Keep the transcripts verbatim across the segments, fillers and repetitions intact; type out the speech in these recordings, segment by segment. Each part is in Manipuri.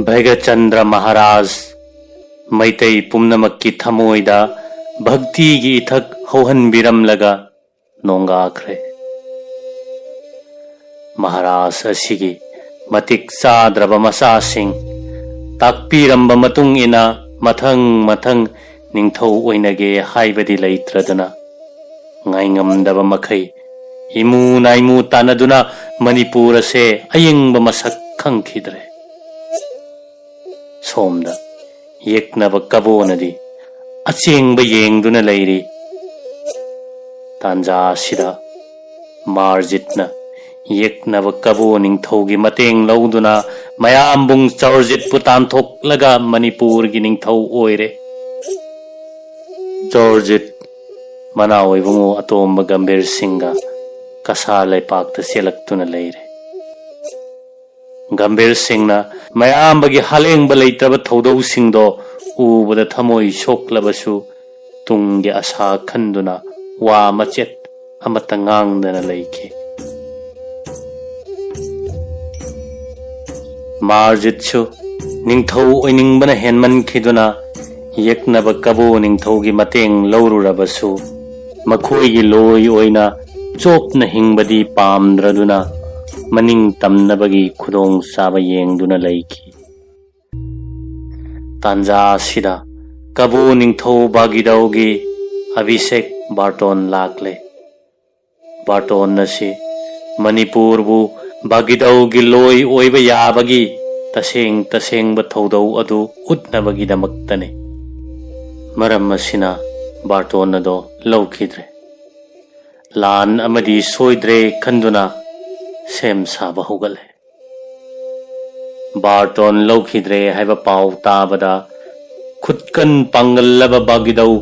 ꯚꯩꯒꯆꯟꯗ꯭ꯔ ꯃꯍꯥꯔꯥꯖ ꯃꯩꯇꯩ ꯄꯨꯝꯅꯃꯛꯀꯤ ꯊꯃꯣꯏꯗ ꯚꯛꯇꯤꯒꯤ ꯏꯊꯛ ꯍꯧꯍꯟꯕꯤꯔꯝꯂꯒ ꯅꯣꯡꯒꯥꯈ꯭ꯔꯦ꯫ ꯃꯍꯥꯔꯥꯖ ꯑꯁꯤꯒꯤ ꯃꯇꯤꯛ ꯆꯥꯗ꯭ꯔꯕ ꯃꯆꯥꯁꯤꯡ ꯇꯥꯛꯄꯤꯔꯝꯕ ꯃꯇꯨꯡ ꯏꯟꯅ ꯃꯊꯪ ꯃꯊꯪ ꯅꯤꯡꯊꯧ ꯑꯣꯏꯅꯒꯦ ꯍꯥꯏꯕꯗꯤ ꯂꯩꯇ꯭ꯔꯗꯨꯅ, ꯉꯥꯏꯉꯝꯗꯕ ꯃꯈꯩ ꯏꯃꯨ ꯅꯥꯏꯃꯨ ꯇꯥꯟꯅꯗꯨꯅ ꯃꯅꯤꯄꯨꯔ ꯑꯁꯦ ꯑꯌꯦꯡꯕ ꯃꯁꯛ ꯈꯪꯈꯤꯗ꯭ꯔꯦ꯫ ꯁꯣꯝꯗ ꯌꯦꯛꯅꯕ ꯀꯕꯣꯅꯗꯤ ꯑꯆꯦꯡꯕ ꯌꯦꯡꯗꯨꯅ ꯂꯩꯔꯤ꯫ ꯇꯥꯟꯖꯥ ꯑꯁꯤꯗ ꯃꯥꯔꯖꯤꯠꯅ ꯌꯦꯛꯅꯕ ꯀꯕꯣ ꯅꯤꯡꯊꯧꯒꯤ ꯃꯇꯦꯡ ꯂꯧꯗꯨꯅ ꯃꯌꯥꯝꯕꯨꯡ ꯆꯧꯔꯖꯤꯠꯄꯨ ꯇꯥꯟꯊꯣꯛꯂꯒ ꯃꯅꯤꯄꯨꯔꯒꯤ ꯅꯤꯡꯊꯧ ꯑꯣꯏꯔꯦ꯫ ꯆꯧꯔꯖꯤꯠ ꯃꯅꯥꯎ ꯏꯕꯨꯡꯉꯣ ꯑꯇꯣꯝꯕ ꯒꯝꯚꯤꯔ ꯁꯤꯡꯒ ꯀꯁꯥꯔ ꯂꯩꯄꯥꯛꯇ ꯆꯦꯜꯂꯛꯇꯨꯅ ꯂꯩꯔꯦ꯫ ꯒꯝꯚꯤꯔ ꯁꯤꯡꯅ ꯃꯌꯥꯝꯕꯒꯤ ꯍꯥꯂꯦꯡꯕ ꯂꯩꯇ꯭ꯔꯕ ꯊꯧꯗꯧꯁꯤꯡꯗꯣ ꯎꯕꯗ ꯊꯃꯣꯏ ꯁꯣꯛꯂꯕꯁꯨ ꯇꯨꯡꯒꯤ ꯑꯁꯥ ꯈꯟꯗꯨꯅ ꯋꯥ ꯃꯆꯦꯠ ꯑꯃꯠꯇ ꯉꯥꯡꯗꯅ ꯂꯩꯈꯤ꯫ ꯃꯥꯔꯖꯤꯠꯁꯨ ꯅꯤꯡꯊꯧ ꯑꯣꯏꯅꯤꯡꯕꯅ ꯍꯦꯟꯃꯟꯈꯤꯗꯨꯅ ꯌꯦꯛꯅꯕ ꯀꯕꯣ ꯅꯤꯡꯊꯧꯒꯤ ꯃꯇꯦꯡ ꯂꯧꯔꯨꯔꯕꯁꯨ ꯃꯈꯣꯏꯒꯤ ꯂꯣꯏ ꯑꯣꯏꯅ ꯆꯣꯞꯅ ꯍꯤꯡꯕꯗꯤ ꯄꯥꯝꯗ꯭ꯔꯗꯨꯅ ꯃꯅꯤꯡ ꯇꯝꯅꯕꯒꯤ ꯈꯨꯗꯣꯡꯆꯥꯕ ꯌꯦꯡꯗꯨꯅ ꯂꯩꯈꯤ꯫ ꯇꯥꯟꯖꯥ ꯑꯁꯤꯗ ꯀꯕꯨ ꯅꯤꯡꯊꯧ ꯕꯥꯒꯤꯗꯧꯒꯤ ꯑꯚꯤꯁꯦꯛ ꯕꯥꯔꯇꯣꯟ ꯂꯥꯛꯂꯦ꯫ ꯕꯥꯔꯇꯣꯟ ꯑꯁꯤ ꯃꯅꯤꯄꯨꯔꯕꯨ ꯕꯥꯒꯤꯗꯧꯒꯤ ꯂꯣꯏ ꯑꯣꯏꯕ ꯌꯥꯕꯒꯤ ꯇꯁꯦꯡ ꯇꯁꯦꯡꯕ ꯊꯧꯗꯧ ꯑꯗꯨ ꯎꯠꯅꯕꯒꯤꯗꯃꯛꯇꯅꯤ꯫ ꯃꯔꯝ ꯑꯁꯤꯅ ꯕꯥꯔꯇꯣꯟ ꯑꯗꯣ ꯂꯧꯈꯤꯗ꯭ꯔꯦ꯫ ꯂꯥꯟ ꯑꯃꯗꯤ ꯁꯣꯏꯗ꯭ꯔꯦ ꯈꯟꯗꯨꯅ ꯁꯦꯝ ꯁꯥꯕ ꯍꯧꯒꯠꯂꯦ꯫ ꯕꯥꯔꯇꯣꯟ ꯂꯧꯈꯤꯗ꯭ꯔꯦ ꯍꯥꯏꯕ ꯄꯥꯎ ꯇꯥꯕꯗ ꯈꯨꯠꯀꯟ ꯄꯥꯡꯒꯜꯂꯕ ꯕꯥꯒꯤꯗꯧ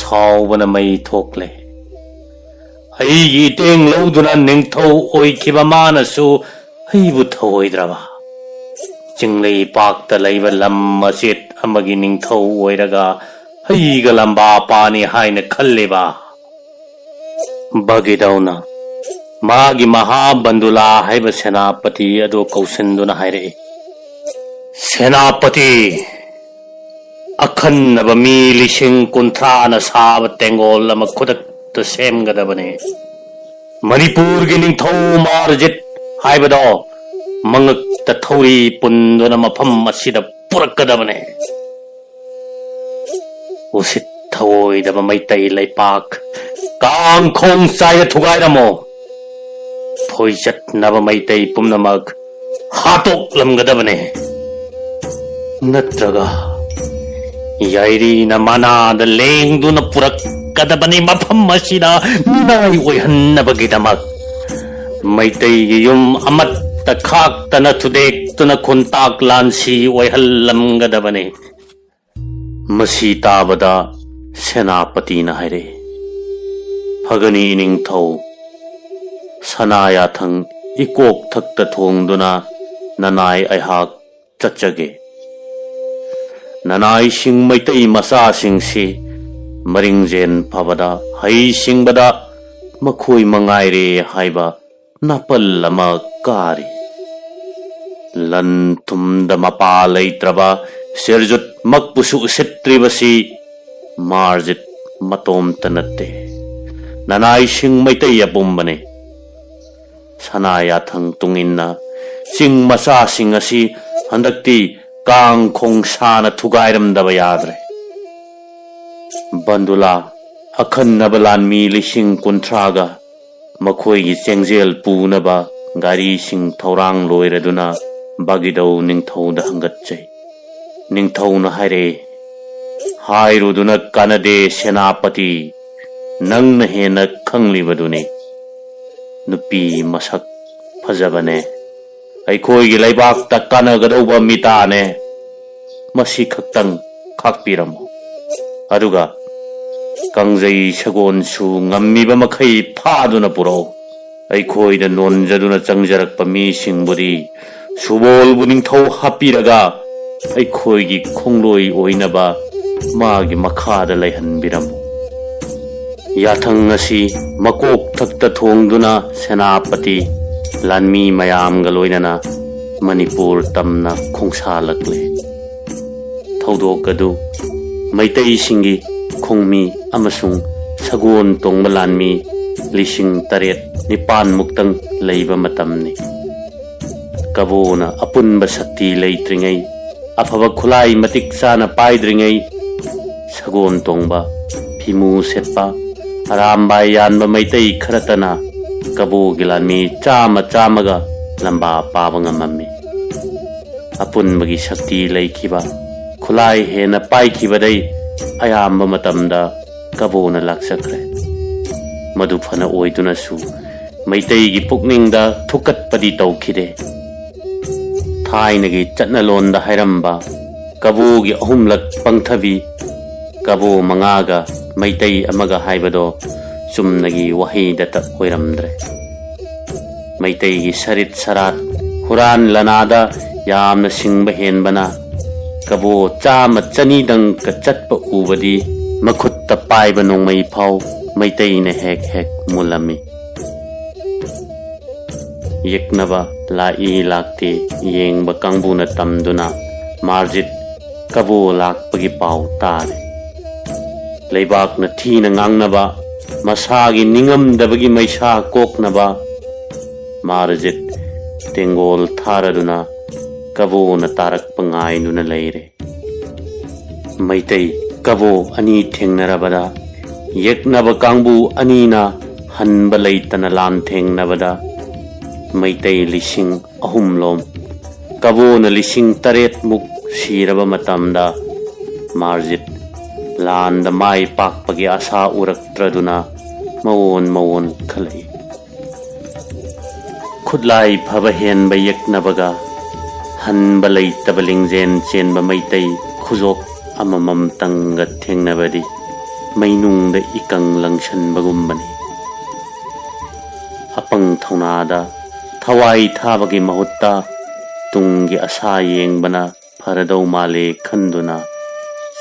ꯁꯥꯎꯕꯅ ꯃꯩ ꯊꯣꯛꯂꯦ꯫ "ꯑꯩꯒꯤ ꯏꯇꯦꯡ ꯂꯧꯗꯨꯅ ꯅꯤꯡꯊꯧ ꯑꯣꯏꯈꯤꯕ ꯃꯥꯅꯁꯨ ꯑꯩꯕꯨ ꯊꯧꯑꯣꯏꯗ꯭ꯔꯕ? ꯆꯤꯡꯂꯩ ꯄꯥꯛꯇ ꯂꯩꯕ ꯂꯝ ꯃꯆꯦꯠ ꯑꯃꯒꯤ ꯅꯤꯡꯊꯧ ꯑꯣꯏꯔꯒ ꯑꯩꯒ ꯂꯝꯕꯥ ꯄꯥꯅꯤ ꯍꯥꯏꯅ ꯈꯜꯂꯤꯕ?" ꯕꯒꯤꯗꯧꯅ ꯃꯥꯒꯤ ꯃꯍꯥꯕꯟꯗꯨꯂꯥ ꯍꯥꯏꯕ ꯁꯦꯅꯥꯄꯇꯤ ꯑꯗꯨ ꯀꯧꯁꯤꯟꯗꯨꯅ ꯍꯥꯏꯔꯛꯏ, ꯁꯦꯅꯥꯄꯇꯤ, ꯑꯈꯟꯅꯕ ꯃꯤ ꯂꯤꯁꯤꯡ ꯀꯨꯟꯊ꯭ꯔꯥꯅ ꯁꯥꯕ ꯇꯦꯡꯒꯣꯜ ꯑꯃ ꯈꯨꯗꯛꯇ ꯁꯦꯝꯒꯗꯕꯅꯤ꯫ ꯃꯅꯤꯄꯨꯔꯒꯤ ꯅꯤꯡꯊꯧ ꯃꯥꯔꯖꯤꯠ ꯍꯥꯏꯕꯗꯣ ꯃꯉꯛꯇ ꯊꯧꯔꯤ ꯄꯨꯟꯗꯨꯅ ꯃꯐꯝ ꯑꯁꯤꯗ ꯄꯨꯔꯛꯀꯗꯕꯅꯤ꯫ ꯎꯁꯤꯠ ꯊꯑꯣꯏꯗꯕ ꯃꯩꯇꯩ ꯂꯩꯄꯥꯛ ꯀꯥꯡꯈꯣꯡ ꯆꯥꯏꯅ ꯊꯨꯒꯥꯏꯔꯝꯃꯣ꯫ ꯐꯣꯏꯆꯠꯅꯕ ꯃꯩꯇꯩ ꯄꯨꯝꯅꯃꯛ ꯍꯥꯠꯇꯣꯛꯂꯝꯒꯗꯕꯅꯦ꯫ ꯅꯠꯇ꯭ꯔꯒ ꯌꯥꯏꯔꯤꯅ ꯃꯅꯥꯗ ꯂꯦꯡꯗꯨꯅ ꯄꯨꯔꯛꯀꯗꯕꯅꯤ꯫ ꯃꯐꯝ ꯑꯁꯤꯗ ꯃꯤꯅꯥꯏ ꯑꯣꯏꯍꯟꯅꯕꯒꯤꯗꯃꯛ ꯃꯩꯇꯩꯒꯤ ꯌꯨꯝ ꯑꯃꯠꯇ ꯈꯥꯛꯇꯅ ꯊꯨꯗꯦꯛꯇꯨꯅ ꯈꯨꯟꯇꯥꯛ ꯂꯥꯟꯁꯤ ꯑꯣꯏꯍꯜꯂꯝꯒꯗꯕꯅꯤ꯫ ꯃꯁꯤ ꯇꯥꯕꯗ ꯁꯦꯅꯥꯄꯇꯤꯅ ꯍꯥꯏꯔꯛꯏ, "ꯐꯒꯅꯤ ꯏꯅꯤꯡꯊꯧ, ꯁꯅꯥ ꯌꯥꯊꯪ ꯏꯀꯣꯛ ꯊꯛꯇ ꯊꯣꯡꯗꯨꯅ ꯅꯅꯥꯏ ꯑꯩꯍꯥꯛ ꯆꯠꯆꯒꯦ꯫ ꯅꯅꯥꯏꯁꯤꯡ ꯃꯩꯇꯩ ꯃꯆꯥꯁꯤꯡꯁꯤ ꯃꯔꯤꯡꯖꯦꯟ ꯐꯕꯗ, ꯍꯩ ꯁꯤꯡꯕꯗ ꯃꯈꯣꯏ ꯃꯉꯥꯏꯔꯦ ꯍꯥꯏꯕ ꯅꯥꯄꯜ ꯑꯃ ꯀꯥꯔꯤ꯫ ꯂꯟ ꯊꯨꯝꯗ ꯃꯄꯥ ꯂꯩꯇ꯭ꯔꯕ ꯁꯤꯔꯖꯨꯠꯃꯛꯄꯨꯁꯨ ꯎꯁꯤꯠꯇ꯭ꯔꯤꯕꯁꯤ ꯃꯥꯔꯖꯤꯠ ꯃꯇꯣꯝꯇ ꯅꯠꯇꯦ, ꯅꯅꯥꯏꯁꯤꯡ ꯃꯩꯇꯩ ꯑꯄꯨꯝꯕꯅꯤ꯫ ꯁꯅꯥ ꯌꯥꯊꯪ ꯇꯨꯡꯏꯟꯅ ꯆꯤꯡ ꯃꯆꯥꯁꯤꯡ ꯑꯁꯤ ꯍꯟꯗꯛꯇꯤ ꯀꯥꯡ ꯈꯣꯡ ꯁꯥꯅ ꯊꯨꯒꯥꯏꯔꯝꯗꯕ ꯌꯥꯗ꯭ꯔꯦ꯫ ꯕꯟꯗꯨꯂꯥ, ꯑꯈꯟꯅꯕ ꯂꯥꯟꯃꯤ ꯂꯤꯁꯤꯡ ꯀꯨꯟꯊ꯭ꯔꯥꯒ ꯃꯈꯣꯏꯒꯤ ꯆꯦꯡꯖꯦꯜ ꯄꯨꯅꯕ ꯒꯥꯔꯤꯁꯤꯡ ꯊꯧꯔꯥꯡ ꯂꯣꯏꯔꯗꯨꯅ ꯕꯥꯒꯤꯗꯧ ꯅꯤꯡꯊꯧꯗ ꯍꯪꯒꯠꯆꯩ꯫ ꯅꯤꯡꯊꯧꯅ ꯍꯥꯏꯔꯛꯏ, "ꯍꯥꯏꯔꯨꯗꯨꯅ ꯀꯥꯟꯅꯗꯦ ꯁꯦꯅꯥꯄꯇꯤ, ꯅꯪꯅ ꯍꯦꯟꯅ ꯈꯪꯂꯤꯕꯗꯨꯅꯤ꯫ ꯅꯨꯄꯤ ꯃꯁꯛ ꯐꯖꯕꯅꯦ, ꯑꯩꯈꯣꯏꯒꯤ ꯂꯩꯕꯥꯛꯇ ꯀꯥꯟꯅꯒꯗꯧꯕ ꯃꯤꯇꯥꯅꯦ꯫ ꯃꯁꯤ ꯈꯛꯇꯪ ꯈꯥꯛꯄꯤꯔꯝꯃꯨ꯫ ꯑꯗꯨꯒ ꯀꯥꯡꯖꯩ ꯁꯒꯣꯜꯁꯨ ꯉꯝꯃꯤꯕ ꯃꯈꯩ ꯐꯥꯗꯨꯅ ꯄꯨꯔꯛꯎ꯫ ꯑꯩꯈꯣꯏꯗ ꯅꯣꯟꯖꯗꯨꯅ ꯆꯪꯖꯔꯛꯄ ꯃꯤꯁꯤꯡꯕꯨꯗꯤ ꯁꯨꯕꯣꯜꯕꯨ ꯅꯤꯡꯊꯧ ꯍꯥꯞꯄꯤꯔꯒ ꯑꯩꯈꯣꯏꯒꯤ ꯈꯣꯡꯂꯣꯏ ꯑꯣꯏꯅꯕ ꯃꯥꯒꯤ ꯃꯈꯥꯗ ꯂꯩꯍꯟꯕꯤꯔꯝꯃꯨ꯫" ꯌꯥꯊꯪ ꯑꯁꯤ ꯃꯀꯣꯛ ꯊꯛꯇ ꯊꯣꯡꯗꯨꯅ ꯁꯦꯅꯥꯄꯇꯤ ꯂꯥꯟꯃꯤ ꯃꯌꯥꯝꯒ ꯂꯣꯏꯅꯅ ꯃꯅꯤꯄꯨꯔ ꯇꯝꯅ ꯈꯣꯡꯁꯥꯜꯂꯛꯂꯦ꯫ ꯊꯧꯗꯣꯛ ꯑꯗꯨ ꯃꯩꯇꯩꯁꯤꯡꯒꯤ ꯈꯣꯡꯃꯤ ꯑꯃꯁꯨꯡ ꯁꯒꯣꯜ ꯇꯣꯡꯕ ꯂꯥꯟꯃꯤ ꯂꯤꯁꯤꯡ ꯇꯔꯦꯠ ꯅꯤꯄꯥꯟ ꯃꯨꯛꯇꯪ ꯂꯩꯕ ꯃꯇꯝꯅꯤ꯫ ꯀꯕꯣꯅ ꯑꯄꯨꯟꯕ ꯁꯛꯇꯤ ꯂꯩꯇ꯭ꯔꯤꯉꯩ, ꯑꯐꯕ ꯈꯨꯠꯂꯥꯏ ꯃꯇꯤꯛ ꯆꯥꯅ ꯄꯥꯏꯗ꯭ꯔꯤꯉꯩ, ꯁꯒꯣꯜ ꯇꯣꯡꯕ, ꯐꯤꯃꯨ ꯁꯦꯠꯄ, ꯑꯔꯥꯝꯕꯥꯏ ꯌꯥꯟꯕ ꯃꯩꯇꯩ ꯈꯔꯇꯅ ꯀꯕꯣꯒꯤ ꯂꯥꯟꯃꯤ ꯆꯥꯝꯃ ꯆꯥꯝꯃꯒ ꯂꯝꯕꯥ ꯄꯥꯕ ꯉꯝꯃꯝꯃꯤ꯫ ꯑꯄꯨꯟꯕꯒꯤ ꯁꯛꯇꯤ ꯂꯩꯈꯤꯕ, ꯈꯨꯠꯂꯥꯏ ꯍꯦꯟꯅ ꯄꯥꯏꯈꯤꯕꯗꯩ ꯑꯌꯥꯝꯕ ꯃꯇꯝꯗ ꯀꯕꯣꯅ ꯂꯥꯛꯆꯈ꯭ꯔꯦ꯫ ꯃꯗꯨ ꯐꯅ ꯑꯣꯏꯗꯨꯅꯁꯨ ꯃꯩꯇꯩꯒꯤ ꯄꯨꯛꯅꯤꯡꯗ ꯊꯨꯛꯀꯠꯄꯗꯤ ꯇꯧꯈꯤꯗꯦ꯫ ꯊꯥꯏꯅꯒꯤ ꯆꯠꯅꯂꯣꯟꯗ ꯍꯥꯏꯔꯝꯕ "ꯀꯕꯣꯒꯤ ꯑꯍꯨꯝꯂꯛ ꯄꯪꯊꯕꯤ, ꯀꯕꯣ ꯃꯉꯥꯒ ꯃꯩꯇꯩ ꯑꯃꯒ" ꯍꯥꯏꯕꯗꯣ ꯆꯨꯝꯅꯒꯤ ꯋꯥꯍꯩꯗꯇ ꯑꯣꯏꯔꯝꯗ꯭ꯔꯦ꯫ ꯃꯩꯇꯩꯒꯤ ꯁꯔꯤꯠ ꯁꯔꯥꯠ, ꯍꯨꯔꯥꯟ ꯂꯅꯥꯗ ꯌꯥꯝꯅ ꯁꯤꯡꯕ ꯍꯦꯟꯕꯅ ꯀꯕꯣ ꯆꯥꯝꯃ ꯆꯅꯤꯗꯪꯀ ꯆꯠꯄ ꯎꯕꯗꯤ ꯃꯈꯨꯠꯇ ꯄꯥꯏꯕ ꯅꯣꯡꯃꯩ ꯐꯥꯎ ꯃꯩꯇꯩꯅ ꯍꯦꯛ ꯍꯦꯛ ꯃꯨꯜꯂꯝꯃꯤ꯫ ꯌꯦꯛꯅꯕ ꯂꯥꯛꯏ ꯂꯥꯛꯇꯦ ꯌꯦꯡꯕ ꯀꯥꯡꯕꯨꯅ ꯇꯝꯗꯨꯅ ꯃꯥꯔꯖꯤꯠ ꯀꯕꯣ ꯂꯥꯛꯄꯒꯤ ꯄꯥꯎ ꯇꯥꯔꯦ꯫ ꯂꯩꯕꯥꯛꯅ ꯊꯤꯅ ꯉꯥꯡꯅꯕ, ꯃꯁꯥꯒꯤ ꯅꯤꯡꯉꯝꯗꯕꯒꯤ ꯃꯩꯁꯥ ꯀꯣꯛꯅꯕ ꯃꯥꯔꯖꯤꯠ ꯇꯦꯡꯒꯣꯜ ꯊꯥꯔꯗꯨꯅ ꯀꯕꯣꯅ ꯇꯥꯔꯛꯄ ꯉꯥꯏꯗꯨꯅ ꯂꯩꯔꯦ꯫ ꯃꯩꯇꯩ ꯀꯕꯣ ꯑꯅꯤ ꯊꯦꯡꯅꯔꯕꯗ ꯌꯦꯛꯅꯕ ꯀꯥꯡꯕꯨ ꯑꯅꯤꯅ ꯍꯟꯕ ꯂꯩꯇꯅ ꯂꯥꯟꯊꯦꯡꯅꯕꯗ ꯃꯩꯇꯩ ꯂꯤꯁꯤꯡ ꯑꯍꯨꯝꯂꯣꯝ, ꯀꯕꯣꯅ ꯂꯤꯁꯤꯡ ꯇꯔꯦꯠꯃꯨꯛ ꯁꯤꯔꯕ ꯃꯇꯝꯗ ꯃꯥꯔꯖꯤꯠ ꯂꯥꯟꯗ ꯃꯥꯏ ꯄꯥꯛꯄꯒꯤ ꯑꯁꯥ ꯎꯔꯛꯇ꯭ꯔꯗꯨꯅ ꯃꯋꯣꯟ ꯃꯋꯣꯟ ꯈꯜꯂꯛꯏ꯫ ꯈꯨꯠꯂꯥꯏ ꯐꯕ ꯍꯦꯟꯕ ꯌꯦꯛꯅꯕꯒ ꯍꯟꯕ ꯂꯩꯇꯕ ꯂꯤꯡꯖꯦꯜ ꯆꯦꯟꯕ ꯃꯩꯇꯩ ꯈꯨꯖꯣꯞ ꯑꯃꯃꯝꯇꯪꯒ ꯊꯦꯡꯅꯕꯗꯤ ꯃꯩꯅꯨꯡꯗ ꯏꯀꯪ ꯂꯪꯁꯟꯕꯒꯨꯝꯕꯅꯤ꯫ ꯑꯄꯪ ꯊꯧꯅꯥꯗ ꯊꯋꯥꯏ ꯊꯥꯕꯒꯤ ꯃꯍꯨꯠꯇ ꯇꯨꯡꯒꯤ ꯑꯁꯥ ꯌꯦꯡꯕꯅ ꯐꯔꯗꯧ ꯃꯥꯜꯂꯦ ꯈꯟꯗꯨꯅ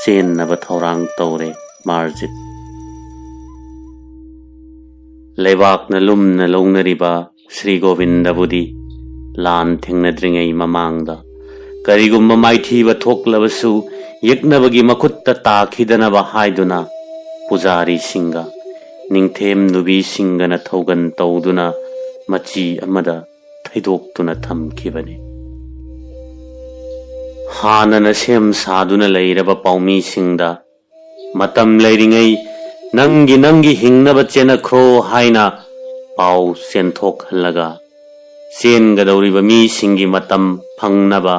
ꯆꯦꯟꯅꯕ ꯊꯧꯔꯥꯡ ꯇꯧꯔꯦ ꯃꯥꯔꯖꯤꯠ꯫ ꯂꯩꯕꯥꯛꯅ ꯂꯨꯝꯅ ꯂꯧꯅꯔꯤꯕ ꯁ꯭ꯔꯤ ꯒꯣꯕꯤꯟꯗꯕꯨꯗꯤ ꯂꯥꯟ ꯊꯦꯡꯅꯗ꯭ꯔꯤꯉꯩ ꯃꯃꯥꯡꯗ ꯀꯔꯤꯒꯨꯝꯕ ꯃꯥꯏꯊꯤꯕ ꯊꯣꯛꯂꯕꯁꯨ ꯌꯦꯛꯅꯕꯒꯤ ꯃꯈꯨꯠꯇ ꯇꯥꯈꯤꯗꯅꯕ ꯍꯥꯏꯗꯨꯅ ꯄꯨꯖꯥꯔꯤꯁꯤꯡꯒ ꯅꯤꯡꯊꯦꯝ ꯅꯨꯕꯤꯁꯤꯡꯒꯅ ꯊꯧꯒꯟ ꯇꯧꯗꯨꯅ ꯃꯆꯤ ꯑꯃꯗ ꯊꯩꯗꯣꯛꯇꯨꯅ ꯊꯝꯈꯤꯕꯅꯤ꯫ ꯍꯥꯟꯅꯅ ꯁꯦꯝ ꯁꯥꯗꯨꯅ ꯂꯩꯔꯕ ꯄꯥꯎꯃꯤꯁꯤꯡꯗ "ꯃꯇꯝ ꯂꯩꯔꯤꯉꯩ ꯅꯪꯒꯤ ꯅꯪꯒꯤ ꯍꯤꯡꯅꯕ ꯆꯦꯟꯅꯈ꯭ꯔꯣ" ꯍꯥꯏꯅ ꯄꯥꯎ ꯆꯦꯟꯊꯣꯛꯍꯜꯂꯒ, ꯆꯦꯟꯒꯗꯧꯔꯤꯕ ꯃꯤꯁꯤꯡꯒꯤ ꯃꯇꯝ ꯐꯪꯅꯕ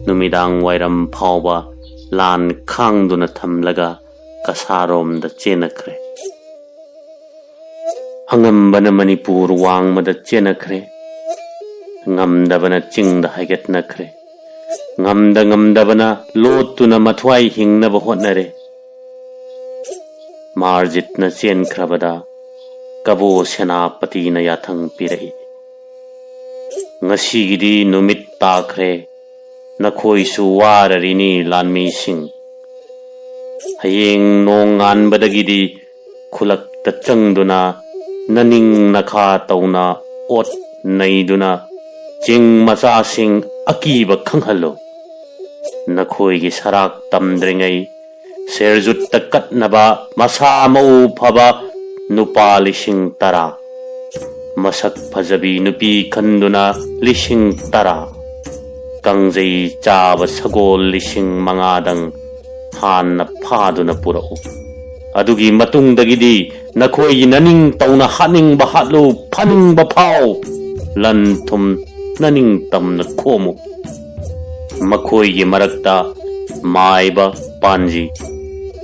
ꯅꯨꯃꯤꯗꯥꯡ ꯋꯥꯏꯔꯝ ꯐꯥꯎꯕ ꯂꯥꯟ ꯈꯥꯡꯗꯨꯅ ꯊꯝꯂꯒ ꯀꯁꯥꯔꯣꯝꯗ ꯆꯦꯟꯅꯈ꯭ꯔꯦ꯫ ꯑꯉꯝꯕꯅ ꯃꯅꯤꯄꯨꯔ ꯋꯥꯡꯃꯗ ꯆꯦꯟꯅꯈ꯭ꯔꯦ, ꯉꯝꯗꯕꯅ ꯆꯤꯡꯗ ꯍꯥꯏꯒꯠꯅꯈ꯭ꯔꯦ, ꯉꯝꯗ ꯉꯝꯗꯕꯅ ꯂꯣꯠꯇꯨꯅ ꯃꯊ꯭ꯋꯥꯏ ꯍꯤꯡꯅꯕ ꯍꯣꯠꯅꯔꯦ꯫ ꯃꯥꯔꯖꯤꯠꯅ ꯆꯦꯟꯈ꯭ꯔꯕꯗ ꯀꯕꯣ ꯁꯦꯅꯥꯄꯇꯤꯅ ꯌꯥꯊꯪ ꯄꯤꯔꯛꯏ, "ꯉꯁꯤꯒꯤꯗꯤ ꯅꯨꯃꯤꯠ ꯇꯥꯈ꯭ꯔꯦ, ꯅꯈꯣꯏꯁꯨ ꯋꯥꯔꯔꯤꯅꯤ ꯂꯥꯟꯃꯤꯁꯤꯡ꯫ ꯍꯌꯦꯡ ꯅꯣꯡ ꯉꯥꯟꯕꯗꯒꯤꯗꯤ ꯈꯨꯂꯛꯇ ꯆꯪꯗꯨꯅ ꯅꯅꯤꯡ ꯅꯈꯥ ꯇꯧꯅ ꯑꯣꯠ ꯅꯩꯗꯨꯅ ꯆꯤꯡ ꯃꯆꯥꯁꯤꯡ ꯑꯀꯤꯕ ꯈꯪꯍꯜꯂꯨ꯫ ꯅꯈꯣꯏꯒꯤ ꯁꯔꯥꯛ ꯇꯝꯗ꯭ꯔꯤꯉꯩ ꯁꯦꯔꯖꯨꯠꯇ ꯀꯠꯅꯕ ꯃꯁꯥ ꯃꯎ ꯐꯕ ꯅꯨꯄꯥ ꯂꯤꯁꯤꯡ ꯇꯔꯥ, ꯃꯁꯛ ꯐꯖꯕꯤ ꯅꯨꯄꯤ ꯈꯟꯗꯨꯅ ꯂꯤꯁꯤꯡ ꯇꯔꯥ, ꯀꯥꯡꯖꯩ ꯆꯥꯕ ꯁꯒꯣꯜ ꯂꯤꯁꯤꯡ ꯃꯉꯥꯗꯪ ꯍꯥꯟꯅ ꯐꯥꯗꯨꯅ ꯄꯨꯔꯛꯎ꯫ ꯑꯗꯨꯒꯤ ꯃꯇꯨꯡꯗꯒꯤꯗꯤ ꯅꯈꯣꯏꯒꯤ ꯅꯅꯤꯡ ꯇꯧꯅ ꯍꯥꯠꯅꯤꯡꯕ ꯍꯥꯠꯂꯨ, ꯐꯥꯅꯤꯡꯕ ꯐꯥꯎ, ꯂꯟ ꯊꯨꯝ ꯅꯅꯤꯡ ꯇꯝꯅ ꯈꯣꯝꯃꯨ꯫ ꯃꯈꯣꯏꯒꯤ ꯃꯔꯛꯇ ꯃꯥꯏꯕ ꯄꯥꯟꯖꯤ,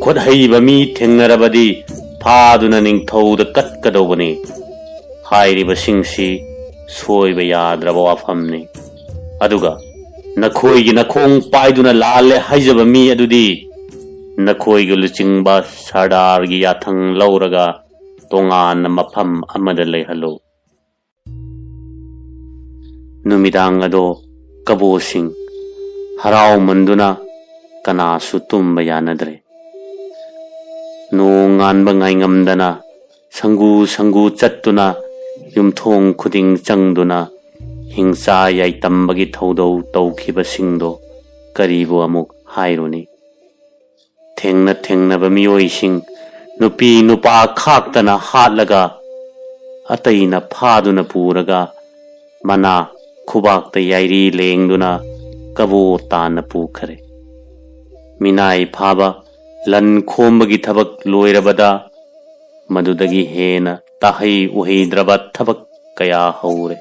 ꯈꯨꯠ ꯍꯩꯕ ꯃꯤ ꯊꯦꯡꯅꯔꯕꯗꯤ ꯐꯥꯗꯨꯅ ꯅꯤꯡꯊꯧꯗ ꯀꯠꯀꯗꯧꯕꯅꯤ꯫ ꯍꯥꯏꯔꯤꯕꯁꯤꯡꯁꯤ ꯁꯣꯏꯕ ꯌꯥꯗ꯭ꯔꯕ ꯋꯥꯐꯝꯅꯤ꯫ ꯑꯗꯨꯒ ꯅꯈꯣꯏꯒꯤ ꯅꯈꯣꯡ ꯄꯥꯏꯗꯨꯅ ꯂꯥꯜꯂꯦ ꯍꯥꯏꯖꯕ ꯃꯤ ꯑꯗꯨꯗꯤ ꯅꯈꯣꯏꯒꯤ ꯂꯨꯆꯤꯡꯕ ꯁꯔꯗꯥꯔꯒꯤ ꯌꯥꯊꯪ ꯂꯧꯔꯒ ꯇꯣꯉꯥꯟꯅ ꯃꯐꯝ ꯑꯃꯗ ꯂꯩꯍꯜꯂꯨ꯫" ꯅꯨꯃꯤꯗꯥꯡ ꯑꯗꯣ ꯀꯕꯣꯁꯤꯡ ꯍꯔꯥꯎꯃꯟꯗꯨꯅ ꯀꯅꯥꯁꯨ ꯇꯨꯝꯕ ꯌꯥꯅꯗ꯭ꯔꯦ꯫ ꯅꯣꯡ ꯉꯥꯟꯕ ꯉꯥꯏꯉꯝꯗꯅ ꯁꯪꯒꯨ ꯁꯪꯒꯨ ꯆꯠꯇꯨꯅ ꯌꯨꯝꯊꯣꯡ ꯈꯨꯗꯤꯡ ꯆꯪꯗꯨꯅ ꯍꯤꯡꯆꯥ ꯌꯥꯏꯇꯝꯕꯒꯤ ꯊꯧꯗꯧ ꯇꯧꯈꯤꯕꯁꯤꯡꯗꯣ ꯀꯔꯤꯕꯨ ꯑꯃꯨꯛ ꯍꯥꯏꯔꯨꯅꯤ? ꯊꯦꯡꯅ ꯊꯦꯡꯅꯕ ꯃꯤꯑꯣꯏꯁꯤꯡ, ꯅꯨꯄꯤ ꯅꯨꯄꯥ ꯈꯥꯛꯇꯅ ꯍꯥꯠꯂꯒ, ꯑꯇꯩꯅ ꯐꯥꯗꯨꯅ ꯄꯨꯔꯒ, ꯃꯅꯥ ꯈꯨꯕꯥꯛꯇ ꯌꯥꯏꯔꯤ ꯂꯦꯡꯗꯨꯅ ꯀꯕꯣ ꯇꯥꯟꯅ ꯄꯨꯈꯔꯦ꯫ ꯃꯤꯅꯥꯏ ꯐꯥꯕ, ꯂꯟ ꯈꯣꯝꯕꯒꯤ ꯊꯕꯛ ꯂꯣꯏꯔꯕꯗ, ꯃꯗꯨꯗꯒꯤ ꯍꯦꯟꯅ ꯇꯥꯍꯩ ꯎꯍꯩꯗ꯭ꯔꯕ ꯊꯕꯛ ꯀꯌꯥ ꯍꯧꯔꯦ꯫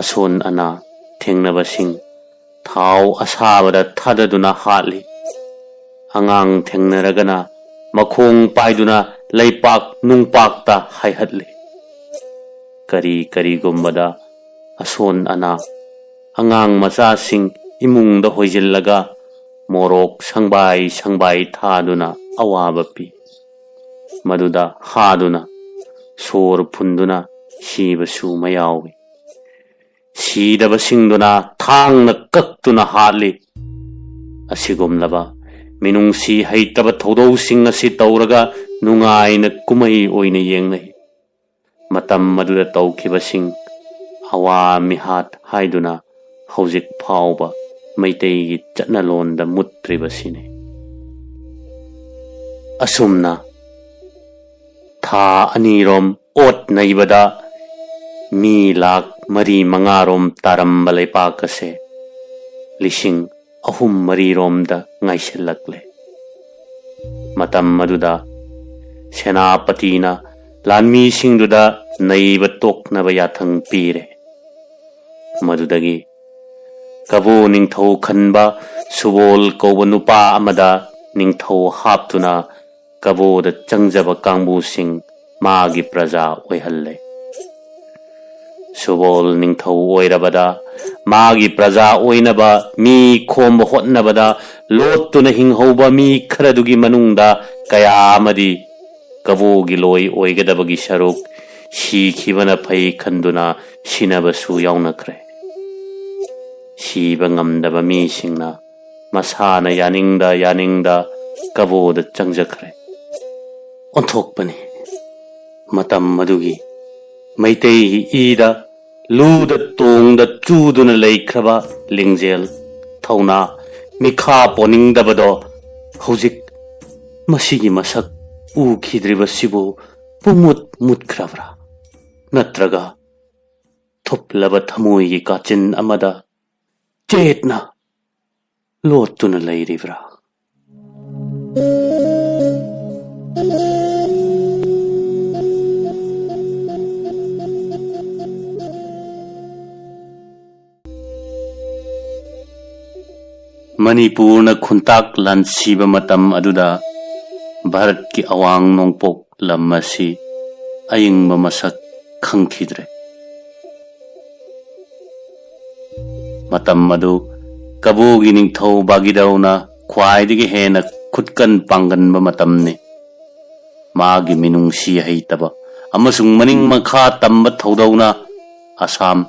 ꯑꯁꯣꯟ ꯑꯅꯥ ꯊꯦꯡꯅꯕꯁꯤꯡ ꯊꯥꯎ ꯑꯁꯥꯕꯗ ꯊꯥꯗꯗꯨꯅ ꯍꯥꯠꯂꯤ꯫ ꯑꯉꯥꯡ ꯊꯦꯡꯅꯔꯒꯅ ꯃꯈꯣꯡ ꯄꯥꯏꯗꯨꯅ ꯂꯩꯄꯥꯛ ꯅꯨꯡꯄꯥꯛꯇ ꯍꯥꯏꯍꯠꯂꯤ꯫ ꯀꯔꯤ ꯀꯔꯤꯒꯨꯝꯕꯗ ꯑꯁꯣꯟ ꯑꯅꯥ ꯑꯉꯥꯡ ꯃꯆꯥꯁꯤꯡ ꯏꯃꯨꯡꯗ ꯍꯣꯏꯖꯤꯜꯂꯒ ꯃꯣꯔꯣꯛ ꯁꯪꯕꯥꯏ ꯁꯪꯕꯥꯏ ꯊꯥꯗꯨꯅ ꯑꯋꯥꯕ ꯄꯤ꯫ ꯃꯗꯨꯗ ꯍꯥꯗꯨꯅ, ꯁꯣꯔ ꯐꯨꯟꯗꯨꯅ ꯁꯤꯕꯁꯨ ꯃꯌꯥꯎꯏ꯫ ꯁꯤꯗꯕꯁꯤꯡꯗꯨꯅ ꯊꯥꯡꯅ ꯀꯛꯇꯨꯅ ꯍꯥꯠꯂꯤ꯫ ꯑꯁꯤꯒꯨꯝꯂꯕ ꯃꯤꯅꯨꯡꯁꯤ ꯍꯩꯇꯕ ꯊꯧꯗꯧꯁꯤꯡ ꯑꯁꯤ ꯇꯧꯔꯒ ꯅꯨꯡꯉꯥꯏꯅ ꯀꯨꯝꯍꯩ ꯑꯣꯏꯅ ꯌꯦꯡꯅꯩ꯫ ꯃꯇꯝ ꯑꯗꯨꯗ ꯇꯧꯈꯤꯕꯁꯤꯡ ꯑꯋꯥ ꯃꯤꯍꯥꯠ ꯍꯥꯏꯗꯨꯅ ꯍꯧꯖꯤꯛ ꯐꯥꯎꯕ ꯃꯩꯇꯩꯒꯤ ꯆꯠꯅꯂꯣꯟꯗ ꯃꯨꯠꯇ꯭ꯔꯤꯕꯁꯤꯅꯤ꯫ ꯑꯁꯨꯝꯅ ꯊꯥ ꯑꯅꯤꯔꯣꯝ ꯑꯣꯠ ꯅꯩꯕꯗ ꯃꯤ ꯂꯥꯈ ꯃꯔꯤ ꯃꯉꯥꯔꯣꯝ ꯇꯥꯔꯝꯕ ꯂꯩꯄꯥꯛ ꯑꯁꯦ ꯂꯤꯁꯤꯡ ꯑꯍꯨꯝ ꯃꯔꯤꯔꯣꯝꯗ ꯉꯥꯏꯁꯤꯜꯂꯛꯂꯦ꯫ ꯃꯇꯝ ꯑꯗꯨꯗ ꯁꯦꯅꯥꯄꯇꯤꯅ ꯂꯥꯟꯃꯤꯁꯤꯡꯗꯨꯗ ꯅꯩꯕ ꯇꯣꯛꯅꯕ ꯌꯥꯊꯪ ꯄꯤꯔꯦ꯫ ꯃꯗꯨꯗꯒꯤ ꯀꯕꯣ ꯅꯤꯡꯊꯧ ꯈꯟꯕ ꯁꯨꯕꯣꯜ ꯀꯧꯕ ꯅꯨꯄꯥ ꯑꯃꯗ ꯅꯤꯡꯊꯧ ꯍꯥꯞꯇꯨꯅ ꯀꯕꯣꯗ ꯆꯪꯖꯕ ꯀꯥꯡꯕꯨꯁꯤꯡ ꯃꯥꯒꯤ ꯄ꯭ꯔꯖꯥ ꯑꯣꯏꯍꯜꯂꯦ꯫ ꯁꯨꯕꯣꯜ ꯅꯤꯡꯊꯧ ꯑꯣꯏꯔꯕꯗ ꯃꯥꯒꯤ ꯄ꯭ꯔꯖꯥ ꯑꯣꯏꯅꯕ ꯃꯤ ꯈꯣꯝꯕ ꯍꯣꯠꯅꯕꯗ ꯂꯣꯠꯇꯨꯅ ꯍꯤꯡꯍꯧꯕ ꯃꯤ ꯈꯔꯗꯨꯒꯤ ꯃꯅꯨꯡꯗ ꯀꯌꯥ ꯑꯃꯗꯤ ꯀꯕꯣꯒꯤ ꯂꯣꯏ ꯑꯣꯏꯒꯗꯕꯒꯤ ꯁꯔꯨꯛ ꯁꯤꯈꯤꯕꯅ ꯐꯩ ꯈꯟꯗꯨꯅ ꯁꯤꯅꯕꯁꯨ ꯌꯥꯎꯅꯈ꯭ꯔꯦ꯫ ꯁꯤꯕ ꯉꯝꯗꯕ ꯃꯤꯁꯤꯡꯅ ꯃꯁꯥꯅ ꯌꯥꯅꯤꯡꯗ ꯌꯥꯅꯤꯡꯗ ꯀꯕꯣꯗ ꯆꯪꯖꯈ꯭ꯔꯦ꯫ ꯑꯣꯟꯊꯣꯛꯄꯅꯤ꯫ ꯃꯇꯝ ꯑꯗꯨꯒꯤ ꯃꯩꯇꯩꯒꯤ ꯏꯗ ꯂꯨꯗ ꯇꯣꯡꯗ ꯆꯨꯗꯨꯅ ꯂꯩꯈ꯭ꯔꯕ ꯂꯤꯡꯖꯦꯜ, ꯊꯧꯅꯥ, ꯃꯤꯈꯥ ꯄꯣꯟꯅꯤꯡꯗꯕꯗꯣ ꯍꯧꯖꯤꯛ ꯃꯁꯤꯒꯤ ꯃꯁꯛ ꯎꯈꯤꯗ꯭ꯔꯤꯕꯁꯤꯕꯨ ꯄꯨꯡꯃꯨꯠ ꯃꯨꯠꯈ꯭ꯔꯕ꯭ꯔꯥ? ꯅꯠꯇ꯭ꯔꯒ ꯊꯨꯞꯂꯕ ꯊꯃꯣꯏꯒꯤ ꯀꯥꯆꯤꯟ ꯑꯃꯗ ꯆꯦꯠꯅ ꯂꯣꯠꯇꯨꯅ ꯂꯩꯔꯤꯕ꯭ꯔꯥ? ꯃꯅꯤꯄꯨꯔꯅ ꯈꯨꯟꯇꯥꯛ ꯂꯥꯟꯁꯤꯕ ꯃꯇꯝ ꯑꯗꯨꯗ ꯚꯥꯔꯠꯀꯤ ꯑꯋꯥꯡ ꯅꯣꯡꯄꯣꯛ ꯂꯝ ꯑꯁꯤ ꯑꯏꯪꯕ ꯃꯁꯛ ꯈꯪꯈꯤꯗ꯭ꯔꯦ꯫ ꯃꯇꯝ ꯑꯗꯨ ꯀꯕꯣꯒꯤ ꯅꯤꯡꯊꯧ ꯕꯥꯒꯤꯗꯧꯅ ꯈ꯭ꯋꯥꯏꯗꯒꯤ ꯍꯦꯟꯅ ꯈꯨꯠꯀꯟ ꯄꯥꯡꯒꯟꯕ ꯃꯇꯝꯅꯤ꯫ ꯃꯥꯒꯤ ꯃꯤꯅꯨꯡꯁꯤ ꯍꯩꯇꯕ ꯑꯃꯁꯨꯡ ꯃꯅꯤꯡ ꯃꯈꯥ ꯇꯝꯕ ꯊꯧꯗꯧꯅ ꯑꯁꯥꯝ,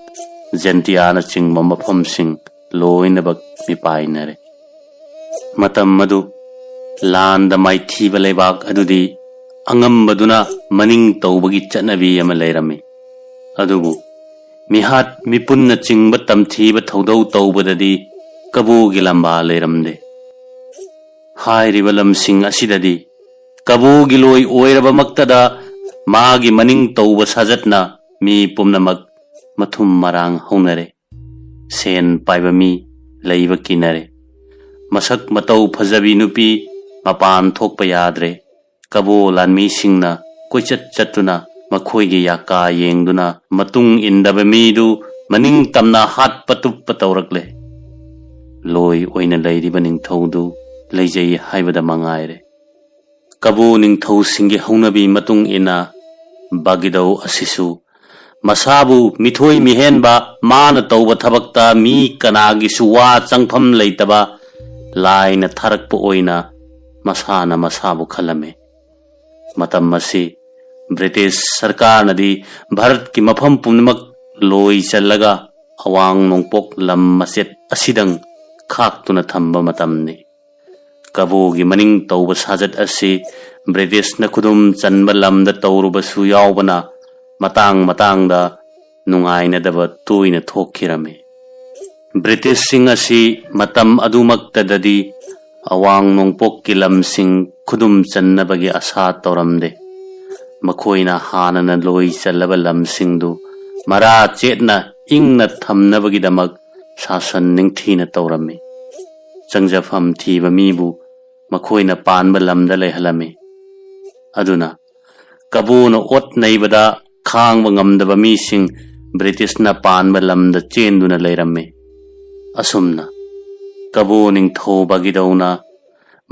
ꯖꯦꯟꯇꯤꯌꯥꯅꯆꯤꯡꯕ ꯃꯐꯝꯁꯤꯡ ꯂꯣꯏꯅꯃꯛ ꯃꯤꯄꯥꯏꯅꯔꯦ꯫ ꯃꯇꯝ ꯑꯗꯨ ꯂꯥꯟꯗ ꯃꯥꯏꯊꯤꯕ ꯂꯩꯕꯥꯛ ꯑꯗꯨꯗꯤ ꯑꯉꯝꯕꯗꯨꯅ ꯃꯅꯤꯡ ꯇꯧꯕꯒꯤ ꯆꯠꯅꯕꯤ ꯑꯃ ꯂꯩꯔꯝꯃꯤ꯫ ꯑꯗꯨꯕꯨ ꯃꯤꯍꯥꯠ ꯃꯤꯄꯨꯟꯅꯆꯤꯡꯕ ꯇꯝꯊꯤꯕ ꯊꯧꯗꯧ ꯇꯧꯕꯗꯗꯤ ꯀꯕꯣꯒꯤ ꯂꯝꯕꯥ ꯂꯩꯔꯝꯗꯦ꯫ ꯍꯥꯏꯔꯤꯕ ꯂꯝꯁꯤꯡ ꯑꯁꯤꯗꯗꯤ ꯀꯕꯣꯒꯤ ꯂꯣꯏ ꯑꯣꯏꯔꯕꯃꯛꯇꯗ ꯃꯥꯒꯤ ꯃꯅꯤꯡ ꯇꯧꯕ ꯁꯥꯖꯠꯅ ꯃꯤ ꯄꯨꯝꯅꯃꯛ ꯃꯊꯨꯝ ꯃꯔꯥꯡ ꯍꯧꯅꯔꯦ꯫ ꯁꯦꯟ ꯄꯥꯏꯕ ꯃꯤ ꯂꯩꯕ ꯀꯤꯅꯔꯦ꯫ ꯃꯁꯛ ꯃꯇꯧ ꯐꯖꯕꯤ ꯅꯨꯄꯤ ꯃꯄꯥꯟ ꯊꯣꯛꯄ ꯌꯥꯗ꯭ꯔꯦ꯫ ꯀꯕꯣ ꯂꯥꯟꯃꯤꯁꯤꯡꯅ ꯀꯣꯏꯆꯠ ꯆꯠꯇꯨꯅ ꯃꯈꯣꯏꯒꯤ ꯌꯥꯀꯥ ꯌꯦꯡꯗꯨꯅ ꯃꯇꯨꯡ ꯏꯟꯗꯕ ꯃꯤꯗꯨ ꯃꯅꯤꯡ ꯇꯝꯅ ꯍꯥꯠꯄ ꯇꯨꯞꯄ ꯇꯧꯔꯛꯂꯦ꯫ ꯂꯣꯏ ꯑꯣꯏꯅ ꯂꯩꯔꯤꯕ ꯅꯤꯡꯊꯧꯗꯨ ꯂꯩꯖꯩ ꯍꯥꯏꯕꯗ ꯃꯉꯥꯏꯔꯦ꯫ ꯀꯕꯣ ꯅꯤꯡꯊꯧꯁꯤꯡꯒꯤ ꯍꯧꯅꯕꯤ ꯃꯇꯨꯡ ꯏꯟꯅ ꯕꯥꯒꯤꯗꯧ ꯑꯁꯤꯁꯨ ꯃꯁꯥꯕꯨ ꯃꯤꯊꯣꯏ ꯃꯤꯍꯦꯟꯕ, ꯃꯥꯅ ꯇꯧꯕ ꯊꯕꯛꯇ ꯃꯤ ꯀꯅꯥꯒꯤꯁꯨ ꯋꯥ ꯆꯪꯐꯝ ꯂꯩꯇꯕ ꯂꯥꯏꯅ ꯊꯥꯔꯛꯄ ꯑꯣꯏꯅ ꯃꯁꯥꯅ ꯃꯁꯥꯕꯨ ꯈꯜꯂꯝꯃꯤ꯫ ꯃꯇꯝ ꯑꯁꯤ ꯕ꯭ꯔꯤꯇꯤꯁ ꯁꯔꯀꯥꯔꯅꯗꯤ ꯚꯥꯔꯠꯀꯤ ꯃꯐꯝ ꯄꯨꯝꯅꯃꯛ ꯂꯣꯏ ꯆꯜꯂꯒ ꯑꯋꯥꯡ ꯅꯣꯡꯄꯣꯛ ꯂꯝ ꯃꯆꯦꯠ ꯑꯁꯤꯗꯪ ꯈꯥꯛꯇꯨꯅ ꯊꯝꯕ ꯃꯇꯝꯅꯤ꯫ ꯀꯕꯣꯒꯤ ꯃꯅꯤꯡ ꯇꯧꯕ ꯁꯥꯖꯠ ꯑꯁꯤ ꯕ꯭ꯔꯤꯇꯤꯁꯅ ꯈꯨꯗꯨꯝ ꯆꯟꯕ ꯂꯝꯗ ꯇꯧꯔꯨꯕꯁꯨ ꯌꯥꯎꯕꯅ, ꯃꯇꯥꯡ ꯃꯇꯥꯡꯗ ꯅꯨꯡꯉꯥꯏꯅꯗꯕ ꯇꯣꯏꯅ ꯊꯣꯛꯈꯤꯔꯝꯃꯤ꯫ ꯕ꯭ꯔꯤꯇꯤꯁꯁꯤꯡ ꯑꯁꯤ ꯃꯇꯝ ꯑꯗꯨꯃꯛꯇꯗꯗꯤ ꯑꯋꯥꯡ ꯅꯣꯡꯄꯣꯛꯀꯤ ꯂꯝꯁꯤꯡ ꯈꯨꯗꯨꯝ ꯆꯟꯅꯕꯒꯤ ꯑꯁꯥ ꯇꯧꯔꯝꯗꯦ꯫ ꯃꯈꯣꯏꯅ ꯍꯥꯟꯅꯅ ꯂꯣꯏ ꯆꯜꯂꯕ ꯂꯝꯁꯤꯡꯗꯨ ꯃꯔꯥ ꯆꯦꯠꯅ ꯏꯪꯅ ꯊꯝꯅꯕꯒꯤꯗꯃꯛ ꯁꯥꯁꯟ ꯅꯤꯡꯊꯤꯅ ꯇꯧꯔꯝꯃꯤ꯫ ꯆꯪꯖꯐꯝ ꯊꯤꯕ ꯃꯤꯕꯨ ꯃꯈꯣꯏꯅ ꯄꯥꯟꯕ ꯂꯝꯗ ꯂꯩꯍꯜꯂꯝꯃꯤ꯫ ꯑꯗꯨꯅ ꯀꯕꯣꯅ ꯑꯣꯠ ꯅꯩꯕꯗ ꯈꯥꯡꯕ ꯉꯝꯗꯕ ꯃꯤꯁꯤꯡ ꯕ꯭ꯔꯤꯇꯤꯁꯅ ꯄꯥꯟꯕ ꯂꯝꯗ ꯆꯦꯟꯗꯨꯅ ꯂꯩꯔꯝꯃꯤ꯫ ꯑꯁꯨꯝꯅ ꯀꯕꯣ ꯅꯤꯡꯊꯧ ꯕꯥꯒꯤꯗꯧꯅ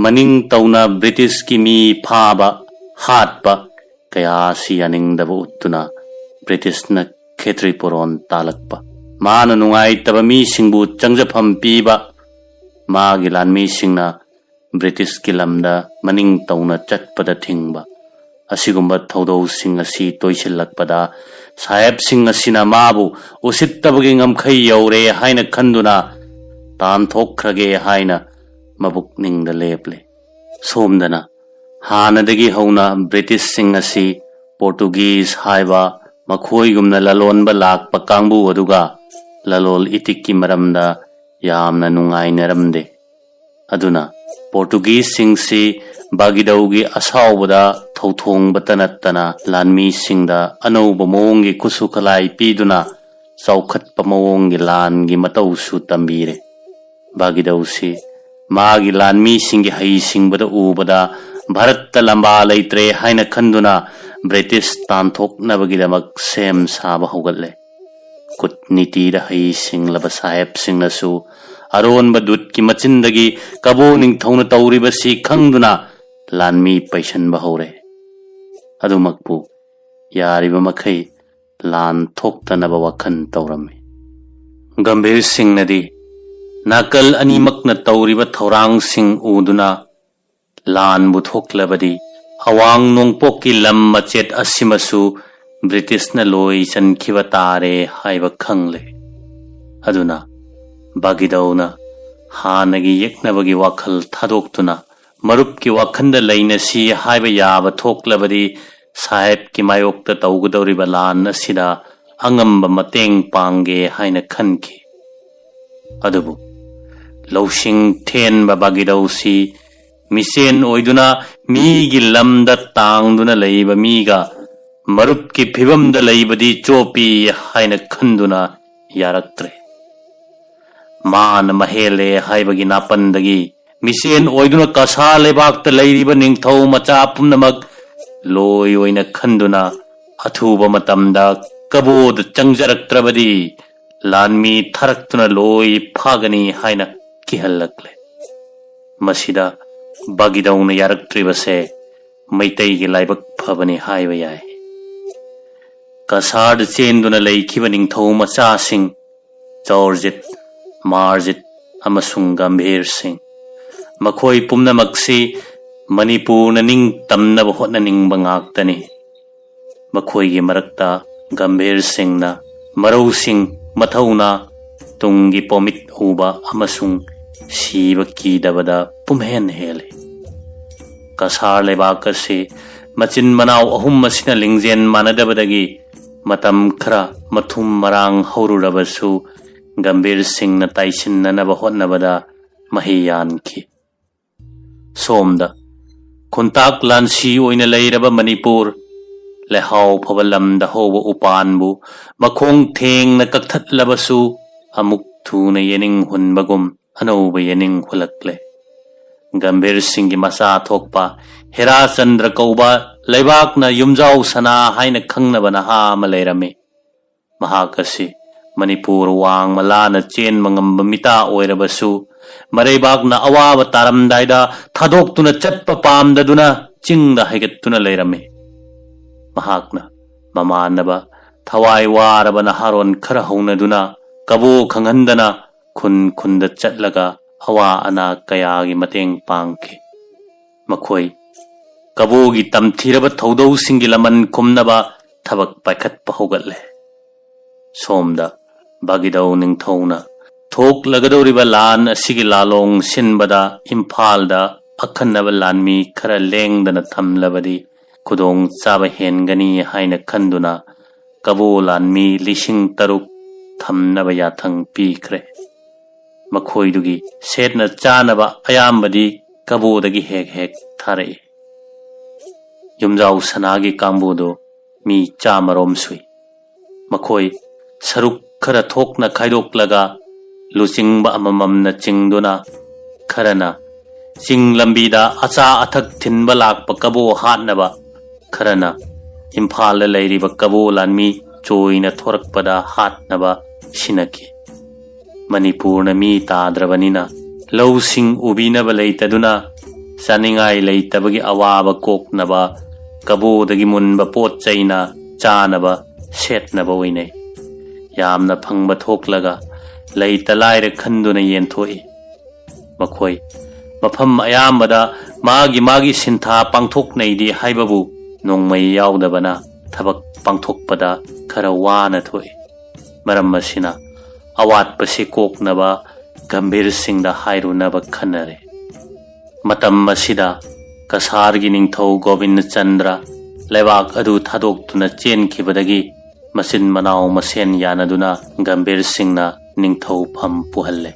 ꯃꯅꯤꯡ ꯇꯧꯅ ꯕ꯭ꯔꯤꯇꯤꯁꯀꯤ ꯃꯤ ꯐꯥꯕ, ꯍꯥꯠꯄ ꯀꯌꯥ ꯑꯁꯤ ꯌꯥꯅꯤꯡꯗꯕ ꯎꯠꯇꯨꯅ ꯕ꯭ꯔꯤꯇꯤꯁꯅ ꯈꯦꯇ꯭ꯔꯤ ꯄꯣꯔꯣꯟ ꯇꯥꯜꯂꯛꯄ, ꯃꯥꯅ ꯅꯨꯡꯉꯥꯏꯇꯕ ꯃꯤꯁꯤꯡꯕꯨ ꯆꯪꯖꯐꯝ ꯄꯤꯕ, ꯃꯥꯒꯤ ꯂꯥꯟꯃꯤꯁꯤꯡꯅ ꯕ꯭ꯔꯤꯇꯤꯁꯀꯤ ꯂꯝꯗ ꯃꯅꯤꯡ ꯇꯧꯅ ꯆꯠꯄꯗ ꯊꯤꯡꯕ, ꯑꯁꯤꯒꯨꯝꯕ ꯊꯧꯗꯧꯁꯤꯡ ꯑꯁꯤ ꯇꯣꯏꯁꯤꯜꯂꯛꯄꯗ ꯁꯥꯍꯦꯕꯁꯤꯡ ꯑꯁꯤꯅ ꯃꯥꯕꯨ ꯎꯁꯤꯠꯇꯕꯒꯤ ꯉꯝꯈꯩ ꯌꯧꯔꯦ ꯍꯥꯏꯅ ꯈꯟꯗꯨꯅ ꯇꯥꯟꯊꯣꯛꯈ꯭ꯔꯒꯦ ꯍꯥꯏꯅ ꯃꯕꯨꯛꯅꯤꯡꯗ ꯂꯦꯞꯂꯦ꯫ ꯁꯣꯝꯗꯅ ꯍꯥꯟꯅꯗꯒꯤ ꯍꯧꯅ ꯕ꯭ꯔꯤꯇꯤꯁꯁꯤꯡ ꯑꯁꯤ ꯄꯣꯔꯇꯨꯒꯤꯖ ꯍꯥꯏꯕ ꯃꯈꯣꯏꯒꯨꯝꯅ ꯂꯂꯣꯟꯕ ꯂꯥꯛꯄ ꯀꯥꯡꯕꯨ ꯑꯗꯨꯒ ꯂꯂꯣꯜ ꯏꯇꯤꯛꯀꯤ ꯃꯔꯝꯗ ꯌꯥꯝꯅ ꯅꯨꯡꯉꯥꯏꯅꯔꯝꯗꯦ꯫ ꯑꯗꯨꯅ ꯄꯣꯔꯇꯨꯒꯤꯖꯁꯤꯡꯁꯤ ꯕꯥꯒꯤꯗꯧꯒꯤ ꯑꯁꯥꯎꯕꯗ ꯊꯧꯊꯣꯡꯕꯇ ꯅꯠꯇꯅ ꯂꯥꯟꯃꯤꯁꯤꯡꯗ ꯑꯅꯧꯕ ꯃꯑꯣꯡꯒꯤ ꯈꯨꯠꯁꯨ ꯈꯨꯠꯂꯥꯏ ꯄꯤꯗꯨꯅ ꯆꯥꯎꯈꯠꯄ ꯃꯑꯣꯡꯒꯤ ꯂꯥꯟꯒꯤ ꯃꯇꯧꯁꯨ ꯇꯝꯕꯤꯔꯦ꯫ ꯕꯥꯒꯤꯗꯧꯁꯤ ꯃꯥꯒꯤ ꯂꯥꯟꯃꯤꯁꯤꯡꯒꯤ ꯍꯩꯁꯤꯡꯕꯗ ꯎꯕꯗ ꯚꯥꯔꯠꯇ ꯂꯝꯕꯥ ꯂꯩꯇ꯭ꯔꯦ ꯍꯥꯏꯅ ꯈꯟꯗꯨꯅ ꯕ꯭ꯔꯤꯇꯤꯁ ꯇꯥꯟꯊꯣꯛꯅꯕꯒꯤꯗꯃꯛ ꯁꯦꯝ ꯁꯥꯕ ꯍꯧꯒꯠꯂꯦ꯫ ꯀꯨꯠꯅꯤꯇꯤꯗ ꯍꯩꯁꯤꯡꯂꯕ ꯁꯥꯍꯦꯕꯁꯤꯡꯅꯁꯨ ꯑꯔꯣꯟꯕ ꯗꯨꯠꯀꯤ ꯃꯆꯤꯟꯗꯒꯤ ꯀꯕꯣ ꯅꯤꯡꯊꯧꯅ ꯇꯧꯔꯤꯕꯁꯤ ꯈꯪꯗꯨꯅ ꯂꯥꯟꯃꯤ ꯄꯩꯁꯟꯕ ꯍꯧꯔꯦ꯫ ꯑꯗꯨꯃꯛꯄꯨ ꯌꯥꯔꯤꯕ ꯃꯈꯩ ꯂꯥꯟ ꯊꯣꯛꯇꯅꯕ ꯋꯥꯈꯜ ꯇꯧꯔꯝꯃꯤ꯫ ꯒꯝꯚꯤꯔ ꯁꯤꯡꯅꯗꯤ ꯅꯥꯀꯜ ꯑꯅꯤꯃꯛꯅ ꯇꯧꯔꯤꯕ ꯊꯧꯔꯥꯡꯁꯤꯡ ꯎꯗꯨꯅ ꯂꯥꯟꯕꯨ ꯊꯣꯛꯂꯕꯗꯤ ꯑꯋꯥꯡ ꯅꯣꯡꯄꯣꯛꯀꯤ ꯂꯝ ꯃꯆꯦꯠ ꯑꯁꯤꯃꯁꯨ ꯕ꯭ꯔꯤꯇꯤꯁꯅ ꯂꯣꯏ ꯆꯟꯈꯤꯕ ꯇꯥꯔꯦ ꯍꯥꯏꯕ ꯈꯪꯂꯦ꯫ ꯑꯗꯨꯅ ꯕꯥꯒꯤꯗꯧꯅ ꯍꯥꯟꯅꯒꯤ ꯌꯦꯛꯅꯕꯒꯤ ꯋꯥꯈꯜ ꯊꯥꯗꯣꯛꯇꯨꯅ ꯃꯔꯨꯞꯀꯤ ꯋꯥꯈꯜꯗ ꯂꯩꯅꯁꯤ ꯍꯥꯏꯕ ꯌꯥꯕ ꯊꯣꯛꯂꯕꯗꯤ ꯁꯥꯍꯦꯕꯀꯤ ꯃꯥꯌꯣꯛꯇ ꯇꯧꯒꯗꯧꯔꯤꯕ ꯂꯥꯟ ꯑꯁꯤꯗ ꯑꯉꯝꯕ ꯃꯇꯦꯡ ꯄꯥꯡꯒꯦ ꯍꯥꯏꯅ ꯈꯟꯈꯤ꯫ ꯑꯗꯨꯕꯨ ꯂꯧꯁꯤꯡ ꯊꯦꯟꯕ ꯕꯥꯒꯤꯗꯧꯁꯤ ꯃꯤꯁꯦꯟ ꯑꯣꯏꯗꯨꯅ ꯃꯤꯒꯤ ꯂꯝꯗ ꯇꯥꯡꯗꯨꯅ ꯂꯩꯕ ꯃꯤꯒ ꯃꯔꯨꯞꯀꯤ ꯐꯤꯕꯝꯗ ꯂꯩꯕꯗꯤ ꯆꯣꯞꯄꯤ ꯍꯥꯏꯅ ꯈꯟꯗꯨꯅ ꯌꯥꯔꯛꯇ꯭ꯔꯦ꯫ ꯃꯥꯅ ꯃꯍꯦꯜꯂꯦ ꯍꯥꯏꯕꯒꯤ ꯅꯥꯄꯟꯗꯒꯤ ꯃꯤꯁꯦꯟ ꯑꯣꯏꯗꯨꯅ ꯀꯁꯥꯔ ꯂꯩꯕꯥꯛꯇ ꯂꯩꯔꯤꯕ ꯅꯤꯡꯊꯧ ꯃꯆꯥ ꯄꯨꯝꯅꯃꯛ ꯂꯣꯏ ꯑꯣꯏꯅ ꯈꯟꯗꯨꯅ ꯑꯊꯨꯕ ꯃꯇꯝꯗ ꯀꯕꯣꯗ ꯆꯪꯖꯔꯛꯇ꯭ꯔꯕꯗꯤ ꯂꯥꯟꯃꯤ ꯊꯥꯔꯛꯇꯨꯅ ꯂꯣꯏ ꯐꯥꯒꯅꯤ ꯍꯥꯏꯅ ꯀꯤꯍꯜꯂꯛꯂꯦ꯫ ꯃꯁꯤꯗ ꯕꯥꯒꯤꯗꯧꯅ ꯌꯥꯔꯛꯇ꯭ꯔꯤꯕꯁꯦ ꯃꯩꯇꯩꯒꯤ ꯂꯥꯏꯕꯛ ꯐꯕꯅꯤ ꯍꯥꯏꯕ ꯌꯥꯏ꯫ ꯀꯁꯥꯔꯗ ꯆꯦꯟꯗꯨꯅ ꯂꯩꯈꯤꯕ ꯅꯤꯡꯊꯧ ꯃꯆꯥꯁꯤꯡ ꯆꯧꯔꯖꯤꯠ, ꯃꯥꯔꯖꯤꯠ ꯑꯃꯁꯨꯡ ꯒꯝꯚꯤꯔ ꯁꯤꯡ, ꯃꯈꯣꯏ ꯄꯨꯝꯅꯃꯛꯁꯤ ꯃꯅꯤꯄꯨꯔꯅ ꯅꯤꯡꯇꯝꯅꯕ ꯍꯣꯠꯅꯅꯤꯡꯕ ꯉꯥꯛꯇꯅꯤ꯫ ꯃꯈꯣꯏꯒꯤ ꯃꯔꯛꯇ ꯒꯝꯚꯤꯔ ꯁꯤꯡꯅ ꯃꯔꯧꯁꯤꯡ, ꯃꯊꯧꯅꯥ, ꯇꯨꯡꯒꯤ ꯄꯣꯃꯤꯠ ꯎꯕ ꯑꯃꯁꯨꯡ ꯁꯤꯕ ꯀꯤꯗꯕꯗ ꯄꯨꯝꯍꯦꯟ ꯍꯦꯜꯂꯤ꯫ ꯀꯁꯥꯔ ꯂꯩꯕꯥꯛ ꯑꯁꯤ ꯃꯆꯤꯟ ꯃꯅꯥꯎ ꯑꯍꯨꯝ ꯑꯁꯤꯅ ꯂꯤꯡꯖꯦꯜ ꯃꯥꯟꯅꯗꯕꯗꯒꯤ ꯃꯇꯝ ꯈꯔ ꯃꯊꯨꯝ ꯃꯔꯥꯡ ꯍꯧꯔꯨꯔꯕꯁꯨ ꯒꯝꯚꯤꯔ ꯁꯤꯡꯅ ꯇꯥꯏꯁꯤꯟꯅꯅꯕ ꯍꯣꯠꯅꯕꯗ ꯃꯍꯩ ꯌꯥꯟꯈꯤ꯫ ꯁꯣꯝꯗ ꯈꯨꯟꯇꯥꯛ ꯂꯥꯟꯁꯤ ꯑꯣꯏꯅ ꯂꯩꯔꯕ ꯃꯅꯤꯄꯨꯔ, ꯂꯩꯍꯥꯎ ꯐꯕ ꯂꯝꯗ ꯍꯧꯕ ꯎꯄꯥꯟꯕꯨ ꯃꯈꯣꯡ ꯊꯦꯡꯅ ꯀꯛꯊꯠꯂꯕꯁꯨ ꯑꯃꯨꯛ ꯊꯨꯅ ꯌꯦꯅꯤꯡ ꯍꯨꯟꯕꯒꯨꯝ ꯑꯅꯧꯕ ꯌꯦꯅꯤꯡ ꯍꯨꯜꯂꯛꯂꯦ꯫ ꯒꯝꯚꯤꯔ ꯁꯤꯡꯒꯤ ꯃꯆꯥ ꯊꯣꯛꯄ ꯍꯦꯔꯥꯆꯟꯗ꯭ꯔ ꯀꯧꯕ ꯂꯩꯕꯥꯛꯅ ꯌꯨꯝꯖꯥꯎ ꯁꯅꯥ ꯍꯥꯏꯅ ꯈꯪꯅꯕ ꯅꯍꯥ ꯑꯃ ꯂꯩꯔꯝꯃꯤ꯫ ꯃꯍꯥꯛ ꯑꯁꯤ ꯃꯅꯤꯄꯨꯔ ꯋꯥꯡꯃ ꯂꯥꯟꯅ ꯆꯦꯟꯕ ꯉꯝꯕ ꯃꯤꯇꯥ ꯑꯣꯏꯔꯕꯁꯨ, ꯃꯔꯩꯕꯥꯛꯅ ꯑꯋꯥꯕ ꯇꯥꯔꯝꯗꯥꯏꯗ ꯊꯥꯗꯣꯛꯇꯨꯅ ꯆꯠꯄ ꯄꯥꯝꯗꯗꯨꯅ ꯆꯤꯡꯗ ꯍꯥꯏꯒꯠꯇꯨꯅ ꯂꯩꯔꯝꯃꯤ꯫ ꯃꯍꯥꯛꯅ ꯃꯃꯥꯟꯅꯕ ꯊꯋꯥꯏ ꯋꯥꯔꯕ ꯅꯍꯥꯔꯣꯟ ꯈꯔ ꯍꯧꯅꯗꯨꯅ ꯀꯕꯣ ꯈꯪꯍꯟꯗꯅ ꯈꯨꯟ ꯈꯨꯟꯗ ꯆꯠꯂꯒ ꯑꯋꯥ ꯑꯅꯥ ꯀꯌꯥꯒꯤ ꯃꯇꯦꯡ ꯄꯥꯡꯈꯤ꯫ ꯃꯈꯣꯏ ꯀꯕꯣꯒꯤ ꯇꯝꯊꯤꯔꯕ ꯊꯧꯗꯧꯁꯤꯡꯒꯤ ꯂꯃꯟ ꯈꯨꯝꯅꯕ ꯊꯕꯛ ꯄꯥꯏꯈꯠꯄ ꯍꯧꯒꯠꯂꯦ꯫ ꯁꯣꯝꯗ ꯕꯥꯒꯤꯗꯧ ꯅꯤꯡꯊꯧꯅ ꯊꯣꯛꯂꯒꯗꯧꯔꯤꯕ ꯂꯥꯟ ꯑꯁꯤꯒꯤ ꯂꯥꯂꯣꯡ ꯁꯤꯟꯕꯗ ꯏꯝꯐꯥꯜꯗ ꯑꯈꯟꯅꯕ ꯂꯥꯟꯃꯤ ꯈꯔ ꯂꯦꯡꯗꯅ ꯊꯝꯂꯕꯗꯤ ꯈꯨꯗꯣꯡ ꯆꯥꯕ ꯍꯦꯟꯒꯅꯤ ꯍꯥꯏꯅ ꯈꯟꯗꯨꯅ ꯀꯕꯣ ꯂꯥꯟꯃꯤ ꯂꯤꯁꯤꯡ ꯇꯔꯨꯛ ꯊꯝꯅꯕ ꯌꯥꯊꯪ ꯄꯤꯈ꯭ꯔꯦ꯫ ꯃꯈꯣꯏꯗꯨꯒꯤ ꯁꯦꯠꯅ ꯆꯥꯅꯕ ꯑꯌꯥꯝꯕꯗꯤ ꯀꯕꯣꯗꯒꯤ ꯍꯦꯛ ꯍꯦꯛ ꯊꯥꯔꯛꯏ꯫ ꯌꯨꯝꯖꯥꯎ ꯁꯅꯥꯒꯤ ꯀꯥꯡꯕꯨꯗꯨ ꯃꯤ ꯆꯥꯃꯔꯣꯝ ꯁꯨꯏ꯫ ꯃꯈꯣꯏ ꯁꯔꯨꯛ ꯈꯔ ꯊꯣꯛꯅ ꯈꯥꯏꯗꯣꯛꯂꯒ ꯂꯨꯆꯤꯡꯕ ꯑꯃꯃꯝꯅ ꯆꯤꯡꯗꯨꯅ, ꯈꯔꯅ ꯆꯤꯡ ꯂꯝꯕꯤꯗ ꯑꯆꯥ ꯑꯊꯛ ꯊꯤꯟꯕ ꯂꯥꯛꯄ ꯀꯕꯣ ꯍꯥꯠꯅꯕ, ꯈꯔꯅ ꯏꯝꯐꯥꯜꯗ ꯂꯩꯔꯤꯕ ꯀꯕꯣ ꯂꯥꯟꯃꯤ ꯆꯣꯏꯅ ꯊꯣꯔꯛꯄꯗ ꯍꯥꯠꯅꯕ ꯁꯤꯟꯅꯈꯤ꯫ ꯃꯅꯤꯄꯨꯔꯅ ꯃꯤ ꯇꯥꯗ꯭ꯔꯕꯅꯤꯅ ꯂꯧꯁꯤꯡ ꯎꯕꯤꯅꯕ ꯂꯩꯇꯗꯨꯅ ꯆꯥꯅꯤꯡꯉꯥꯏ ꯂꯩꯇꯕꯒꯤ ꯑꯋꯥꯕ ꯀꯣꯛꯅꯕ ꯀꯕꯣꯗꯒꯤ ꯃꯨꯟꯕ ꯄꯣꯠ ꯆꯩꯅ ꯆꯥꯅꯕ ꯁꯦꯠꯅꯕ ꯑꯣꯏꯅꯩ꯫ ꯌꯥꯝꯅ ꯐꯪꯕ ꯊꯣꯛꯂꯒ ꯂꯩꯇ ꯂꯥꯏꯔ ꯈꯟꯗꯨꯅ ꯌꯦꯟꯊꯣꯛꯏ꯫ ꯃꯈꯣꯏ ꯃꯐꯝ ꯑꯌꯥꯝꯕꯗ ꯃꯥꯒꯤ ꯃꯥꯒꯤ ꯁꯤꯟꯊꯥ ꯄꯥꯡꯊꯣꯛꯅꯩꯗꯤ ꯍꯥꯏꯕꯕꯨ ꯅꯣꯡꯃꯩ ꯌꯥꯎꯗꯕꯅ ꯊꯕꯛ ꯄꯥꯡꯊꯣꯛꯄꯗ ꯈꯔ ꯋꯥꯅ ꯊꯣꯛꯏ꯫ ꯃꯔꯝ ꯑꯁꯤꯅ ꯑꯋꯥꯠꯄꯁꯤ ꯀꯣꯛꯅꯕ ꯒꯝꯚꯤꯔ ꯁꯤꯡꯗ ꯍꯥꯏꯔꯨꯅꯕ ꯈꯟꯅꯔꯦ꯫ ꯃꯇꯝ ꯑꯁꯤꯗ ꯀꯁꯥꯔꯒꯤ ꯅꯤꯡꯊꯧ ꯒꯣꯕꯤꯟꯗ ꯆꯟꯗ꯭ꯔ ꯂꯩꯕꯥꯛ ꯑꯗꯨ ꯊꯥꯗꯣꯛꯇꯨꯅ ꯆꯦꯟꯈꯤꯕꯗꯒꯤ ꯃꯆꯤꯟ ꯃꯅꯥꯎ ꯃꯁꯦꯟ ꯌꯥꯅꯗꯨꯅ ꯒꯝꯚꯤꯔ ꯁꯤꯡꯅ ꯅꯤꯡꯊꯧ ꯐꯝ ꯄꯨꯍꯜꯂꯦ꯫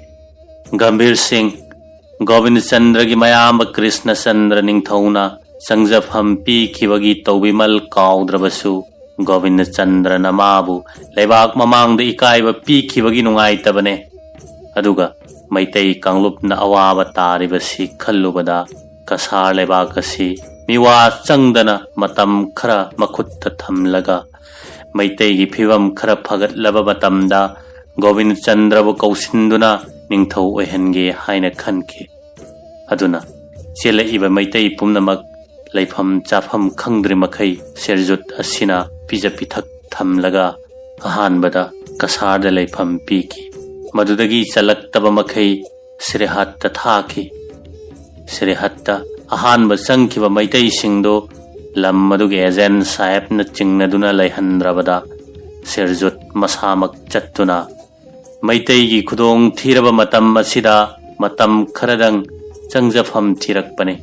ꯒꯝꯚꯤꯔ ꯁꯤꯡ, ꯒꯣꯕꯤꯟꯗ ꯆꯟꯗ꯭ꯔꯒꯤ ꯃꯌꯥꯝꯕ ꯀ꯭ꯔꯤꯁꯅ ꯆꯟꯗ꯭ꯔ ꯅꯤꯡꯊꯧꯅ ꯆꯪꯖꯐꯝ ꯄꯤꯈꯤꯕꯒꯤ ꯇꯧꯕꯤꯃꯜ ꯀꯥꯎꯗ꯭ꯔꯕꯁꯨ, ꯒꯣꯕꯤꯟꯗ ꯆꯟꯗ꯭ꯔꯅ ꯃꯥꯕꯨ ꯂꯩꯕꯥꯛ ꯃꯃꯥꯡꯗ ꯏꯀꯥꯏꯕ ꯄꯤꯈꯤꯕꯒꯤ ꯅꯨꯡꯉꯥꯏꯇꯕꯅꯦ꯫ ꯑꯗꯨꯒ ꯃꯩꯇꯩ ꯀꯥꯡꯂꯨꯞꯅ ꯑꯋꯥꯕ ꯇꯥꯔꯤꯕꯁꯤ ꯈꯜꯂꯨꯕꯗ ꯀꯁꯥꯔ ꯂꯩꯕꯥꯛ ꯑꯁꯤ ꯃꯤꯋꯥ ꯆꯪꯗꯅ ꯃꯇꯝ ꯈꯔ ꯃꯈꯨꯠꯇ ꯊꯝꯂꯒ ꯃꯩꯇꯩꯒꯤ ꯐꯤꯕꯝ ꯈꯔ ꯐꯒꯠꯂꯕ ꯃꯇꯝꯗ ꯒꯣꯕꯤꯟꯗ ꯆꯟꯗ꯭ꯔꯕꯨ ꯀꯧꯁꯤꯟꯗꯨꯅ ꯅꯤꯡꯊꯧ ꯑꯣꯏꯍꯟꯒꯦ ꯍꯥꯏꯅ ꯈꯟꯈꯤ꯫ ꯑꯗꯨꯅ ꯆꯦꯜꯂꯛꯏꯕ ꯃꯩꯇꯩ ꯄꯨꯝꯅꯃꯛ ꯂꯩꯐꯝ ꯆꯥꯐꯝ ꯈꯪꯗ꯭ꯔꯤ ꯃꯈꯩ ꯁꯦꯔꯖꯨꯠ ꯑꯁꯤꯅ ꯄꯤꯖ ꯄꯤꯊꯛ ꯊꯝꯂꯒ ꯑꯍꯥꯟꯕꯗ ꯀꯁꯥꯔꯗ ꯂꯩꯐꯝ ꯄꯤꯈꯤ꯫ ꯃꯗꯨꯗꯒꯤ ꯆꯜꯂꯛꯇꯕ ꯃꯈꯩ ꯁꯤꯔꯤꯍꯠꯇ ꯊꯥꯈꯤ꯫ ꯁꯤꯔꯤꯍꯠꯇ ꯑꯍꯥꯟꯕ ꯆꯪꯈꯤꯕ ꯃꯩꯇꯩꯁꯤꯡꯗꯨ ꯂꯝ ꯑꯗꯨꯒꯤ ꯑꯦꯖꯦꯟ ꯁꯥꯍꯦꯕꯅ ꯆꯤꯡꯅꯗꯨꯅ ꯂꯩꯍꯟꯗ꯭ꯔꯕꯗ ꯁꯤꯔꯖꯨꯠ ꯃꯁꯥꯃꯛ ꯆꯠꯇꯨꯅ ꯃꯩꯇꯩꯒꯤ ꯈꯨꯗꯣꯡ ꯊꯤꯔꯕ ꯃꯇꯝ ꯑꯁꯤꯗ ꯃꯇꯝ ꯈꯔꯗꯪ ꯆꯪꯖꯐꯝ ꯊꯤꯔꯛꯄꯅꯤ꯫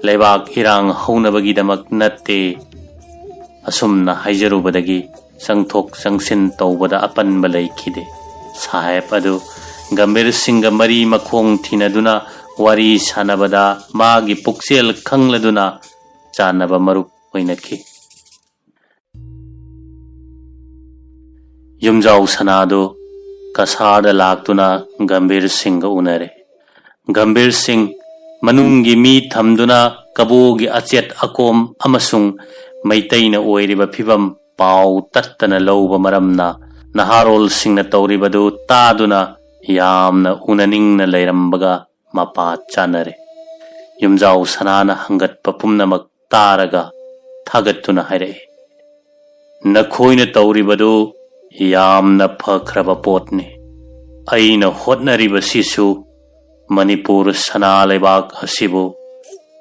ꯂꯩꯕꯥꯛ ꯏꯔꯥꯡ ꯍꯧꯅꯕꯒꯤꯗꯃꯛ ꯅꯠꯇꯦ꯫ ꯑꯁꯨꯝꯅ ꯍꯥꯏꯖꯔꯨꯕꯗꯒꯤ ꯆꯪꯊꯣꯛ ꯆꯪꯁꯤꯟ ꯇꯧꯕꯗ ꯑꯄꯟꯕ ꯂꯩꯈꯤꯗꯦ꯫ ꯁꯥꯍꯦꯕ ꯑꯗꯨ ꯒꯝꯚꯤꯔ ꯁꯤꯡꯒ ꯃꯔꯤ ꯃꯈꯣꯡ ꯊꯤꯅꯗꯨꯅ ꯋꯥꯔꯤ ꯁꯥꯟꯅꯕꯗ ꯃꯥꯒꯤ ꯄꯨꯛꯆꯦꯜ ꯈꯪꯂꯗꯨꯅ ꯆꯥꯟꯅꯕ ꯃꯔꯨꯞ ꯑꯣꯏꯅꯈꯤ꯫ ꯌꯨꯝꯖꯥꯎ ꯁꯅꯥꯗꯨ ꯀꯁꯥꯔꯗ ꯂꯥꯛꯇꯨꯅ ꯒꯝꯚꯤꯔ ꯁꯤꯡꯒ ꯎꯅꯔꯦ꯫ ꯒꯝꯚꯤꯔ ꯁꯤꯡ ꯃꯅꯨꯡꯒꯤ ꯃꯤ ꯊꯝꯗꯨꯅ ꯀꯕꯣꯒꯤ ꯑꯆꯦꯠ ꯑꯀꯣꯝ ꯑꯃꯁꯨꯡ ꯃꯩꯇꯩꯅ ꯑꯣꯏꯔꯤꯕ ꯐꯤꯕꯝ ꯄꯥꯎ ꯇꯠꯇꯅ ꯂꯧꯕ ꯃꯔꯝꯅ ꯅꯍꯥꯔꯣꯜꯁꯤꯡꯅ ꯇꯧꯔꯤꯕꯗꯨ ꯇꯥꯗꯨꯅ ꯌꯥꯝꯅ ꯎꯅꯅꯤꯡꯅ ꯂꯩꯔꯝꯕꯒ ꯃꯄꯥ ꯆꯥꯅꯔꯦ꯫ ꯌꯨꯝꯖꯥꯎ ꯁꯅꯥꯅ ꯍꯪꯒꯠꯄ ꯄꯨꯝꯅꯃꯛ ꯇꯥꯔꯒ ꯊꯥꯒꯠꯇꯨꯅ ꯍꯥꯏꯔꯛꯏ, "ꯅꯈꯣꯏꯅ ꯇꯧꯔꯤꯕꯗꯨ ꯌꯥꯝꯅ ꯐꯈ꯭ꯔꯕ ꯄꯣꯠꯅꯤ꯫ ꯑꯩꯅ ꯍꯣꯠꯅꯔꯤꯕꯁꯤꯁꯨ ꯃꯅꯤꯄꯨꯔ ꯁꯅꯥ ꯂꯩꯕꯥꯛ ꯑꯁꯤꯕꯨ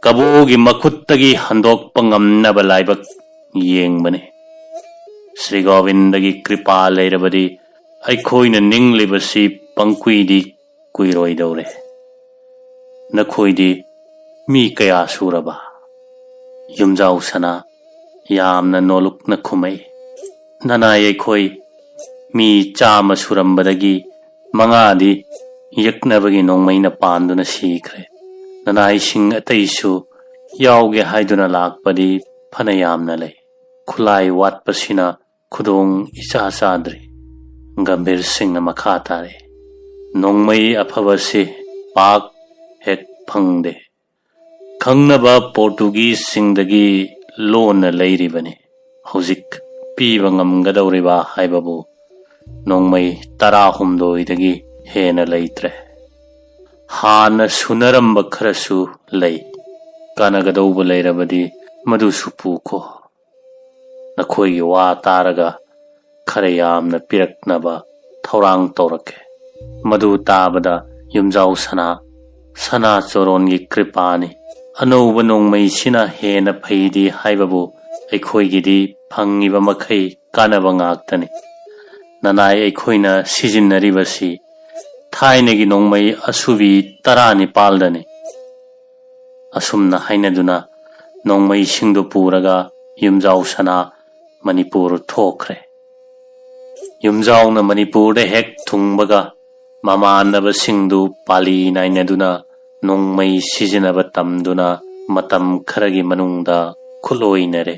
ꯀꯕꯣꯒꯤ ꯃꯈꯨꯠꯇꯒꯤ ꯍꯟꯗꯣꯛꯄ ꯉꯝꯅꯕ ꯂꯥꯏꯕꯛ ꯌꯦꯡꯕꯅꯤ꯫ ꯁ꯭ꯔꯤ ꯒꯣꯕꯤꯟꯗꯒꯤ ꯀ꯭ꯔꯤꯄꯥ ꯂꯩꯔꯕꯗꯤ ꯑꯩꯈꯣꯏꯅ ꯅꯤꯡꯂꯤꯕꯁꯤ ꯄꯪꯀꯨꯏꯗꯤ ꯀꯨꯏꯔꯣꯏꯗꯧꯔꯦ꯫ ꯅꯈꯣꯏꯗꯤ ꯃꯤ ꯀꯌꯥ ꯁꯨꯔꯕ?" ꯌꯨꯝꯖꯥꯎ ꯁꯅꯥ ꯌꯥꯝꯅ ꯅꯣꯂꯨꯛꯅ ꯈꯨꯝꯃꯛꯏ, "ꯅꯅꯥꯏ ꯑꯩꯈꯣꯏ ꯃꯤ ꯆꯥꯝꯃ ꯁꯨꯔꯝꯕꯗꯒꯤ ꯃꯉꯥꯗꯤ ꯌꯦꯛꯅꯕꯒꯤ ꯅꯣꯡꯃꯩꯅ ꯄꯥꯟꯗꯨꯅ ꯁꯤꯈ꯭ꯔꯦ꯫ ꯅꯅꯥꯏꯁꯤꯡ ꯑꯇꯩꯁꯨ ꯌꯥꯎꯒꯦ ꯍꯥꯏꯗꯨꯅ ꯂꯥꯛꯄꯗꯤ ꯐꯅ ꯌꯥꯝꯅ ꯂꯩ꯫ ꯈꯨꯠꯂꯥꯏ ꯋꯥꯠꯄꯁꯤꯅ ꯈꯨꯗꯣꯡ ꯏꯆꯥ ꯆꯥꯗ꯭ꯔꯤ꯫" ꯒꯝꯚꯤꯔ ꯁꯤꯡꯅ ꯃꯈꯥ ꯇꯥꯔꯛꯏ, "ꯅꯣꯡꯃꯩ ꯑꯐꯕꯁꯤ ꯄꯥꯛ ꯍꯦꯛ ꯐꯪꯗꯦ꯫ ꯈꯪꯅꯕ ꯄꯣꯔꯇꯨꯒꯤꯖꯁꯤꯡꯗꯒꯤ ꯂꯣꯟꯅ ꯂꯩꯔꯤꯕꯅꯤ꯫ ꯍꯧꯖꯤꯛ ꯄꯤꯕ ꯉꯝꯒꯗꯧꯔꯤꯕ ꯍꯥꯏꯕꯕꯨ ꯅꯣꯡꯃꯩ ꯇꯔꯥꯍꯨꯝꯗꯣꯏꯗꯒꯤ ꯍꯦꯟꯅ ꯂꯩꯇ꯭ꯔꯦ꯫ ꯍꯥꯟꯅ ꯁꯨꯅꯔꯝꯕ ꯈꯔꯁꯨ ꯂꯩ꯫ ꯀꯥꯟꯅꯒꯗꯧꯕ ꯂꯩꯔꯕꯗꯤ ꯃꯗꯨꯁꯨ ꯄꯨꯈꯣ꯫ ꯅꯈꯣꯏꯒꯤ ꯋꯥ ꯇꯥꯔꯒ ꯈꯔ ꯌꯥꯝꯅ ꯄꯤꯔꯛꯅꯕ ꯊꯧꯔꯥꯡ ꯇꯧꯔꯛꯀꯦ꯫" ꯃꯗꯨ ꯇꯥꯕꯗ ꯌꯨꯝꯖꯥꯎ ꯁꯅꯥ, "ꯁꯅꯥ ꯆꯣꯔꯣꯟꯒꯤ ꯀ꯭ꯔꯤꯄꯥꯅꯤ꯫ ꯑꯅꯧꯕ ꯅꯣꯡꯃꯩꯁꯤꯅ ꯍꯦꯟꯅ ꯐꯩꯗꯤ ꯍꯥꯏꯕꯕꯨ ꯑꯩꯈꯣꯏꯒꯤꯗꯤ ꯐꯪꯉꯤꯕ ꯃꯈꯩ ꯀꯥꯟꯅꯕ ꯉꯥꯛꯇꯅꯤ꯫ ꯅꯅꯥꯏ ꯑꯩꯈꯣꯏꯅ ꯁꯤꯖꯤꯟꯅꯔꯤꯕꯁꯤ ꯊꯥꯏꯅꯒꯤ ꯅꯣꯡꯃꯩ ꯑꯁꯨꯕꯤ ꯇꯔꯥꯅꯤꯄꯥꯜꯗꯅꯤ꯫" ꯑꯁꯨꯝꯅ ꯍꯥꯏꯅꯗꯨꯅ ꯅꯣꯡꯃꯩꯁꯤꯡꯗꯨ ꯄꯨꯔꯒ ꯌꯨꯝꯖꯥꯎ ꯁꯅꯥ ꯃꯅꯤꯄꯨꯔ ꯊꯣꯛꯈ꯭ꯔꯦ꯫ ꯌꯨꯝꯖꯥꯎꯅ ꯃꯅꯤꯄꯨꯔꯗ ꯍꯦꯛ ꯊꯨꯡꯕꯒ ꯃꯃꯥꯟꯅꯕꯁꯤꯡꯗꯨ ꯄꯥꯂꯤ ꯅꯥꯏꯅꯗꯨꯅ ꯅꯣꯡꯃꯩ ꯁꯤꯖꯤꯟꯅꯕ ꯇꯝꯗꯨꯅ ꯃꯇꯝ ꯈꯔꯒꯤ ꯃꯅꯨꯡꯗ ꯈꯨꯠꯂꯣꯏꯅꯔꯦ꯫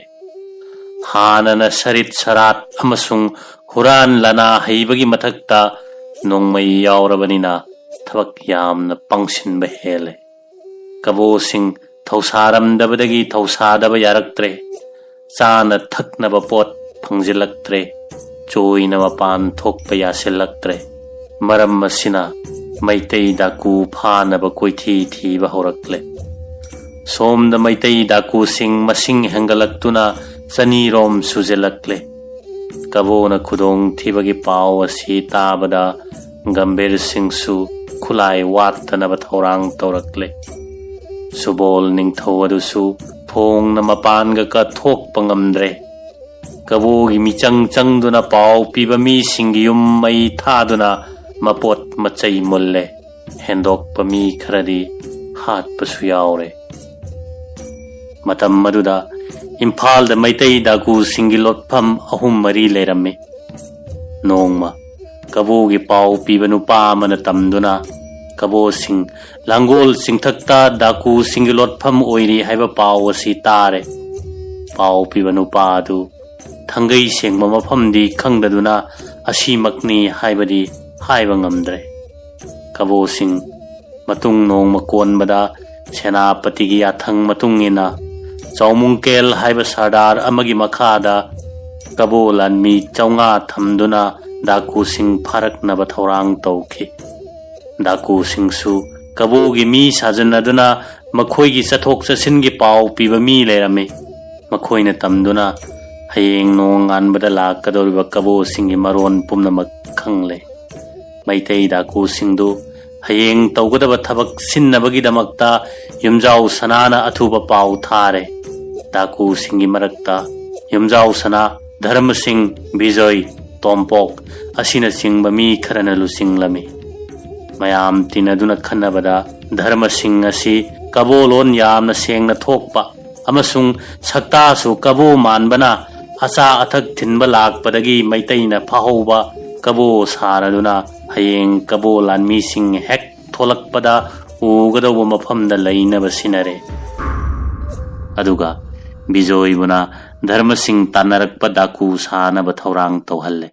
ꯍꯥꯟꯅꯅ ꯁꯔꯤꯠ ꯁꯔꯥꯠ ꯑꯃꯁꯨꯡ ꯍꯨꯔꯥꯟ ꯂꯥꯟꯅꯥ ꯍꯩꯕꯒꯤ ꯃꯊꯛꯇ ꯅꯣꯡꯃꯩ ꯌꯥꯎꯔꯕꯅꯤꯅ ꯊꯕꯛ ꯌꯥꯝꯅ ꯄꯥꯡꯁꯤꯟꯕ ꯍꯦꯜꯂꯦ꯫ ꯀꯕꯣꯁꯤꯡ ꯊꯧꯁꯥꯔꯝꯗꯕꯗꯒꯤ ꯊꯧꯁꯥꯗꯕ ꯌꯥꯔꯛꯇ꯭ꯔꯦ꯫ ꯆꯥꯅ ꯊꯛꯅꯕ ꯄꯣꯠ ꯐꯪꯖꯤꯜꯂꯛꯇ꯭ꯔꯦ꯫ ꯆꯣꯏꯅ ꯃꯄꯥꯟ ꯊꯣꯛꯄ ꯌꯥꯁꯤꯜꯂꯛꯇ꯭ꯔꯦ꯫ ꯃꯔꯝ ꯑꯁꯤꯅ ꯃꯩꯇꯩ ꯗꯥꯀꯨ ꯐꯥꯅꯕ ꯀꯣꯏꯊꯤ ꯊꯤꯕ ꯍꯧꯔꯛꯂꯦ꯫ ꯁꯣꯝꯗ ꯃꯩꯇꯩ ꯗꯥꯀꯨꯁꯤꯡ ꯃꯁꯤꯡ ꯍꯦꯟꯒꯠꯂꯛꯇꯨꯅ ꯆꯅꯤꯔꯣꯝ ꯁꯨꯖꯤꯜꯂꯛꯂꯦ꯫ ꯀꯕꯣꯅ ꯈꯨꯗꯣꯡ ꯊꯤꯕꯒꯤ ꯄꯥꯎ ꯑꯁꯤ ꯇꯥꯕꯗ ꯒꯝꯚꯤꯔ ꯁꯤꯡꯁꯨ ꯈꯨꯠꯂꯥꯏ ꯋꯥꯠꯇꯅꯕ ꯊꯧꯔꯥꯡ ꯇꯧꯔꯛꯂꯦ꯫ ꯁꯨꯕꯣꯜ ꯅꯤꯡꯊꯧ ꯑꯗꯨꯁꯨ ꯐꯣꯡꯅ ꯃꯄꯥꯟꯒ ꯀꯠꯊꯣꯛꯄ ꯉꯝꯗ꯭ꯔꯦ꯫ ꯀꯕꯣꯒꯤ ꯃꯤꯆꯪ ꯆꯪꯗꯨꯅ ꯄꯥꯎ ꯄꯤꯕ ꯃꯤꯁꯤꯡꯒꯤ ꯌꯨꯝ ꯃꯩ ꯊꯥꯗꯨꯅ ꯃꯄꯣꯠ ꯃꯆꯩ ꯃꯨꯜꯂꯦ꯫ ꯍꯦꯟꯗꯣꯛꯄ ꯃꯤ ꯈꯔꯗꯤ ꯍꯥꯠꯄꯁꯨ ꯌꯥꯎꯔꯦ꯫ ꯃꯇꯝ ꯑꯗꯨꯗ ꯏꯝꯐꯥꯜꯗ ꯃꯩꯇꯩ ꯗꯥꯀꯨꯁꯤꯡꯒꯤ ꯂꯣꯠꯐꯝ ꯑꯍꯨꯝ ꯃꯔꯤ ꯂꯩꯔꯝꯃꯤ꯫ ꯅꯣꯡꯃ ꯀꯕꯣꯒꯤ ꯄꯥꯎ ꯄꯤꯕ ꯅꯨꯄꯥ ꯑꯃꯅ ꯇꯝꯗꯨꯅ ꯀꯕꯣꯁꯤꯡ ꯂꯥꯡꯒꯣꯜ ꯆꯤꯡꯊꯛꯇ ꯗꯥꯀꯨꯁꯤꯡꯒꯤ ꯂꯣꯠꯐꯝ ꯑꯣꯏꯔꯤ ꯍꯥꯏꯕ ꯄꯥꯎ ꯑꯁꯤ ꯇꯥꯔꯦ꯫ ꯄꯥꯎ ꯄꯤꯕ ꯅꯨꯄꯥ ꯑꯗꯨ ꯊꯥꯡꯒꯩ ꯁꯦꯡꯕ ꯃꯐꯝꯗꯤ ꯈꯪꯗꯗꯨꯅ ꯑꯁꯤꯃꯛꯅꯤ ꯍꯥꯏꯕꯗꯤ ꯍꯥꯏꯕ ꯉꯝꯗ꯭ꯔꯦ꯫ ꯀꯕꯣꯁꯤꯡ ꯃꯇꯨꯡ ꯅꯣꯡꯃ ꯀꯣꯟꯕꯗ ꯁꯦꯅꯥꯄꯇꯤꯒꯤ ꯌꯥꯊꯪ ꯃꯇꯨꯡ ꯏꯟꯅ ꯆꯥꯎꯃꯨꯡꯀꯦꯜ ꯍꯥꯏꯕ ꯁꯔꯗꯥꯔ ꯑꯃꯒꯤ ꯃꯈꯥꯗ ꯀꯕꯣ ꯂꯥꯟꯃꯤ ꯆꯥꯝꯃꯉꯥ ꯊꯝꯗꯨꯅ ꯗꯥꯀꯨꯁꯤꯡ ꯐꯥꯔꯛꯅꯕ ꯊꯧꯔꯥꯡ ꯇꯧꯈꯤ꯫ ꯗꯥꯀꯨꯁꯤꯡꯁꯨ ꯀꯕꯣꯒꯤ ꯃꯤ ꯁꯥꯖꯤꯟꯅꯗꯨꯅ ꯃꯈꯣꯏꯒꯤ ꯆꯠꯊꯣꯛ ꯆꯠꯁꯤꯟꯒꯤ ꯄꯥꯎ ꯄꯤꯕ ꯃꯤ ꯂꯩꯔꯝꯃꯤ꯫ ꯃꯈꯣꯏꯅ ꯇꯝꯗꯨꯅ ꯍꯌꯦꯡ ꯅꯣꯡꯉꯥꯟꯕꯗ ꯂꯥꯛꯀꯗꯧꯔꯤꯕ ꯀꯕꯣꯁꯤꯡꯒꯤ ꯃꯔꯣꯟ ꯄꯨꯝꯅꯃꯛ ꯈꯪꯂꯦ꯫ ꯃꯩꯇꯩ ꯗꯥꯀꯨꯁꯤꯡꯗꯨ ꯍꯌꯦꯡ ꯇꯧꯒꯗꯕ ꯊꯕꯛ ꯁꯤꯟꯅꯕꯒꯤꯗꯃꯛꯇ ꯌꯨꯝꯖꯥꯎ ꯁꯅꯥꯅ ꯑꯊꯨꯕ ꯄꯥꯎ ꯊꯥꯔꯦ꯫ ꯗꯥꯀꯨꯁꯤꯡꯒꯤ ꯃꯔꯛꯇ ꯌꯨꯝꯖꯥꯎ ꯁꯅꯥ, ꯙꯔꯃꯁꯤꯡ, ꯕꯤꯖꯣꯏ, ꯇꯣꯝꯄꯣꯛ ꯑꯁꯤꯅꯆꯤꯡꯕ ꯃꯤ ꯈꯔꯅ ꯂꯨꯆꯤꯡꯂꯝꯃꯤ꯫ ꯃꯌꯥꯝ ꯇꯤꯟꯅꯗꯨꯅ ꯈꯟꯅꯕꯗ ꯙꯔꯃꯁꯤꯡ ꯑꯁꯤ ꯀꯕꯣ ꯂꯣꯟ ꯌꯥꯝꯅ ꯁꯦꯡꯅ ꯊꯣꯛꯄ ꯑꯃꯁꯨꯡ ꯁꯛꯇꯥꯁꯨ ꯀꯕꯣ ꯃꯥꯟꯕꯅ ꯑꯆꯥ ꯑꯊꯛ ꯊꯤꯟꯕ ꯂꯥꯛꯄꯗꯒꯤ ꯃꯩꯇꯩꯅ ꯐꯥꯍꯧꯕ ꯀꯕꯣ ꯁꯥꯔꯗꯨꯅ ꯍꯌꯦꯡ ꯀꯕꯣ ꯂꯥꯟꯃꯤꯁꯤꯡ ꯍꯦꯛ ꯊꯣꯛꯂꯛꯄꯗ ꯎꯒꯗꯧꯕ ꯃꯐꯝꯗ ꯂꯩꯅꯕ ꯁꯤꯟꯅꯔꯦ꯫ ꯑꯗꯨꯒ ꯕꯤꯖꯣꯏꯕꯨꯅ ꯙꯔꯃꯁꯤꯡ ꯇꯥꯟꯅꯔꯛꯄ ꯗꯥꯀꯨ ꯁꯥꯅꯕ ꯊꯧꯔꯥꯡ ꯇꯧꯍꯜꯂꯦ꯫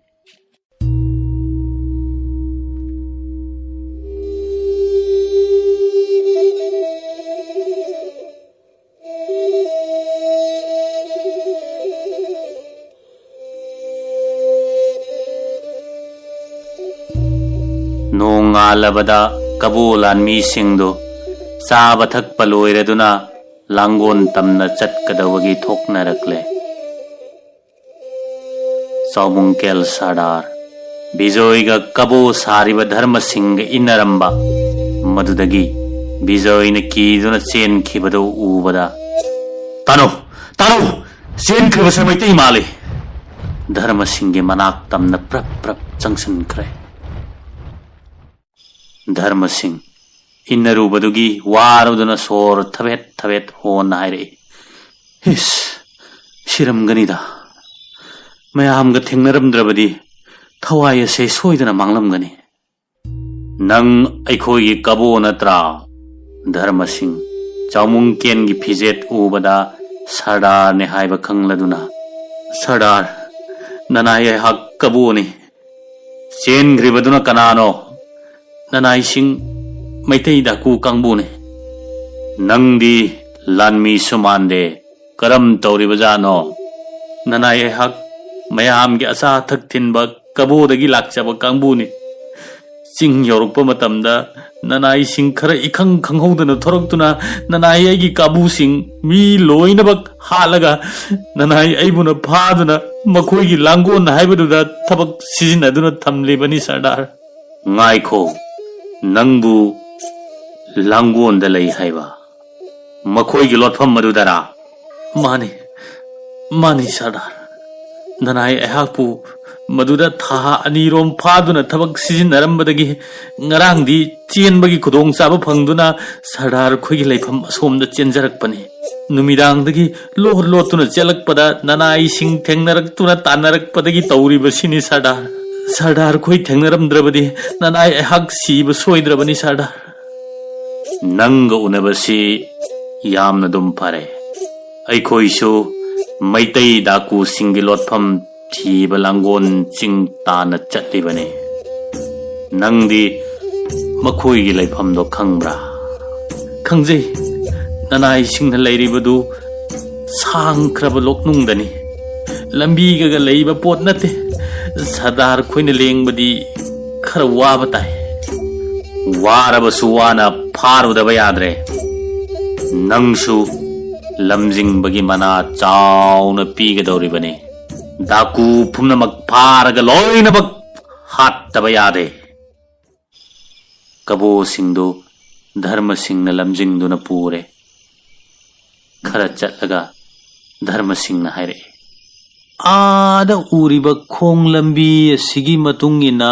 ꯅꯣꯡꯉꯥꯜꯂꯕꯗ ꯀꯕꯣ ꯂꯥꯟꯃꯤꯁꯤꯡꯗꯨ ꯆꯥꯕ ꯊꯛꯄ ꯂꯣꯏꯔꯗꯨꯅ ꯂꯥꯡꯒꯣꯟ ꯇꯝꯅ ꯆꯠꯀꯗꯕꯒꯤ ꯊꯣꯛꯅꯔꯛꯂꯦ꯫ ꯆꯥꯎꯃꯨꯡꯀꯦꯜ ꯁꯔꯗꯥꯔ ꯕꯤꯖꯣꯏꯒ ꯀꯕꯣ ꯁꯥꯔꯤꯕ ꯙꯔꯃꯁꯤꯡꯒ ꯏꯟꯅꯔꯝꯕ, ꯃꯗꯨꯗꯒꯤ ꯕꯤꯖꯣꯏꯅ ꯀꯤꯗꯨꯅ ꯆꯦꯟꯈꯤꯕꯗꯨ ꯎꯕꯗ, "ꯇꯥꯅꯧ, ꯇꯥꯅꯧ, ꯆꯦꯟꯈ꯭ꯔꯤꯕꯁꯦ ꯃꯩꯇꯩ ꯃꯥꯜꯂꯤ!" ꯙꯔꯃꯁꯤꯡꯒꯤ ꯃꯅꯥꯛ ꯇꯝꯅ ꯄ꯭ꯔꯞ ꯄ꯭ꯔꯞ ꯆꯪꯁꯤꯟꯈ꯭ꯔꯦ꯫ ꯙꯔꯃꯁꯤꯡ ꯏꯟꯅꯔꯨꯕꯗꯨꯒꯤ ꯋꯥꯔꯗꯨꯅ ꯁꯣꯔ ꯊꯕꯦꯠ ꯊꯕꯦꯠ ꯍꯣꯟꯅ ꯍꯥꯏꯔꯛꯏ, "ꯏꯁ, ꯁꯤꯔꯝꯒꯅꯤꯗ꯫ ꯃꯌꯥꯝꯒ ꯊꯦꯡꯅꯔꯝꯗ꯭ꯔꯕꯗꯤ ꯊꯋꯥꯏ ꯑꯁꯦ ꯁꯣꯏꯗꯅ ꯃꯥꯡꯂꯝꯒꯅꯤ꯫" "ꯅꯪ ꯑꯩꯈꯣꯏꯒꯤ ꯀꯕꯣ ꯅꯠꯇ꯭ꯔꯥ?" ꯙꯔꯃꯁꯤꯡ ꯆꯥꯎꯃꯨꯡꯀꯦꯟꯒꯤ ꯐꯤꯖꯦꯠ ꯎꯕꯗ ꯁꯔꯗꯥꯔꯅꯦ ꯍꯥꯏꯕ ꯈꯪꯂꯗꯨꯅ, "ꯁꯔꯗꯥꯔ, ꯅꯅꯥꯏ ꯑꯩꯍꯥꯛ ꯀꯕꯣꯅꯤ꯫" "ꯆꯦꯟꯈ꯭ꯔꯤꯕꯗꯨꯅ ꯀꯅꯥꯅꯣ?" "ꯅꯅꯥꯏꯁꯤꯡ ꯃꯩꯇꯩ ꯗꯥꯀꯨ ꯀꯥꯡꯕꯨꯅꯤ꯫" "ꯅꯪꯗꯤ ꯂꯥꯟꯃꯤꯁꯨ ꯃꯥꯟꯗꯦ, ꯀꯔꯝ ꯇꯧꯔꯤꯕꯖꯥꯠꯅꯣ?" "ꯅꯅꯥꯏ ꯑꯩꯍꯥꯛ ꯃꯌꯥꯝꯒꯤ ꯑꯆꯥ ꯑꯊꯛ ꯊꯤꯟꯕ ꯀꯕꯣꯗꯒꯤ ꯂꯥꯛꯆꯕ ꯀꯥꯡꯕꯨꯅꯤ꯫ ꯆꯤꯡ ꯌꯧꯔꯛꯄ ꯃꯇꯝꯗ ꯅꯅꯥꯏꯁꯤꯡ ꯈꯔ ꯏꯈꯪ ꯈꯪꯍꯧꯗꯅ ꯊꯣꯔꯛꯇꯨꯅ ꯅꯅꯥꯏ ꯑꯩꯒꯤ ꯀꯥꯡꯕꯨꯁꯤꯡ ꯃꯤ ꯂꯣꯏꯅꯃꯛ ꯍꯥꯠꯂꯒ ꯅꯅꯥꯏ ꯑꯩꯕꯨꯅ ꯐꯥꯗꯨꯅ ꯃꯈꯣꯏꯒꯤ ꯂꯥꯡꯒꯣꯜ ꯍꯥꯏꯕꯗꯨꯗ ꯊꯕꯛ ꯁꯤꯖꯤꯟꯅꯗꯨꯅ ꯊꯝꯂꯤꯕꯅꯤ ꯁꯔꯗꯥꯔ꯫" "ꯉꯥꯏꯈꯣ, ꯅꯪꯕꯨ ꯂꯥꯡꯒꯣꯜꯗ ꯂꯩ ꯍꯥꯏꯕ? ꯃꯈꯣꯏꯒꯤ ꯂꯣꯠꯐꯝ ꯑꯗꯨꯗꯔꯥ?" "ꯃꯥꯅꯤ, ꯃꯥꯅꯤ ꯁꯔꯗꯥꯔ꯫ ꯅꯅꯥꯏ ꯑꯩꯍꯥꯛꯄꯨ ꯃꯗꯨꯗ ꯊꯥ ꯑꯅꯤꯔꯣꯝ ꯐꯥꯗꯨꯅ ꯊꯕꯛ ꯁꯤꯖꯤꯟꯅꯔꯝꯕꯗꯒꯤ ꯉꯔꯥꯡꯗꯤ ꯆꯦꯟꯕꯒꯤ ꯈꯨꯗꯣꯡꯆꯥꯕ ꯐꯪꯗꯨꯅ ꯁꯔꯗꯥꯔ ꯑꯩꯈꯣꯏꯒꯤ ꯂꯩꯐꯝ ꯑꯁꯣꯝꯗ ꯆꯦꯟꯖꯔꯛꯄꯅꯤ꯫" ꯅꯨꯃꯤꯗꯥꯡꯗꯒꯤ ꯂꯣꯠ ꯂꯣꯠꯇꯨꯅ ꯆꯦꯜꯂꯛꯄꯗ ꯅꯅꯥꯏꯁꯤꯡ ꯊꯦꯡꯅꯔꯛꯇꯨꯅ ꯇꯥꯟꯅꯔꯛꯄꯗꯒꯤ ꯇꯧꯔꯤꯕꯁꯤꯅꯤ ꯁꯔꯗꯥꯔ꯫ ꯁꯔꯗꯥꯔ ꯈꯣꯏ ꯊꯦꯡꯅꯔꯝꯗ꯭ꯔꯕꯗꯤ ꯅꯅꯥꯏ ꯑꯩꯍꯥꯛ ꯁꯤꯕ ꯁꯣꯏꯗ꯭ꯔꯕꯅꯤ ꯁꯔꯗꯥꯔ꯫ ꯅꯪꯒ ꯎꯅꯕꯁꯤ ꯌꯥꯝꯅ ꯑꯗꯨꯝ ꯐꯔꯦ꯫ ꯑꯩꯈꯣꯏꯁꯨ ꯃꯩꯇꯩ ꯗꯥꯀꯨꯁꯤꯡꯒꯤ ꯂꯣꯠꯐꯝ ꯊꯤꯕ ꯂꯥꯡꯒꯣꯜ ꯆꯤꯡ ꯇꯥꯟꯅ ꯆꯠꯂꯤꯕꯅꯤ꯫ ꯅꯪꯗꯤ ꯃꯈꯣꯏꯒꯤ ꯂꯩꯐꯝꯗꯣ ꯈꯪꯕ꯭ꯔꯥ? ꯈꯪꯖꯩ꯫ ꯅꯅꯥꯏꯁꯤꯡꯅ ꯂꯩꯔꯤꯕꯗꯨ ꯁꯥꯡꯈ꯭ꯔꯕ ꯂꯣꯛꯅꯨꯡꯗꯅꯤ꯫ ꯂꯝꯕꯤꯒꯒ ꯂꯩꯕ ꯄꯣꯠ ꯅꯠꯇꯦ꯫ ꯁꯔꯗꯥꯔ ꯈꯣꯏꯅ ꯂꯦꯡꯕꯗꯤ ꯈꯔ ꯋꯥꯕ ꯇꯥꯏ꯫ ꯋꯥꯔꯕꯁꯨ ꯋꯥꯅ ꯐꯥꯔꯨꯗꯕ ꯌꯥꯗ꯭ꯔꯦ꯫ ꯅꯪꯁꯨ ꯂꯝꯖꯤꯡꯕꯒꯤ ꯃꯅꯥ ꯆꯥꯎꯅ ꯄꯤꯒꯗꯧꯔꯤꯕꯅꯤ꯫ ꯗꯥꯀꯨ ꯄꯨꯝꯅꯃꯛ ꯐꯥꯔꯒ ꯂꯣꯏꯅꯃꯛ ꯍꯥꯠꯇꯕ ꯌꯥꯗꯦ꯫ ꯀꯕꯣꯁꯤꯡꯗꯨ ꯙꯔꯃꯁꯤꯡꯅ ꯂꯝꯖꯤꯡꯗꯨꯅ ꯄꯨꯔꯦ꯫ ꯈꯔ ꯆꯠꯂꯒ ꯙꯔꯃꯁꯤꯡꯅ ꯍꯥꯏꯔꯛꯏ, "ꯑꯥꯗ ꯎꯔꯤꯕ ꯈꯣꯡ ꯂꯝꯕꯤ ꯑꯁꯤꯒꯤ ꯃꯇꯨꯡ ꯏꯟꯅ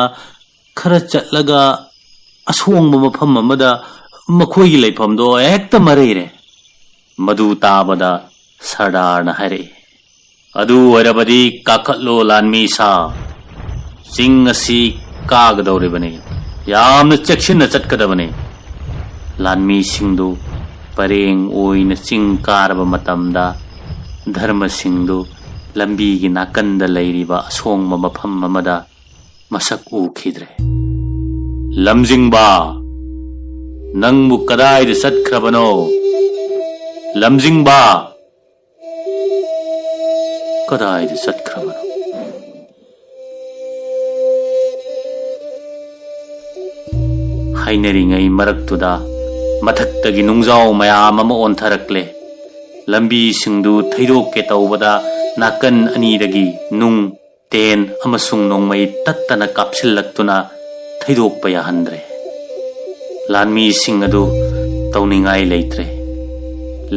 ꯈꯔ ꯆꯠꯂꯒ ꯑꯁꯣꯡꯕ ꯃꯐꯝ ꯑꯃꯗ ꯃꯈꯣꯏꯒꯤ ꯂꯩꯐꯝꯗꯣ ꯍꯦꯛꯇ ꯃꯔꯩꯔꯦ꯫" ꯃꯗꯨ ꯇꯥꯕꯗ ꯁꯔꯗꯥꯔꯅ ꯍꯥꯏꯔꯛꯏ, "ꯑꯗꯨ ꯑꯣꯏꯔꯕꯗꯤ ꯀꯥꯈꯠꯂꯣ ꯂꯥꯟꯃꯤ ꯁꯥ, ꯆꯤꯡ ꯑꯁꯤ ꯀꯥꯒꯗꯧꯔꯤꯕꯅꯤ꯫ ꯌꯥꯝꯅ ꯆꯦꯛꯁꯤꯟꯅ ꯆꯠꯀꯗꯕꯅꯤ꯫" ꯂꯥꯟꯃꯤꯁꯤꯡꯗꯨ ꯄꯔꯦꯡ ꯑꯣꯏꯅ ꯆꯤꯡ ꯀꯥꯔꯕ ꯃꯇꯝꯗ ꯙꯔꯃꯁꯤꯡꯗꯨ ꯂꯝꯕꯤꯒꯤ ꯅꯥꯀꯟꯗ ꯂꯩꯔꯤꯕ ꯑꯁꯣꯡꯕ ꯃꯐꯝ ꯑꯃꯗ ꯃꯁꯛ ꯎꯈꯤꯗ꯭ꯔꯦ꯫ "ꯂꯝꯖꯤꯡꯕ, ꯅꯪꯕꯨ ꯀꯗꯥꯏꯗ ꯆꯠꯈ꯭ꯔꯕꯅꯣ? ꯂꯝꯖꯤꯡꯕ, ꯀꯗꯥꯏꯗ ꯆꯠꯈ꯭ꯔꯕꯅꯣ?" ꯍꯥꯏꯅꯔꯤꯉꯩ ꯃꯔꯛꯇꯨꯗ ꯃꯊꯛꯇꯒꯤ ꯅꯨꯡꯖꯥꯎ ꯃꯌꯥꯝ ꯑꯃ ꯑꯣꯟꯊꯔꯛꯂꯦ꯫ ꯂꯝꯕꯤꯁꯤꯡꯗꯨ ꯊꯩꯗꯣꯛꯀꯦ ꯇꯧꯕꯗ ꯅꯥꯀꯟ ꯑꯅꯤꯗꯒꯤ ꯅꯨꯡ, ꯇꯦꯟ ꯑꯃꯁꯨꯡ ꯅꯣꯡꯃꯩ ꯇꯠꯇꯅ ꯀꯥꯞꯁꯤꯜꯂꯛꯇꯨꯅ ꯊꯩꯗꯣꯛꯄ ꯌꯥꯍꯟꯗ꯭ꯔꯦ꯫ ꯂꯥꯟꯃꯤꯁꯤꯡ ꯑꯗꯨ ꯇꯧꯅꯤꯡꯉꯥꯏ ꯂꯩꯇ꯭ꯔꯦ꯫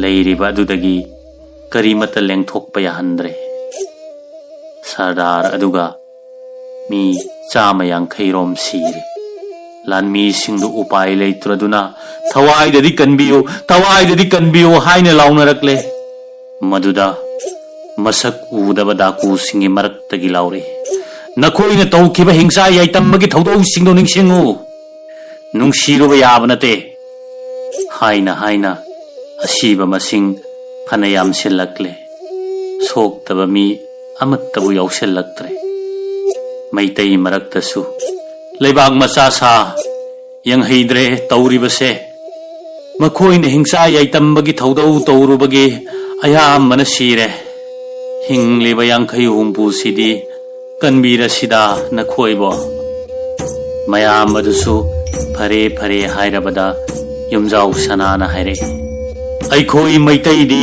ꯂꯩꯔꯤꯕ ꯑꯗꯨꯗꯒꯤ ꯀꯔꯤꯃꯠꯇ ꯂꯦꯡꯊꯣꯛꯄ ꯌꯥꯍꯟꯗ꯭ꯔꯦ꯫ ꯁꯔꯗꯥꯔ ꯑꯗꯨꯒ ꯃꯤ ꯆꯥꯃ ꯌꯥꯡꯈꯩ ꯔꯣꯝ ꯁꯤꯔꯦ꯫ ꯂꯥꯟꯃꯤꯁꯤꯡꯗꯨ ꯎꯄꯥꯏ ꯂꯩꯇ꯭ꯔꯗꯨꯅ, "ꯊꯋꯥꯏꯗꯗꯤ ꯀꯟꯕꯤꯌꯨ, ꯊꯋꯥꯏꯗꯗꯤ ꯀꯟꯕꯤꯌꯨ" ꯍꯥꯏꯅ ꯂꯥꯎꯅꯔꯛꯂꯦ꯫ ꯃꯗꯨꯗ ꯃꯁꯛ ꯎꯗꯕ ꯗꯥꯀꯨꯁꯤꯡꯒꯤ ꯃꯔꯛꯇꯒꯤ ꯂꯥꯎꯔꯛꯏ, "ꯅꯈꯣꯏꯅ ꯇꯧꯈꯤꯕ ꯍꯤꯡꯁꯥ ꯌꯥꯏꯇꯝꯕꯒꯤ ꯊꯧꯗꯧꯁꯤꯡꯗꯣ ꯅꯤꯡꯁꯤꯡꯉꯨ꯫ ꯅꯨꯡꯁꯤꯔꯨꯕ ꯌꯥꯕ ꯅꯠꯇꯦ" ꯍꯥꯏꯅ ꯍꯥꯏꯅ ꯑꯁꯤꯕ ꯃꯁꯤꯡ ꯐꯅ ꯌꯥꯝꯁꯤꯜꯂꯛꯂꯦ꯫ ꯁꯣꯛꯇꯕ ꯃꯤ ꯑꯃꯠꯇꯕꯨ ꯌꯥꯎꯁꯤꯜꯂꯛꯇ꯭ꯔꯦ꯫ ꯃꯩꯇꯩ ꯃꯔꯛꯇꯁꯨ ꯂꯩꯕꯥꯛ ꯃꯆꯥ ꯁꯥ ꯌꯦꯡꯍꯩꯗ꯭ꯔꯦ ꯇꯧꯔꯤꯕꯁꯦ꯫ ꯃꯈꯣꯏꯅ ꯍꯤꯡꯁꯥ ꯌꯥꯏꯇꯝꯕꯒꯤ ꯊꯧꯗꯧ ꯇꯧꯔꯨꯕꯒꯤ ꯑꯌꯥꯝꯕꯅ ꯁꯤꯔꯦ꯫ ꯍꯤꯡꯂꯤꯕ ꯌꯥꯡꯈꯩ ꯍꯨꯝꯐꯨꯁꯤꯗꯤ ꯀꯟꯕꯤꯔꯁꯤꯗ ꯅꯈꯣꯏꯕꯣ꯫ ꯃꯌꯥꯝ ꯑꯗꯨꯁꯨ ꯐꯔꯦ ꯐꯔꯦ ꯍꯥꯏꯔꯕꯗ ꯌꯨꯝꯖꯥꯎ ꯁꯅꯥꯅ ꯍꯥꯏꯔꯛꯏ, "ꯑꯩꯈꯣꯏ ꯃꯩꯇꯩꯗꯤ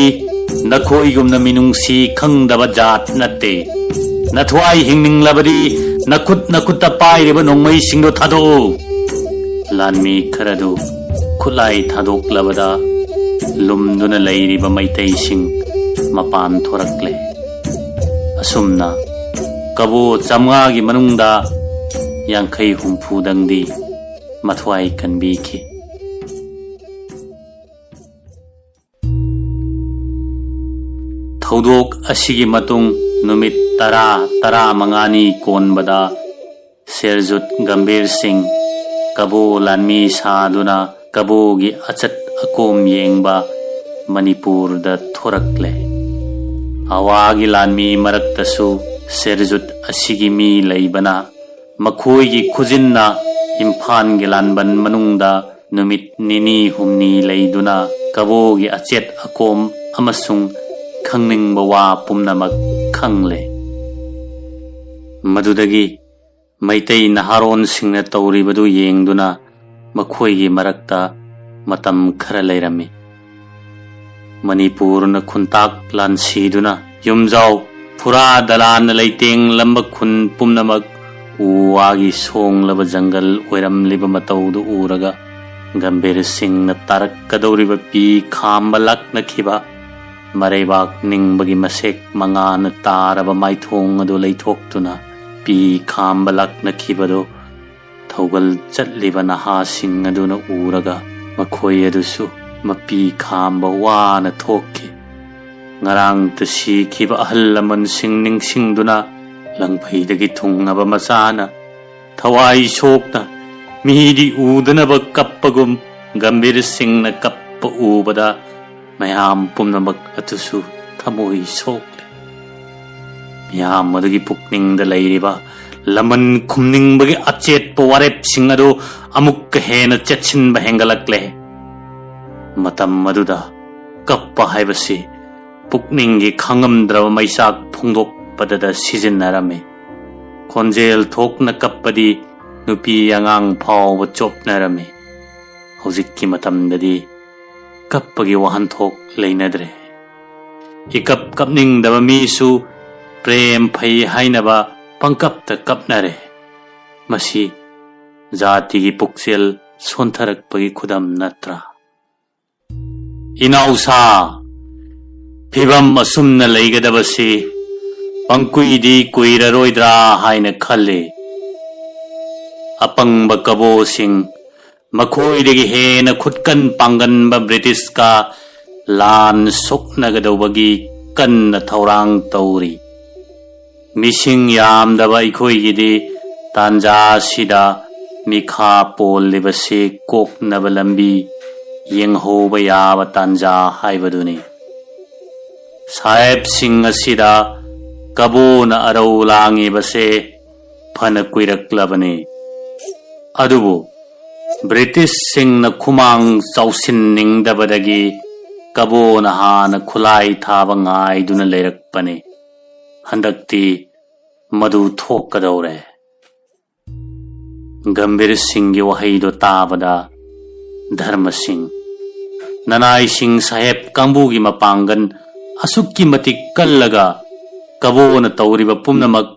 ꯅꯈꯣꯏꯒꯨꯝꯅ ꯃꯤꯅꯨꯡꯁꯤ ꯈꯪꯗꯕ ꯖꯥꯠ ꯅꯠꯇꯦ꯫ ꯅꯊ꯭ꯋꯥꯏ ꯍꯤꯡꯅꯤꯡꯂꯕꯗꯤ ꯅꯈꯨꯠ ꯅꯈꯨꯠꯇ ꯄꯥꯏꯔꯤꯕ ꯅꯣꯡꯃꯩꯁꯤꯡꯗꯣ ꯊꯥꯗꯣꯛꯎ"꯫ ꯂꯥꯟꯃꯤ ꯈꯔꯗꯨ ꯈꯨꯠꯂꯥꯏ ꯊꯥꯗꯣꯛꯂꯕꯗ ꯂꯨꯝꯗꯨꯅ ꯂꯩꯔꯤꯕ ꯃꯩꯇꯩꯁꯤꯡ ꯃꯄꯥꯟ ꯊꯣꯔꯛꯂꯦ꯫ ꯑꯁꯨꯝꯅ ꯀꯕꯣ ꯆꯥꯝꯃꯉꯥꯒꯤ ꯃꯅꯨꯡꯗ ꯌꯥꯡꯈꯩ ꯍꯨꯝꯐꯨꯗꯪꯗꯤ ꯃꯊ꯭ꯋꯥꯏ ꯀꯟꯕꯤꯈꯤ꯫ ꯊꯧꯗꯣꯛ ꯑꯁꯤꯒꯤ ꯃꯇꯨꯡ ꯅꯨꯃꯤꯠ ꯇꯔꯥ, ꯇꯔꯥꯃꯉꯥꯅꯤ ꯀꯣꯟꯕꯗ ꯁꯦꯔꯖꯨꯠ ꯒꯝꯚꯤꯔ ꯁꯤꯡ ꯀꯕꯣ ꯂꯥꯟꯃꯤ ꯁꯥꯗꯨꯅ ꯀꯕꯣꯒꯤ ꯑꯆꯠ ꯑꯀꯣꯝ ꯌꯦꯡꯕ ꯃꯅꯤꯄꯨꯔꯗ ꯊꯣꯔꯛꯂꯦ꯫ ꯑꯋꯥꯒꯤ ꯂꯥꯟꯃꯤ ꯃꯔꯛꯇꯁꯨ ꯁꯦꯔꯖꯨꯠ ꯑꯁꯤꯒꯤ ꯃꯤ ꯂꯩꯕꯅ ꯃꯈꯣꯏꯒꯤ ꯈꯨꯖꯤꯟꯅ ꯏꯝꯐꯥꯜꯒꯤ ꯂꯥꯟꯕꯟ ꯃꯅꯨꯡꯗ ꯅꯨꯃꯤꯠ ꯅꯤꯅꯤ ꯍꯨꯝꯅꯤ ꯂꯩꯗꯨꯅ ꯀꯕꯣꯒꯤ ꯑꯆꯦꯠ ꯑꯀꯣꯝ ꯑꯃꯁꯨꯡ ꯈꯪꯅꯤꯡꯕ ꯋꯥ ꯄꯨꯝꯅꯃꯛ ꯈꯪꯂꯦ꯫ ꯃꯗꯨꯗꯒꯤ ꯃꯩꯇꯩ ꯅꯍꯥꯔꯣꯟꯁꯤꯡꯅ ꯇꯧꯔꯤꯕꯗꯨ ꯌꯦꯡꯗꯨꯅ ꯃꯈꯣꯏꯒꯤ ꯃꯔꯛꯇ ꯃꯇꯝ ꯈꯔ ꯂꯩꯔꯝꯃꯤ꯫ ꯃꯅꯤꯄꯨꯔꯅ ꯈꯨꯟꯇꯥꯛ ꯂꯥꯟꯁꯤꯗꯨꯅ ꯌꯨꯝꯖꯥꯎ ꯐꯨꯔꯥ ꯗꯂꯥꯟꯅ ꯂꯩꯇꯦꯡꯂꯝꯕ ꯈꯨꯟ ꯄꯨꯝꯅꯃꯛ ꯎ ꯋꯥꯒꯤ ꯁꯣꯡꯂꯕ ꯖꯪꯒꯜ ꯑꯣꯏꯔꯝꯂꯤꯕ ꯃꯇꯧꯗꯨ ꯎꯔꯒ ꯒꯝꯚꯤꯔ ꯁꯤꯡꯅ ꯇꯥꯔꯛꯀꯗꯧꯔꯤꯕ ꯄꯤ ꯈꯥꯝꯕ ꯂꯥꯛꯅꯈꯤꯕ ꯃꯔꯩꯕꯥꯛ ꯅꯤꯡꯕꯒꯤ ꯃꯁꯦꯛ ꯃꯉꯥꯅ ꯇꯥꯔꯕ ꯃꯥꯏꯊꯣꯡ ꯑꯗꯨ ꯂꯩꯊꯣꯛꯇꯨꯅ ꯄꯤ ꯈꯥꯝꯕ ꯂꯥꯛꯅꯈꯤꯕꯗꯨ ꯊꯧꯒꯜ ꯆꯠꯂꯤꯕ ꯅꯍꯥꯁꯤꯡ ꯑꯗꯨꯅ ꯎꯔꯒ ꯃꯈꯣꯏ ꯑꯗꯨꯁꯨ ꯃꯄꯤ ꯈꯥꯝꯕ ꯋꯥꯅ ꯊꯣꯛꯈꯤ꯫ ꯉꯔꯥꯡꯇ ꯁꯤꯈꯤꯕ ꯑꯍꯜ ꯂꯃꯟꯁꯤꯡ ꯅꯤꯡꯁꯤꯡꯗꯨꯅ ꯂꯪꯐꯩꯗꯒꯤ ꯊꯨꯡꯉꯕ ꯃꯆꯥꯅ ꯊꯋꯥꯏ ꯁꯣꯛꯅ ꯃꯤꯗꯤ ꯎꯗꯅꯕ ꯀꯞꯄꯒꯨꯝ ꯒꯝꯚꯤꯔ ꯁꯤꯡꯅ ꯀꯞꯄ ꯎꯕꯗ ꯃꯌꯥꯝ ꯄꯨꯝꯅꯃꯛ ꯑꯗꯨꯁꯨ ꯊꯃꯣꯏ ꯁꯣꯛꯂꯦ꯫ ꯃꯤꯌꯥꯝ ꯑꯗꯨꯒꯤ ꯄꯨꯛꯅꯤꯡꯗ ꯂꯩꯔꯤꯕ ꯂꯃꯟ ꯈꯨꯝꯅꯤꯡꯕꯒꯤ ꯑꯆꯦꯠꯄ ꯋꯥꯔꯦꯞꯁꯤꯡ ꯑꯗꯨ ꯑꯃꯨꯛꯀ ꯍꯦꯟꯅ ꯆꯦꯠꯁꯤꯟꯕ ꯍꯦꯟꯒꯠꯂꯛꯂꯦ꯫ ꯃꯇꯝ ꯑꯗꯨꯗ ꯀꯞꯄ ꯍꯥꯏꯕꯁꯤ ꯄꯨꯛꯅꯤꯡꯒꯤ ꯈꯥꯡꯉꯝꯗ꯭ꯔꯕ ꯃꯩꯆꯥꯛ ꯐꯣꯡꯗꯣꯛꯄꯗꯗ ꯁꯤꯖꯤꯟꯅꯔꯝꯃꯤ꯫ ꯈꯣꯟꯖꯦꯜ ꯊꯣꯛꯅ ꯀꯞꯄꯗꯤ ꯅꯨꯄꯤ ꯑꯉꯥꯡ ꯐꯥꯎꯕ ꯆꯣꯞꯅꯔꯝꯃꯤ꯫ ꯍꯧꯖꯤꯛꯀꯤ ꯃꯇꯝꯗꯗꯤ ꯀꯞꯄꯒꯤ ꯋꯥꯍꯟꯊꯣꯛ ꯂꯩꯅꯗ꯭ꯔꯦ꯫ ꯏꯀꯞ ꯀꯞꯅꯤꯡꯗꯕ ꯃꯤꯁꯨ ꯄ꯭ꯔꯦꯝ ꯐꯩ ꯍꯥꯏꯅꯕ ꯄꯪꯀꯞꯇ ꯀꯞꯅꯔꯦ꯫ ꯃꯁꯤ ꯖꯥꯇꯤꯒꯤ ꯄꯨꯛꯆꯦꯜ ꯁꯣꯟꯊꯔꯛꯄꯒꯤ ꯈꯨꯗꯝ ꯅꯠꯇ꯭ꯔꯥ? ꯏꯅꯥꯎꯁꯥ, ꯐꯤꯕꯝ ꯑꯁꯨꯝꯅ ꯂꯩꯒꯗꯕꯁꯤ ꯄꯪꯀꯨꯏꯗꯤ ꯀꯨꯏꯔꯔꯣꯏꯗ꯭ꯔꯥ ꯍꯥꯏꯅ ꯈꯜꯂꯤ꯫ ꯑꯄꯪꯕ ꯀꯕꯣꯁꯤꯡ, ꯃꯈꯣꯏꯗꯒꯤ ꯍꯦꯟꯅ ꯈꯨꯠꯀꯟ ꯄꯥꯡꯒꯟꯕ ꯕ꯭ꯔꯤꯇꯤꯁꯀ ꯂꯥꯟ ꯁꯣꯛꯅꯒꯗꯧꯕꯒꯤ ꯀꯟꯅ ꯊꯧꯔꯥꯡ ꯇꯧꯔꯤ꯫ ꯃꯤꯁꯤꯡ ꯌꯥꯝꯗꯕ ꯑꯩꯈꯣꯏꯒꯤꯗꯤ ꯇꯥꯟꯖꯥ ꯑꯁꯤꯗ ꯃꯤꯈꯥ ꯄꯣꯜꯂꯤꯕꯁꯤ ꯀꯣꯛꯅꯕ ꯂꯝꯕꯤ ꯌꯦꯡꯍꯧꯕ ꯌꯥꯕ ꯇꯥꯟꯖꯥ ꯍꯥꯏꯕꯗꯨꯅꯤ꯫ ꯁꯥꯍꯦꯕꯁꯤꯡ ꯑꯁꯤꯗ ꯀꯕꯣꯅ ꯑꯔꯧ ꯂꯥꯡꯉꯤꯕꯁꯦ ꯐꯅ ꯀꯨꯏꯔꯛꯂꯕꯅꯤ꯫ ꯑꯗꯨꯕꯨ ꯕ꯭ꯔꯤꯇꯤꯁꯁꯤꯡꯅ ꯈꯨꯃꯥꯡ ꯆꯥꯎꯁꯤꯟꯅꯤꯡꯗꯕꯗꯒꯤ ꯀꯕꯣꯅ ꯍꯥꯟꯅ ꯈꯨꯠꯂꯥꯏ ꯊꯥꯕ ꯉꯥꯏꯗꯨꯅ ꯂꯩꯔꯛꯄꯅꯤ꯫ ꯍꯟꯗꯛꯇꯤ ꯃꯗꯨ ꯊꯣꯛꯀꯗꯧꯔꯦ꯫ ꯒꯝꯚꯤꯔ ꯁꯤꯡꯒꯤ ꯋꯥꯍꯩꯗꯨ ꯇꯥꯕꯗ ꯙꯔꯃ ꯁꯤꯡ, ꯅꯅꯥꯏ ꯁꯤꯡ ꯁꯥꯍꯦꯕ ꯀꯥꯡꯕꯨꯒꯤ ꯃꯄꯥꯡꯒꯜ ꯑꯁꯨꯛꯀꯤ ꯃꯇꯤꯛ ꯀꯜꯂꯒ ꯀꯕꯣꯅ ꯇꯧꯔꯤꯕ ꯄꯨꯝꯅꯃꯛ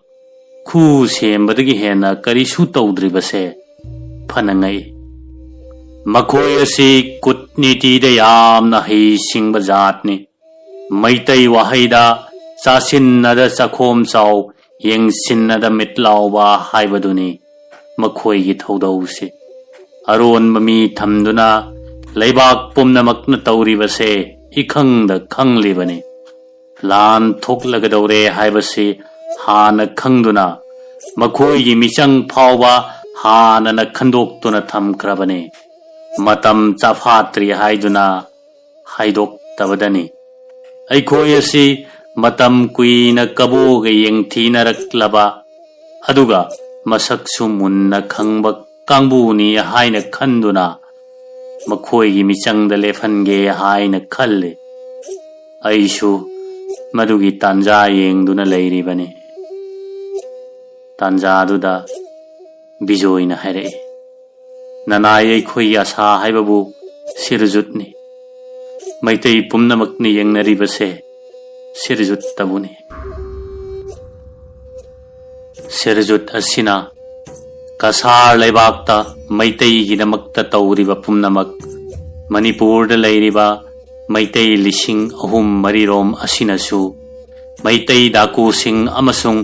ꯈꯨ ꯁꯦꯝꯕꯗꯒꯤ ꯍꯦꯟꯅ ꯀꯔꯤꯁꯨ ꯇꯧꯗ꯭ꯔꯤꯕꯁꯦ ꯐꯅ ꯉꯛꯏ꯫ ꯃꯈꯣꯏ ꯑꯁꯤ ꯀꯨꯠꯅꯤꯇꯤꯗ ꯌꯥꯝꯅ ꯍꯩꯁꯤꯡꯕ ꯖꯥꯠꯅꯤ꯫ ꯃꯩꯇꯩ ꯋꯥꯍꯩꯗ "ꯆꯥꯁꯤꯟꯅꯗ ꯆꯥꯈꯣꯝ ꯆꯥꯎ, ꯌꯦꯡꯁꯤꯟꯅꯗ ꯃꯤꯠ ꯂꯥꯎꯕ" ꯍꯥꯏꯕꯗꯨꯅꯤ꯫ ꯃꯈꯣꯏꯒꯤ ꯊꯧꯗꯧꯁꯤ ꯑꯔꯣꯟꯕ ꯃꯤ ꯊꯝꯗꯨꯅ ꯂꯩꯕꯥꯛ ꯄꯨꯝꯅꯃꯛꯅ ꯇꯧꯔꯤꯕꯁꯦ ꯏꯈꯪꯗ ꯈꯪꯂꯤꯕꯅꯤ꯫ ꯂꯥꯟ ꯊꯣꯛꯂꯒꯗꯧꯔꯦ ꯍꯥꯏꯕꯁꯤ ꯍꯥꯟꯅ ꯈꯪꯗꯨꯅ ꯃꯈꯣꯏꯒꯤ ꯃꯤꯆꯪ ꯐꯥꯎꯕ ꯍꯥꯟꯅꯅ ꯈꯟꯗꯣꯛꯇꯨꯅ ꯊꯝꯈ꯭ꯔꯕꯅꯤ꯫ ꯃꯇꯝ ꯆꯥꯐꯥꯠꯇ꯭ꯔꯤ ꯍꯥꯏꯗꯨꯅ ꯍꯥꯏꯗꯣꯛꯇꯕꯗꯅꯤ꯫ ꯑꯩꯈꯣꯏ ꯑꯁꯤ ꯃꯇꯝ ꯀꯨꯏꯅ ꯀꯕꯣꯒ ꯌꯦꯡꯊꯤꯅꯔꯛꯂꯕ, ꯑꯗꯨꯒ ꯃꯁꯛꯁꯨ ꯃꯨꯟꯅ ꯈꯪꯕ ꯀꯥꯡꯕꯨꯅꯤ ꯍꯥꯏꯅ ꯈꯟꯗꯨꯅ ꯃꯈꯣꯏꯒꯤ ꯃꯤꯆꯪꯗ ꯂꯦꯞꯍꯟꯒꯦ ꯍꯥꯏꯅ ꯈꯜꯂꯤ꯫ ꯑꯩꯁꯨ ꯃꯗꯨꯒꯤ ꯇꯥꯟꯖꯥ ꯌꯦꯡꯗꯨꯅ ꯂꯩꯔꯤꯕꯅꯤ꯫ ꯇꯥꯟꯖꯥꯗꯨꯗ ꯕꯤꯖꯣꯏꯅ ꯍꯥꯏꯔꯛꯏ, "ꯅꯅꯥꯏ ꯑꯩꯈꯣꯏꯒꯤ ꯑꯁꯥ ꯍꯥꯏꯕꯕꯨ ꯁꯤꯔꯖꯨꯠꯅꯤ꯫ ꯃꯩꯇꯩ ꯄꯨꯝꯅꯃꯛꯅ ꯌꯦꯡꯅꯔꯤꯕꯁꯦ ꯁꯤꯔꯖꯨꯠꯇꯕꯨꯅꯤ꯫ ꯁꯤꯔꯖꯨꯠ ꯑꯁꯤꯅ ꯀꯁꯥꯔ ꯂꯩꯕꯥꯛꯇ ꯃꯩꯇꯩꯒꯤꯗꯃꯛꯇ ꯇꯧꯔꯤꯕ ꯄꯨꯝꯅꯃꯛ, ꯃꯅꯤꯄꯨꯔꯗ ꯂꯩꯔꯤꯕ ꯃꯩꯇꯩ ꯂꯤꯁꯤꯡ ꯑꯍꯨꯝ ꯃꯔꯤꯔꯣꯝ ꯑꯁꯤꯅꯁꯨ ꯃꯩꯇꯩ ꯗꯥꯀꯨꯁꯤꯡ ꯑꯃꯁꯨꯡ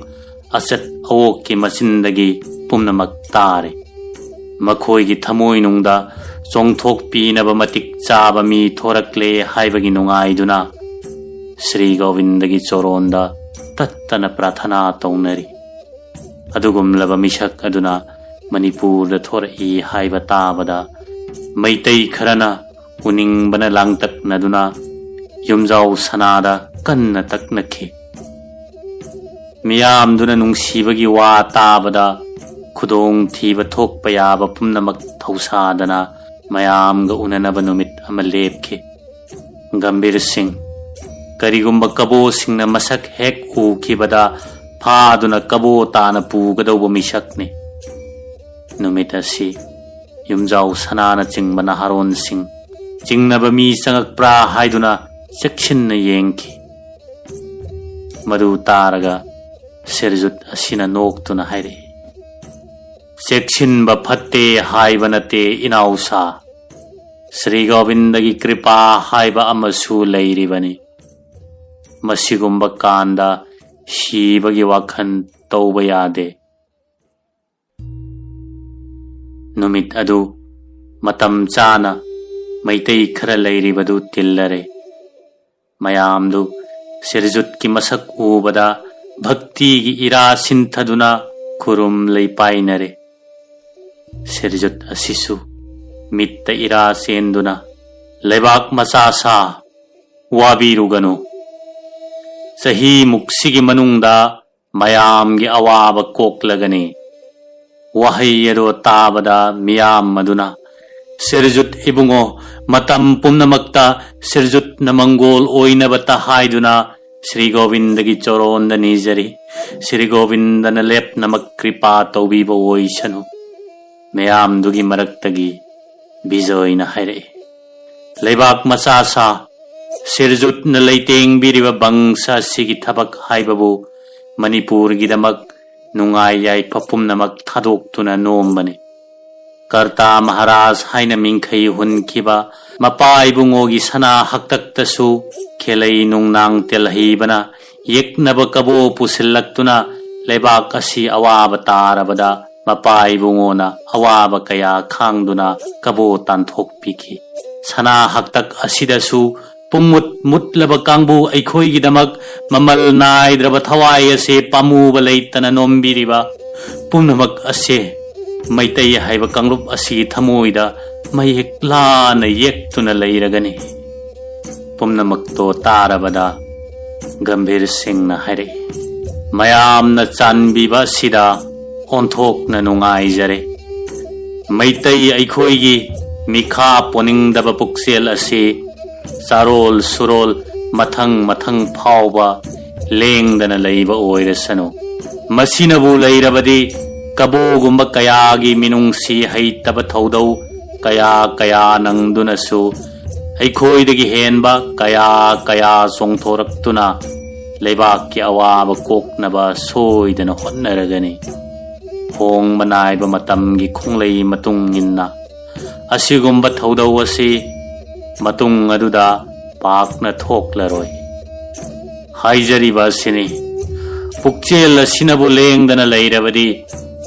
ꯑꯆꯠ ꯑꯋꯣꯛꯀꯤ ꯃꯆꯤꯟꯗꯒꯤ ꯄꯨꯝꯅꯃꯛ ꯇꯥꯔꯦ꯫ ꯃꯈꯣꯏꯒꯤ ꯊꯃꯣꯏꯅꯨꯡꯗ ꯆꯣꯡꯊꯣꯛꯄꯤꯅꯕ ꯃꯇꯤꯛ ꯆꯥꯕ ꯃꯤ ꯊꯣꯔꯛꯂꯦ ꯍꯥꯏꯕꯒꯤ ꯅꯨꯡꯉꯥꯏꯗꯨꯅ ꯁ꯭ꯔꯤ ꯒꯣꯕꯤꯟꯗꯒꯤ ꯆꯣꯔꯣꯟꯗ ꯇꯠꯇꯅ ꯄ꯭ꯔꯥꯊꯅꯥ ꯇꯧꯅꯔꯤ꯫ ꯑꯗꯨꯒꯨꯝꯂꯕ ꯃꯤꯁꯛ ꯑꯗꯨꯅ ꯃꯅꯤꯄꯨꯔꯗ ꯊꯣꯔꯛꯏ ꯍꯥꯏꯕ ꯇꯥꯕꯗ ꯃꯩꯇꯩ ꯈꯔꯅ ꯎꯅꯤꯡꯕꯅ ꯂꯥꯡꯇꯛꯅꯗꯨꯅ ꯌꯨꯝꯖꯥꯎ ꯁꯅꯥꯗ ꯀꯟꯅ ꯇꯛꯅꯈꯤ꯫ ꯃꯤꯌꯥꯝꯗꯨꯅ ꯅꯨꯡꯁꯤꯕꯒꯤ ꯋꯥ ꯇꯥꯕꯗ ꯈꯨꯗꯣꯡ ꯊꯤꯕ ꯊꯣꯛꯄ ꯌꯥꯕ ꯄꯨꯝꯅꯃꯛ ꯊꯧꯁꯥꯗꯅ ꯃꯌꯥꯝꯒ ꯎꯅꯅꯕ ꯅꯨꯃꯤꯠ ꯑꯃ ꯂꯦꯞꯈꯤ꯫ ꯒꯝꯚꯤꯔ ꯁꯤꯡ, ꯀꯔꯤꯒꯨꯝꯕ ꯀꯕꯣꯁꯤꯡꯅ ꯃꯁꯛ ꯍꯦꯛ ꯎꯈꯤꯕꯗ ꯐꯥꯗꯨꯅ ꯀꯕꯣ ꯇꯥꯅ ꯄꯨꯒꯗꯧꯕ ꯃꯤꯁꯛꯅꯤ꯫ ꯅꯨꯃꯤꯠ ꯑꯁꯤ ꯌꯨꯝꯖꯥꯎ ꯁꯅꯥꯅ ꯆꯤꯡꯕ ꯅꯍꯥꯔꯣꯟꯁꯤꯡ ꯆꯤꯡꯅꯕ ꯃꯤ ꯆꯪꯉꯛꯄ꯭ꯔꯥ ꯍꯥꯏꯗꯨꯅ ꯆꯦꯛꯁꯤꯟꯅ ꯌꯦꯡꯈꯤ꯫ ꯃꯗꯨ ꯇꯥꯔꯒ ꯁꯤꯔꯖꯨꯠ ꯑꯁꯤꯅ ꯅꯣꯛꯇꯨꯅ ꯍꯥꯏꯔꯛꯏ, "ꯆꯦꯛꯁꯤꯟꯕ ꯐꯠꯇꯦ ꯍꯥꯏꯕ ꯅꯠꯇꯦ ꯏꯅꯥꯎꯁꯥ, ꯁ꯭ꯔꯤ ꯒꯣꯕꯤꯟꯗꯒꯤ ꯀ꯭ꯔꯤꯄꯥ ꯍꯥꯏꯕ ꯑꯃꯁꯨ ꯂꯩꯔꯤꯕꯅꯤ꯫ ꯃꯁꯤꯒꯨꯝꯕ ꯀꯥꯟꯗ ꯁꯤꯕꯒꯤ ꯋꯥꯈꯜ ꯇꯧꯕ ꯌꯥꯗꯦ꯫" ꯅꯨꯃꯤꯠ ꯑꯗꯨ ꯃꯇꯝ ꯆꯥꯅ ꯃꯩꯇꯩ ꯈꯔ ꯂꯩꯔꯤꯕꯗꯨ ꯇꯤꯜꯂꯔꯦ꯫ ꯃꯌꯥꯝꯗꯨ ꯁꯤꯔꯖꯨꯠꯀꯤ ꯃꯁꯛ ꯎꯕꯗ ꯚꯛꯇꯤꯒꯤ ꯏꯔꯥ ꯁꯤꯟꯊꯗꯨꯅ ꯈꯨꯔꯨꯝ ꯂꯩꯄꯥꯏꯅꯔꯦ꯫ ꯁꯤꯔꯖꯨꯠ ꯑꯁꯤꯁꯨ ꯃꯤꯠꯇ ꯏꯔꯥ ꯆꯦꯟꯗꯨꯅ, "ꯂꯩꯕꯥꯛ ꯃꯆꯥ ꯁꯥ, ꯋꯥꯕꯤꯔꯨꯒꯅꯨ꯫ ꯆꯍꯤ ꯃꯨꯛꯁꯤꯒꯤ ꯃꯅꯨꯡꯗ ꯃꯌꯥꯝꯒꯤ ꯑꯋꯥꯕ ꯀꯣꯛꯂꯒꯅꯤ"꯫ ꯋꯥꯍꯩ ꯑꯗꯣ ꯇꯥꯕꯗ ꯃꯤꯌꯥꯝ ꯑꯗꯨꯅ, "ꯁꯤꯔꯖꯨꯠ ꯏꯕꯨꯡꯉꯣ, ꯃꯇꯝ ꯄꯨꯝꯅꯃꯛꯇ ꯁꯤꯔꯖꯨꯠꯅ ꯃꯪꯒꯣꯜ ꯑꯣꯏꯅꯕꯇ" ꯍꯥꯏꯗꯨꯅ ꯁ꯭ꯔꯤ ꯒꯣꯕꯤꯟꯗꯒꯤ ꯆꯣꯔꯣꯟꯗ ꯅꯤꯖꯔꯤ꯫ ꯁ꯭ꯔꯤ ꯒꯣꯕꯤꯟꯗꯅ ꯂꯦꯞꯅꯃꯛ ꯀ꯭ꯔꯤꯄꯥ ꯇꯧꯕꯤꯕ ꯑꯣꯏꯁꯅꯨ꯫ ꯃꯌꯥꯝꯗꯨꯒꯤ ꯃꯔꯛꯇꯒꯤ ꯕꯤꯖꯣꯏꯅ ꯍꯥꯏꯔꯛꯏ, "ꯂꯩꯕꯥꯛ ꯃꯆꯥ ꯁꯥ, ꯁꯤꯔꯖꯨꯠꯅ ꯂꯩꯇꯦꯡꯕꯤꯔꯤꯕ ꯕꯪꯁ ꯑꯁꯤꯒꯤ ꯊꯕꯛ ꯍꯥꯏꯕꯕꯨ ꯃꯅꯤꯄꯨꯔꯒꯤꯗꯃꯛ ꯅꯨꯡꯉꯥꯏ ꯌꯥꯏꯐ ꯄꯨꯝꯅꯃꯛ ꯊꯥꯗꯣꯛꯇꯨꯅ ꯅꯣꯝꯕꯅꯤ꯫ ꯀꯔꯇꯥ ꯃꯍꯥꯔꯥꯖ ꯍꯥꯏꯅ ꯃꯤꯡꯈꯩ ꯍꯨꯟꯈꯤꯕ ꯃꯄꯥ ꯏꯕꯨꯡꯉꯣꯒꯤ ꯁꯅꯥ ꯍꯛꯇꯛꯇꯁꯨ ꯈꯦꯂꯩ ꯅꯨꯡꯅꯥꯡ ꯇꯦꯜꯍꯩꯕꯅ ꯌꯦꯛꯅꯕ ꯀꯕꯣ ꯄꯨꯁꯤꯜꯂꯛꯇꯨꯅ ꯂꯩꯕꯥꯛ ꯑꯁꯤ ꯑꯋꯥꯕ ꯇꯥꯔꯕꯗ ꯃꯄꯥ ꯏꯕꯨꯡꯉꯣꯅ ꯑꯋꯥꯕ ꯀꯌꯥ ꯈꯥꯡꯗꯨꯅ ꯀꯕꯣ ꯇꯥꯟꯊꯣꯛꯄꯤꯈꯤ꯫ ꯁꯅꯥ ꯍꯛꯇꯛ ꯑꯁꯤꯗꯁꯨ ꯄꯨꯡꯃꯨꯠ ꯃꯨꯠꯂꯕ ꯀꯥꯡꯕꯨ ꯑꯩꯈꯣꯏꯒꯤꯗꯃꯛ ꯃꯃꯜ ꯅꯥꯏꯗ꯭ꯔꯕ ꯊꯋꯥꯏ ꯑꯁꯦ ꯄꯥꯝꯃꯨꯕ ꯂꯩꯇꯅ ꯅꯣꯝꯕꯤꯔꯤꯕ ꯄꯨꯝꯅꯃꯛ ꯑꯁꯦ ꯃꯩꯇꯩ ꯍꯥꯏꯕ ꯀꯥꯡꯂꯨꯞ ꯑꯁꯤꯒꯤ ꯊꯃꯣꯏꯗ ꯃꯌꯦꯛ ꯂꯥꯅ ꯌꯦꯛꯇꯨꯅ ꯂꯩꯔꯒꯅꯤ"꯫ ꯄꯨꯝꯅꯃꯛꯇꯣ ꯇꯥꯔꯕꯗ ꯒꯝꯚꯤꯔ ꯁꯤꯡꯅ ꯍꯥꯏꯔꯛꯏ, "ꯃꯌꯥꯝꯅ ꯆꯥꯟꯕꯤꯕ ꯑꯁꯤꯗ ꯑꯣꯟꯊꯣꯛꯅ ꯅꯨꯡꯉꯥꯏꯖꯔꯦ꯫ ꯃꯩꯇꯩ ꯑꯩꯈꯣꯏꯒꯤ ꯃꯤꯈꯥ ꯄꯣꯟꯅꯤꯡꯗꯕ ꯄꯨꯛꯆꯦꯜ ꯑꯁꯤ ꯆꯥꯔꯣꯜ ꯁꯨꯔꯣꯜ ꯃꯊꯪ ꯃꯊꯪ ꯐꯥꯎꯕ ꯂꯦꯡꯗꯅ ꯂꯩꯕ ꯑꯣꯏꯔꯁꯅꯨ꯫ ꯃꯁꯤꯅꯕꯨ ꯂꯩꯔꯕꯗꯤ ꯀꯕꯣꯒꯨꯝꯕ ꯀꯌꯥꯒꯤ ꯃꯤꯅꯨꯡꯁꯤ ꯍꯩꯇꯕ ꯊꯧꯗꯧ ꯀꯌꯥ ꯀꯌꯥ ꯅꯪꯗꯨꯅꯁꯨ ꯑꯩꯈꯣꯏꯗꯒꯤ ꯍꯦꯟꯕ ꯀꯌꯥ ꯀꯌꯥ ꯆꯣꯡꯊꯣꯔꯛꯇꯨꯅ ꯂꯩꯕꯥꯛꯀꯤ ꯑꯋꯥꯕ ꯀꯣꯛꯅꯕ ꯁꯣꯏꯗꯅ ꯍꯣꯠꯅꯔꯒꯅꯤ꯫ ꯍꯣꯡꯕ ꯅꯥꯏꯕ ꯃꯇꯝꯒꯤ ꯈꯣꯡꯂꯩ ꯃꯇꯨꯡ ꯏꯟꯅ ꯑꯁꯤꯒꯨꯝꯕ ꯊꯧꯗꯧ ꯑꯁꯤ ꯃꯇꯨꯡ ꯑꯗꯨꯗ ꯄꯥꯛꯅ ꯊꯣꯛꯂꯔꯣꯏ꯫ ꯍꯥꯏꯖꯔꯤꯕ ꯑꯁꯤꯅꯤ, ꯄꯨꯛꯆꯦꯜ ꯑꯁꯤꯅꯕꯨ ꯂꯦꯡꯗꯅ ꯂꯩꯔꯕꯗꯤ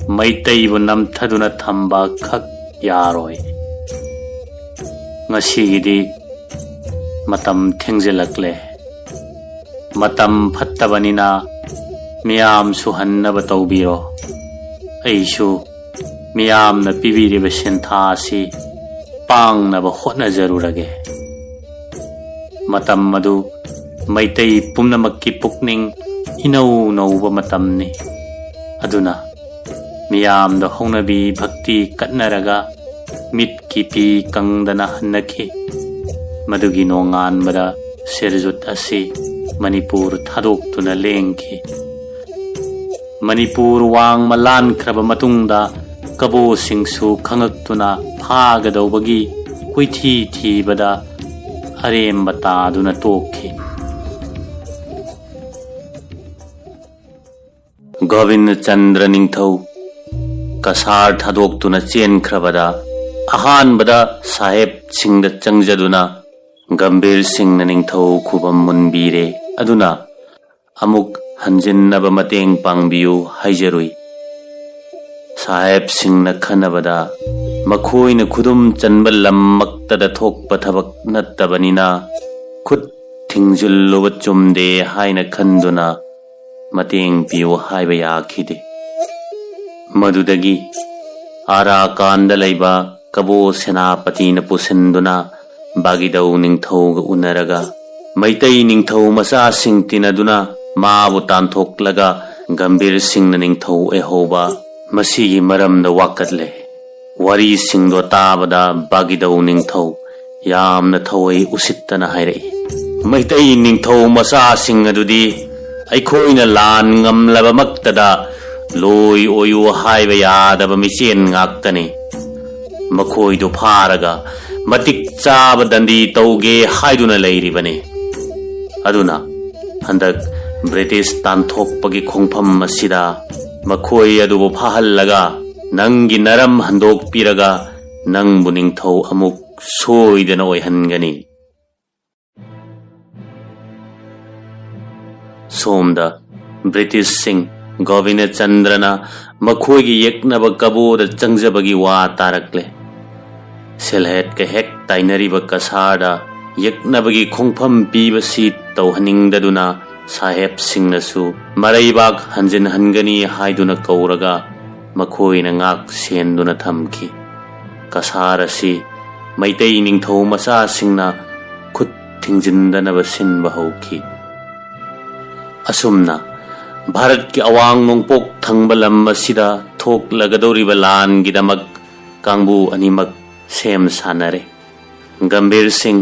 ꯃꯩꯇꯩꯕꯨ ꯅꯝꯊꯗꯨꯅ ꯊꯝꯕ ꯈꯛ ꯌꯥꯔꯣꯏ꯫ ꯉꯁꯤꯒꯤꯗꯤ ꯃꯇꯝ ꯊꯦꯡꯖꯤꯜꯂꯛꯂꯦ꯫ ꯃꯇꯝ ꯐꯠꯇꯕꯅꯤꯅ ꯃꯤꯌꯥꯝꯁꯨ ꯍꯟꯅꯕ ꯇꯧꯕꯤꯔꯣ꯫ ꯑꯩꯁꯨ ꯃꯤꯌꯥꯝꯅ ꯄꯤꯕꯤꯔꯤꯕ ꯁꯦꯟꯊꯥ ꯑꯁꯤ ꯄꯥꯡꯅꯕ ꯍꯣꯠꯅꯖꯔꯨꯔꯒꯦ꯫ ꯃꯇꯝ ꯑꯗꯨ ꯃꯩꯇꯩ ꯄꯨꯝꯅꯃꯛꯀꯤ ꯄꯨꯛꯅꯤꯡ ꯏꯅꯧ ꯅꯧꯕ ꯃꯇꯝꯅꯤ꯫ ꯑꯗꯨꯅ ꯃꯤꯌꯥꯝꯗ ꯍꯧꯅꯕꯤ ꯚꯛꯇꯤ ꯀꯠꯅꯔꯒ ꯃꯤꯠꯀꯤ ꯄꯤ ꯀꯪꯗꯅ ꯍꯟꯅꯈꯤ꯫ ꯃꯗꯨꯒꯤ ꯅꯣꯡꯉꯥꯟꯕꯗ ꯁꯤꯔꯖꯨꯠ ꯑꯁꯤ ꯃꯅꯤꯄꯨꯔ ꯊꯥꯗꯣꯛꯇꯨꯅ ꯂꯦꯡꯈꯤ꯫ ꯃꯅꯤꯄꯨꯔ ꯋꯥꯡꯃ ꯂꯥꯟꯈ꯭ꯔꯕ ꯃꯇꯨꯡꯗ ꯀꯕꯣꯁꯤꯡꯁꯨ ꯈꯪꯉꯛꯇꯨꯅ ꯐꯥꯒꯗꯧꯕꯒꯤ ꯀꯣꯏꯊꯤ ꯊꯤꯕꯗ ꯑꯔꯦꯝꯕ ꯇꯥꯗꯨꯅ ꯇꯣꯛꯈꯤ꯫ ꯒꯣꯕꯤꯟꯗ ꯆꯟꯗ꯭ꯔ ꯅꯤꯡꯊꯧ ꯀꯁꯥꯔ ꯊꯥꯗꯣꯛꯇꯨꯅ ꯆꯦꯟꯈ꯭ꯔꯕꯗ, ꯑꯍꯥꯟꯕꯗ ꯁꯥꯍꯦꯕꯁꯤꯡꯗ ꯆꯪꯖꯗꯨꯅ ꯒꯝꯚꯤꯔ ꯁꯤꯡꯅ ꯅꯤꯡꯊꯧ ꯈꯨꯕꯝ ꯃꯨꯟꯕꯤꯔꯦ꯫ ꯑꯗꯨꯅ ꯑꯃꯨꯛ ꯍꯟꯖꯤꯟꯅꯕ ꯃꯇꯦꯡ ꯄꯥꯡꯕꯤꯌꯨ ꯍꯥꯏꯖꯔꯨꯏ꯫ ꯁꯥꯍꯦꯕꯁꯤꯡꯅ ꯈꯟꯅꯕꯗ, ꯃꯈꯣꯏꯅ ꯈꯨꯗꯨꯝ ꯆꯟꯕ ꯂꯝꯃꯛꯇꯗ ꯊꯣꯛꯄ ꯊꯕꯛ ꯅꯠꯇꯕꯅꯤꯅ, ꯈꯨꯠ ꯊꯤꯡꯖꯤꯜꯂꯨꯕ ꯆꯨꯝꯗꯦ ꯍꯥꯏꯅ ꯈꯟꯗꯨꯅ ꯃꯇꯦꯡ ꯄꯤꯌꯨ ꯍꯥꯏꯕ ꯌꯥꯈꯤꯗꯦ꯫ ꯃꯗꯨꯗꯒꯤ ꯑꯥꯔꯥꯀꯥꯟꯗ ꯂꯩꯕ ꯀꯕꯣ ꯁꯦꯅꯥꯄꯇꯤꯅ ꯄꯨꯁꯤꯟꯗꯨꯅ ꯕꯥꯒꯤꯗꯧ ꯅꯤꯡꯊꯧꯒ ꯎꯅꯔꯒ, ꯃꯩꯇꯩ ꯅꯤꯡꯊꯧ ꯃꯆꯥꯁꯤꯡ ꯇꯤꯟꯅꯗꯨꯅ ꯃꯥꯕꯨ ꯇꯥꯟꯊꯣꯛꯂꯒ ꯒꯝꯚꯤꯔ ꯁꯤꯡꯅ ꯅꯤꯡꯊꯧ ꯑꯣꯏꯍꯧꯕ, ꯃꯁꯤꯒꯤ ꯃꯔꯝꯗ ꯋꯥꯀꯠꯂꯦ꯫ ꯋꯥꯔꯤꯁꯤꯡꯗꯣ ꯇꯥꯕꯗ ꯕꯥꯒꯤꯗꯧ ꯅꯤꯡꯊꯧ ꯌꯥꯝꯅ ꯊꯋꯥꯏ ꯎꯁꯤꯠꯇꯅ ꯍꯥꯏꯔꯛꯏ, "ꯃꯩꯇꯩ ꯅꯤꯡꯊꯧ ꯃꯆꯥꯁꯤꯡ ꯑꯗꯨꯗꯤ ꯑꯩꯈꯣꯏꯅ ꯂꯥꯟ ꯉꯝꯂꯕꯃꯛꯇꯗ ꯂꯣꯏ ꯑꯣꯏꯌꯨ ꯍꯥꯏꯕ ꯌꯥꯗꯕ ꯃꯤꯆꯦꯟ ꯉꯥꯛꯇꯅꯤ꯫ ꯃꯈꯣꯏꯗꯨ ꯐꯥꯔꯒ ꯃꯇꯤꯛ ꯆꯥꯕ ꯗꯟꯗꯤ ꯇꯧꯒꯦ ꯍꯥꯏꯗꯨꯅ ꯂꯩꯔꯤꯕꯅꯤ꯫ ꯑꯗꯨꯅ ꯍꯟꯗꯛ ꯕ꯭ꯔꯤꯇꯤꯁ ꯇꯥꯟꯊꯣꯛꯄꯒꯤ ꯈꯣꯡꯐꯝ ꯑꯁꯤꯗ ꯃꯈꯣꯏ ꯑꯗꯨꯕꯨ ꯐꯥꯍꯜꯂꯒ ꯅꯪꯒꯤ ꯅꯔꯝ ꯍꯟꯗꯣꯛꯄꯤꯔꯒ ꯅꯪꯕꯨ ꯅꯤꯡꯊꯧ ꯑꯃꯨꯛ ꯁꯣꯏꯗꯅ ꯑꯣꯏꯍꯟꯒꯅꯤ꯫" ꯁꯣꯝꯗ ꯕ꯭ꯔꯤꯇꯤꯁꯁꯤꯡ ꯒꯣꯕꯤꯟꯗꯆꯟꯗ꯭ꯔꯅ ꯃꯈꯣꯏꯒꯤ ꯌꯦꯛꯅꯕ ꯀꯕꯣꯗ ꯆꯪꯖꯕꯒꯤ ꯋꯥ ꯇꯥꯔꯛꯂꯦ꯫ ꯁꯤꯜꯍꯦꯠꯀ ꯍꯦꯛ ꯇꯥꯏꯅꯔꯤꯕ ꯀꯁꯥꯔꯗ ꯌꯦꯛꯅꯕꯒꯤ ꯈꯣꯡꯐꯝ ꯄꯤꯕꯁꯤ ꯇꯧꯍꯟꯅꯤꯡꯗꯗꯨꯅ ꯁꯥꯍꯦꯕꯁꯤꯡꯅꯁꯨ ꯃꯔꯩꯕꯥꯛ ꯍꯟꯖꯤꯟꯍꯟꯒꯅꯤ ꯍꯥꯏꯗꯨꯅ ꯀꯧꯔꯒ ꯃꯈꯣꯏꯅ ꯉꯥꯛ ꯁꯦꯟꯗꯨꯅ ꯊꯝꯈꯤ꯫ ꯀꯁꯥꯔ ꯑꯁꯤ ꯃꯩꯇꯩ ꯅꯤꯡꯊꯧ ꯃꯆꯥꯁꯤꯡꯅ ꯈꯨꯠ ꯊꯤꯡꯖꯤꯟꯗꯅꯕ ꯁꯤꯟꯕ ꯍꯧꯈꯤ꯫ ꯑꯁꯨꯝꯅ ꯚꯥꯔꯠꯀꯤ ꯑꯋꯥꯡ ꯅꯣꯡꯄꯣꯛ ꯊꯪꯕ ꯂꯝ ꯑꯁꯤꯗ ꯊꯣꯛꯂꯒꯗꯧꯔꯤꯕ ꯂꯥꯟꯒꯤꯗꯃꯛ ꯀꯥꯡꯕꯨ ꯑꯅꯤꯃꯛ ꯁꯦꯝ ꯁꯥꯅꯔꯦ꯫ ꯒꯝꯚꯤꯔ ꯁꯤꯡ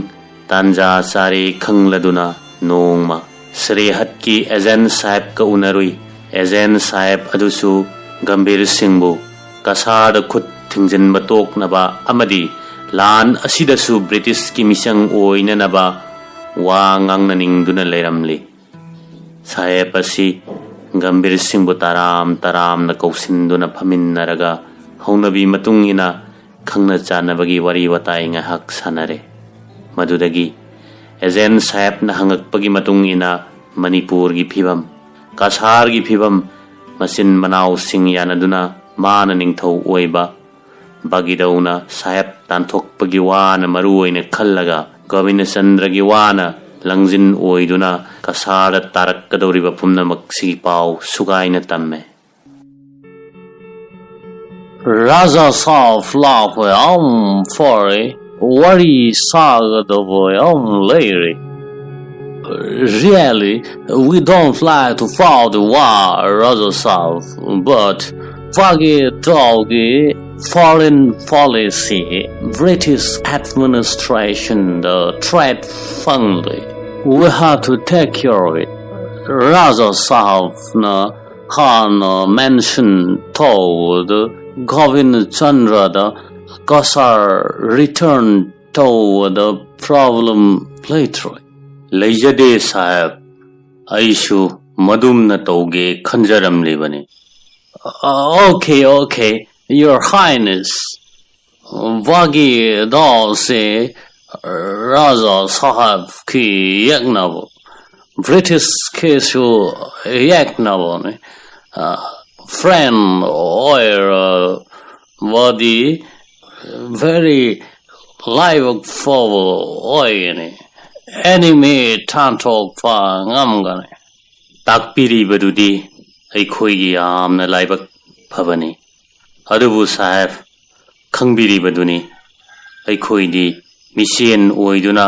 ꯇꯥꯟꯖꯥ ꯆꯥꯔꯦ ꯈꯪꯂꯗꯨꯅ ꯅꯣꯡꯃ ꯁꯔꯦꯍꯠꯀꯤ ꯑꯦꯖꯦꯟ ꯁꯥꯍꯦꯕꯀ ꯎꯅꯔꯨꯏ꯫ ꯑꯦꯖꯦꯟ ꯁꯥꯍꯦꯕ ꯑꯗꯨꯁꯨ ꯒꯝꯚꯤꯔ ꯁꯤꯡꯕꯨ ꯀꯁꯥꯔꯗ ꯈꯨꯠ ꯊꯤꯡꯖꯤꯟꯕ ꯇꯣꯛꯅꯕ ꯑꯃꯗꯤ ꯂꯥꯟ ꯑꯁꯤꯗꯁꯨ ꯕ꯭ꯔꯤꯇꯤꯁꯀꯤ ꯃꯤꯆꯪ ꯑꯣꯏꯅꯅꯕ ꯋꯥ ꯉꯥꯡꯅꯅꯤꯡꯗꯨꯅ ꯂꯩꯔꯝꯂꯤ꯫ ꯁꯥꯍꯦꯕ ꯑꯁꯤ ꯒꯝꯚꯤꯔ ꯁꯤꯡꯕꯨ ꯇꯔꯥꯝ ꯇꯔꯥꯝꯅ ꯀꯧꯁꯤꯟꯗꯨꯅ ꯐꯝꯃꯤꯟꯅꯔꯒ ꯍꯧꯅꯕꯤ ꯃꯇꯨꯡ ꯏꯟꯅ ꯈꯪꯅ ꯆꯥꯟꯅꯕꯒꯤ ꯋꯥꯔꯤ ꯋꯥꯇꯥꯏ ꯉꯥꯏꯍꯥꯛ ꯁꯥꯟꯅꯔꯦ꯫ ꯃꯗꯨꯗꯒꯤ ꯑꯦꯖꯦꯟ ꯁꯥꯍꯦꯕꯅ ꯍꯪꯉꯛꯄꯒꯤ ꯃꯇꯨꯡ ꯏꯟꯅ ꯃꯅꯤꯄꯨꯔꯒꯤ ꯐꯤꯕꯝ, ꯀꯁꯥꯔꯒꯤ ꯐꯤꯕꯝ, ꯃꯆꯤꯟ ꯃꯅꯥꯎꯁꯤꯡ ꯌꯥꯅꯗꯨꯅ ꯃꯥꯅ ꯅꯤꯡꯊꯧ ꯑꯣꯏꯕ, ꯕꯥꯒꯤꯗꯧꯅ ꯁꯥꯍꯦꯕ ꯇꯥꯟꯊꯣꯛꯄꯒꯤ ꯋꯥꯅ ꯃꯔꯨ ꯑꯣꯏꯅ ꯈꯜꯂꯒ ꯒꯣꯕꯤꯟꯗꯆꯟꯗ꯭ꯔꯒꯤ ꯋꯥꯅ ꯂꯪꯖꯤꯟ ꯑꯣꯏꯗꯨꯅ ꯀꯁꯥꯔꯗ ꯇꯥꯔꯛꯀꯗꯧꯔꯤꯕ ꯄꯨꯝꯅꯃꯛꯁꯤꯒꯤ ꯄꯥꯎ ꯁꯨꯒꯥꯏꯅ ꯇꯝꯃꯦ꯫ ꯔꯥꯖꯥ ꯁꯥꯍꯦꯕ ꯂꯥꯛꯄ ꯌꯥꯝ ꯐꯔꯦ, ꯋꯥꯔꯤ ꯁꯥꯒꯗꯕ ꯌꯥꯝ ꯂꯩꯔꯦ꯫ Really, we don't like to foul the war, Raja Saab, but ꯐꯥꯒꯦ ꯇꯧꯒꯦ, foreign policy, British administration, the threat family. We have to take care of it. ꯔꯥꯖꯥ ꯁꯥꯍꯦꯕꯅ ꯍꯥꯟꯅ mention ꯇꯧꯕꯗ ꯒꯣꯕꯤꯟꯗ ꯆꯟꯗ꯭ꯔꯗ ꯀꯁꯥꯔ return ꯇꯧꯕꯗ problem ꯂꯩꯇ꯭ꯔꯣꯏ? ꯂꯩꯖꯗꯦ ꯁꯥꯍꯦꯕ, ꯑꯩꯁꯨ ꯃꯗꯨꯝꯅ ꯇꯧꯒꯦ ꯈꯟꯖꯔꯝꯂꯤꯕꯅꯤ꯫ Okay, okay, Your Highness. ꯕꯥꯒꯤꯗꯧꯁꯦ ꯔꯥꯖꯥ ꯁꯥꯍꯦꯕꯀꯤ ꯌꯦꯛꯅꯕ, ꯕ꯭ꯔꯤꯇꯤꯁꯀꯤꯁꯨ ꯌꯦꯛꯅꯕꯅꯤ꯫ ꯐ꯭ꯔꯦꯟ ꯑꯣꯏꯔꯕꯗꯤ ꯚꯦꯔꯤ ꯂꯥꯏꯕꯛ ꯐꯕ ꯑꯣꯏꯒꯅꯤ꯫ ꯑꯦꯅꯤꯃꯤ ꯇꯥꯟꯊꯣꯛꯄ ꯉꯝꯒꯅꯤ꯫ ꯇꯥꯛꯄꯤꯔꯤꯕꯗꯨꯗꯤ ꯑꯩꯈꯣꯏꯒꯤ ꯌꯥꯝꯅ ꯂꯥꯏꯕꯛ ꯐꯕꯅꯤ꯫ ꯑꯗꯨꯕꯨ ꯁꯥꯍꯦꯕ, ꯈꯪꯕꯤꯔꯤꯕꯗꯨꯅꯤ, ꯑꯩꯈꯣꯏꯗꯤ ꯃꯤꯁꯦꯟ ꯑꯣꯏꯗꯨꯅ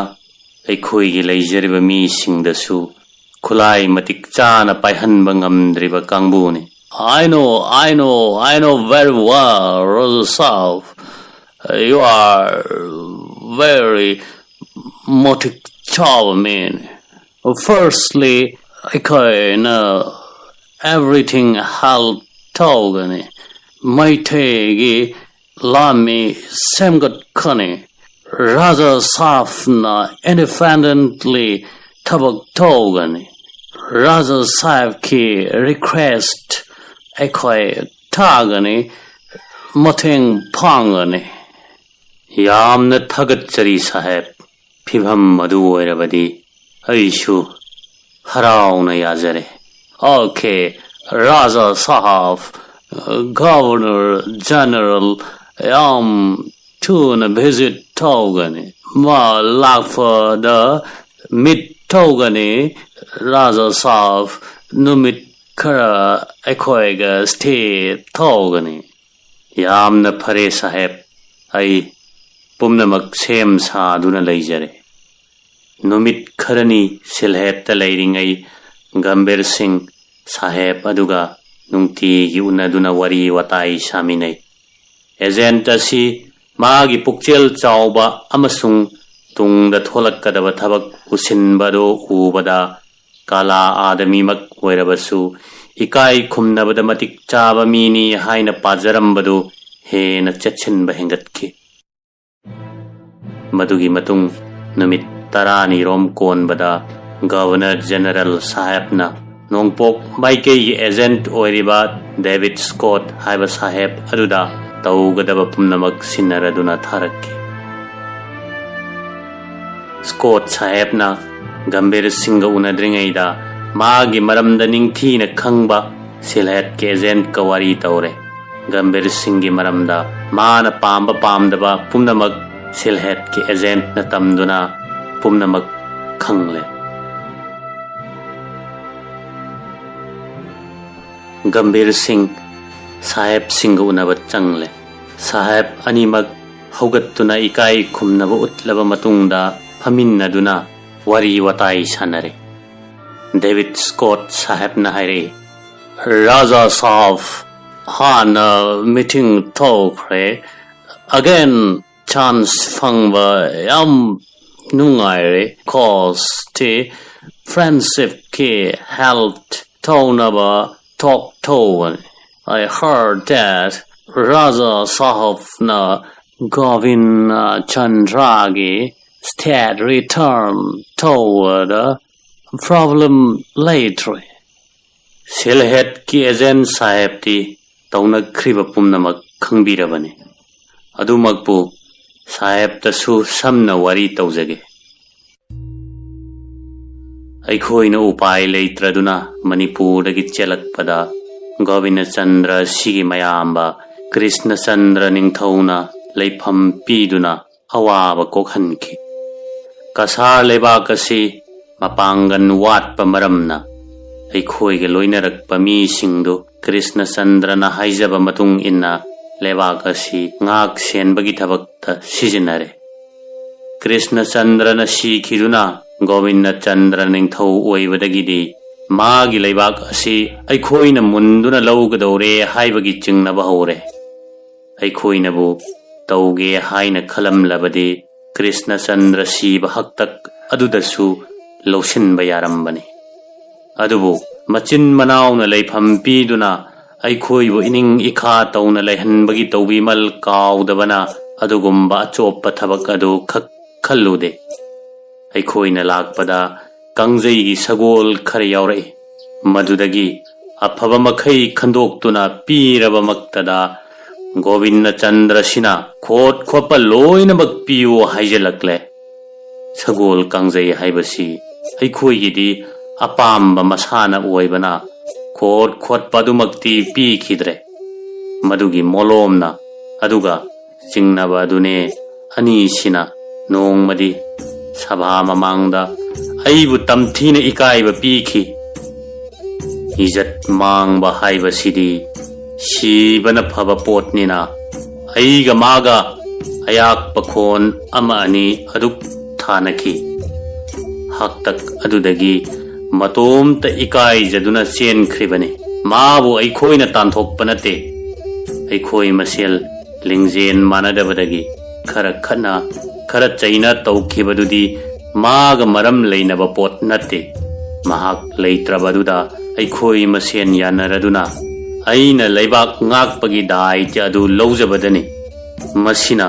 ꯑꯩꯈꯣꯏꯒꯤ ꯂꯩꯖꯔꯤꯕ ꯃꯤꯁꯤꯡꯗꯁꯨ ꯈꯨꯠꯂꯥꯏ ꯃꯇꯤꯛ ꯆꯥꯅ ꯄꯥꯏꯍꯟꯕ ꯉꯝꯗ꯭ꯔꯤꯕ ꯀꯥꯡꯕꯨꯅꯤ꯫ I know, I know, I know very well, Raja Saab. You are very ꯃꯇꯤꯛ ꯆꯥꯕ ꯃꯤꯅꯤ꯫ Firstly, ꯑꯩꯈꯣꯏꯅ everything help ꯇꯧꯒꯅꯤ꯫ ꯃꯩꯇꯩꯒꯤ ꯂꯥꯟꯃꯤ ꯁꯦꯝꯒꯠꯀꯅꯤ꯫ ꯔꯥꯖꯥ ꯁꯥꯍꯦꯕꯅ ꯏꯟꯗꯤꯄꯦꯟꯗꯦꯟꯠꯂꯤ ꯊꯕꯛ ꯇꯧꯒꯅꯤ꯫ ꯔꯥꯖꯥ ꯁꯥꯍꯦꯕꯀꯤ ꯔꯤꯀ꯭ꯋꯦꯁ꯭ꯠ ꯑꯩꯈꯣꯏ ꯊꯥꯒꯅꯤ, ꯃꯇꯦꯡ ꯄꯥꯡꯒꯅꯤ꯫ ꯌꯥꯝꯅ ꯊꯥꯒꯠꯆꯔꯤ ꯁꯥꯍꯦꯕ꯫ ꯐꯤꯚꯝ ꯑꯗꯨ ꯑꯣꯏꯔꯕꯗꯤ ꯑꯩꯁꯨ ꯍꯔꯥꯎꯅ ꯌꯥꯖꯔꯦ꯫ Okay, ꯔꯥꯖꯥ ꯁꯥꯍꯦꯕ, ꯒꯕꯔꯅꯔ ꯖꯦꯅꯔꯦꯜ ꯌꯥꯝ ꯊꯨꯅ ꯚꯤꯖꯤꯠ ꯇꯧꯒꯅꯤ꯫ ꯃꯥ ꯂꯥꯛꯄꯗ ꯃꯤꯠ ꯇꯧꯒꯅꯤ꯫ ꯔꯥꯖꯥ ꯁꯥꯍꯦꯕ, ꯅꯨꯃꯤꯠ ꯈꯔ ꯑꯩꯈꯣꯏꯒ ꯁ꯭ꯇꯦ ꯇꯧꯒꯅꯤ꯫ ꯌꯥꯝꯅ ꯐꯔꯦ ꯁꯥꯍꯦꯕ, ꯑꯩ ꯄꯨꯝꯅꯃꯛ ꯁꯦꯝ ꯁꯥꯗꯨꯅ ꯂꯩꯖꯔꯦ꯫ ꯅꯨꯃꯤꯠ ꯈꯔꯅꯤ ꯁꯤꯜꯍꯦꯠꯇ ꯂꯩꯔꯤꯉꯩ ꯒꯝꯚꯤꯔ ꯁꯤꯡ ꯁꯥꯍꯦꯕ ꯑꯗꯨꯒ ꯅꯨꯡꯇꯤꯒꯤ ꯎꯅꯗꯨꯅ ꯋꯥꯔꯤ ꯋꯥꯇꯥꯏ ꯁꯥꯃꯤꯟꯅꯩ꯫ ꯑꯦꯖꯦꯟꯠ ꯑꯁꯤ ꯃꯥꯒꯤ ꯄꯨꯛꯆꯦꯜ ꯆꯥꯎꯕ ꯑꯃꯁꯨꯡ ꯇꯨꯡꯗ ꯊꯣꯛꯂꯛꯀꯗꯕ ꯊꯕꯛ ꯎꯁꯤꯟꯕꯗꯨ ꯎꯕꯗ ꯀꯥꯂꯥ ꯑꯥꯗꯃꯤꯃꯛ ꯑꯣꯏꯔꯕꯁꯨ ꯏꯀꯥꯏ ꯈꯨꯝꯅꯕꯗ ꯃꯇꯤꯛ ꯆꯥꯕ ꯃꯤꯅꯤ ꯍꯥꯏꯅ ꯄꯥꯖꯔꯝꯕꯗꯨ ꯍꯦꯟꯅ ꯆꯦꯠꯁꯤꯟꯕ ꯍꯦꯟꯒꯠꯈꯤ꯫ ꯃꯗꯨꯒꯤ ꯃꯇꯨꯡ ꯅꯨꯃꯤꯠ ꯇꯔꯥꯅꯤꯔꯣꯝ ꯀꯣꯟꯕꯗ ꯒꯕꯔꯅꯔ ꯖꯦꯅꯔꯦꯜ ꯁꯥꯍꯦꯕꯅ ꯅꯣꯡꯄꯣꯛ ꯃꯥꯏꯀꯩꯒꯤ ꯑꯦꯖꯦꯟꯠ ꯑꯣꯏꯔꯤꯕ ꯗꯦꯕꯤꯗ ꯁ꯭ꯀꯣꯠ ꯍꯥꯏꯕ ꯁꯥꯍꯦꯕ ꯑꯗꯨꯗ ꯇꯧꯒꯗꯕ ꯄꯨꯝꯅꯃꯛ ꯁꯤꯟꯅꯔꯗꯨꯅ ꯊꯥꯔꯛꯈꯤ꯫ ꯁ꯭ꯀꯣꯠ ꯁꯥꯍꯦꯕꯅ ꯒꯝꯚꯤꯔ ꯁꯤꯡꯒ ꯎꯅꯗ꯭ꯔꯤꯉꯩꯗ ꯃꯥꯒꯤ ꯃꯔꯝꯗ ꯅꯤꯡꯊꯤꯅ ꯈꯪꯕ ꯁꯤꯜꯍꯦꯠꯀꯤ ꯑꯦꯖꯦꯟꯠꯀ ꯋꯥꯔꯤ ꯇꯧꯔꯦ꯫ ꯒꯝꯚꯤꯔ ꯁꯤꯡꯒꯤ ꯃꯔꯝꯗ ꯃꯥꯅ ꯄꯥꯝꯕ ꯄꯥꯝꯗꯕ ꯄꯨꯝꯅꯃꯛ ꯁꯤꯜꯍꯦꯠꯀꯤ ꯑꯦꯖꯦꯟꯠꯅ ꯇꯝꯗꯨꯅ ꯄꯨꯝꯅꯃꯛ ꯈꯪꯂꯦ꯫ ꯒꯝꯚꯤꯔ ꯁꯤꯡ ꯁꯥꯍꯦꯕꯁꯤꯡꯒ ꯎꯅꯕ ꯆꯪꯂꯦ꯫ ꯁꯥꯍꯦꯕ ꯑꯅꯤꯃꯛ ꯍꯧꯒꯠꯇꯨꯅ ꯏꯀꯥꯏ ꯈꯨꯝꯅꯕ ꯎꯠꯂꯕ ꯃꯇꯨꯡꯗ ꯐꯝꯃꯤꯟꯅꯗꯨꯅ ꯋꯥꯔꯤ ꯋꯥꯇꯥꯏ ꯁꯥꯟꯅꯔꯦ꯫ ꯗꯦꯕꯤꯗ ꯁ꯭ꯀꯣꯠ ꯁꯥꯍꯦꯕꯅ ꯍꯥꯏꯔꯛꯏ, "ꯔꯥꯖꯥ ꯁꯥꯍꯦꯕ, ꯍꯥꯟꯅ ꯃꯤꯇꯤꯡ ꯇꯧꯈ꯭ꯔꯦ꯫ ꯑꯒꯦꯟ ꯆꯥꯟꯁ ꯐꯪꯕ ꯌꯥꯝ ꯅꯨꯡꯉꯥꯏꯔꯦ꯫ ꯀꯣꯁꯇꯤ ꯐ꯭ꯔꯦꯟꯁꯤꯞꯀꯤ ꯍꯦꯜꯞ ꯇꯧꯅꯕ ꯇꯣꯛ ꯇꯧꯕꯅꯤ꯫ I heard that ꯔꯥꯖꯥ ꯁꯥꯍꯦꯕꯅ ꯒꯣꯕꯤꯟꯗ ꯆꯟꯗ꯭ꯔꯒꯤ ꯁ꯭ꯇꯦꯠ ꯔꯤꯇꯔꯟ ꯇꯧꯕꯗ ꯄ꯭ꯔꯣꯕ꯭ꯂꯦꯝ ꯂꯩꯇ꯭ꯔꯦ꯫" ꯁꯤꯜꯍꯦꯠꯀꯤ ꯑꯦꯖꯦꯟ ꯁꯥꯍꯦꯕꯇꯤ ꯇꯧꯅꯈ꯭ꯔꯤꯕ ꯄꯨꯝꯅꯃꯛ ꯈꯪꯕꯤꯔꯕꯅꯤ꯫ ꯑꯗꯨꯃꯛꯄꯨ ꯁꯥꯍꯦꯕꯇꯁꯨ ꯁꯝꯅ ꯋꯥꯔꯤ ꯇꯧꯖꯒꯦ꯫ ꯑꯩꯈꯣꯏꯅ ꯎꯄꯥꯏ ꯂꯩꯇ꯭ꯔꯗꯨꯅ ꯃꯅꯤꯄꯨꯔꯗꯒꯤ ꯆꯦꯜꯂꯛꯄꯗ ꯒꯣꯕꯤꯟꯗꯆꯟꯗ꯭ꯔ ꯁꯤꯒꯤ ꯃꯌꯥꯝꯕ ꯀ꯭ꯔꯤꯁꯅꯆꯟꯗ꯭ꯔ ꯅꯤꯡꯊꯧꯅ ꯂꯩꯐꯝ ꯄꯤꯗꯨꯅ ꯑꯋꯥꯕ ꯀꯣꯛꯍꯟꯈꯤ꯫ ꯀꯁꯥꯔ ꯂꯩꯕꯥꯛ ꯑꯁꯤ ꯃꯄꯥꯡꯒꯜ ꯋꯥꯠꯄ ꯃꯔꯝꯅ ꯑꯩꯈꯣꯏꯒ ꯂꯣꯏꯅꯔꯛꯄ ꯃꯤꯁꯤꯡꯗꯨ ꯀ꯭ꯔꯤꯁꯅꯆꯟꯗ꯭ꯔꯅ ꯍꯥꯏꯖꯕ ꯃꯇꯨꯡ ꯏꯟꯅ ꯂꯩꯕꯥꯛ ꯑꯁꯤ ꯉꯥꯛ ꯁꯦꯟꯕꯒꯤ ꯊꯕꯛꯇ ꯁꯤꯖꯤꯟꯅꯔꯦ꯫ ꯀ꯭ꯔꯤꯁꯅꯆꯟꯗ꯭ꯔꯅ ꯁꯤꯈꯤꯗꯨꯅ ꯒꯣꯕꯤꯟꯗꯆꯟꯗ꯭ꯔ ꯅꯤꯡꯊꯧ ꯑꯣꯏꯕꯗꯒꯤꯗꯤ ꯃꯥꯒꯤ ꯂꯩꯕꯥꯛ ꯑꯁꯤ ꯑꯩꯈꯣꯏꯅ ꯃꯨꯟꯗꯨꯅ ꯂꯧꯒꯗꯧꯔꯦ ꯍꯥꯏꯕꯒꯤ ꯆꯤꯡꯅꯕ ꯍꯧꯔꯦ꯫ ꯑꯩꯈꯣꯏꯅꯕꯨ ꯇꯧꯒꯦ ꯍꯥꯏꯅ ꯈꯜꯂꯝꯂꯕꯗꯤ ꯀ꯭ꯔꯤꯁꯅꯆꯟꯗ꯭ꯔ ꯁꯤꯕ ꯍꯛꯇꯛ ꯑꯗꯨꯗꯁꯨ ꯂꯧꯁꯤꯟꯕ ꯌꯥꯔꯝꯕꯅꯤ꯫ ꯑꯗꯨꯕꯨ ꯃꯆꯤꯟ ꯃꯅꯥꯎꯅ ꯂꯩꯐꯝ ꯄꯤꯗꯨꯅ ꯑꯩꯈꯣꯏꯕꯨ ꯏꯅꯤꯡ ꯏꯈꯥ ꯇꯧꯅ ꯂꯩꯍꯟꯕꯒꯤ ꯇꯧꯕꯤꯃꯜ ꯀꯥꯎꯗꯕꯅ ꯑꯗꯨꯒꯨꯝꯕ ꯑꯆꯣꯞꯄ ꯊꯕꯛ ꯑꯗꯨ ꯈꯛ ꯈꯜꯂꯨꯗꯦ꯫ ꯑꯩꯈꯣꯏꯅ ꯂꯥꯛꯄꯗ ꯀꯥꯡꯖꯩꯒꯤ ꯁꯒꯣꯜ ꯈꯔ ꯌꯥꯎꯔꯛꯏ꯫ ꯃꯗꯨꯗꯒꯤ ꯑꯐꯕ ꯃꯈꯩ ꯈꯟꯗꯣꯛꯇꯨꯅ ꯄꯤꯔꯕꯃꯛꯇꯗ ꯒꯣꯕꯤꯟꯗꯆꯟꯗ꯭ꯔꯁꯤꯅ ꯈꯣꯠ ꯈꯣꯠꯄ ꯂꯣꯏꯅꯃꯛ ꯄꯤꯌꯨ ꯍꯥꯏꯖꯤꯜꯂꯛꯂꯦ꯫ ꯁꯒꯣꯜ ꯀꯥꯡꯖꯩ ꯍꯥꯏꯕꯁꯤ ꯑꯩꯈꯣꯏꯒꯤꯗꯤ ꯑꯄꯥꯝꯕ ꯃꯁꯥꯟꯅ ꯑꯣꯏꯕꯅ ꯄꯣꯠ ꯈꯣꯠꯄ ꯑꯗꯨꯃꯛꯇꯤ ꯄꯤꯈꯤꯗ꯭ꯔꯦ꯫ ꯃꯗꯨꯒꯤ ꯃꯣꯂꯣꯝꯅ ꯑꯗꯨꯒ ꯆꯤꯡꯅꯕ ꯑꯗꯨꯅꯦ ꯑꯅꯤꯁꯤꯅ ꯅꯣꯡꯃꯗꯤ ꯁꯚꯥ ꯃꯃꯥꯡꯗ ꯑꯩꯕꯨ ꯇꯝꯊꯤꯅ ꯏꯀꯥꯏꯕ ꯄꯤꯈꯤ꯫ ꯏꯖꯠ ꯃꯥꯡꯕ ꯍꯥꯏꯕꯁꯤꯗꯤ ꯁꯤꯕꯅ ꯐꯕ ꯄꯣꯠꯅꯤꯅ, ꯑꯩꯒ ꯃꯥꯒ ꯑꯌꯥꯛꯄ ꯈꯣꯟ ꯑꯃ ꯑꯅꯤ ꯑꯗꯨꯛ ꯊꯥꯅꯈꯤ꯫ ꯍꯥꯛꯇꯛ ꯑꯗꯨꯗꯒꯤ ꯃꯇꯣꯝꯇ ꯏꯀꯥꯏꯖꯗꯨꯅ ꯆꯦꯟꯈ꯭ꯔꯤꯕꯅꯤ꯫ ꯃꯥꯕꯨ ꯑꯩꯈꯣꯏꯅ ꯇꯥꯟꯊꯣꯛꯄ ꯅꯠꯇꯦ꯫ ꯑꯩꯈꯣꯏ ꯃꯁꯦꯜ ꯂꯤꯡꯖꯦꯜ ꯃꯥꯟꯅꯗꯕꯗꯒꯤ ꯈꯔ ꯈꯠꯅ, ꯈꯔ ꯆꯩꯅ ꯇꯧꯈꯤꯕꯗꯨꯗꯤ ꯃꯥꯒ ꯃꯔꯝ ꯂꯩꯅꯕ ꯄꯣꯠ ꯅꯠꯇꯦ꯫ ꯃꯍꯥꯛ ꯂꯩꯇ꯭ꯔꯕꯗꯨꯗ ꯑꯩꯈꯣꯏ ꯃꯁꯦꯟ ꯌꯥꯅꯔꯗꯨꯅ ꯑꯩꯅ ꯂꯩꯕꯥꯛ ꯉꯥꯛꯄꯒꯤ ꯗꯥꯏꯇ꯭ꯌ ꯑꯗꯨ ꯂꯧꯖꯕꯗꯅꯤ꯫ ꯃꯁꯤꯅ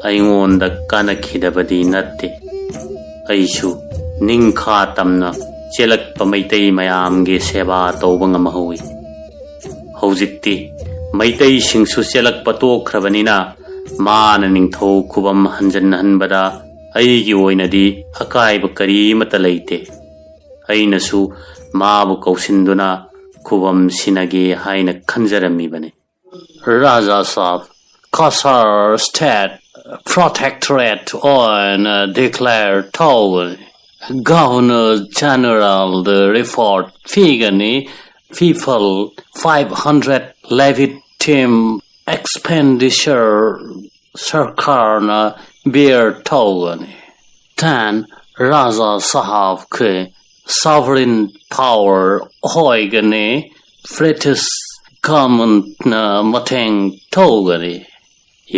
ꯑꯩꯉꯣꯟꯗ ꯀꯥꯟꯅꯈꯤꯗꯕꯗꯤ ꯅꯠꯇꯦ꯫ ꯑꯩꯁꯨ ꯅꯤꯡꯈꯥ ꯇꯝꯅ ꯆꯦꯜꯂꯛꯄ ꯃꯩꯇꯩ ꯃꯌꯥꯝꯒꯤ ꯁꯦꯕꯥ ꯇꯧꯕ ꯉꯝꯍꯧꯏ꯫ ꯍꯧꯖꯤꯛꯇꯤ ꯃꯩꯇꯩꯁꯤꯡꯁꯨ ꯆꯦꯜꯂꯛꯄ ꯇꯣꯛꯈ꯭ꯔꯕꯅꯤꯅ, ꯃꯥꯅ ꯅꯤꯡꯊꯧ ꯈꯨꯕꯝ ꯍꯟꯖꯟꯍꯟꯕꯗ ꯑꯩꯒꯤ ꯑꯣꯏꯅꯗꯤ ꯑꯀꯥꯏꯕ ꯀꯔꯤꯃꯠꯇ ꯂꯩꯇꯦ꯫ ꯑꯩꯅꯁꯨ ꯃꯥꯕꯨ ꯀꯧꯁꯤꯟꯗꯨꯅ ꯈꯨꯕꯝ ꯁꯤꯟꯅꯒꯦ ꯍꯥꯏꯅ ꯈꯟꯖꯔꯝꯃꯤꯕꯅꯤ꯫ Raja Sahab, Cachar State Protectorate ꯑꯣꯏꯅ declare ꯇꯧꯒꯅꯤ꯫ Governor Generalꯗ report ꯄꯤꯒꯅꯤ꯫ People five hundred levitimate expenditure ꯁꯔꯀꯥꯔꯅ bear ꯇꯧꯒꯅꯤ꯫ Then Raja Sahabꯀꯤ sovereign power ꯑꯣꯏꯒꯅꯤ꯫ British governmentꯅ ꯃꯇꯦꯡ ꯇꯧꯒꯅꯤ꯫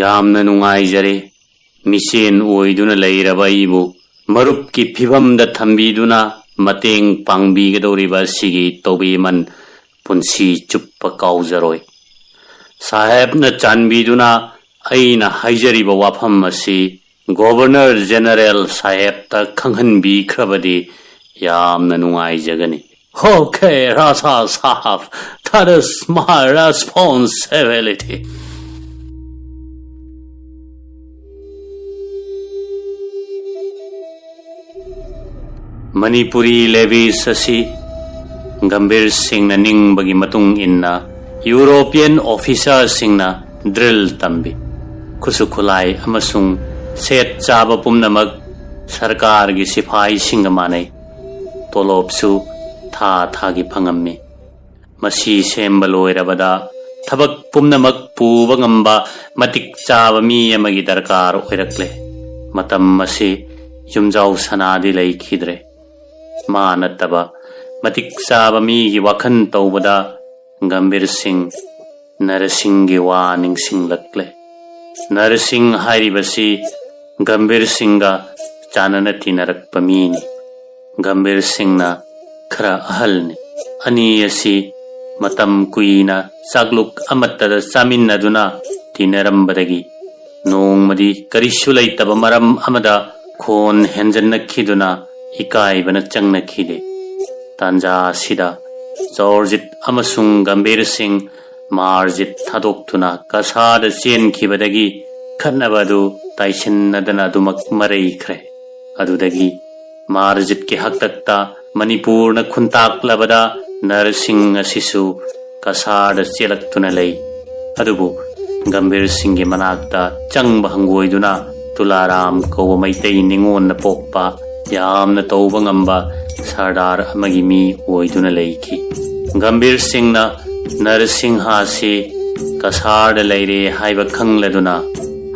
ꯌꯥꯝꯅ ꯅꯨꯡꯉꯥꯏꯖꯔꯦ꯫ ꯃꯤꯆꯦꯟ ꯑꯣꯏꯗꯨꯅ ꯂꯩꯔꯕ ꯑꯩꯕꯨ ꯃꯔꯨꯞꯀꯤ ꯐꯤꯕꯝꯗ ꯊꯝꯕꯤꯗꯨꯅ ꯃꯇꯦꯡ ꯄꯥꯡꯕꯤꯒꯗꯧꯔꯤꯕ ꯑꯁꯤꯒꯤ ꯇꯧꯕꯤꯃꯜ ꯄꯨꯟꯁꯤ ꯆꯨꯞꯄ ꯀꯥꯎꯖꯔꯣꯏ꯫ ꯁꯥꯍꯦꯕꯅ ꯆꯥꯟꯕꯤꯗꯨꯅ ꯑꯩꯅ ꯍꯥꯏꯖꯔꯤꯕ ꯋꯥꯐꯝ ꯑꯁꯤ Governor General ꯁꯥꯍꯦꯕꯇ ꯈꯪꯍꯟꯕꯤꯈ꯭ꯔꯕꯗꯤ ꯌꯥꯝꯅ ꯅꯨꯡꯉꯥꯏꯖꯒꯅꯤ꯫ Okay, Raja Sahab, that is my responsibility. Manipuri levies ꯑꯁꯤ ꯒꯝꯚꯤꯔ ꯁꯤꯡꯅ ꯅꯤꯡꯕꯒꯤ ꯃꯇꯨꯡ ꯏꯟꯅ ꯌꯨꯔꯣꯄꯤꯌꯟ ꯑꯣꯐꯤꯁꯥꯔꯁꯤꯡꯅ ꯗ꯭ꯔꯤꯜ ꯇꯝꯕꯤ꯫ ꯈꯨꯠꯁꯨ ꯈꯨꯠꯂꯥꯏ ꯑꯃꯁꯨꯡ ꯁꯦꯠ ꯆꯥꯕ ꯄꯨꯝꯅꯃꯛ ꯁꯔꯀꯥꯔꯒꯤ ꯁꯤꯐꯥꯏꯁꯤꯡꯒ ꯃꯥꯟꯅꯩ꯫ ꯇꯣꯂꯣꯞꯁꯨ ꯊꯥ ꯊꯥꯒꯤ ꯐꯪꯉꯝꯃꯤ꯫ ꯃꯁꯤ ꯁꯦꯝꯕ ꯂꯣꯏꯔꯕꯗ ꯊꯕꯛ ꯄꯨꯝꯅꯃꯛ ꯄꯨꯕ ꯉꯝꯕ ꯃꯇꯤꯛ ꯆꯥꯕ ꯃꯤ ꯑꯃꯒꯤ ꯗꯔꯀꯥꯔ ꯑꯣꯏꯔꯛꯂꯦ꯫ ꯃꯇꯝ ꯑꯁꯤ ꯌꯨꯝꯖꯥꯎ ꯁꯅꯥꯗꯤ ꯂꯩꯈꯤꯗ꯭ꯔꯦ꯫ ꯃꯥ ꯅꯠꯇꯕ ꯃꯇꯤꯛ ꯆꯥꯕ ꯃꯤꯒꯤ ꯋꯥꯈꯜ ꯇꯧꯕꯗ ꯒꯝꯚꯤꯔ ꯁꯤꯡ ꯅꯔꯁꯤꯡꯒꯤ ꯋꯥ ꯅꯤꯡꯁꯤꯡꯂꯛꯂꯦ꯫ ꯅꯔꯁꯤꯡ ꯍꯥꯏꯔꯤꯕꯁꯤ ꯒꯝꯚꯤꯔ ꯁꯤꯡꯒ ꯆꯥꯟꯅꯅ ꯇꯤꯟꯅꯔꯛꯄ ꯃꯤꯅꯤ꯫ ꯒꯝꯚꯤꯔ ꯁꯤꯡꯅ ꯈꯔ ꯑꯍꯜꯅꯤ꯫ ꯑꯅꯤ ꯑꯁꯤ ꯃꯇꯝ ꯀꯨꯏꯅ ꯆꯥꯛꯂꯨꯛ ꯑꯃꯠꯇꯗ ꯆꯥꯃꯤꯟꯅꯗꯨꯅ ꯇꯤꯟꯅꯔꯝꯕꯗꯒꯤ ꯅꯣꯡꯃꯗꯤ ꯀꯔꯤꯁꯨ ꯂꯩꯇꯕ ꯃꯔꯝ ꯑꯃꯗ ꯈꯣꯟ ꯍꯦꯟꯖꯟꯅꯈꯤꯗꯨꯅ ꯏꯀꯥꯏꯕꯅ ꯆꯪꯅꯈꯤꯗꯦ꯫ ꯇꯥꯟꯖꯥ ꯑꯁꯤꯗ ꯖꯣꯔꯖꯤꯠ ꯑꯃꯁꯨꯡ ꯒꯝꯚꯤꯔ ꯁꯤꯡ ꯃꯥꯔꯖꯤꯠ ꯊꯥꯗꯣꯛꯇꯨꯅ ꯀꯁꯥꯗ ꯆꯦꯟꯈꯤꯕꯗꯒꯤ ꯈꯠꯅꯕ ꯑꯗꯨ ꯇꯥꯏꯁꯤꯟꯅꯗꯅ ꯑꯗꯨꯃꯛ ꯃꯔꯩꯈ꯭ꯔꯦ꯫ ꯑꯗꯨꯗꯒꯤ ꯃꯥꯔꯖꯤꯠꯀꯤ ꯍꯥꯛꯇꯛꯇ ꯃꯅꯤꯄꯨꯔꯅ ꯈꯨꯟꯇꯥꯛꯂꯕꯗ ꯅꯔꯁꯤꯡ ꯑꯁꯤꯁꯨ ꯀꯁꯥꯔꯗ ꯆꯦꯜꯂꯛꯇꯨꯅ ꯂꯩ꯫ ꯑꯗꯨꯕꯨ ꯒꯝꯚꯤꯔ ꯁꯤꯡꯒꯤ ꯃꯅꯥꯛꯇ ꯆꯪꯕ ꯍꯪꯒꯣꯏꯗꯨꯅ ꯇꯨꯂꯥꯔꯥꯝ ꯀꯧꯕ ꯃꯩꯇꯩ ꯅꯤꯉꯣꯟꯅ ꯄꯣꯛꯄ ꯌꯥꯝꯅ ꯇꯧꯕ ꯉꯝꯕ ꯁꯔꯗꯥꯔ ꯑꯃꯒꯤ ꯃꯤ ꯑꯣꯏꯗꯨꯅ ꯂꯩꯈꯤ꯫ ꯒꯝꯚꯤꯔ ꯁꯤꯡꯅ ꯅꯔꯁꯤꯡꯍ ꯑꯁꯤ ꯀꯁꯥꯔꯗ ꯂꯩꯔꯦ ꯍꯥꯏꯕ ꯈꯪꯂꯗꯨꯅ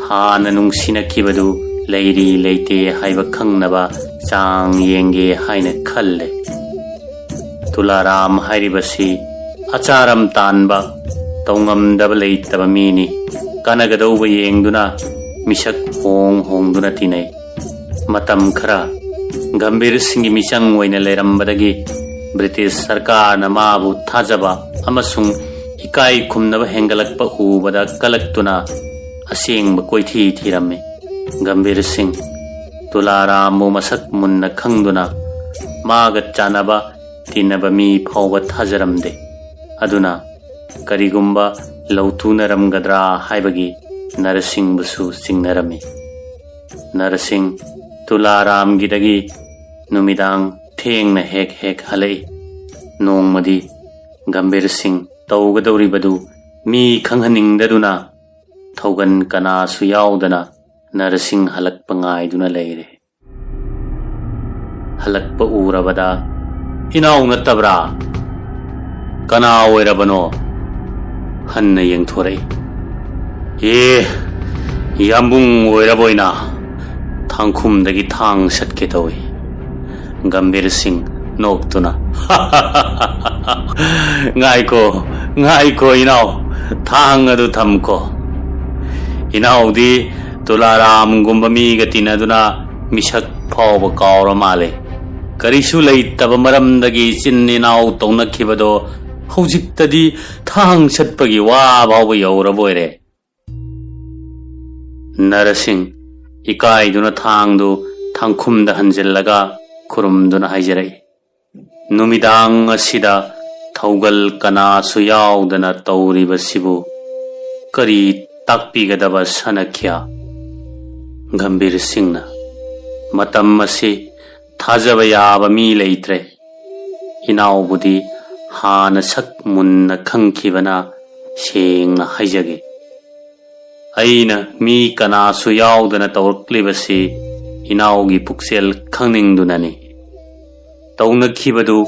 ꯍꯥꯟꯅ ꯅꯨꯡꯁꯤꯅꯈꯤꯕꯗꯨ ꯂꯩꯔꯤ ꯂꯩꯇꯦ ꯍꯥꯏꯕ ꯈꯪꯅꯕ ꯆꯥꯡ ꯌꯦꯡꯒꯦ ꯍꯥꯏꯅ ꯈꯜꯂꯦ꯫ ꯇꯨꯂꯥꯔꯥꯝ ꯍꯥꯏꯔꯤꯕꯁꯤ ꯑꯆꯥꯔꯝ ꯇꯥꯟꯕ, ꯇꯧꯉꯝꯗꯕ ꯂꯩꯇꯕ ꯃꯤꯅꯤ꯫ ꯀꯥꯟꯅꯒꯗꯧꯕ ꯌꯦꯡꯗꯨꯅ ꯃꯤꯁꯛ ꯍꯣꯡ ꯍꯣꯡꯗꯨꯅ ꯇꯤꯟꯅꯩ꯫ ꯃꯇꯝ ꯈꯔ ꯒꯝꯚꯤꯔ ꯁꯤꯡꯒꯤ ꯃꯤꯆꯪ ꯑꯣꯏꯅ ꯂꯩꯔꯝꯕꯗꯒꯤ ꯕ꯭ꯔꯤꯇꯤꯁ ꯁꯔꯀꯥꯔꯅ ꯃꯥꯕꯨ ꯊꯥꯖꯕ ꯑꯃꯁꯨꯡ ꯏꯀꯥꯏ ꯈꯨꯝꯅꯕ ꯍꯦꯟꯒꯠꯂꯛꯄ ꯎꯕꯗ ꯀꯂꯛꯇꯨꯅ ꯑꯁꯦꯡꯕ ꯀꯣꯏꯊꯤ ꯊꯤꯔꯝꯃꯤ꯫ ꯒꯝꯚꯤꯔ ꯁꯤꯡ ꯇꯨꯂꯥꯔꯥꯝꯕꯨ ꯃꯁꯛ ꯃꯨꯟꯅ ꯈꯪꯗꯨꯅ ꯃꯥꯒ ꯆꯥꯟꯅꯕ ꯇꯤꯟꯅꯕ ꯃꯤ ꯐꯥꯎꯕ ꯊꯥꯖꯔꯝꯗꯦ꯫ ꯑꯗꯨꯅ ꯀꯔꯤꯒꯨꯝꯕ ꯂꯧꯊꯨꯅꯔꯝꯒꯗ꯭ꯔꯥ ꯍꯥꯏꯕꯒꯤ ꯅꯔꯁꯤꯡꯕꯨꯁꯨ ꯆꯤꯡꯅꯔꯝꯃꯤ꯫ ꯅꯔꯁꯤꯡ ꯇꯨꯂꯥꯔꯥꯝꯒꯤꯗꯒꯤ ꯅꯨꯃꯤꯗꯥꯡ ꯊꯦꯡꯅ ꯍꯦꯛ ꯍꯦꯛ ꯍꯜꯂꯛꯏ꯫ ꯅꯣꯡꯃꯗꯤ ꯒꯝꯚꯤꯔ ꯁꯤꯡ ꯇꯧꯒꯗꯧꯔꯤꯕꯗꯨ ꯃꯤ ꯈꯪꯍꯟꯅꯤꯡꯗꯗꯨꯅ ꯊꯧꯒꯜ ꯀꯅꯥꯁꯨ ꯌꯥꯎꯗꯅ ꯅꯔꯁꯤꯡ ꯍꯜꯂꯛꯄ ꯉꯥꯏꯗꯨꯅ ꯂꯩꯔꯦ꯫ ꯍꯜꯂꯛꯄ ꯎꯔꯕꯗ, "ꯏꯅꯥꯎ ꯅꯠꯇꯕ꯭ꯔꯥ? ꯀꯅꯥ ꯑꯣꯏꯔꯕꯅꯣ?" ꯍꯟꯅ ꯌꯦꯡꯊꯣꯔꯛꯏ꯫ "ꯑꯦ, ꯌꯥꯝꯕꯨꯡ ꯑꯣꯏꯔꯕꯣꯏꯅ ꯊꯥꯡꯈꯨꯝꯗꯒꯤ ꯊꯥꯡ ꯁꯠꯀꯦ ꯇꯧꯏ꯫" ꯒꯝꯚꯤꯔ ꯁꯤꯡ ꯅꯣꯛꯇꯨꯅ, "ꯉꯥꯏꯈꯣ, ꯉꯥꯏꯈꯣ ꯏꯅꯥꯎ, ꯊꯥꯡ ꯑꯗꯨ ꯊꯝꯈꯣ꯫ ꯏꯅꯥꯎꯗꯤ ꯇꯨꯂꯥꯔꯥꯝꯒꯨꯝꯕ ꯃꯤꯒ ꯇꯤꯟꯅꯗꯨꯅ ꯃꯤꯁꯛ ꯐꯥꯎꯕ ꯀꯥꯎꯔ ꯃꯥꯜꯂꯦ꯫ ꯀꯔꯤꯁꯨ ꯂꯩꯇꯕ ꯃꯔꯝꯗꯒꯤ ꯏꯆꯤꯟ ꯏꯅꯥꯎ ꯇꯧꯅꯈꯤꯕꯗꯣ ꯍꯧꯖꯤꯛꯇꯗꯤ ꯊꯥꯡ ꯁꯠꯄꯒꯤ ꯋꯥ ꯐꯥꯎꯕ ꯌꯧꯔꯕꯣꯏꯔꯦ꯫" ꯅꯔꯁꯤꯡ ꯏꯀꯥꯏꯗꯨꯅ ꯊꯥꯡꯗꯨ ꯊꯥꯡꯈꯨꯝꯗ ꯍꯟꯖꯤꯜꯂꯒ ꯈꯨꯔꯨꯝꯗꯨꯅ ꯍꯥꯏꯖꯔꯛꯏ, "ꯅꯨꯃꯤꯗꯥꯡ ꯑꯁꯤꯗ ꯊꯧꯒꯜ ꯀꯅꯥꯁꯨ ꯌꯥꯎꯗꯅ ꯇꯧꯔꯤꯕꯁꯤꯕꯨ ꯀꯔꯤ ꯇꯥꯛꯄꯤꯒꯗꯕ ꯁꯅꯈ꯭ꯌꯥ?" ꯒꯝꯚꯤꯔ ꯁꯤꯡꯅ, "ꯃꯇꯝ ꯑꯁꯤ ꯊꯥꯖꯕ ꯌꯥꯕ ꯃꯤ ꯂꯩꯇ꯭ꯔꯦ꯫ ꯏꯅꯥꯎꯕꯨꯗꯤ ꯍꯥꯟꯅ ꯁꯛ ꯃꯨꯟꯅ ꯈꯪꯈꯤꯕꯅ ꯁꯦꯡꯅ ꯍꯥꯏꯖꯒꯦ꯫ ꯑꯩꯅ ꯃꯤ ꯀꯅꯥꯁꯨ ꯌꯥꯎꯗꯅ ꯇꯧꯔꯛꯂꯤꯕꯁꯤ ꯏꯅꯥꯎꯒꯤ ꯄꯨꯛꯆꯦꯜ ꯈꯪꯅꯤꯡꯗꯨꯅꯅꯤ꯫ ꯇꯧꯅꯈꯤꯕꯗꯨ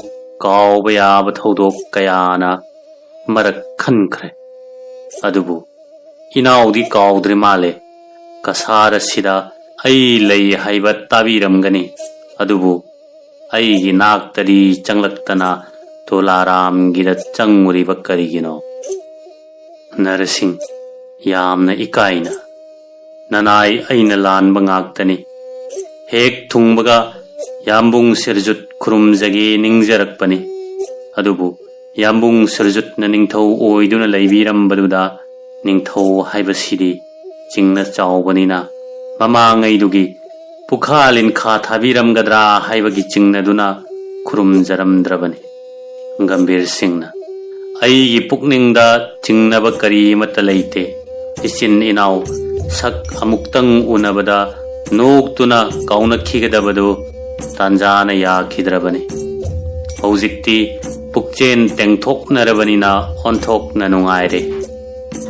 ꯀꯥꯎꯕ ꯌꯥꯕ ꯊꯧꯗꯣꯛ ꯀꯌꯥꯅ ꯃꯔꯛ ꯈꯟꯈ꯭ꯔꯦ꯫ ꯑꯗꯨꯕꯨ ꯏꯅꯥꯎꯗꯤ ꯀꯥꯎꯗ꯭ꯔꯤ ꯃꯥꯜꯂꯦ꯫ ꯀꯁꯥꯔ ꯑꯁꯤꯗ ꯑꯩ ꯂꯩ ꯍꯥꯏꯕ ꯇꯥꯕꯤꯔꯝꯒꯅꯤ꯫ ꯑꯗꯨꯕꯨ ꯑꯩꯒꯤ ꯅꯥꯛꯇꯗꯤ ꯆꯪꯂꯛꯇꯅ ꯇꯣꯂꯥꯔꯥꯝꯒꯤꯗ ꯆꯪꯉꯨꯔꯤꯕ ꯀꯔꯤꯒꯤꯅꯣ?" ꯅꯔꯁꯤꯡ, ꯌꯥꯝꯅ ꯏꯀꯥꯏꯅ, "ꯅꯅꯥꯏ ꯑꯩꯅ ꯂꯥꯟꯕ ꯉꯥꯛꯇꯅꯤ꯫ ꯍꯦꯛ ꯊꯨꯡꯕꯒ ꯌꯥꯝꯕꯨꯡ ꯁꯤꯔꯖꯨꯠ ꯈꯨꯔꯨꯝꯖꯒꯦ ꯅꯤꯡꯖꯔꯛꯄꯅꯤ꯫ ꯑꯗꯨꯕꯨ ꯌꯥꯝꯕꯨꯡ ꯁꯤꯔꯖꯨꯠꯅ ꯅꯤꯡꯊꯧ ꯑꯣꯏꯗꯨꯅ ꯂꯩꯕꯤꯔꯝꯕꯗꯨꯗ ꯅꯤꯡꯊꯧ ꯍꯥꯏꯕꯁꯤꯗꯤ ꯆꯤꯡꯅ ꯆꯥꯎꯕꯅꯤꯅ ꯃꯃꯥꯡꯉꯩꯗꯨꯒꯤ ꯄꯨꯈꯥ ꯂꯤꯟꯈꯥ ꯊꯥꯕꯤꯔꯝꯒꯗ꯭ꯔꯥ ꯍꯥꯏꯕꯒꯤ ꯆꯤꯡꯅꯗꯨꯅ ꯈꯨꯔꯨꯝꯖꯔꯝꯗ꯭ꯔꯕꯅꯤ꯫" ꯒꯝꯚꯤꯔ ꯁꯤꯡꯅ, "ꯑꯩꯒꯤ ꯄꯨꯛꯅꯤꯡꯗ ꯆꯤꯡꯅꯕ ꯀꯔꯤ ꯑꯃꯠꯇ ꯂꯩꯇꯦ꯫ ꯏꯆꯤꯟ ꯏꯅꯥꯎ ꯁꯛ ꯑꯃꯨꯛꯇꯪ ꯎꯅꯕꯗ ꯅꯣꯛꯇꯨꯅ ꯀꯥꯎꯅꯈꯤꯒꯗꯕꯗꯨ ꯇꯥꯟꯖꯥꯅ ꯌꯥꯈꯤꯗ꯭ꯔꯕꯅꯤ꯫ ꯍꯧꯖꯤꯛꯇꯤ ꯄꯨꯛꯆꯦꯟ ꯇꯦꯡꯊꯣꯛꯅꯔꯕꯅꯤꯅ ꯑꯣꯟꯊꯣꯛꯅ ꯅꯨꯡꯉꯥꯏꯔꯦ꯫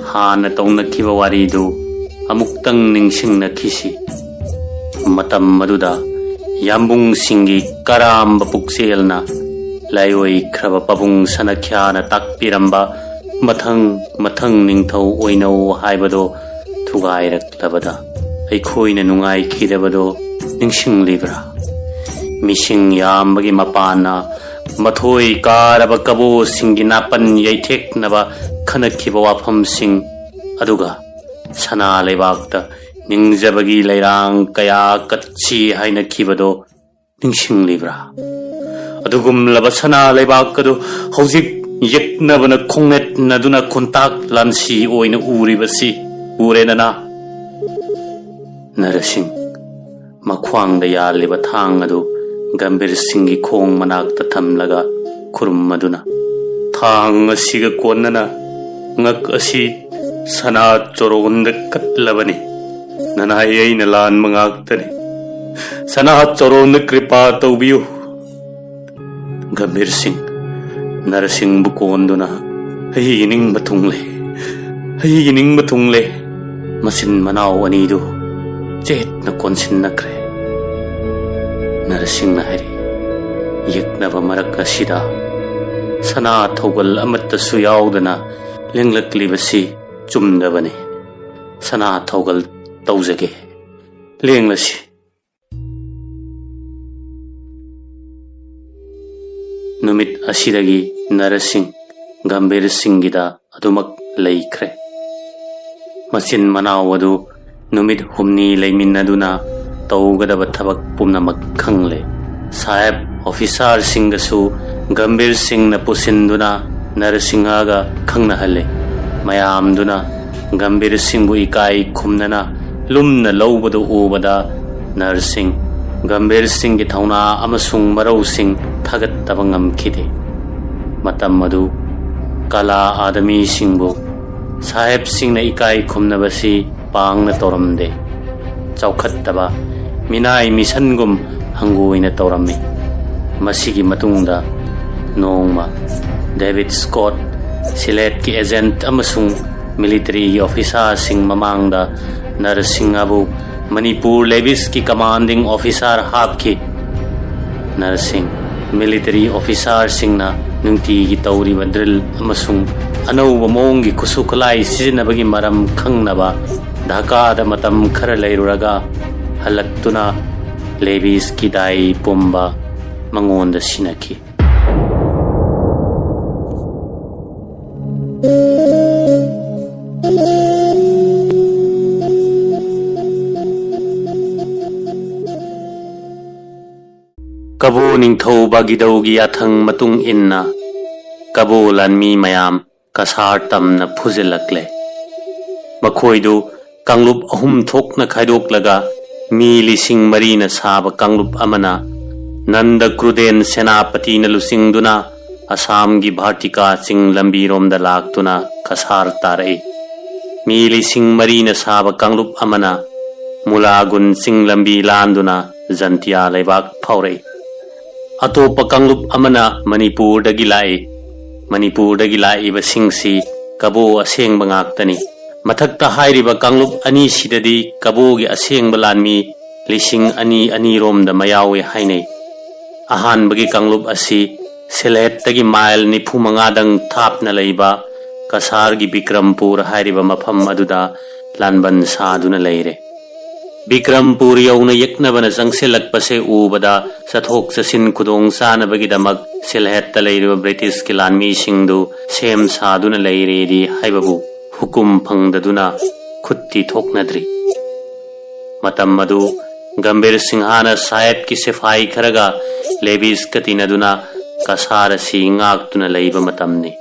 ꯍꯥꯟꯅ ꯇꯧꯅꯈꯤꯕ ꯋꯥꯔꯤꯗꯨ ꯑꯃꯨꯛꯇꯪ ꯅꯤꯡꯁꯤꯡꯅꯈꯤꯁꯤ꯫ ꯃꯇꯝ ꯑꯗꯨꯗ ꯌꯥꯝꯕꯨꯡꯁꯤꯡꯒꯤ ꯀꯔꯥꯝꯕ ꯄꯨꯛꯆꯦꯜꯅ ꯂꯥꯏꯑꯣꯏꯈ꯭ꯔꯕ ꯄꯥꯕꯨꯡ ꯁꯅꯈ꯭ꯌꯥꯅ ꯇꯥꯛꯄꯤꯔꯝꯕ "ꯃꯊꯪ ꯃꯊꯪ ꯅꯤꯡꯊꯧ ꯑꯣꯏꯅꯧ" ꯍꯥꯏꯕꯗꯣ ꯊꯨꯒꯥꯏꯔꯛꯂꯕꯗ ꯑꯩꯈꯣꯏꯅ ꯅꯨꯡꯉꯥꯏꯈꯤꯗꯕꯗꯣ ꯅꯤꯡꯁꯤꯡꯂꯤꯕ꯭ꯔꯥ? ꯃꯤꯁꯤꯡ ꯌꯥꯝꯕꯒꯤ ꯃꯄꯥꯟꯅ ꯃꯊꯣꯏ ꯀꯥꯔꯕ ꯀꯕꯣꯁꯤꯡꯒꯤ ꯅꯥꯄꯟ ꯌꯩꯊꯦꯛꯅꯕ ꯈꯟꯅꯈꯤꯕ ꯋꯥꯐꯝꯁꯤꯡ, ꯑꯗꯨꯒ ꯁꯅꯥ ꯂꯩꯕꯥꯛꯇ ꯅꯤꯡꯖꯕꯒꯤ ꯂꯩꯔꯥꯡ ꯀꯌꯥ ꯀꯠꯁꯤ ꯍꯥꯏꯅꯈꯤꯕꯗꯣ ꯅꯤꯡꯁꯤꯡꯂꯤꯕ꯭ꯔꯥ? ꯑꯗꯨꯒꯨꯝꯂꯕ ꯁꯅꯥ ꯂꯩꯕꯥꯛ ꯑꯗꯨ ꯍꯧꯖꯤꯛ ꯌꯦꯛꯅꯕꯅ ꯈꯣꯡꯅꯦꯠꯅꯗꯨꯅ ꯈꯨꯟꯇꯥꯛ ꯂꯥꯟꯁꯤ ꯑꯣꯏꯅ ꯎꯔꯤꯕꯁꯤ ꯎꯔꯦꯗꯅ꯫ ꯅꯔꯁꯤꯡ, ꯃꯈ꯭ꯋꯥꯡꯗ ꯌꯥꯜꯂꯤꯕ ꯊꯥꯡ ꯑꯗꯨ ꯒꯝꯚꯤꯔ ꯁꯤꯡꯒꯤ ꯈꯣꯡ ꯃꯅꯥꯛꯇ ꯊꯝꯂꯒ ꯈꯨꯔꯨꯝꯃꯗꯨꯅ, "ꯊꯥꯡ ꯑꯁꯤꯒ ꯀꯣꯟꯅꯅ ꯉꯛ ꯑꯁꯤ ꯁꯅꯥ ꯆꯣꯔꯣꯟꯗ ꯀꯠꯂꯕꯅꯤ꯫ ꯅꯅꯥꯏ ꯑꯩꯅ ꯂꯥꯟꯕ ꯉꯥꯛꯇꯅꯤ꯫ ꯁꯅꯥ ꯆꯣꯔꯣꯟꯗ ꯀ꯭ꯔꯤꯄꯥ ꯇꯧꯕꯤꯌꯨ"꯫ ꯒꯝꯚꯤꯔ ꯁꯤꯡ, ꯅꯔꯁꯤꯡꯕꯨ ꯀꯣꯟꯗꯨꯅ, "ꯑꯩꯒꯤ ꯅꯤꯡꯕ ꯊꯨꯡꯂꯦ, ꯑꯩꯒꯤ ꯅꯤꯡꯕ ꯊꯨꯡꯂꯦ"꯫ ꯃꯆꯤꯟ ꯃꯅꯥꯎ ꯑꯅꯤꯗꯨ ꯆꯦꯠꯅ ꯀꯣꯟꯁꯤꯟꯅꯈ꯭ꯔꯦ꯫ ꯅꯔꯁꯤꯡꯅ ꯍꯥꯏꯔꯤ, "ꯌꯦꯛꯅꯕ ꯃꯔꯛ ꯑꯁꯤꯗ ꯁꯅꯥ ꯊꯧꯒꯜ ꯑꯃꯠꯇꯁꯨ ꯌꯥꯎꯗꯅ ꯂꯦꯡꯂꯛꯂꯤꯕꯁꯤ ꯆꯨꯝꯗꯕꯅꯤ꯫ ꯁꯅꯥ ꯊꯧꯒꯜ ꯇꯧꯖꯒꯦ, ꯂꯦꯡꯂꯁꯤ"꯫ ꯅꯨꯃꯤꯠ ꯑꯁꯤꯗꯒꯤ ꯅꯔꯁꯤꯡ ꯒꯝꯚꯤꯔ ꯁꯤꯡꯒꯤꯗ ꯑꯗꯨꯃꯛ ꯂꯩꯈ꯭ꯔꯦ꯫ ꯃꯆꯤꯟ ꯃꯅꯥꯎ ꯑꯗꯨ ꯅꯨꯃꯤꯠ ꯍꯨꯝꯅꯤ ꯂꯩꯃꯤꯟꯅꯗꯨꯅ ꯇꯧꯒꯗꯕ ꯊꯕꯛ ꯄꯨꯝꯅꯃꯛ ꯈꯪꯂꯦ꯫ ꯁꯥꯍꯦꯕ ꯑꯣꯐꯤꯁꯥꯔꯁꯤꯡꯒꯁꯨ ꯒꯝꯚꯤꯔ ꯁꯤꯡꯅ ꯄꯨꯁꯤꯟꯗꯨꯅ ꯅꯔꯁꯤꯡꯍꯒ ꯈꯪꯅꯍꯜꯂꯦ꯫ ꯃꯌꯥꯝꯗꯨꯅ ꯒꯝꯚꯤꯔ ꯁꯤꯡꯕꯨ ꯏꯀꯥꯏ ꯈꯨꯝꯅꯅ ꯂꯨꯝꯅ ꯂꯧꯕꯗꯨ ꯎꯕꯗ ꯅꯔꯁꯤꯡ ꯒꯝꯚꯤꯔ ꯁꯤꯡꯒꯤ ꯊꯧꯅꯥ ꯑꯃꯁꯨꯡ ꯃꯔꯧꯁꯤꯡ ꯊꯥꯒꯠꯇꯕ ꯉꯝꯈꯤꯗꯦ꯫ ꯃꯇꯝ ꯑꯗꯨ ꯀꯂꯥ ꯑꯥꯗꯃꯤꯁꯤꯡꯕꯨ ꯁꯥꯍꯦꯕꯁꯤꯡꯅ ꯏꯀꯥꯏ ꯈꯨꯝꯅꯕꯁꯤ ꯄꯥꯡꯅ ꯇꯧꯔꯝꯗꯦ꯫ ꯆꯥꯎꯈꯠꯇꯕ ꯃꯤꯅꯥꯏ ꯃꯤꯁꯟꯒꯨꯝ ꯍꯪꯒꯣꯏꯅ ꯇꯧꯔꯝꯃꯤ꯫ ꯃꯁꯤꯒꯤ ꯃꯇꯨꯡꯗ ꯅꯣꯡꯃ ꯗꯦꯕꯤꯗ ꯁ꯭ꯀꯣꯠ, ꯁꯤꯂꯦꯠꯀꯤ ꯑꯦꯖꯦꯟꯠ ꯑꯃꯁꯨꯡ ꯃꯤꯂꯤꯇꯔꯤꯒꯤ ꯑꯣꯐꯤꯁꯥꯔꯁꯤꯡ ꯃꯃꯥꯡꯗ ꯅꯔꯁꯤꯡꯍꯕꯨ ꯃꯅꯤꯄꯨꯔ ꯂꯦꯚꯤꯁꯀꯤ ꯀꯃꯥꯟꯗꯤꯡ ꯑꯣꯐꯤꯁꯥꯔ ꯍꯥꯞꯈꯤ꯫ ꯅꯔꯁꯤꯡ, ꯃꯤꯂꯤꯇꯔꯤ ꯑꯣꯐꯤꯁꯥꯔꯁꯤꯡꯅ ꯅꯨꯡꯇꯤꯒꯤ ꯇꯧꯔꯤꯕ ꯗ꯭ꯔꯤꯜ ꯑꯃꯁꯨꯡ ꯑꯅꯧꯕ ꯃꯑꯣꯡꯒꯤ ꯈꯨꯠꯁꯨ ꯈꯨꯠꯂꯥꯏ ꯁꯤꯖꯤꯟꯅꯕꯒꯤ ꯃꯔꯝ ꯈꯪꯅꯕ ꯙꯥꯀꯥꯗ ꯃꯇꯝ ꯈꯔ ꯂꯩꯔꯨꯔꯒ ꯍꯜꯂꯛꯇꯨꯅ ꯂꯦꯚꯤꯁꯀꯤ ꯗꯥꯏ ꯄꯨꯝꯕ ꯃꯉꯣꯟꯗ ꯁꯤꯟꯅꯈꯤ꯫ ꯀꯕꯣ ꯅꯤꯡꯊꯧ ꯕꯥꯒꯤꯗꯧꯒꯤ ꯌꯥꯊꯪ ꯃꯇꯨꯡ ꯏꯟꯅ ꯀꯕꯣ ꯂꯥꯟꯃꯤ ꯃꯌꯥꯝ ꯀꯁꯥꯔ ꯇꯝꯅ ꯐꯨꯖꯤꯜꯂꯛꯂꯦ꯫ ꯃꯈꯣꯏꯗꯨ ꯀꯥꯡꯂꯨꯞ ꯑꯍꯨꯝ ꯊꯣꯛꯅ ꯈꯥꯏꯗꯣꯛꯂꯒ ꯃꯤ ꯂꯤꯁꯤꯡ ꯃꯔꯤꯅ ꯁꯥꯕ ꯀꯥꯡꯂꯨꯞ ꯑꯃꯅ ꯅꯟꯗ ꯀ꯭ꯔꯨꯗꯦꯟ ꯁꯦꯅꯥꯄꯇꯤꯅ ꯂꯨꯆꯤꯡꯗꯨꯅ ꯑꯁꯥꯝꯒꯤ ꯚꯥꯔꯇꯤꯀꯥ ꯆꯤꯡ ꯂꯝꯕꯤꯔꯣꯝꯗ ꯂꯥꯛꯇꯨꯅ ꯀꯁꯥꯔ ꯇꯥꯔꯛꯏ꯫ ꯃꯤ ꯂꯤꯁꯤꯡ ꯃꯔꯤꯅ ꯁꯥꯕ ꯀꯥꯡꯂꯨꯞ ꯑꯃꯅ ꯃꯨꯂꯥꯒꯨꯟ ꯆꯤꯡ ꯂꯝꯕꯤ ꯂꯥꯟꯗꯨꯅ ꯖꯟꯇꯤꯌꯥ ꯂꯩꯕꯥꯛ ꯐꯥꯎꯔꯛꯏ꯫ ꯑꯇꯣꯞꯄ ꯀꯥꯡꯂꯨꯞ ꯑꯃꯅ ꯃꯅꯤꯄꯨꯔꯗꯒꯤ ꯂꯥꯛꯏ꯫ ꯃꯅꯤꯄꯨꯔꯗꯒꯤ ꯂꯥꯛꯏꯕꯁꯤꯡꯁꯤ ꯀꯕꯣ ꯑꯁꯦꯡꯕ ꯉꯥꯛꯇꯅꯤ꯫ ꯃꯊꯛꯇ ꯍꯥꯏꯔꯤꯕ ꯀꯥꯡꯂꯨꯞ ꯑꯅꯤꯁꯤꯗꯗꯤ ꯀꯕꯣꯒꯤ ꯑꯁꯦꯡꯕ ꯂꯥꯟꯃꯤ ꯂꯤꯁꯤꯡ ꯑꯅꯤ ꯑꯅꯤꯔꯣꯝꯗ ꯃꯌꯥꯎꯏ ꯍꯥꯏꯅꯩ꯫ ꯑꯍꯥꯟꯕꯒꯤ ꯀꯥꯡꯂꯨꯞ ꯑꯁꯤ ꯁꯤꯜꯍꯦꯠꯇꯒꯤ ꯃꯥꯏꯜ ꯅꯤꯐꯨ ꯃꯉꯥꯗꯪ ꯊꯥꯞꯅ ꯂꯩꯕ ꯀꯁꯥꯔꯒꯤ ꯕꯤꯀ꯭ꯔꯝꯄꯨꯔ ꯍꯥꯏꯔꯤꯕ ꯃꯐꯝ ꯑꯗꯨꯗ ꯂꯥꯟꯕꯟ ꯁꯥꯗꯨꯅ ꯂꯩꯔꯦ꯫ ꯕꯤꯀ꯭ꯔꯝꯄꯨꯔ ꯌꯧꯅ ꯌꯦꯛꯅꯕꯅ ꯆꯪꯁꯤꯜꯂꯛꯄꯁꯦ ꯎꯕꯗ ꯆꯠꯊꯣꯛ ꯆꯠꯁꯤꯟ ꯈꯨꯗꯣꯡ ꯆꯥꯅꯕꯒꯤꯗꯃꯛ ꯁꯤꯜꯍꯦꯠꯇ ꯂꯩꯔꯤꯕ ꯕ꯭ꯔꯤꯇꯤꯁꯀꯤ ꯂꯥꯟꯃꯤꯁꯤꯡꯗꯨ ꯁꯦꯝ ꯁꯥꯗꯨꯅ ꯂꯩꯔꯦꯗꯤ ꯍꯥꯏꯕꯕꯨ ꯍꯨꯀꯨꯝ ꯐꯪꯗꯗꯨꯅ ꯈꯨꯠꯇꯤ ꯊꯣꯛꯅꯗ꯭ꯔꯤ꯫ ꯃꯇꯝ ꯑꯗꯨ ꯒꯝꯚꯤꯔ ꯁꯤꯡꯍꯅ ꯁꯥꯍꯦꯕꯀꯤ ꯁꯤꯐꯥꯏ ꯈꯔꯒ ꯂꯦꯕꯤꯁꯀ ꯇꯤꯟꯅꯗꯨꯅ ꯀꯁꯥꯔ ꯑꯁꯤ ꯉꯥꯛꯇꯨꯅ ꯂꯩꯕ ꯃꯇꯝꯅꯤ꯫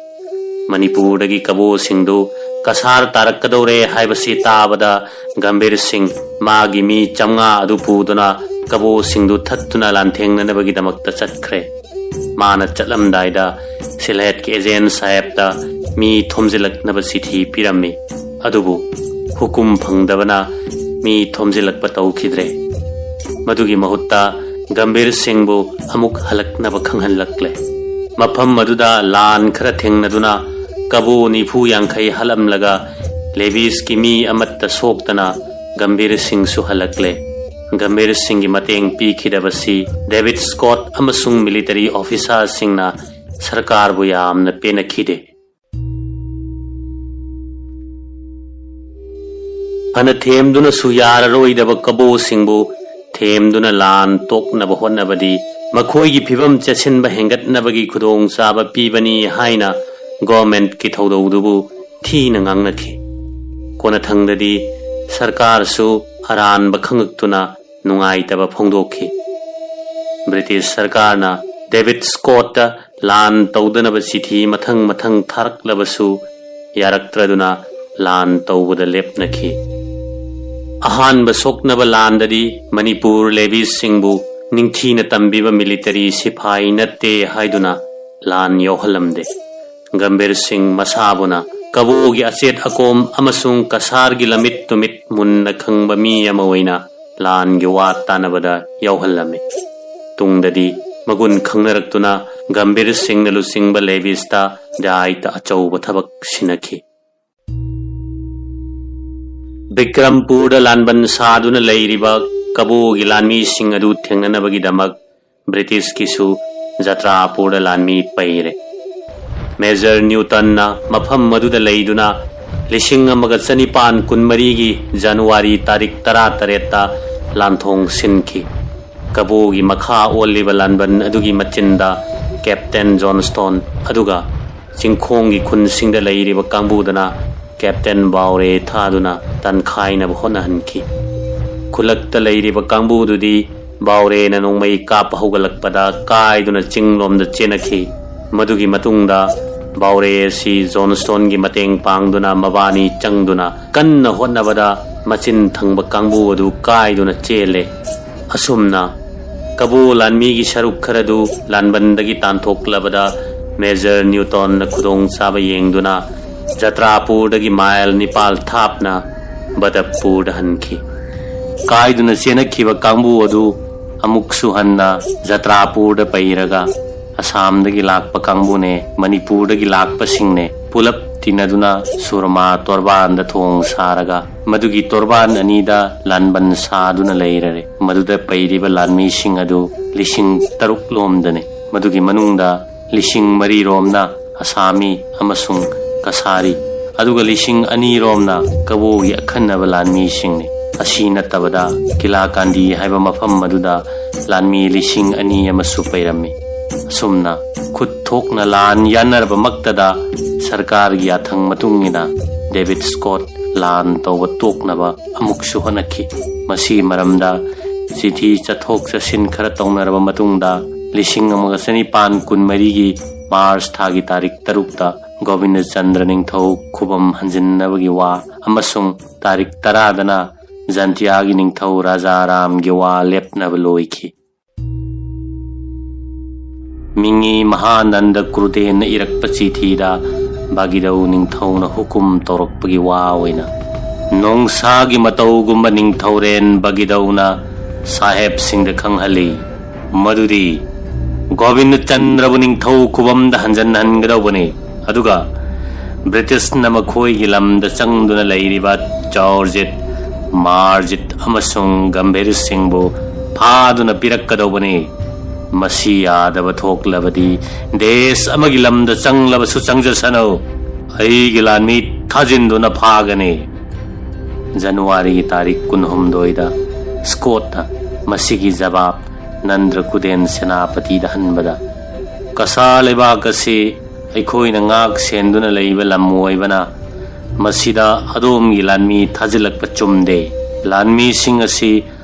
ꯃꯅꯤꯄꯨꯔꯗꯒꯤ ꯀꯕꯣꯁꯤꯡꯗꯨ ꯀꯁꯥꯔ ꯇꯥꯔꯛꯀꯗꯧꯔꯦ ꯍꯥꯏꯕꯁꯤ ꯇꯥꯕꯗ ꯒꯝꯚꯤꯔ ꯁꯤꯡ ꯃꯥꯒꯤ ꯃꯤ ꯆꯥꯝꯃꯉꯥ ꯑꯗꯨ ꯄꯨꯗꯨꯅ ꯀꯕꯣꯁꯤꯡꯗꯨ ꯊꯠꯇꯨꯅ ꯂꯥꯟꯊꯦꯡꯅꯅꯕꯒꯤꯗꯃꯛꯇ ꯆꯠꯈ꯭ꯔꯦ꯫ ꯃꯥꯅ ꯆꯠꯂꯝꯗꯥꯏꯗ ꯁꯤꯜꯍꯦꯠꯀꯤ ꯑꯦꯖꯦꯟ ꯁꯥꯍꯦꯕꯇ ꯃꯤ ꯊꯣꯝꯖꯤꯜꯂꯛꯅꯕ ꯆꯤꯊꯤ ꯄꯤꯔꯝꯃꯤ꯫ ꯑꯗꯨꯕꯨ ꯍꯨꯀꯨꯝ ꯐꯪꯗꯕꯅ ꯃꯤ ꯊꯣꯝꯖꯤꯜꯂꯛꯄ ꯇꯧꯈꯤꯗ꯭ꯔꯦ꯫ ꯃꯗꯨꯒꯤ ꯃꯍꯨꯠꯇ ꯒꯝꯚꯤꯔ ꯁꯤꯡꯕꯨ ꯑꯃꯨꯛ ꯍꯜꯂꯛꯅꯕ ꯈꯪꯍꯜꯂꯛꯂꯦ꯫ ꯃꯐꯝ ꯑꯗꯨꯗ ꯂꯥꯟ ꯈꯔ ꯊꯦꯡꯅꯗꯨꯅ ꯀꯕꯣ ꯅꯤꯐꯨ ꯌꯥꯡꯈꯩ ꯍꯥꯠꯂꯝꯂꯒ ꯂꯦꯕꯤꯁꯀꯤ ꯃꯤ ꯑꯃꯠꯇ ꯁꯣꯛꯇꯅ ꯒꯝꯚꯤꯔ ꯁꯤꯡꯁꯨ ꯍꯜꯂꯛꯂꯦ꯫ ꯒꯝꯚꯤꯔ ꯁꯤꯡꯒꯤ ꯃꯇꯦꯡ ꯄꯤꯈꯤꯗꯕꯁꯤ ꯗꯦꯕꯤꯗ ꯁ꯭ꯀꯣꯠ ꯑꯃꯁꯨꯡ ꯃꯤꯂꯤꯇꯔꯤ ꯑꯣꯐꯤꯁꯥꯔꯁꯤꯡꯅ ꯁꯔꯀꯥꯔꯕꯨ ꯌꯥꯝꯅ ꯄꯦꯟꯅꯈꯤꯗꯦ꯫ ꯐꯅ ꯊꯦꯝꯗꯨꯅꯁꯨ ꯌꯥꯔꯔꯣꯏꯗꯕ ꯀꯕꯣꯁꯤꯡꯕꯨ ꯊꯦꯝꯗꯨꯅ ꯂꯥꯟ ꯇꯣꯛꯅꯕ ꯍꯣꯠꯅꯕꯗꯤ ꯃꯈꯣꯏꯒꯤ ꯐꯤꯕꯝ ꯆꯦꯠꯁꯤꯟꯕ ꯍꯦꯟꯒꯠꯅꯕꯒꯤ ꯈꯨꯗꯣꯡꯆꯥꯕ ꯄꯤꯕꯅꯤ ꯍꯥꯏꯅ ꯒꯣꯔꯃꯦꯟꯠꯀꯤ ꯊꯧꯗꯧꯗꯨꯕꯨ ꯊꯤꯅ ꯉꯥꯡꯅꯈꯤ꯫ ꯀꯣꯟꯅꯊꯪꯗꯗꯤ ꯁꯔꯀꯥꯔꯁꯨ ꯑꯔꯥꯟꯕ ꯈꯪꯉꯛꯇꯨꯅ ꯅꯨꯡꯉꯥꯏꯇꯕ ꯐꯣꯡꯗꯣꯛꯈꯤ꯫ ꯕ꯭ꯔꯤꯇꯤꯁ ꯁꯔꯀꯥꯔꯅ ꯗꯦꯕꯤꯗ ꯁ꯭ꯀꯣꯠꯇ ꯂꯥꯟ ꯇꯧꯗꯅꯕ ꯆꯤꯊꯤ ꯃꯊꯪ ꯃꯊꯪ ꯊꯥꯔꯛꯂꯕꯁꯨ ꯌꯥꯔꯛꯇ꯭ꯔꯗꯨꯅ ꯂꯥꯟ ꯇꯧꯕꯗ ꯂꯦꯞꯅꯈꯤ꯫ ꯑꯍꯥꯟꯕ ꯁꯣꯛꯅꯕ ꯂꯥꯟꯗꯗꯤ ꯃꯅꯤꯄꯨꯔ ꯂꯦꯕꯤꯁꯁꯤꯡꯕꯨ ꯅꯤꯡꯊꯤꯅ ꯇꯝꯕꯤꯕ ꯃꯤꯂꯤꯇꯔꯤ ꯁꯤꯐꯥꯏ ꯅꯠꯇꯦ ꯍꯥꯏꯗꯨꯅ ꯂꯥꯟ ꯌꯥꯎꯍꯜꯂꯝꯗꯦ꯫ ꯒꯝꯚꯤꯔ ꯁꯤꯡ ꯃꯁꯥꯕꯨꯅ ꯀꯕꯣꯒꯤ ꯑꯆꯦꯠ ꯑꯀꯣꯝ ꯑꯃꯁꯨꯡ ꯀꯁꯥꯔꯒꯤ ꯂꯝꯃꯤꯠ ꯇꯨꯃꯤꯠ ꯃꯨꯟꯅ ꯈꯪꯕ ꯃꯤ ꯑꯃ ꯑꯣꯏꯅ ꯂꯥꯟꯒꯤ ꯋꯥ ꯇꯥꯅꯕꯗ ꯌꯥꯎꯍꯜꯂꯝꯃꯤ꯫ ꯇꯨꯡꯗꯗꯤ ꯃꯒꯨꯟ ꯈꯪꯅꯔꯛꯇꯨꯅ ꯒꯝꯚꯤꯔ ꯁꯤꯡꯅ ꯂꯨꯆꯤꯡꯕ ꯂꯦꯕꯤꯁꯇ ꯗꯥꯏꯇ ꯑꯆꯧꯕ ꯊꯕꯛ ꯁꯤꯟꯅꯈꯤ꯫ ꯕꯤꯀ꯭ꯔꯝꯄꯨꯔꯗ ꯂꯥꯟꯕꯟ ꯁꯥꯗꯨꯅ ꯂꯩꯔꯤꯕ ꯀꯕꯣꯒꯤ ꯂꯥꯟꯃꯤꯁꯤꯡ ꯑꯗꯨ ꯊꯦꯡꯅꯅꯕꯒꯤꯗꯃꯛ ꯕ꯭ꯔꯤꯇꯤꯁꯀꯤꯁꯨ ꯖꯇ꯭ꯔꯥꯄꯨꯔꯗ ꯂꯥꯟꯃꯤ ꯄꯩꯔꯦ꯫ ꯃꯦꯖꯔ ꯅ꯭ꯌꯨꯇꯟꯅ ꯃꯐꯝ ꯑꯗꯨꯗ ꯂꯩꯗꯨꯅ ꯂꯤꯁꯤꯡ ꯑꯃꯒ ꯆꯅꯤꯄꯥꯟ ꯀꯨꯟꯃꯔꯤꯒꯤ ꯖꯅꯋꯥꯔꯤ ꯇꯥꯔꯤꯛ ꯇꯔꯥꯇꯔꯦꯠꯇ ꯂꯥꯟꯊꯣꯡ ꯁꯤꯟꯈꯤ꯫ ꯀꯕꯣꯒꯤ ꯃꯈꯥ ꯑꯣꯜꯂꯤꯕ ꯂꯥꯟꯕꯟ ꯑꯗꯨꯒꯤ ꯃꯆꯤꯟꯗ ꯀꯦꯞꯇꯦꯟ ꯖꯣꯟꯁꯇꯣꯟ, ꯑꯗꯨꯒ ꯆꯤꯡꯈꯣꯡꯒꯤ ꯈꯨꯟꯁꯤꯡꯗ ꯂꯩꯔꯤꯕ ꯀꯥꯡꯕꯨꯗꯅ ꯀꯦꯞꯇꯦꯟ ꯕꯥꯎꯔꯦ ꯊꯥꯗꯨꯅ ꯇꯟꯈꯥꯏꯅꯕ ꯍꯣꯠꯅꯍꯟꯈꯤ꯫ ꯈꯨꯜꯂꯛꯇ ꯂꯩꯔꯤꯕ ꯀꯥꯡꯕꯨꯗꯨꯗꯤ ꯕꯥꯎꯔꯦꯅ ꯅꯣꯡꯃꯩ ꯀꯥꯞꯄ ꯍꯧꯒꯠꯂꯛꯄꯗ ꯀꯥꯏꯗꯨꯅ ꯆꯤꯡꯂꯣꯝꯗ ꯆꯦꯟꯅꯈꯤ꯫ ꯃꯗꯨꯒꯤ ꯃꯇꯨꯡꯗ ꯕꯥꯎꯔꯦ ꯑꯁꯤ ꯖꯣꯟꯁꯇꯣꯟꯒꯤ ꯃꯇꯦꯡ ꯄꯥꯡꯗꯨꯅ ꯃꯕꯥꯅꯤ ꯆꯪꯗꯨꯅ ꯀꯟꯅ ꯍꯣꯠꯅꯕꯗ ꯃꯆꯤꯟ ꯊꯪꯕ ꯀꯥꯡꯕꯨ ꯑꯗꯨ ꯀꯥꯏꯗꯨꯅ ꯆꯦꯜꯂꯦ꯫ ꯑꯁꯨꯝꯅ ꯀꯕꯣ ꯂꯥꯟꯃꯤꯒꯤ ꯁꯔꯨꯛ ꯈꯔꯗꯨ ꯂꯥꯟꯕꯟꯗꯒꯤ ꯇꯥꯟꯊꯣꯛꯂꯕꯗ ꯃꯦꯖꯔ ꯅ꯭ꯌꯨꯇꯣꯟꯅ ꯈꯨꯗꯣꯡꯆꯥꯕ ꯌꯦꯡꯗꯨꯅ ꯖꯇ꯭ꯔꯥꯄꯨꯔꯗꯒꯤ ꯃꯥꯏꯜ ꯅꯤꯄꯥꯜ ꯊꯥꯞꯅ ꯕꯗꯞꯄꯨꯔꯗ ꯍꯟꯈꯤ꯫ ꯀꯥꯏꯗꯨꯅ ꯆꯦꯟꯅꯈꯤꯕ ꯀꯥꯡꯕꯨ ꯑꯗꯨ ꯑꯃꯨꯛꯁꯨ ꯍꯟꯅ ꯖꯇ꯭ꯔꯥꯄꯨꯔꯗ ꯄꯩꯔꯒ ꯑꯁꯥꯝꯗꯒꯤ ꯂꯥꯛꯄ ꯀꯥꯡꯕꯨꯅꯦ, ꯃꯅꯤꯄꯨꯔꯗꯒꯤ ꯂꯥꯛꯄꯁꯤꯡꯅꯦ, ꯄꯨꯂꯞ ꯇꯤꯟꯅꯗꯨꯅ ꯁꯨꯔꯃꯥ ꯇꯣꯔꯕꯥꯟꯗ ꯊꯣꯡ ꯁꯥꯔꯒ ꯃꯗꯨꯒꯤ ꯇꯣꯔꯕꯥꯟ ꯑꯅꯤꯗ ꯂꯥꯟꯕꯟ ꯁꯥꯗꯨꯅ ꯂꯩꯔꯔꯦ꯫ ꯃꯗꯨꯗ ꯄꯩꯔꯤꯕ ꯂꯥꯟꯃꯤꯁꯤꯡ ꯑꯗꯨ ꯂꯤꯁꯤꯡ ꯇꯔꯨꯛ ꯂꯣꯝꯗꯅꯤ꯫ ꯃꯗꯨꯒꯤ ꯃꯅꯨꯡꯗ ꯂꯤꯁꯤꯡ ꯃꯔꯤ ꯔꯣꯝꯅ ꯑꯁꯥꯃꯤ ꯑꯃꯁꯨꯡ ꯀꯁꯥꯔꯤ, ꯑꯗꯨꯒ ꯂꯤꯁꯤꯡ ꯑꯅꯤ ꯔꯣꯝꯅ ꯀꯕꯣꯒꯤ ꯑꯈꯟꯅꯕ ꯂꯥꯟꯃꯤꯁꯤꯡꯅꯤ꯫ ꯑꯁꯤ ꯅꯠꯇꯕꯗ ꯀꯤꯂꯥꯀꯥꯟꯗꯤ ꯍꯥꯏꯕ ꯃꯐꯝ ꯑꯗꯨꯗ ꯂꯥꯟꯃꯤ ꯂꯤꯁꯤꯡ ꯑꯅꯤ ꯑꯃꯁꯨ ꯄꯩꯔꯝꯃꯤ꯫ ꯑꯁꯨꯝꯅ ꯈꯨꯠ ꯊꯣꯛꯅ ꯂꯥꯟ ꯌꯥꯟꯅꯔꯕꯃꯛꯇꯗ ꯁꯔꯀꯥꯔꯒꯤ ꯌꯥꯊꯪ ꯃꯇꯨꯡ ꯏꯟꯅ ꯗꯦꯕꯤꯗ ꯁ꯭ꯀꯣꯠ ꯂꯥꯟ ꯇꯧꯕ ꯇꯣꯛꯅꯕ ꯑꯃꯨꯛꯁꯨ ꯍꯣꯠꯅꯈꯤ꯫ ꯃꯁꯤꯒꯤ ꯃꯔꯝꯗ ꯆꯤꯊꯤ ꯆꯠꯊꯣꯛ ꯆꯠꯁꯤꯟ ꯈꯔ ꯇꯧꯅꯔꯕ ꯃꯇꯨꯡꯗ ꯂꯤꯁꯤꯡ ꯑꯃꯒ ꯆꯅꯤꯄꯥꯟ ꯀꯨꯟꯃꯔꯤꯒꯤ ꯃꯥꯔꯆ ꯊꯥꯒꯤ ꯇꯥꯔꯤꯛ ꯇꯔꯨꯛꯇ ꯒꯣꯕꯤꯟꯗꯆꯟꯗ꯭ꯔ ꯅꯤꯡꯊꯧ ꯈꯨꯕꯝ ꯍꯟꯖꯤꯟꯅꯕꯒꯤ ꯋꯥ ꯑꯃꯁꯨꯡ ꯇꯥꯔꯤꯛ ꯇꯔꯥꯗꯅ ꯖꯟꯇꯤꯌꯥꯒꯤ ꯅꯤꯡꯊꯧ ꯔꯥꯖꯥ ꯔꯥꯝꯒꯤ ꯋꯥ ꯂꯦꯞꯅꯕ ꯂꯣꯏꯈꯤ꯫ ꯃꯤꯉꯤ ꯃꯍꯥꯅꯟꯗ ꯀ꯭ꯔꯨꯗꯦꯟꯅ ꯏꯔꯛꯄ ꯆꯤꯊꯤꯗ ꯕꯥꯒꯤꯗꯧ ꯅꯤꯡꯊꯧꯅ ꯍꯨꯀꯨꯝ ꯇꯧꯔꯛꯄꯒꯤ ꯋꯥ ꯑꯣꯏꯅ ꯅꯣꯡꯁꯥꯒꯤ ꯃꯇꯧꯒꯨꯝꯕ ꯅꯤꯡꯊꯧꯔꯦꯟ ꯕꯥꯒꯤꯗꯧꯅ ꯁꯥꯍꯦꯕꯁꯤꯡꯗ ꯈꯪꯍꯜꯂꯤ ꯃꯗꯨꯗꯤ ꯒꯣꯕꯤꯟꯗ ꯆꯟꯗ꯭ꯔꯕꯨ ꯅꯤꯡꯊꯧ ꯈꯨꯕꯝꯗ ꯍꯟꯖꯟꯍꯟꯒꯗꯧꯕꯅꯤ, ꯑꯗꯨꯒ ꯕ꯭ꯔꯤꯇꯤꯁꯅ ꯃꯈꯣꯏꯒꯤ ꯂꯝꯗ ꯆꯪꯗꯨꯅ ꯂꯩꯔꯤꯕ ꯆꯧꯔꯖꯤꯠ, ꯃꯥꯔꯖꯤꯠ ꯑꯃꯁꯨꯡ ꯒꯝꯚꯤꯔ ꯁꯤꯡꯕꯨ ꯐꯥꯗꯨꯅ ꯄꯤꯔꯛꯀꯗꯧꯕꯅꯤ꯫ ꯃꯁꯤ ꯌꯥꯗꯕ ꯊꯣꯛꯂꯕꯗꯤ ꯗꯦꯁ ꯑꯃꯒꯤ ꯂꯝꯗ ꯆꯪꯂꯕꯁꯨ ꯆꯪꯖꯁꯅꯨ, ꯑꯩꯒꯤ ꯂꯥꯟꯃꯤ ꯊꯥꯖꯤꯟꯗꯨꯅ ꯐꯥꯒꯅꯤ꯫ ꯖꯅꯋꯥꯔꯤꯒꯤ ꯇꯥꯔꯤꯛ ꯀꯨꯟꯍꯨꯝꯗꯣꯏꯗ ꯁ꯭ꯀꯣꯠꯅ ꯃꯁꯤꯒꯤ ꯖꯕꯥꯕ ꯅꯟꯗ꯭ꯔ ꯀꯨꯗꯦꯟ ꯁꯦꯅꯥꯄꯇꯤꯗ ꯍꯟꯕꯗ, ꯀꯁꯥ ꯂꯩꯕꯥꯛ ꯑꯁꯤ ꯑꯩꯈꯣꯏꯅ ꯉꯥꯛ ꯁꯦꯟꯗꯨꯅ ꯂꯩꯕ ꯂꯝ ꯑꯣꯏꯕꯅ ꯃꯁꯤꯗ ꯑꯗꯣꯝꯒꯤ ꯂꯥꯟꯃꯤ ꯊꯥꯖꯤꯜꯂꯛꯄ ꯆꯨꯝꯗꯦ꯫ ꯂꯥꯟꯃꯤꯁꯤꯡ ꯑꯁꯤ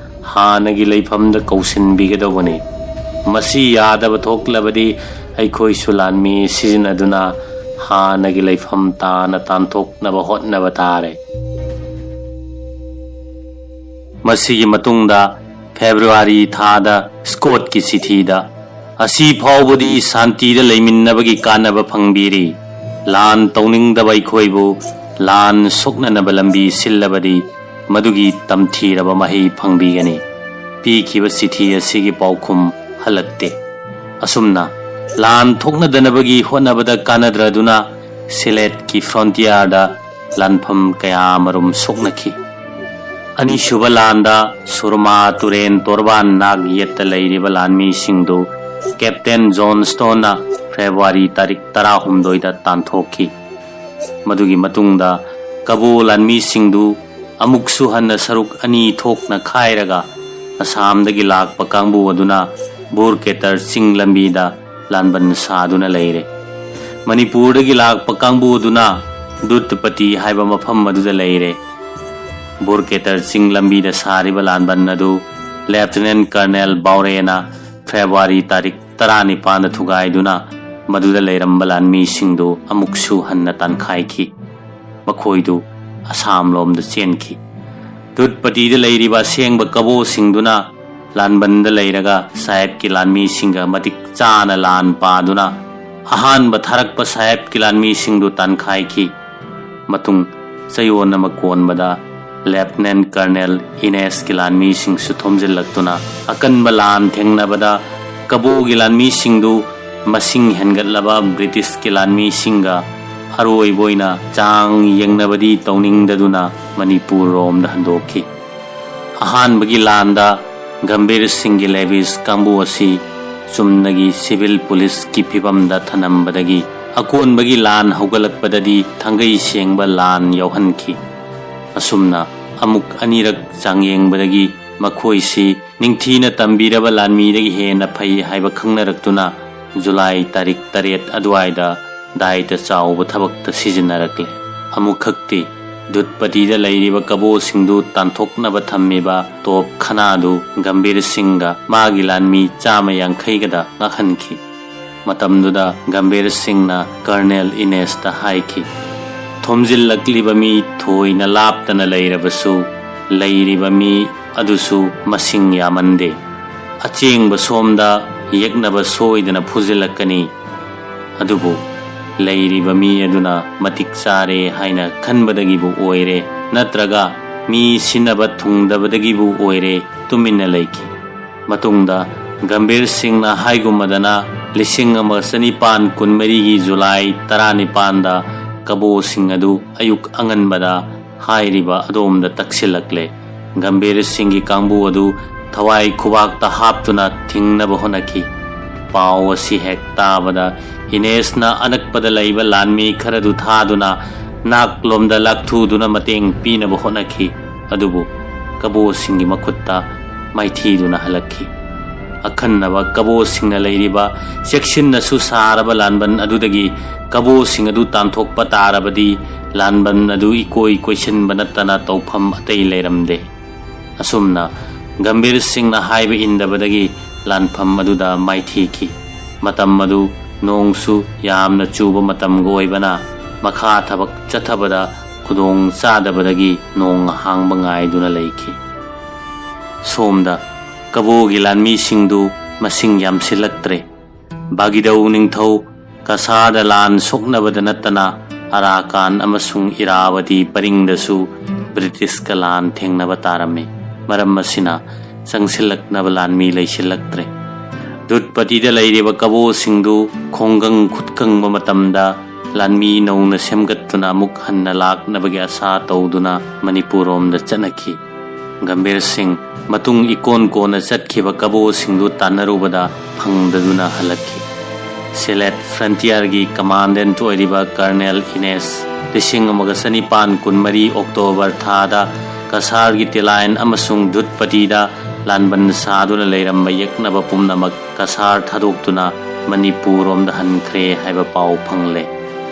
ꯍꯥꯟꯅꯒꯤ ꯂꯩꯐꯝꯗ ꯀꯧꯁꯤꯟꯕꯤꯒꯗꯧꯕꯅꯤ꯫ ꯃꯁꯤ ꯌꯥꯗꯕ ꯊꯣꯛꯂꯕꯗꯤ ꯑꯩꯈꯣꯏꯁꯨ ꯂꯥꯟꯃꯤ ꯁꯤꯖꯤꯟꯅꯗꯨꯅ ꯍꯥꯟꯅꯒꯤ ꯂꯩꯐꯝ ꯇꯥꯅ ꯇꯥꯟꯊꯣꯛꯅꯕ ꯍꯣꯠꯅꯕ ꯇꯥꯔꯦ꯫ ꯃꯁꯤꯒꯤ ꯃꯇꯨꯡꯗ ꯐꯦꯕ꯭ꯔꯨꯋꯥꯔꯤ ꯊꯥꯗ ꯁ꯭ꯀꯣꯠꯀꯤ ꯆꯤꯊꯤꯗ, "ꯑꯁꯤ ꯐꯥꯎꯕꯗꯤ ꯁꯥꯟꯇꯤꯗ ꯂꯩꯃꯤꯟꯅꯕꯒꯤ ꯀꯥꯟꯅꯕ ꯐꯪꯕꯤꯔꯤ꯫ ꯂꯥꯟ ꯇꯧꯅꯤꯡꯗꯕ ꯑꯩꯈꯣꯏꯕꯨ ꯂꯥꯟ ꯁꯣꯛꯅꯅꯕ ꯂꯝꯕꯤ ꯁꯤꯜꯂꯕꯗꯤ ꯃꯗꯨꯒꯤ ꯇꯝꯊꯤꯔꯕ ꯃꯍꯩ ꯐꯪꯕꯤꯒꯅꯤ"꯫ ꯄꯤꯈꯤꯕ ꯆꯤꯊꯤ ꯑꯁꯤꯒꯤ ꯄꯥꯎꯈꯨꯝ ꯍꯜꯂꯛꯇꯦ꯫ ꯑꯁꯨꯝꯅ ꯂꯥꯟ ꯊꯣꯛꯅꯗꯅꯕꯒꯤ ꯍꯣꯠꯅꯕꯗ ꯀꯥꯟꯅꯗ꯭ꯔꯗꯨꯅ ꯁꯤꯂꯦꯠꯀꯤ frontierꯗ ꯂꯥꯟꯐꯝ ꯀꯌꯥ ꯑꯃꯔꯣꯝ ꯁꯣꯛꯅꯈꯤ꯫ ꯑꯅꯤꯁꯨꯕ ꯂꯥꯟꯗ ꯁꯨꯔꯃꯥ ꯇꯨꯔꯦꯟ ꯇꯣꯔꯕꯥꯟ ꯅꯥꯛ ꯌꯦꯠꯇ ꯂꯩꯔꯤꯕ ꯂꯥꯟꯃꯤꯁꯤꯡꯗꯨ ꯀꯦꯞꯇꯦꯟ ꯖꯣꯟ ꯁ꯭ꯇꯣꯟꯅ ꯐꯦꯕ꯭ꯔꯨꯋꯥꯔꯤ ꯇꯥꯔꯤꯛ ꯇꯔꯥꯍꯨꯝꯗꯣꯏꯗ ꯇꯥꯟꯊꯣꯛꯈꯤ꯫ ꯃꯗꯨꯒꯤ ꯃꯇꯨꯡꯗ ꯀꯕꯣ ꯂꯥꯟꯃꯤꯁꯤꯡꯗꯨ ꯑꯃꯨꯛꯁꯨ ꯍꯟꯅ ꯁꯔꯨꯛ ꯑꯅꯤ ꯊꯣꯛꯅ ꯈꯥꯏꯔꯒ ꯑꯁꯥꯝꯗꯒꯤ ꯂꯥꯛꯄ ꯀꯥꯡꯕꯨ ꯑꯗꯨꯅ ꯕꯨꯔꯀꯦꯇꯔ ꯆꯤꯡ ꯂꯝꯕꯤꯗ ꯂꯥꯟꯕꯟ ꯁꯥꯗꯨꯅ ꯂꯩꯔꯦ꯫ ꯃꯅꯤꯄꯨꯔꯗꯒꯤ ꯂꯥꯛꯄ ꯀꯥꯡꯕꯨ ꯑꯗꯨꯅ ꯗꯨꯠꯄꯇꯤ ꯍꯥꯏꯕ ꯃꯐꯝ ꯑꯗꯨꯗ ꯂꯩꯔꯦ꯫ ꯕꯨꯔꯀꯦꯇꯔ ꯆꯤꯡ ꯂꯝꯕꯤꯗ ꯁꯥꯔꯤꯕ ꯂꯥꯟꯕꯟ ꯑꯗꯨ ꯂꯦꯐꯇꯤꯅꯦꯟ ꯀꯔꯅꯦꯜ ꯕꯥꯎꯔꯦꯅ ꯐꯦꯕ꯭ꯔꯨꯋꯥꯔꯤ ꯇꯥꯔꯤꯛ ꯇꯔꯥꯅꯤꯄꯥꯟꯗ ꯊꯨꯒꯥꯏꯗꯨꯅ ꯃꯗꯨꯗ ꯂꯩꯔꯝꯕ ꯂꯥꯟꯃꯤꯁꯤꯡꯗꯨ ꯑꯃꯨꯛꯁꯨ ꯍꯟꯅ ꯇꯥꯟꯈꯥꯏꯈꯤ꯫ ꯃꯈꯣꯏꯗꯨ ꯑꯁꯥꯝꯂꯣꯝꯗ ꯆꯦꯟꯈꯤ꯫ ꯗꯨꯠꯄꯇꯤꯗ ꯂꯩꯔꯤꯕ ꯑꯁꯦꯡꯕ ꯀꯕꯣꯁꯤꯡꯗꯨꯅ ꯂꯥꯟꯕꯟꯗ ꯂꯩꯔꯒ ꯁꯥꯍꯦꯕꯀꯤ ꯂꯥꯟꯃꯤꯁꯤꯡꯒ ꯃꯇꯤꯛ ꯆꯥꯅ ꯂꯥꯟ ꯄꯥꯗꯨꯅ ꯑꯍꯥꯟꯕ ꯊꯥꯔꯛꯄ ꯁꯥꯍꯦꯕꯀꯤ ꯂꯥꯟꯃꯤꯁꯤꯡꯗꯨ ꯇꯥꯟꯈꯥꯏꯈꯤ꯫ ꯃꯇꯨꯡ ꯆꯌꯣꯜ ꯑꯃ ꯀꯣꯟꯕꯗ ꯂꯦꯐꯇꯤꯅꯦꯟ ꯀꯔꯅꯦꯜ ꯏꯅꯦꯁꯀꯤ ꯂꯥꯟꯃꯤꯁꯤꯡꯁꯨ ꯊꯣꯝꯖꯤꯜꯂꯛꯇꯨꯅ ꯑꯀꯟꯕ ꯂꯥꯟ ꯊꯦꯡꯅꯕꯗ ꯀꯕꯣꯒꯤ ꯂꯥꯟꯃꯤꯁꯤꯡꯗꯨ ꯃꯁꯤꯡ ꯍꯦꯟꯒꯠꯂꯕ ꯕ꯭ꯔꯤꯇꯤꯁꯀꯤ ꯂꯥꯟꯃꯤꯁꯤꯡꯒ ꯑꯔꯣꯏꯕ ꯑꯣꯏꯅ ꯆꯥꯡ ꯌꯦꯡꯅꯕꯗꯤ ꯇꯧꯅꯤꯡꯗꯗꯨꯅ ꯃꯅꯤꯄꯨꯔ ꯔꯣꯝꯗ ꯍꯟꯗꯣꯛꯈꯤ꯫ ꯑꯍꯥꯟꯕꯒꯤ ꯂꯥꯟꯗ ꯒꯝꯚꯤꯔ ꯁꯤꯡꯒꯤ ꯂꯦꯚꯤꯁ ꯀꯥꯡꯕꯨ ꯑꯁꯤ ꯆꯨꯝꯅꯒꯤ ꯁꯤꯚꯤꯜ ꯄꯨꯂꯤꯁꯀꯤ ꯐꯤꯕꯝꯗ ꯊꯅꯝꯕꯗꯒꯤ ꯑꯀꯣꯟꯕꯒꯤ ꯂꯥꯟ ꯍꯧꯒꯠꯂꯛꯄꯗꯗꯤ ꯊꯥꯡꯒꯩ ꯁꯦꯡꯕ ꯂꯥꯟ ꯌꯥꯎꯍꯟꯈꯤ꯫ ꯑꯁꯨꯝꯅ ꯑꯃꯨꯛ ꯑꯅꯤꯔꯛ ꯆꯥꯡꯌꯦꯡꯕꯗꯒꯤ ꯃꯈꯣꯏꯁꯤ ꯅꯤꯡꯊꯤꯅ ꯇꯝꯕꯤꯔꯕ ꯂꯥꯟꯃꯤꯗꯒꯤ ꯍꯦꯟꯅ ꯐꯩ ꯍꯥꯏꯕ ꯈꯪꯅꯔꯛꯇꯨꯅ ꯖꯨꯂꯥꯏ ꯇꯥꯔꯤꯛ ꯇꯔꯦꯠ ꯑꯗꯨꯋꯥꯏꯗ ꯗꯥꯏꯇ ꯆꯥꯎꯕ ꯊꯕꯛꯇ ꯁꯤꯖꯤꯟꯅꯔꯛꯂꯦ꯫ ꯑꯃꯨꯛꯈꯛꯇꯤ ꯗꯨꯠꯄꯇꯤꯗ ꯂꯩꯔꯤꯕ ꯀꯕꯣꯁꯤꯡꯗꯨ ꯇꯥꯟꯊꯣꯛꯅꯕ ꯊꯝꯃꯤꯕ ꯇꯣꯞ ꯈꯅꯥꯗꯨ ꯒꯝꯚꯤꯔ ꯁꯤꯡꯒ ꯃꯥꯒꯤ ꯂꯥꯟꯃꯤ ꯆꯥꯝꯃ ꯌꯥꯡꯈꯩꯒꯗ ꯉꯥꯛꯍꯟꯈꯤ꯫ ꯃꯇꯝꯗꯨꯗ ꯒꯝꯚꯤꯔ ꯁꯤꯡꯅ ꯀꯔꯅꯦꯜ ꯏꯅꯦꯁꯇ ꯍꯥꯏꯈꯤ, "ꯊꯣꯝꯖꯤꯜꯂꯛꯂꯤꯕ ꯃꯤ ꯊꯣꯏꯅ ꯂꯥꯞꯇꯅ ꯂꯩꯔꯕꯁꯨ, ꯂꯩꯔꯤꯕ ꯃꯤ ꯑꯗꯨꯁꯨ ꯃꯁꯤꯡ ꯌꯥꯝꯃꯟꯗꯦ꯫ ꯑꯆꯦꯡꯕ ꯁꯣꯝꯗ ꯌꯦꯛꯅꯕ ꯁꯣꯏꯗꯅ ꯐꯨꯖꯤꯜꯂꯛꯀꯅꯤ꯫ ꯑꯗꯨꯕꯨ ꯂꯩꯔꯤꯕ ꯃꯤ ꯑꯗꯨꯅ ꯃꯇꯤꯛ ꯆꯥꯔꯦ ꯍꯥꯏꯅ ꯈꯟꯕꯗꯒꯤꯕꯨ ꯑꯣꯏꯔꯦ, ꯅꯠꯇ꯭ꯔꯒ ꯃꯤ ꯁꯤꯟꯅꯕ ꯊꯨꯡꯗꯕꯗꯒꯤꯕꯨ ꯑꯣꯏꯔꯦ, ꯇꯨꯃꯤꯟꯅ ꯂꯩꯈꯤ꯫" ꯃꯇꯨꯡꯗ ꯒꯝꯚꯤꯔ ꯁꯤꯡꯅ ꯍꯥꯏꯒꯨꯝꯃꯗꯅ ꯂꯤꯁꯤꯡ ꯑꯃꯒ ꯆꯅꯤꯄꯥꯟ ꯀꯨꯟꯃꯔꯤꯒꯤ ꯖꯨꯂꯥꯏ ꯇꯔꯥꯅꯤꯄꯥꯟꯗ ꯀꯕꯣꯁꯤꯡ ꯑꯗꯨ ꯑꯌꯨꯛ ꯑꯉꯟꯕꯗ ꯍꯥꯏꯔꯤꯕ ꯑꯗꯣꯝꯗ ꯇꯛꯁꯤꯜꯂꯛꯂꯦ꯫ ꯒꯝꯚꯤꯔ ꯁꯤꯡꯒꯤ ꯀꯥꯡꯕꯨ ꯑꯗꯨ ꯊꯋꯥꯏ ꯈꯨꯕꯥꯛꯇ ꯍꯥꯞꯇꯨꯅ ꯊꯤꯡꯅꯕ ꯍꯣꯠꯅꯈꯤ꯫ ꯄꯥꯎ ꯑꯁꯤ ꯍꯦꯛ ꯇꯥꯕꯗ ꯏꯅꯦꯁꯅ ꯑꯅꯛꯄꯗ ꯂꯩꯕ ꯂꯥꯟꯃꯤ ꯈꯔꯗꯨ ꯊꯥꯗꯨꯅ ꯅꯥꯛꯂꯣꯝꯗ ꯂꯥꯛꯊꯨꯗꯨꯅ ꯃꯇꯦꯡ ꯄꯤꯅꯕ ꯍꯣꯠꯅꯈꯤ꯫ ꯑꯗꯨꯕꯨ ꯀꯕꯣꯁꯤꯡꯒꯤ ꯃꯈꯨꯠꯇ ꯃꯥꯏꯊꯤꯗꯨꯅ ꯍꯜꯂꯛꯈꯤ꯫ ꯑꯈꯟꯅꯕ ꯀꯕꯣꯁꯤꯡꯅ ꯂꯩꯔꯤꯕ ꯆꯦꯛꯁꯤꯟꯅꯁꯨ ꯁꯥꯔꯕ ꯂꯥꯟꯕꯟ ꯑꯗꯨꯗꯒꯤ ꯀꯕꯣꯁꯤꯡ ꯑꯗꯨ ꯇꯥꯟꯊꯣꯛꯄ ꯇꯥꯔꯕꯗꯤ ꯂꯥꯟꯕꯟ ꯑꯗꯨ ꯏꯀꯣꯏ ꯀꯣꯏꯁꯤꯟꯕ ꯅꯠꯇꯅ ꯇꯧꯐꯝ ꯑꯇꯩ ꯂꯩꯔꯝꯗꯦ꯫ ꯑꯁꯨꯝꯅ ꯒꯝꯚꯤꯔ ꯁꯤꯡꯅ ꯍꯥꯏꯕ ꯏꯟꯗꯕꯗꯒꯤ ꯂꯥꯟꯐꯝ ꯑꯗꯨꯗ ꯃꯥꯏꯊꯤꯈꯤ꯫ ꯃꯇꯝ ꯑꯗꯨ ꯅꯣꯡꯁꯨ ꯌꯥꯝꯅ ꯆꯨꯕ ꯃꯇꯝꯒ ꯑꯣꯏꯕꯅ ꯃꯈꯥ ꯊꯕꯛ ꯆꯠꯊꯕꯗ ꯈꯨꯗꯣꯡ ꯆꯥꯗꯕꯗꯒꯤ ꯅꯣꯡ ꯍꯥꯡꯕ ꯉꯥꯏꯗꯨꯅ ꯂꯩꯈꯤ꯫ ꯁꯣꯝꯗ ꯀꯕꯣꯒꯤ ꯂꯥꯟꯃꯤꯁꯤꯡꯗꯨ ꯃꯁꯤꯡ ꯌꯥꯝꯁꯤꯜꯂꯛꯇ꯭ꯔꯦ꯫ ꯕꯥꯒꯤꯗꯧ ꯅꯤꯡꯊꯧ ꯀꯁꯥꯔꯗ ꯂꯥꯟ ꯁꯣꯛꯅꯕꯗ ꯅꯠꯇꯅ ꯑꯔꯥꯀꯥꯟ ꯑꯃꯁꯨꯡ ꯏꯔꯥꯕꯇꯤ ꯄꯔꯤꯡꯗꯁꯨ ꯕ꯭ꯔꯤꯇꯤꯁꯀ ꯂꯥꯟ ꯊꯦꯡꯅꯕ ꯇꯥꯔꯝꯃꯤ꯫ ꯃꯔꯝ ꯑꯁꯤꯅ ꯆꯪꯁꯤꯜꯂꯛꯅꯕ ꯂꯥꯟꯃꯤ ꯂꯩꯁꯤꯜꯂꯛꯇ꯭ꯔꯦ꯫ ꯗꯨꯠꯄꯇꯤꯗ ꯂꯩꯔꯤꯕ ꯀꯕꯣꯁꯤꯡꯗꯨ ꯈꯣꯡꯒꯪ ꯈꯨꯠꯀꯪꯕ ꯃꯇꯝꯗ ꯂꯥꯟꯃꯤ ꯅꯧꯅ ꯁꯦꯝꯒꯠꯇꯨꯅ ꯑꯃꯨꯛ ꯍꯟꯅ ꯂꯥꯛꯅꯕꯒꯤ ꯑꯁꯥ ꯇꯧꯗꯨꯅ ꯃꯅꯤꯄꯨꯔꯔꯣꯝꯗ ꯆꯠꯅꯈꯤ꯫ ꯒꯝꯚꯤꯔ ꯁꯤꯡ ꯃꯇꯨꯡ ꯏꯀꯣꯟ ꯀꯣꯟꯅ ꯆꯠꯈꯤꯕ ꯀꯕꯣꯁꯤꯡꯗꯨ ꯇꯥꯟꯅꯔꯨꯕꯗ ꯐꯪꯗꯗꯨꯅ ꯍꯜꯂꯛꯈꯤ꯫ ꯁꯤꯂꯦꯠ ꯐ꯭ꯔꯟꯇꯤꯌꯔꯒꯤ ꯀꯃꯥꯟꯗꯦꯟꯠ ꯑꯣꯏꯔꯤꯕ ꯀꯔꯅꯦꯜ ꯏꯅꯦꯁ ꯂꯤꯁꯤꯡ ꯑꯃꯒ ꯆꯅꯤꯄꯥꯟ ꯀꯨꯟꯃꯔꯤ ꯑꯣꯛꯇꯣꯕꯔ ꯊꯥꯗ ꯀꯁꯥꯔꯒꯤ ꯇꯤꯂꯥꯏꯟ ꯑꯃꯁꯨꯡ ꯗꯨꯠꯄꯇꯤꯗ ꯂꯥꯟꯕꯟ ꯁꯥꯗꯨꯅ ꯂꯩꯔꯝꯕ ꯌꯦꯛꯅꯕ ꯄꯨꯝꯅꯃꯛ ꯀꯁꯥꯔ ꯊꯥꯗꯣꯛꯇꯨꯅ ꯃꯅꯤꯄꯨꯔꯔꯣꯝꯗ ꯍꯟꯈ꯭ꯔꯦ ꯍꯥꯏꯕ ꯄꯥꯎ ꯐꯪꯂꯦ꯫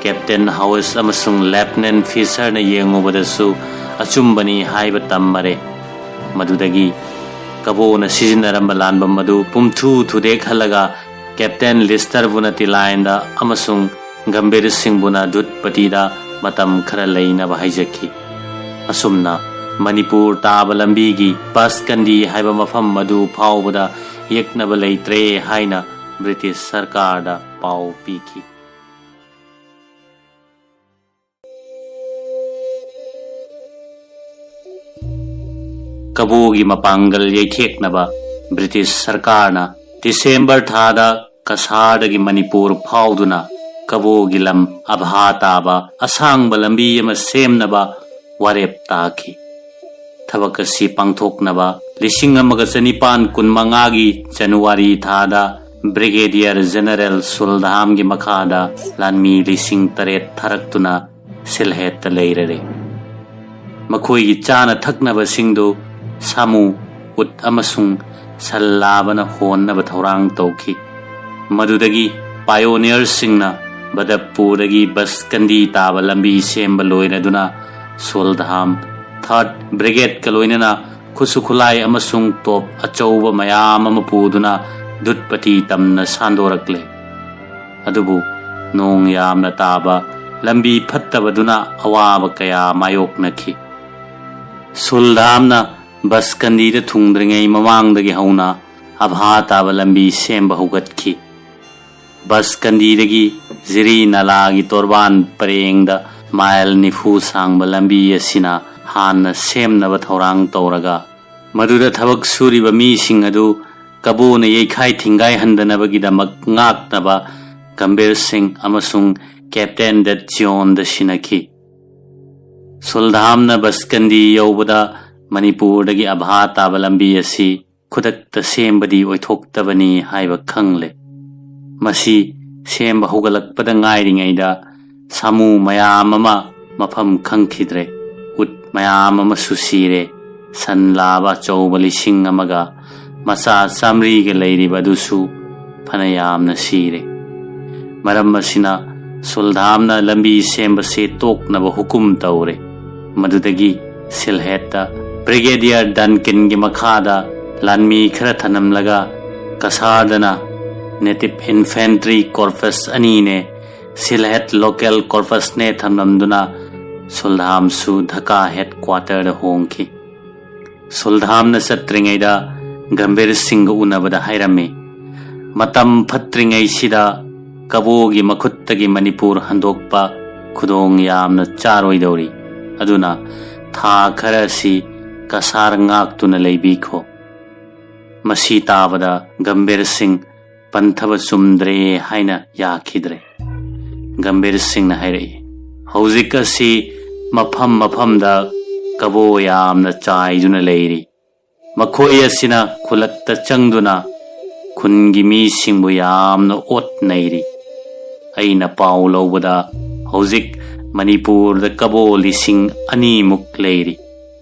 ꯀꯦꯞꯇꯦꯟ ꯍꯥꯎꯁ ꯑꯃꯁꯨꯡ ꯂꯦꯐꯇꯤꯅꯦꯟꯠ ꯐꯤꯁꯔꯅ ꯌꯦꯡꯉꯨꯕꯗꯁꯨ ꯑꯆꯨꯝꯕꯅꯤ ꯍꯥꯏꯕ ꯇꯝꯃꯔꯦ꯫ ꯃꯗꯨꯗꯒꯤ ꯀꯕꯣꯅ ꯁꯤꯖꯤꯟꯅꯔꯝꯕ ꯂꯥꯟꯕꯝ ꯑꯗꯨ ꯄꯨꯝꯊꯨ ꯊꯨꯗꯦꯛꯍꯜꯂꯒ ꯀꯦꯞꯇꯦꯟ ꯂꯤꯁꯇꯔꯕꯨꯅ ꯇꯤꯂꯥꯏꯟꯗ ꯑꯃꯁꯨꯡ ꯒꯝꯚꯤꯔ ꯁꯤꯡꯕꯨꯅ ꯗꯨꯠꯄꯇꯤꯗ ꯃꯇꯝ ꯈꯔ ꯂꯩꯅꯕ ꯍꯥꯏꯖꯈꯤ꯫ ꯑꯁꯨꯝꯅ ꯃꯅꯤꯄꯨꯔ ꯇꯥꯕ ꯂꯝꯕꯤꯒꯤ ꯄꯥꯁꯀꯟꯗꯤ ꯍꯥꯏꯕ ꯃꯐꯝ ꯑꯗꯨ ꯐꯥꯎꯕꯗ ꯌꯦꯛꯅꯕ ꯂꯩꯇ꯭ꯔꯦ ꯍꯥꯏꯅ ꯕ꯭ꯔꯤꯇꯤꯁ ꯁꯔꯀꯥꯔꯗ ꯄꯥꯎ ꯄꯤꯈꯤ꯫ ꯀꯕꯣꯒꯤ ꯃꯄꯥꯡꯒꯜ ꯌꯩꯊꯦꯛꯅꯕ ꯕ꯭ꯔꯤꯇꯤꯁ ꯁꯔꯀꯥꯔꯅ ꯗꯤꯁꯦꯝꯕꯔ ꯊꯥꯗ ꯀꯁꯥꯔꯗꯒꯤ ꯃꯅꯤꯄꯨꯔ ꯐꯥꯎꯗꯨꯅ ꯀꯕꯣꯒꯤ ꯂꯝ ꯑꯚꯥ ꯇꯥꯕ ꯑꯁꯥꯡꯕ ꯂꯝꯕꯤ ꯑꯃ ꯁꯦꯝꯅꯕ ꯋꯥꯔꯦꯞ ꯇꯥꯈꯤ꯫ ꯊꯕꯛ ꯑꯁꯤ ꯄꯥꯡꯊꯣꯛꯅꯕ ꯂꯤꯁꯤꯡ ꯑꯃꯒ ꯆꯅꯤꯄꯥꯟ ꯀꯨꯟꯃꯉꯥꯒꯤ ꯖꯅꯨꯋꯥꯔꯤ ꯊꯥꯗ ꯕ꯭ꯔꯤꯒꯦꯗꯤꯌꯔ ꯖꯦꯅꯔꯦꯜ ꯁꯨꯜꯙꯥꯝꯒꯤ ꯃꯈꯥꯗ ꯂꯥꯟꯃꯤ ꯂꯤꯁꯤꯡ ꯇꯔꯦꯠ ꯊꯥꯔꯛꯇꯨꯅ ꯁꯤꯜꯍꯦꯠꯇ ꯂꯩꯔꯔꯦ꯫ ꯃꯈꯣꯏꯒꯤ ꯆꯥꯅ ꯊꯛꯅꯕꯁꯤꯡꯗꯨ ꯁꯥꯃꯨ, ꯎꯠ ꯑꯃꯁꯨꯡ ꯁꯟ ꯂꯥꯕꯅ ꯍꯣꯟꯅꯕ ꯊꯧꯔꯥꯡ ꯇꯧꯈꯤ꯫ ꯃꯗꯨꯗꯒꯤ ꯄꯥꯏꯑꯣꯅꯤꯌꯔꯁꯤꯡꯅ ꯕꯗꯞꯄꯨꯔꯗꯒꯤ ꯕꯁꯀꯟꯗꯤ ꯇꯥꯕ ꯂꯝꯕꯤ ꯁꯦꯝꯕ ꯂꯣꯏꯔꯗꯨꯅ ꯁꯨꯜꯙꯥꯝ ꯊꯥꯔꯠ ꯕ꯭ꯔꯤꯒꯦꯗꯀ ꯂꯣꯏꯅꯅ ꯈꯨꯠꯁꯨ ꯈꯨꯠꯂꯥꯏ ꯑꯃꯁꯨꯡ ꯇꯣꯞ ꯑꯆꯧꯕ ꯃꯌꯥꯝ ꯑꯃ ꯄꯨꯗꯨꯅ ꯗꯨꯠꯄꯇꯤ ꯇꯝꯅ ꯁꯥꯟꯗꯣꯔꯛꯂꯦ꯫ ꯑꯗꯨꯕꯨ ꯅꯣꯡ ꯌꯥꯝꯅ ꯇꯥꯕ, ꯂꯝꯕꯤ ꯐꯠꯇꯕꯗꯨꯅ ꯑꯋꯥꯕ ꯀꯌꯥ ꯃꯥꯌꯣꯛꯅꯈꯤ꯫ ꯁꯨꯜꯙꯥꯝꯅ ꯕꯁꯀꯟꯗꯤꯗ ꯊꯨꯡꯗ꯭ꯔꯤꯉꯩ ꯃꯃꯥꯡꯗꯒꯤ ꯍꯧꯅ ꯑꯚꯥ ꯇꯥꯕ ꯂꯝꯕꯤ ꯁꯦꯝꯕ ꯍꯧꯒꯠꯈꯤ꯫ ꯕꯁꯀꯟꯗꯤꯗꯒꯤ ꯖꯤꯔꯤ ꯅꯥꯂꯥꯒꯤ ꯇꯣꯔꯕꯥꯟ ꯄꯔꯦꯡꯗ ꯃꯥꯏꯜ ꯅꯤꯐꯨ ꯁꯥꯡꯕ ꯂꯝꯕꯤ ꯑꯁꯤꯅ ꯍꯥꯟꯅ ꯁꯦꯝꯅꯕ ꯊꯧꯔꯥꯡ ꯇꯧꯔꯒ, ꯃꯗꯨꯗ ꯊꯕꯛ ꯁꯨꯔꯤꯕ ꯃꯤꯁꯤꯡ ꯑꯗꯨ ꯀꯕꯣꯅ ꯌꯩꯈꯥꯏ ꯊꯤꯡꯒꯥꯏꯍꯟꯗꯅꯕꯒꯤꯗꯃꯛ ꯉꯥꯛꯅꯕ ꯒꯝꯚꯤꯔ ꯁꯤꯡ ꯑꯃꯁꯨꯡ ꯀꯦꯞꯇꯦꯟ ꯗꯦꯠ ꯖꯤꯌꯣꯟꯗ ꯁꯤꯟꯅꯈꯤ꯫ ꯁꯨꯜꯙꯥꯝꯅ ꯕꯁꯀꯟꯗꯤ ꯌꯧꯕꯗ ꯃꯅꯤꯄꯨꯔꯗꯒꯤ ꯑꯚꯥ ꯇꯥꯕ ꯂꯝꯕꯤ ꯑꯁꯤ ꯈꯨꯗꯛꯇ ꯁꯦꯝꯕꯗꯤ ꯑꯣꯏꯊꯣꯛꯇꯕꯅꯤ ꯍꯥꯏꯕ ꯈꯪꯂꯦ꯫ ꯃꯁꯤ ꯁꯦꯝꯕ ꯍꯧꯒꯠꯂꯛꯄꯗ ꯉꯥꯏꯔꯤꯉꯩꯗ ꯁꯥꯃꯨ ꯃꯌꯥꯝ ꯑꯃ ꯃꯐꯝ ꯈꯪꯈꯤꯗ꯭ꯔꯦ꯫ ꯎꯠ ꯃꯌꯥꯝ ꯑꯃꯁꯨ ꯁꯤꯔꯦ꯫ ꯁꯟ ꯂꯥꯕ ꯑꯆꯧꯕ ꯂꯤꯁꯤꯡ ꯑꯃꯒ ꯃꯆꯥ ꯆꯥꯃꯔꯤꯒ ꯂꯩꯔꯤꯕ ꯑꯗꯨꯁꯨ ꯐꯅ ꯌꯥꯝꯅ ꯁꯤꯔꯦ꯫ ꯃꯔꯝ ꯑꯁꯤꯅ ꯁꯨꯜꯙꯥꯝꯅ ꯂꯝꯕꯤ ꯁꯦꯝꯕꯁꯦ ꯇꯣꯛꯅꯕ ꯍꯨꯀꯨꯝ ꯇꯧꯔꯦ꯫ ꯃꯗꯨꯗꯒꯤ ꯁꯤꯜꯍꯦꯠꯇ ꯕ꯭ꯔꯤꯒꯦꯗꯤꯌꯔ ꯗꯟꯀꯤꯟꯒꯤ ꯃꯈꯥꯗ ꯂꯥꯟꯃꯤ ꯈꯔ ꯊꯅꯝꯂꯒ ꯀꯁꯥꯔꯗꯅ ꯅꯦꯇꯤꯚ ꯏꯟꯐꯦꯟꯇ꯭ꯔꯤ ꯀꯣꯔꯄꯁ ꯑꯅꯤꯅꯦ, ꯁꯤꯜꯍꯦꯠ ꯂꯣꯀꯦꯜ ꯀꯣꯔꯄꯁꯅꯦ ꯊꯝꯂꯝꯗꯨꯅ ꯁꯨꯜꯙꯥꯝꯁꯨ ꯙꯀꯥ ꯍꯦꯗ ꯀ꯭ꯋꯥꯇꯔꯗ ꯍꯣꯡꯈꯤ꯫ ꯁꯨꯜꯙꯥꯝꯅ ꯆꯠꯇ꯭ꯔꯤꯉꯩꯗ ꯒꯝꯚꯤꯔ ꯁꯤꯡꯒ ꯎꯅꯕꯗ ꯍꯥꯏꯔꯝꯃꯤ, "ꯃꯇꯝ ꯐꯠꯇ꯭ꯔꯤꯉꯩꯁꯤꯗ ꯀꯕꯣꯒꯤ ꯃꯈꯨꯠꯇꯒꯤ ꯃꯅꯤꯄꯨꯔ ꯍꯟꯗꯣꯛꯄ ꯈꯨꯗꯣꯡ ꯌꯥꯝꯅ ꯆꯥꯔꯣꯏꯗꯧꯔꯤ꯫ ꯑꯗꯨꯅ ꯊꯥ ꯈꯔ ꯑꯁꯤ ꯀꯁꯥꯔ ꯉꯥꯛꯇꯨꯅ ꯂꯩꯕꯤꯈꯣ"꯫ ꯃꯁꯤ ꯇꯥꯕꯗ ꯒꯝꯚꯤꯔ ꯁꯤꯡ ꯄꯟꯊꯕ ꯆꯨꯝꯗ꯭ꯔꯦ ꯍꯥꯏꯅ ꯌꯥꯈꯤꯗ꯭ꯔꯦ꯫ ꯒꯝꯚꯤꯔ ꯁꯤꯡꯅ ꯍꯥꯏꯔꯛꯏ, "ꯍꯧꯖꯤꯛ ꯑꯁꯤ ꯃꯐꯝ ꯃꯐꯝꯗ ꯀꯕꯣ ꯌꯥꯝꯅ ꯆꯥꯏꯗꯨꯅ ꯂꯩꯔꯤ꯫ ꯃꯈꯣꯏ ꯑꯁꯤꯅ ꯈꯨꯜꯂꯛꯇ ꯆꯪꯗꯨꯅ ꯈꯨꯟꯒꯤ ꯃꯤꯁꯤꯡꯕꯨ ꯌꯥꯝꯅ ꯑꯣꯠ ꯅꯩꯔꯤ꯫ ꯑꯩꯅ ꯄꯥꯎ ꯂꯧꯕꯗ ꯍꯧꯖꯤꯛ ꯃꯅꯤꯄꯨꯔꯗ ꯀꯕꯣ ꯂꯤꯁꯤꯡ ꯑꯅꯤꯃꯨꯛ ꯂꯩꯔꯤ꯫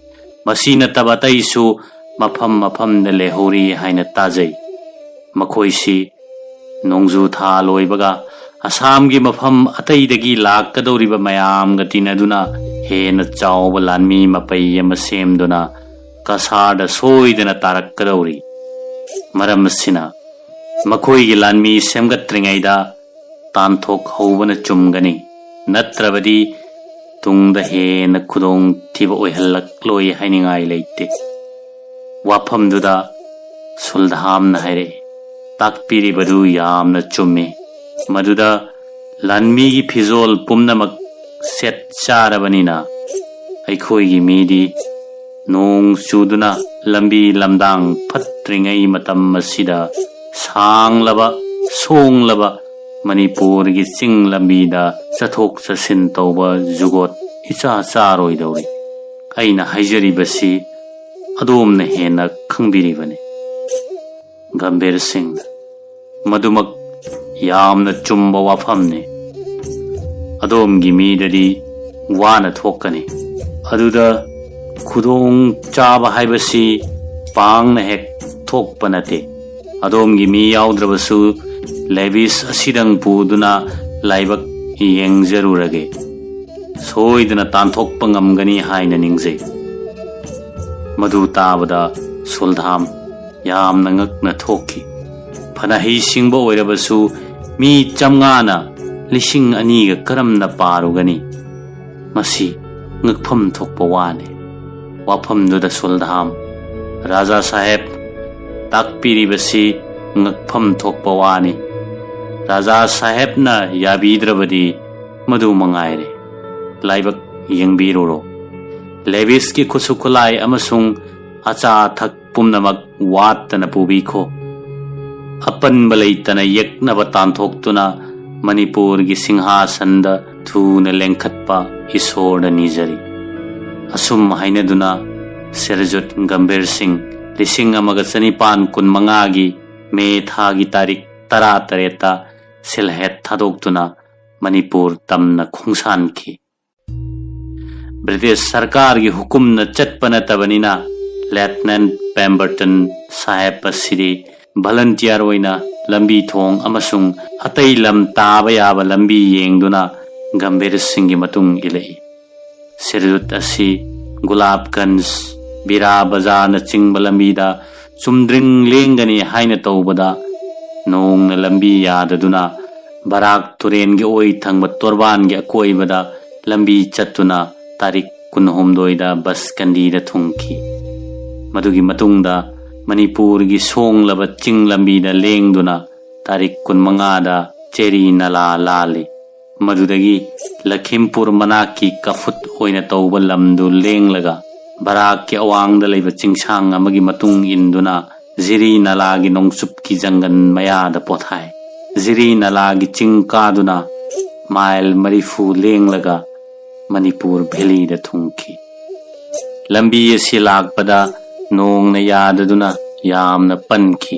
ꯃꯁꯤ ꯅꯠꯇꯕ ꯑꯇꯩꯁꯨ ꯃꯐꯝ ꯃꯐꯝꯗ ꯂꯩꯍꯧꯔꯤ ꯍꯥꯏꯅ ꯇꯥꯖꯩ꯫ ꯃꯈꯣꯏꯁꯤ ꯅꯣꯡꯖꯨ ꯊꯥ ꯂꯣꯏꯕꯒ ꯑꯁꯥꯝꯒꯤ ꯃꯐꯝ ꯑꯇꯩꯗꯒꯤ ꯂꯥꯛꯀꯗꯧꯔꯤꯕ ꯃꯌꯥꯝꯒ ꯇꯤꯟꯅꯗꯨꯅ ꯍꯦꯟꯅ ꯆꯥꯎꯕ ꯂꯥꯟꯃꯤ ꯃꯄꯩ ꯑꯃ ꯁꯦꯝꯗꯨꯅ ꯀꯁꯥꯔꯗ ꯁꯣꯏꯗꯅ ꯇꯥꯔꯛꯀꯗꯧꯔꯤ꯫ ꯃꯔꯝ ꯑꯁꯤꯅ ꯃꯈꯣꯏꯒꯤ ꯂꯥꯟꯃꯤ ꯁꯦꯝꯒꯠꯇ꯭ꯔꯤꯉꯩꯗ ꯇꯥꯟꯊꯣꯛꯍꯧꯕꯅ ꯆꯨꯝꯒꯅꯤ, ꯅꯠꯇ꯭ꯔꯕꯗꯤ ꯇꯨꯡꯗ ꯍꯦꯟꯅ ꯈꯨꯗꯣꯡ ꯊꯤꯕ ꯑꯣꯏꯍꯜꯂꯛꯂꯣꯏ ꯍꯥꯏꯅꯤꯡꯉꯥꯏ ꯂꯩꯇꯦ"꯫ ꯋꯥꯐꯝꯗꯨꯗ ꯁꯨꯜꯙꯥꯝꯅ ꯍꯥꯏꯔꯛꯏ, "ꯇꯥꯛꯄꯤꯔꯤꯕꯗꯨ ꯌꯥꯝꯅ ꯆꯨꯝꯃꯤ꯫ ꯃꯗꯨꯗ ꯂꯥꯟꯃꯤꯒꯤ ꯐꯤꯖꯣꯜ ꯄꯨꯝꯅꯃꯛ ꯁꯦꯠ ꯆꯥꯔꯕꯅꯤꯅ ꯑꯩꯈꯣꯏꯒꯤ ꯃꯤꯗꯤ ꯅꯣꯡ ꯆꯨꯗꯨꯅ ꯂꯝꯕꯤ ꯂꯝꯗꯥꯡ ꯐꯠꯇ꯭ꯔꯤꯉꯩ ꯃꯇꯝ ꯑꯁꯤꯗ ꯁꯥꯡꯂꯕ ꯁꯣꯡꯂꯕ ꯃꯅꯤꯄꯨꯔꯒꯤ ꯆꯤꯡ ꯂꯝꯕꯤꯗ ꯆꯠꯊꯣꯛ ꯆꯠꯁꯤꯟ ꯇꯧꯕ ꯖꯨꯒꯣꯠ ꯏꯆꯥ ꯆꯥꯔꯣꯏꯗꯧꯔꯤ꯫ ꯑꯩꯅ ꯍꯥꯏꯖꯔꯤꯕꯁꯤ ꯑꯗꯣꯝꯅ ꯍꯦꯟꯅ ꯈꯪꯕꯤꯔꯤꯕꯅꯤ"꯫ ꯒꯝꯚꯤꯔ ꯁꯤꯡꯅ, "ꯃꯗꯨꯃꯛ ꯌꯥꯝꯅ ꯆꯨꯝꯕ ꯋꯥꯐꯝꯅꯤ꯫ ꯑꯗꯣꯝꯒꯤ ꯃꯤꯗꯗꯤ ꯋꯥꯅ ꯊꯣꯛꯀꯅꯤ꯫ ꯑꯗꯨꯗ ꯈꯨꯗꯣꯡ ꯆꯥꯕ ꯍꯥꯏꯕꯁꯤ ꯄꯥꯡꯅ ꯍꯦꯛ ꯊꯣꯛꯄ ꯅꯠꯇꯦ꯫ ꯑꯗꯣꯝꯒꯤ ꯃꯤ ꯌꯥꯎꯗ꯭ꯔꯕꯁꯨ ꯂꯦꯚꯤꯁ ꯑꯁꯤꯗꯪ ꯄꯨꯗꯨꯅ ꯂꯥꯏꯕꯛ ꯌꯦꯡꯖꯔꯨꯔꯒꯦ꯫ ꯁꯣꯏꯗꯅ ꯇꯥꯟꯊꯣꯛꯄ ꯉꯝꯒꯅꯤ ꯍꯥꯏꯅ ꯅꯤꯡꯖꯩ"꯫ ꯃꯗꯨ ꯇꯥꯕꯗ ꯁꯨꯜꯙꯥꯝ ꯌꯥꯝꯅ ꯉꯛꯅ ꯊꯣꯛꯈꯤ꯫ ꯐꯅ ꯍꯩꯁꯤꯡꯕ ꯑꯣꯏꯔꯕꯁꯨ ꯃꯤ ꯆꯥꯝꯃꯉꯥꯅ ꯂꯤꯁꯤꯡ ꯑꯅꯤꯒ ꯀꯔꯝꯅ ꯄꯥꯔꯨꯒꯅꯤ? ꯃꯁꯤ ꯉꯛꯐꯝ ꯊꯣꯛꯄ ꯋꯥꯅꯤ꯫ ꯋꯥꯐꯝꯗꯨꯗ ꯁꯨꯜꯙꯥꯝ, "ꯔꯥꯖꯥ ꯁꯥꯍꯦꯕ, ꯇꯥꯛꯄꯤꯔꯤꯕꯁꯤ ꯉꯛꯐꯝ ꯊꯣꯛꯄ ꯋꯥꯅꯤ꯫ ꯔꯥꯖꯥ ꯁꯥꯍꯦꯕꯅ ꯌꯥꯕꯤꯗ꯭ꯔꯕꯗꯤ ꯃꯗꯨ ꯃꯉꯥꯏꯔꯦ꯫ ꯂꯥꯏꯕꯛ ꯌꯦꯡꯕꯤꯔꯨꯔꯣ꯫ ꯂꯦꯚꯤꯁꯀꯤ ꯈꯨꯠꯁꯨ ꯈꯨꯠꯂꯥꯏ ꯑꯃꯁꯨꯡ ꯑꯆꯥ ꯑꯊꯛ ꯄꯨꯝꯅꯃꯛ ꯋꯥꯠꯇꯅ ꯄꯨꯕꯤꯈꯣ"꯫ ꯑꯄꯟꯕ ꯂꯩꯇꯅ ꯌꯦꯛꯅꯕ ꯇꯥꯟꯊꯣꯛꯇꯨꯅ ꯃꯅꯤꯄꯨꯔꯒꯤ ꯁꯤꯡꯍꯥꯁꯟꯗ ꯊꯨꯅ ꯂꯦꯡꯈꯠꯄ ꯏꯁꯣꯔꯗ ꯅꯤꯖꯔꯤ꯫ ꯑꯁꯨꯝ ꯍꯥꯏꯅꯗꯨꯅ ꯁꯤꯔꯖꯨꯠ ꯒꯝꯚꯤꯔ ꯁꯤꯡ ꯂꯤꯁꯤꯡ ꯑꯃꯒ ꯆꯅꯤꯄꯥꯟ ꯀꯨꯟꯃꯉꯥꯒꯤ ꯃꯦ ꯊꯥꯒꯤ ꯇꯥꯔꯤꯛ ꯇꯔꯥꯇꯔꯦꯠꯇ ꯁꯤꯜꯍꯦꯠ ꯊꯥꯗꯣꯛꯇꯨꯅ ꯃꯅꯤꯄꯨꯔ ꯇꯝꯅ ꯈꯣꯡꯁꯥꯟꯈꯤ꯫ ꯕ꯭ꯔꯤꯇꯤꯁ ꯁꯔꯀꯥꯔꯒꯤ ꯍꯨꯀꯨꯝꯅ ꯆꯠꯄ ꯅꯠꯇꯕꯅꯤꯅ ꯂꯦꯐꯇꯤꯅꯦꯟꯠ ꯄꯦꯝꯕꯔꯇꯟ ꯁꯥꯍꯦꯕ ꯑꯁꯤꯗꯤ ꯚꯂꯟꯇꯤꯌꯔ ꯑꯣꯏꯅ ꯂꯝꯕꯤ ꯊꯣꯡ ꯑꯃꯁꯨꯡ ꯑꯇꯩ ꯂꯝ ꯇꯥꯕ ꯌꯥꯕ ꯂꯝꯕꯤ ꯌꯦꯡꯗꯨꯅ ꯒꯝꯚꯤꯔ ꯁꯤꯡꯒꯤ ꯃꯇꯨꯡ ꯏꯜꯂꯛꯏ꯫ ꯁꯤꯔꯖꯨꯠ ꯑꯁꯤ ꯒꯨꯂꯥꯞꯒꯟꯖ, ꯕꯤꯔꯥ ꯕꯖꯥꯔꯅꯆꯤꯡꯕ ꯂꯝꯕꯤꯗ ꯆꯨꯝꯗ꯭ꯔꯤꯡ ꯂꯦꯡꯒꯅꯤ ꯍꯥꯏꯅ ꯇꯧꯕꯗ ꯅꯣꯡꯅ ꯂꯝꯕꯤ ꯌꯥꯗꯗꯨꯅ ꯕꯔꯥꯛ ꯇꯨꯔꯦꯟꯒꯤ ꯑꯣꯏ ꯊꯪꯕ ꯇꯣꯔꯕꯥꯟꯒꯤ ꯑꯀꯣꯏꯕꯗ ꯂꯝꯕꯤ ꯆꯠꯇꯨꯅ ꯇꯥꯔꯤꯛ ꯀꯨꯟꯍꯨꯝꯗꯣꯏꯗ ꯕꯁꯀꯟꯗꯤꯗ ꯊꯨꯡꯈꯤ꯫ ꯃꯗꯨꯒꯤ ꯃꯇꯨꯡꯗ ꯃꯅꯤꯄꯨꯔꯒꯤ ꯁꯣꯡꯂꯕ ꯆꯤꯡ ꯂꯝꯕꯤꯗ ꯂꯦꯡꯗꯨꯅ ꯇꯥꯔꯤꯛ ꯀꯨꯟꯃꯉꯥꯗ ꯆꯦꯔꯤ ꯅꯂꯥ ꯂꯥꯜꯂꯤ꯫ ꯃꯗꯨꯗꯒꯤ ꯂꯈꯤꯝꯄꯨꯔ ꯃꯅꯥꯛꯀꯤ ꯀꯐꯨꯠ ꯑꯣꯏꯅ ꯇꯧꯕ ꯂꯝꯗꯨ ꯂꯦꯡꯂꯒ ꯕꯔꯥꯛꯀꯤ ꯑꯋꯥꯡꯗ ꯂꯩꯕ ꯆꯤꯡꯁꯥꯡ ꯑꯃꯒꯤ ꯃꯇꯨꯡ ꯏꯟꯗꯨꯅ ꯖꯤꯔꯤ ꯅꯂꯥꯒꯤ ꯅꯣꯡꯆꯨꯞꯀꯤ ꯖꯪꯒꯜ ꯃꯌꯥꯗ ꯄꯣꯊꯥꯏ꯫ ꯖꯤꯔꯤ ꯅꯂꯥꯒꯤ ꯆꯤꯡ ꯀꯥꯗꯨꯅ ꯃꯥꯏꯜ ꯃꯔꯤꯐꯨ ꯂꯦꯡꯂꯒ ꯃꯅꯤꯄꯨꯔ ꯚꯦꯂꯤꯗ ꯊꯨꯡꯈꯤ꯫ ꯂꯝꯕꯤ ꯑꯁꯤ ꯂꯥꯛꯄꯗ ꯅꯣꯡꯅ ꯌꯥꯗꯗꯨꯅ ꯌꯥꯝꯅ ꯄꯟꯈꯤ꯫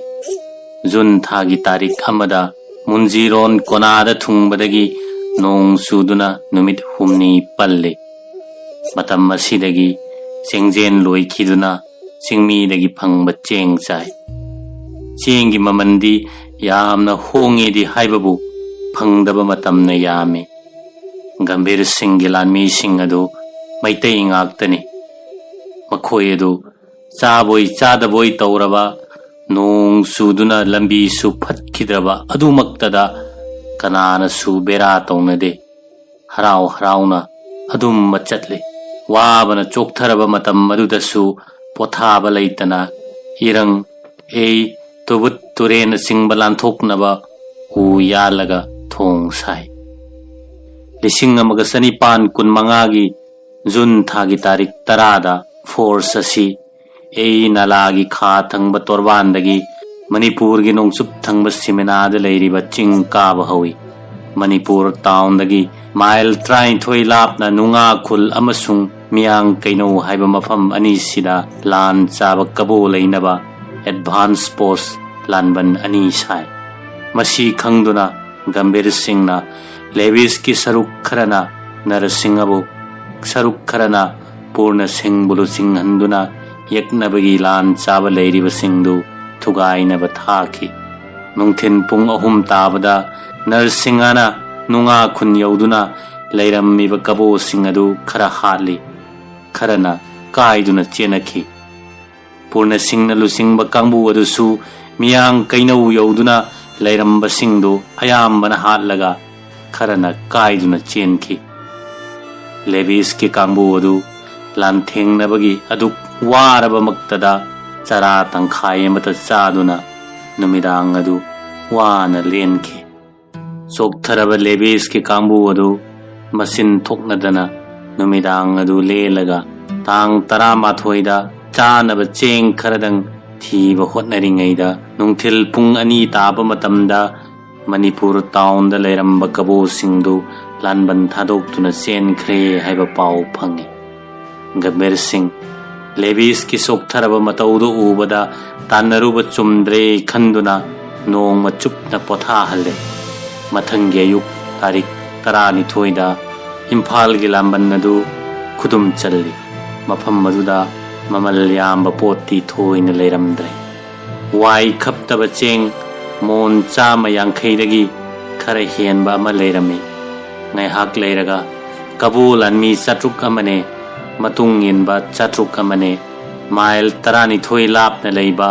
ꯖꯨꯟ ꯊꯥꯒꯤ ꯇꯥꯔꯤꯛ ꯑꯃꯗ ꯃꯨꯟꯖꯤꯔꯣꯟ ꯀꯣꯅꯥꯗ ꯊꯨꯡꯕꯗꯒꯤ ꯅꯣꯡ ꯆꯨꯗꯨꯅ ꯅꯨꯃꯤꯠ ꯍꯨꯝꯅꯤ ꯄꯜꯂꯤ꯫ ꯃꯇꯝ ꯑꯁꯤꯗꯒꯤ ꯆꯦꯡꯖꯦꯟ ꯂꯣꯏꯈꯤꯗꯨꯅ ꯆꯤꯡꯃꯤꯗꯒꯤ ꯐꯪꯕ ꯆꯦꯡ ꯆꯥꯏ꯫ ꯆꯦꯡꯒꯤ ꯃꯃꯜꯗꯤ ꯌꯥꯝꯅ ꯍꯣꯡꯉꯦꯗꯤ ꯍꯥꯏꯕꯕꯨ ꯐꯪꯗꯕ ꯃꯇꯝꯅ ꯌꯥꯝꯃꯤ꯫ ꯒꯝꯚꯤꯔ ꯁꯤꯡꯒꯤ ꯂꯥꯟꯃꯤꯁꯤꯡ ꯑꯗꯨ ꯃꯩꯇꯩ ꯉꯥꯛꯇꯅꯤ꯫ ꯃꯈꯣꯏ ꯑꯗꯨ ꯆꯥꯕꯣꯏ ꯆꯥꯗꯕꯣꯏ ꯇꯧꯔꯕ, ꯅꯣꯡ ꯆꯨꯗꯨꯅ ꯂꯝꯕꯤꯁꯨ ꯐꯠꯈꯤꯗ꯭ꯔꯕ ꯑꯗꯨꯃꯛꯇꯗ ꯀꯅꯥꯅꯁꯨ ꯕꯦꯔꯥ ꯇꯧꯅꯗꯦ꯫ ꯍꯔꯥꯎ ꯍꯔꯥꯎꯅ ꯑꯗꯨꯝ ꯆꯠꯂꯤ꯫ ꯋꯥꯕꯅ ꯆꯣꯛꯊꯔꯕ ꯃꯇꯝ ꯑꯗꯨꯗꯁꯨ ꯄꯣꯊꯥꯕ ꯂꯩꯇꯅ ꯏꯔꯪ, ꯑꯦ, ꯇꯨꯕꯨꯠ ꯇꯨꯔꯦꯟꯅꯆꯤꯡꯕ ꯂꯥꯟꯊꯣꯛꯅꯕ ꯎ ꯌꯥꯜꯂꯒ ꯊꯣꯡ ꯁꯥꯏ꯫ ꯂꯤꯁꯤꯡ ꯑꯃꯒ ꯆꯅꯤꯄꯥꯟ ꯀꯨꯟꯃꯉꯥꯒꯤ ꯖꯨꯟ ꯊꯥꯒꯤ ꯇꯥꯔꯤꯛ ꯇꯔꯥꯗ ꯐꯣꯔꯁ ꯑꯁꯤ ꯑꯦ ꯅꯂꯥꯒꯤ ꯈꯥ ꯊꯪꯕ ꯇꯣꯔꯕꯥꯟꯗꯒꯤ ꯃꯅꯤꯄꯨꯔꯒꯤ ꯅꯣꯡꯆꯨꯞ ꯊꯪꯕ ꯁꯤꯃꯦꯅꯥꯗ ꯂꯩꯔꯤꯕ ꯆꯤꯡ ꯀꯥꯕ ꯍꯧꯏ꯫ ꯃꯅꯤꯄꯨꯔ ꯇꯥꯎꯟꯗꯒꯤ ꯃꯥꯏꯜ ꯇꯔꯥꯅꯤꯊꯣꯏ ꯂꯥꯞꯅ ꯅꯨꯡꯉꯥ ꯈꯨꯜ ꯑꯃꯁꯨꯡ ꯃꯤꯌꯥꯡ ꯀꯩꯅꯧ ꯍꯥꯏꯕ ꯃꯐꯝ ꯑꯅꯤꯁꯤꯗ ꯂꯥꯟ ꯆꯥꯕ ꯀꯕꯣ ꯂꯩꯅꯕ ꯑꯦꯗꯚꯥꯟꯁ ꯄꯣꯁ ꯂꯥꯟꯕꯟ ꯑꯅꯤ ꯁꯥꯏ꯫ ꯃꯁꯤ ꯈꯪꯗꯨꯅ ꯒꯝꯚꯤꯔ ꯁꯤꯡꯅ ꯂꯦꯕꯤꯁꯀꯤ ꯁꯔꯨꯛ ꯈꯔꯅ ꯅꯔꯁꯤꯡꯍꯕꯨ, ꯁꯔꯨꯛ ꯈꯔꯅ ꯄꯨꯔꯅ ꯁꯤꯡꯕꯨ ꯂꯨꯆꯤꯡꯍꯟꯗꯨꯅ ꯌꯦꯛꯅꯕꯒꯤ ꯂꯥꯟ ꯆꯥꯕ ꯂꯩꯔꯤꯕꯁꯤꯡꯗꯨ ꯊꯨꯒꯥꯏꯅꯕ ꯊꯥꯈꯤ꯫ ꯅꯨꯡꯊꯤꯜ ꯄꯨꯡ ꯑꯍꯨꯝ ꯇꯥꯕꯗ ꯅꯔꯁꯤꯡꯍꯅ ꯅꯨꯡꯉꯥ ꯈꯨꯟ ꯌꯧꯗꯨꯅ ꯂꯩꯔꯝꯃꯤꯕ ꯀꯕꯣꯁꯤꯡ ꯑꯗꯨ ꯈꯔ ꯍꯥꯠꯂꯤ, ꯈꯔꯅ ꯀꯥꯏꯗꯨꯅ ꯆꯦꯟꯅꯈꯤ꯫ ꯄꯨꯔꯅ ꯁꯤꯡꯅ ꯂꯨꯆꯤꯡꯕ ꯀꯥꯡꯕꯨ ꯑꯗꯨꯁꯨ ꯃꯤꯌꯥꯡ ꯀꯩꯅꯧ ꯌꯧꯗꯨꯅ ꯂꯩꯔꯝꯕꯁꯤꯡꯗꯨ ꯑꯌꯥꯝꯕꯅ ꯍꯥꯠꯂꯒ ꯈꯔꯅ ꯀꯥꯏꯗꯨꯅ ꯆꯦꯟꯈꯤ꯫ ꯂꯦꯕꯤꯁꯀꯤ ꯀꯥꯡꯕꯨ ꯑꯗꯨ ꯂꯥꯟꯊꯦꯡꯅꯕꯒꯤ ꯑꯗꯨꯛ ꯋꯥꯔꯕꯃꯛꯇꯗ ꯆꯔꯥ ꯇꯪꯈꯥꯏ ꯑꯃꯠꯇ ꯆꯥꯗꯨꯅ ꯅꯨꯃꯤꯗꯥꯡ ꯑꯗꯨ ꯋꯥꯅ ꯂꯦꯟꯈꯤ꯫ ꯆꯣꯛꯊꯔꯕ ꯂꯦꯕꯤꯁꯀꯤ ꯀꯥꯡꯕꯨ ꯑꯗꯨ ꯃꯆꯤꯟ ꯊꯣꯛꯅꯗꯅ ꯅꯨꯃꯤꯗꯥꯡ ꯑꯗꯨ ꯂꯦꯜꯂꯒ ꯇꯥꯡ ꯇꯔꯥꯃꯥꯊꯣꯏꯗ ꯆꯥꯅꯕ ꯆꯦꯡ ꯈꯔꯗꯪ ꯊꯤꯕ ꯍꯣꯠꯅꯔꯤꯉꯩꯗ ꯅꯨꯡꯊꯤꯜ ꯄꯨꯡ ꯑꯅꯤ ꯇꯥꯕ ꯃꯇꯝꯗ ꯃꯅꯤꯄꯨꯔ ꯇꯥꯎꯟꯗ ꯂꯩꯔꯝꯕ ꯀꯕꯣꯁꯤꯡꯗꯨ ꯂꯥꯟꯕꯟ ꯊꯥꯗꯣꯛꯇꯨꯅ ꯆꯦꯟꯈ꯭ꯔꯦ ꯍꯥꯏꯕ ꯄꯥꯎ ꯐꯪꯉꯤ꯫ ꯒꯝꯚꯤꯔ ꯁꯤꯡ ꯂꯦꯕꯤꯁꯀꯤ ꯆꯣꯛꯊꯔꯕ ꯃꯇꯧꯗꯨ ꯎꯕꯗ ꯇꯥꯟꯅꯔꯨꯕ ꯆꯨꯝꯗ꯭ꯔꯦ ꯈꯟꯗꯨꯅ ꯅꯣꯡꯃ ꯆꯨꯞꯅ ꯄꯣꯊꯥꯍꯜꯂꯦ꯫ ꯃꯊꯪꯒꯤ ꯑꯌꯨꯛ ꯇꯥꯔꯤꯛ ꯇꯔꯥꯅꯤꯊꯣꯏꯗ ꯏꯝꯐꯥꯜꯒꯤ ꯂꯥꯟꯕꯟ ꯑꯗꯨ ꯈꯨꯗꯨꯝ ꯆꯜꯂꯤ꯫ ꯃꯐꯝ ꯑꯗꯨꯗ ꯃꯃꯜ ꯌꯥꯝꯕ ꯄꯣꯠꯇꯤ ꯊꯣꯏꯅ ꯂꯩꯔꯝꯗ꯭ꯔꯦ꯫ ꯋꯥꯏ ꯈꯞꯇꯕ ꯆꯦꯡ ꯃꯣꯟ ꯆꯥꯝꯃ ꯌꯥꯡꯈꯩꯗꯒꯤ ꯈꯔ ꯍꯦꯟꯕ ꯑꯃ ꯂꯩꯔꯝꯃꯤ꯫ ꯉꯥꯏꯍꯥꯛ ꯂꯩꯔꯒ ꯀꯕꯣ ꯂꯥꯟꯃꯤ ꯆꯥꯇ꯭ꯔꯨꯛ ꯑꯃꯅꯦ, ꯃꯇꯨꯡ ꯏꯟꯕ ꯆꯥꯇ꯭ꯔꯨꯛ ꯑꯃꯅꯦ, ꯃꯥꯏꯜ ꯇꯔꯥꯅꯤꯊꯣꯏ ꯂꯥꯞꯅ ꯂꯩꯕ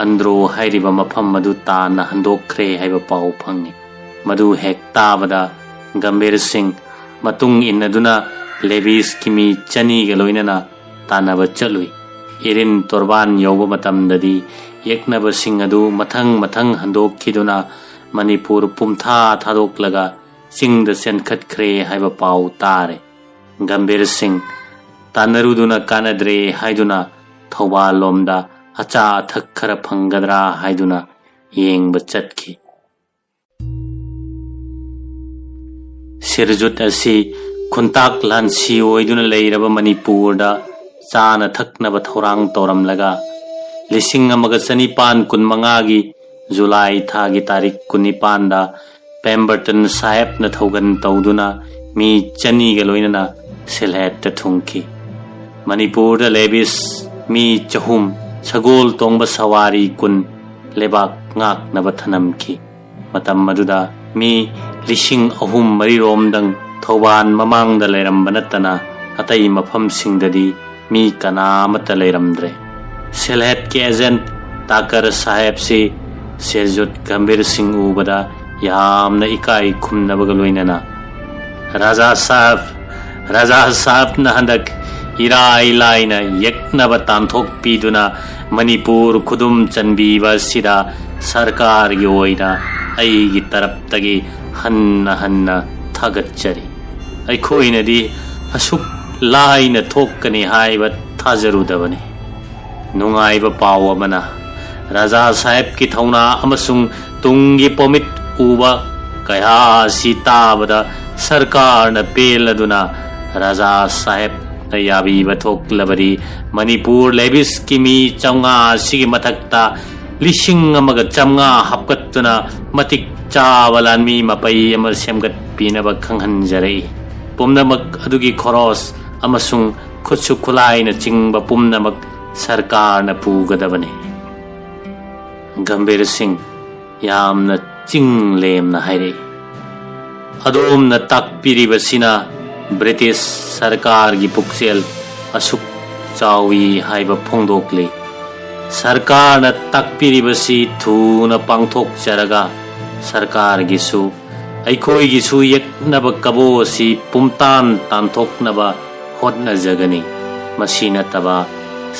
ꯑꯟꯗ꯭ꯔꯣ ꯍꯥꯏꯔꯤꯕ ꯃꯐꯝ ꯑꯗꯨ ꯇꯥꯟꯅ ꯍꯟꯗꯣꯛꯈ꯭ꯔꯦ ꯍꯥꯏꯕ ꯄꯥꯎ ꯐꯪꯉꯤ꯫ ꯃꯗꯨ ꯍꯦꯛ ꯇꯥꯕꯗ ꯒꯝꯚꯤꯔ ꯁꯤꯡ ꯃꯇꯨꯡ ꯏꯟꯅꯗꯨꯅ ꯂꯦꯕꯤꯁꯀꯤ ꯃꯤ ꯆꯅꯤꯒ ꯂꯣꯏꯅꯅ ꯇꯥꯟꯅꯕ ꯆꯠꯂꯨꯏ꯫ ꯏꯔꯤꯟ ꯇꯣꯔꯕꯥꯟ ꯌꯧꯕ ꯃꯇꯝꯗꯗꯤ ꯌꯦꯛꯅꯕꯁꯤꯡ ꯑꯗꯨ ꯃꯊꯪ ꯃꯊꯪ ꯍꯟꯗꯣꯛꯈꯤꯗꯨꯅ ꯃꯅꯤꯄꯨꯔ ꯄꯨꯝꯊꯥ ꯊꯥꯗꯣꯛꯂꯒ ꯆꯤꯡꯗ ꯆꯦꯟꯈꯠꯈ꯭ꯔꯦ ꯍꯥꯏꯕ ꯄꯥꯎ ꯇꯥꯔꯦ꯫ ꯒꯝꯚꯤꯔ ꯁꯤꯡ ꯇꯥꯟꯅꯔꯨꯗꯨꯅ ꯀꯥꯟꯅꯗ꯭ꯔꯦ ꯍꯥꯏꯗꯨꯅ ꯊꯧꯕꯥꯜ ꯂꯣꯝꯗ ꯑꯆꯥ ꯑꯊꯛ ꯈꯔ ꯐꯪꯒꯗ꯭ꯔꯥ ꯍꯥꯏꯗꯨꯅ ꯌꯦꯡꯕ ꯆꯠꯈꯤ꯫ ꯁꯤꯔꯖꯨꯠ ꯑꯁꯤ ꯈꯨꯟꯇꯥꯛ ꯂꯥꯟꯁꯤ ꯑꯣꯏꯗꯨꯅ ꯂꯩꯔꯕ ꯃꯅꯤꯄꯨꯔꯗ ꯆꯥꯅ ꯊꯛꯅꯕ ꯊꯧꯔꯥꯡ ꯇꯧꯔꯝꯂꯒ, ꯂꯤꯁꯤꯡ ꯑꯃꯒ ꯆꯅꯤꯄꯥꯟ ꯀꯨꯟꯃꯉꯥꯒꯤ ꯖꯨꯂꯥꯏ ꯊꯥꯒꯤ ꯇꯥꯔꯤꯛ ꯀꯨꯟꯅꯤꯄꯥꯟꯗ ꯄꯦꯝꯕꯔꯇꯟ ꯁꯥꯍꯦꯕꯅ ꯊꯧꯒꯟ ꯇꯧꯗꯨꯅ ꯃꯤ ꯆꯅꯤꯒ ꯂꯣꯏꯅꯅ ꯁꯤꯜꯍꯦꯠꯇ ꯊꯨꯡꯈꯤ꯫ ꯃꯅꯤꯄꯨꯔꯗ ꯂꯦꯕꯤꯁ ꯃꯤ ꯆꯍꯨꯝ ꯁꯒꯣꯜ ꯇꯣꯡꯕ ꯁꯋꯥꯔꯤ ꯀꯨꯟ ꯂꯩꯕꯥꯛ ꯉꯥꯛꯅꯕ ꯊꯅꯝꯈꯤ꯫ ꯃꯇꯝ ꯑꯗꯨꯗ ꯃꯤ ꯂꯤꯁꯤꯡ ꯑꯍꯨꯝ ꯃꯔꯤꯔꯣꯝꯗꯪ ꯊꯧꯕꯥꯜ ꯃꯃꯥꯡꯗ ꯂꯩꯔꯝꯕ ꯅꯠꯇꯅ ꯑꯇꯩ ꯃꯐꯝꯁꯤꯡꯗꯗꯤ ꯃꯤ ꯀꯅꯥ ꯑꯃꯠꯇ ꯂꯩꯔꯝꯗ꯭ꯔꯦ꯫ ꯁꯤꯜꯍꯦꯠꯀꯤ ꯑꯦꯖꯦꯟꯠ ꯇꯥꯀꯔ ꯁꯥꯍꯦꯕꯁꯤ ꯁꯤꯔꯖꯨꯠ ꯒꯝꯚꯤꯔ ꯁꯤꯡ ꯎꯕꯗ ꯌꯥꯝꯅ ꯏꯀꯥꯏ ꯈꯨꯝꯅꯕꯒ ꯂꯣꯏꯅꯅ, "ꯔꯥꯖꯥ ꯁꯥꯍꯦꯕ, ꯔꯥꯖꯥ ꯁꯥꯍꯦꯕꯅ ꯍꯟꯗꯛ ꯏꯔꯥꯏ ꯂꯥꯏꯅ ꯌꯦꯛꯅꯕ ꯇꯥꯟꯊꯣꯛꯄꯤꯗꯨꯅ ꯃꯅꯤꯄꯨꯔ ꯈꯨꯗꯨꯝ ꯆꯟꯕꯤꯕ ꯑꯁꯤꯗ ꯁꯔꯀꯥꯔꯒꯤ ꯑꯣꯏꯅ ꯑꯩꯒꯤ ꯇꯔꯞꯇꯒꯤ ꯍꯟꯅ ꯍꯟꯅ ꯊꯥꯒꯠꯆꯔꯤ꯫ ꯑꯩꯈꯣꯏꯅꯗꯤ ꯑꯁꯨꯛ ꯂꯥꯏꯅ ꯊꯣꯛꯀꯅꯤ ꯍꯥꯏꯕ ꯊꯥꯖꯔꯨꯗꯕꯅꯤ꯫ ꯅꯨꯡꯉꯥꯏꯕ ꯄꯥꯎ ꯑꯃꯅ, ꯔꯥꯖꯥ ꯁꯥꯍꯦꯕꯀꯤ ꯊꯧꯅꯥ ꯑꯃꯁꯨꯡ ꯇꯨꯡꯒꯤ ꯄꯣꯃꯤꯠ ꯎꯕ ꯀꯌꯥ ꯑꯁꯤ ꯇꯥꯕꯗ ꯁꯔꯀꯥꯔꯅ ꯄꯦꯜꯂꯗꯨꯅ ꯔꯥꯖꯥ ꯁꯥꯍꯦꯕꯅ ꯌꯥꯕꯤꯕ ꯊꯣꯛꯂꯕꯗꯤ ꯃꯅꯤꯄꯨꯔ ꯂꯦꯕꯤꯁꯀꯤ ꯃꯤ ꯆꯥꯝꯃꯉꯥ ꯑꯁꯤꯒꯤ ꯃꯊꯛꯇ ꯂꯤꯁꯤꯡ ꯑꯃꯒ ꯆꯥꯝꯃꯉꯥ ꯍꯥꯞꯀꯠꯇꯨꯅ ꯃꯇꯤꯛ ꯆꯥꯕ ꯂꯥꯟꯃꯤ ꯃꯄꯩ ꯑꯃ ꯁꯦꯝꯒꯠꯄꯤꯅꯕ ꯈꯪꯍꯟꯖꯔꯛꯏ꯫ ꯄꯨꯝꯅꯃꯛ ꯑꯗꯨꯒꯤ ꯈꯣꯔꯣꯁ ꯑꯃꯁꯨꯡ ꯈꯨꯠꯁꯨ ꯈꯨꯠꯂꯥꯏꯅꯆꯤꯡꯕ ꯄꯨꯝꯅꯃꯛ ꯁꯔꯀꯥꯔꯅ ꯄꯨꯒꯗꯕꯅꯤ꯫" ꯒꯝꯚꯤꯔ ꯁꯤꯡ ꯌꯥꯝꯅ ꯆꯤꯡ ꯂꯦꯝꯅ ꯍꯥꯏꯔꯛꯏ꯫ "ꯑꯗꯣꯝꯅ ꯇꯥꯛꯄꯤꯔꯤꯕꯁꯤꯅ ꯕ꯭ꯔꯤꯇꯤꯁ ꯁꯔꯀꯥꯔꯒꯤ ꯄꯨꯛꯆꯦꯜ ꯑꯁꯨꯛ ꯆꯥꯎꯏ ꯍꯥꯏꯕ ꯐꯣꯡꯗꯣꯛꯂꯤ꯫ ꯁꯔꯀꯥꯔꯅ ꯇꯥꯛꯄꯤꯔꯤꯕꯁꯤ ꯊꯨꯅ ꯄꯥꯡꯊꯣꯛꯆꯔꯒ ꯁꯔꯀꯥꯔꯒꯤꯁꯨ ꯑꯩꯈꯣꯏꯒꯤꯁꯨ ꯌꯦꯛꯅꯕ ꯀꯕꯣ ꯑꯁꯤ ꯄꯨꯝꯇꯥꯟ ꯇꯥꯟꯊꯣꯛꯅꯕ ꯍꯣꯠꯅꯖꯒꯅꯤ꯫ ꯃꯁꯤ ꯅꯠꯇꯕ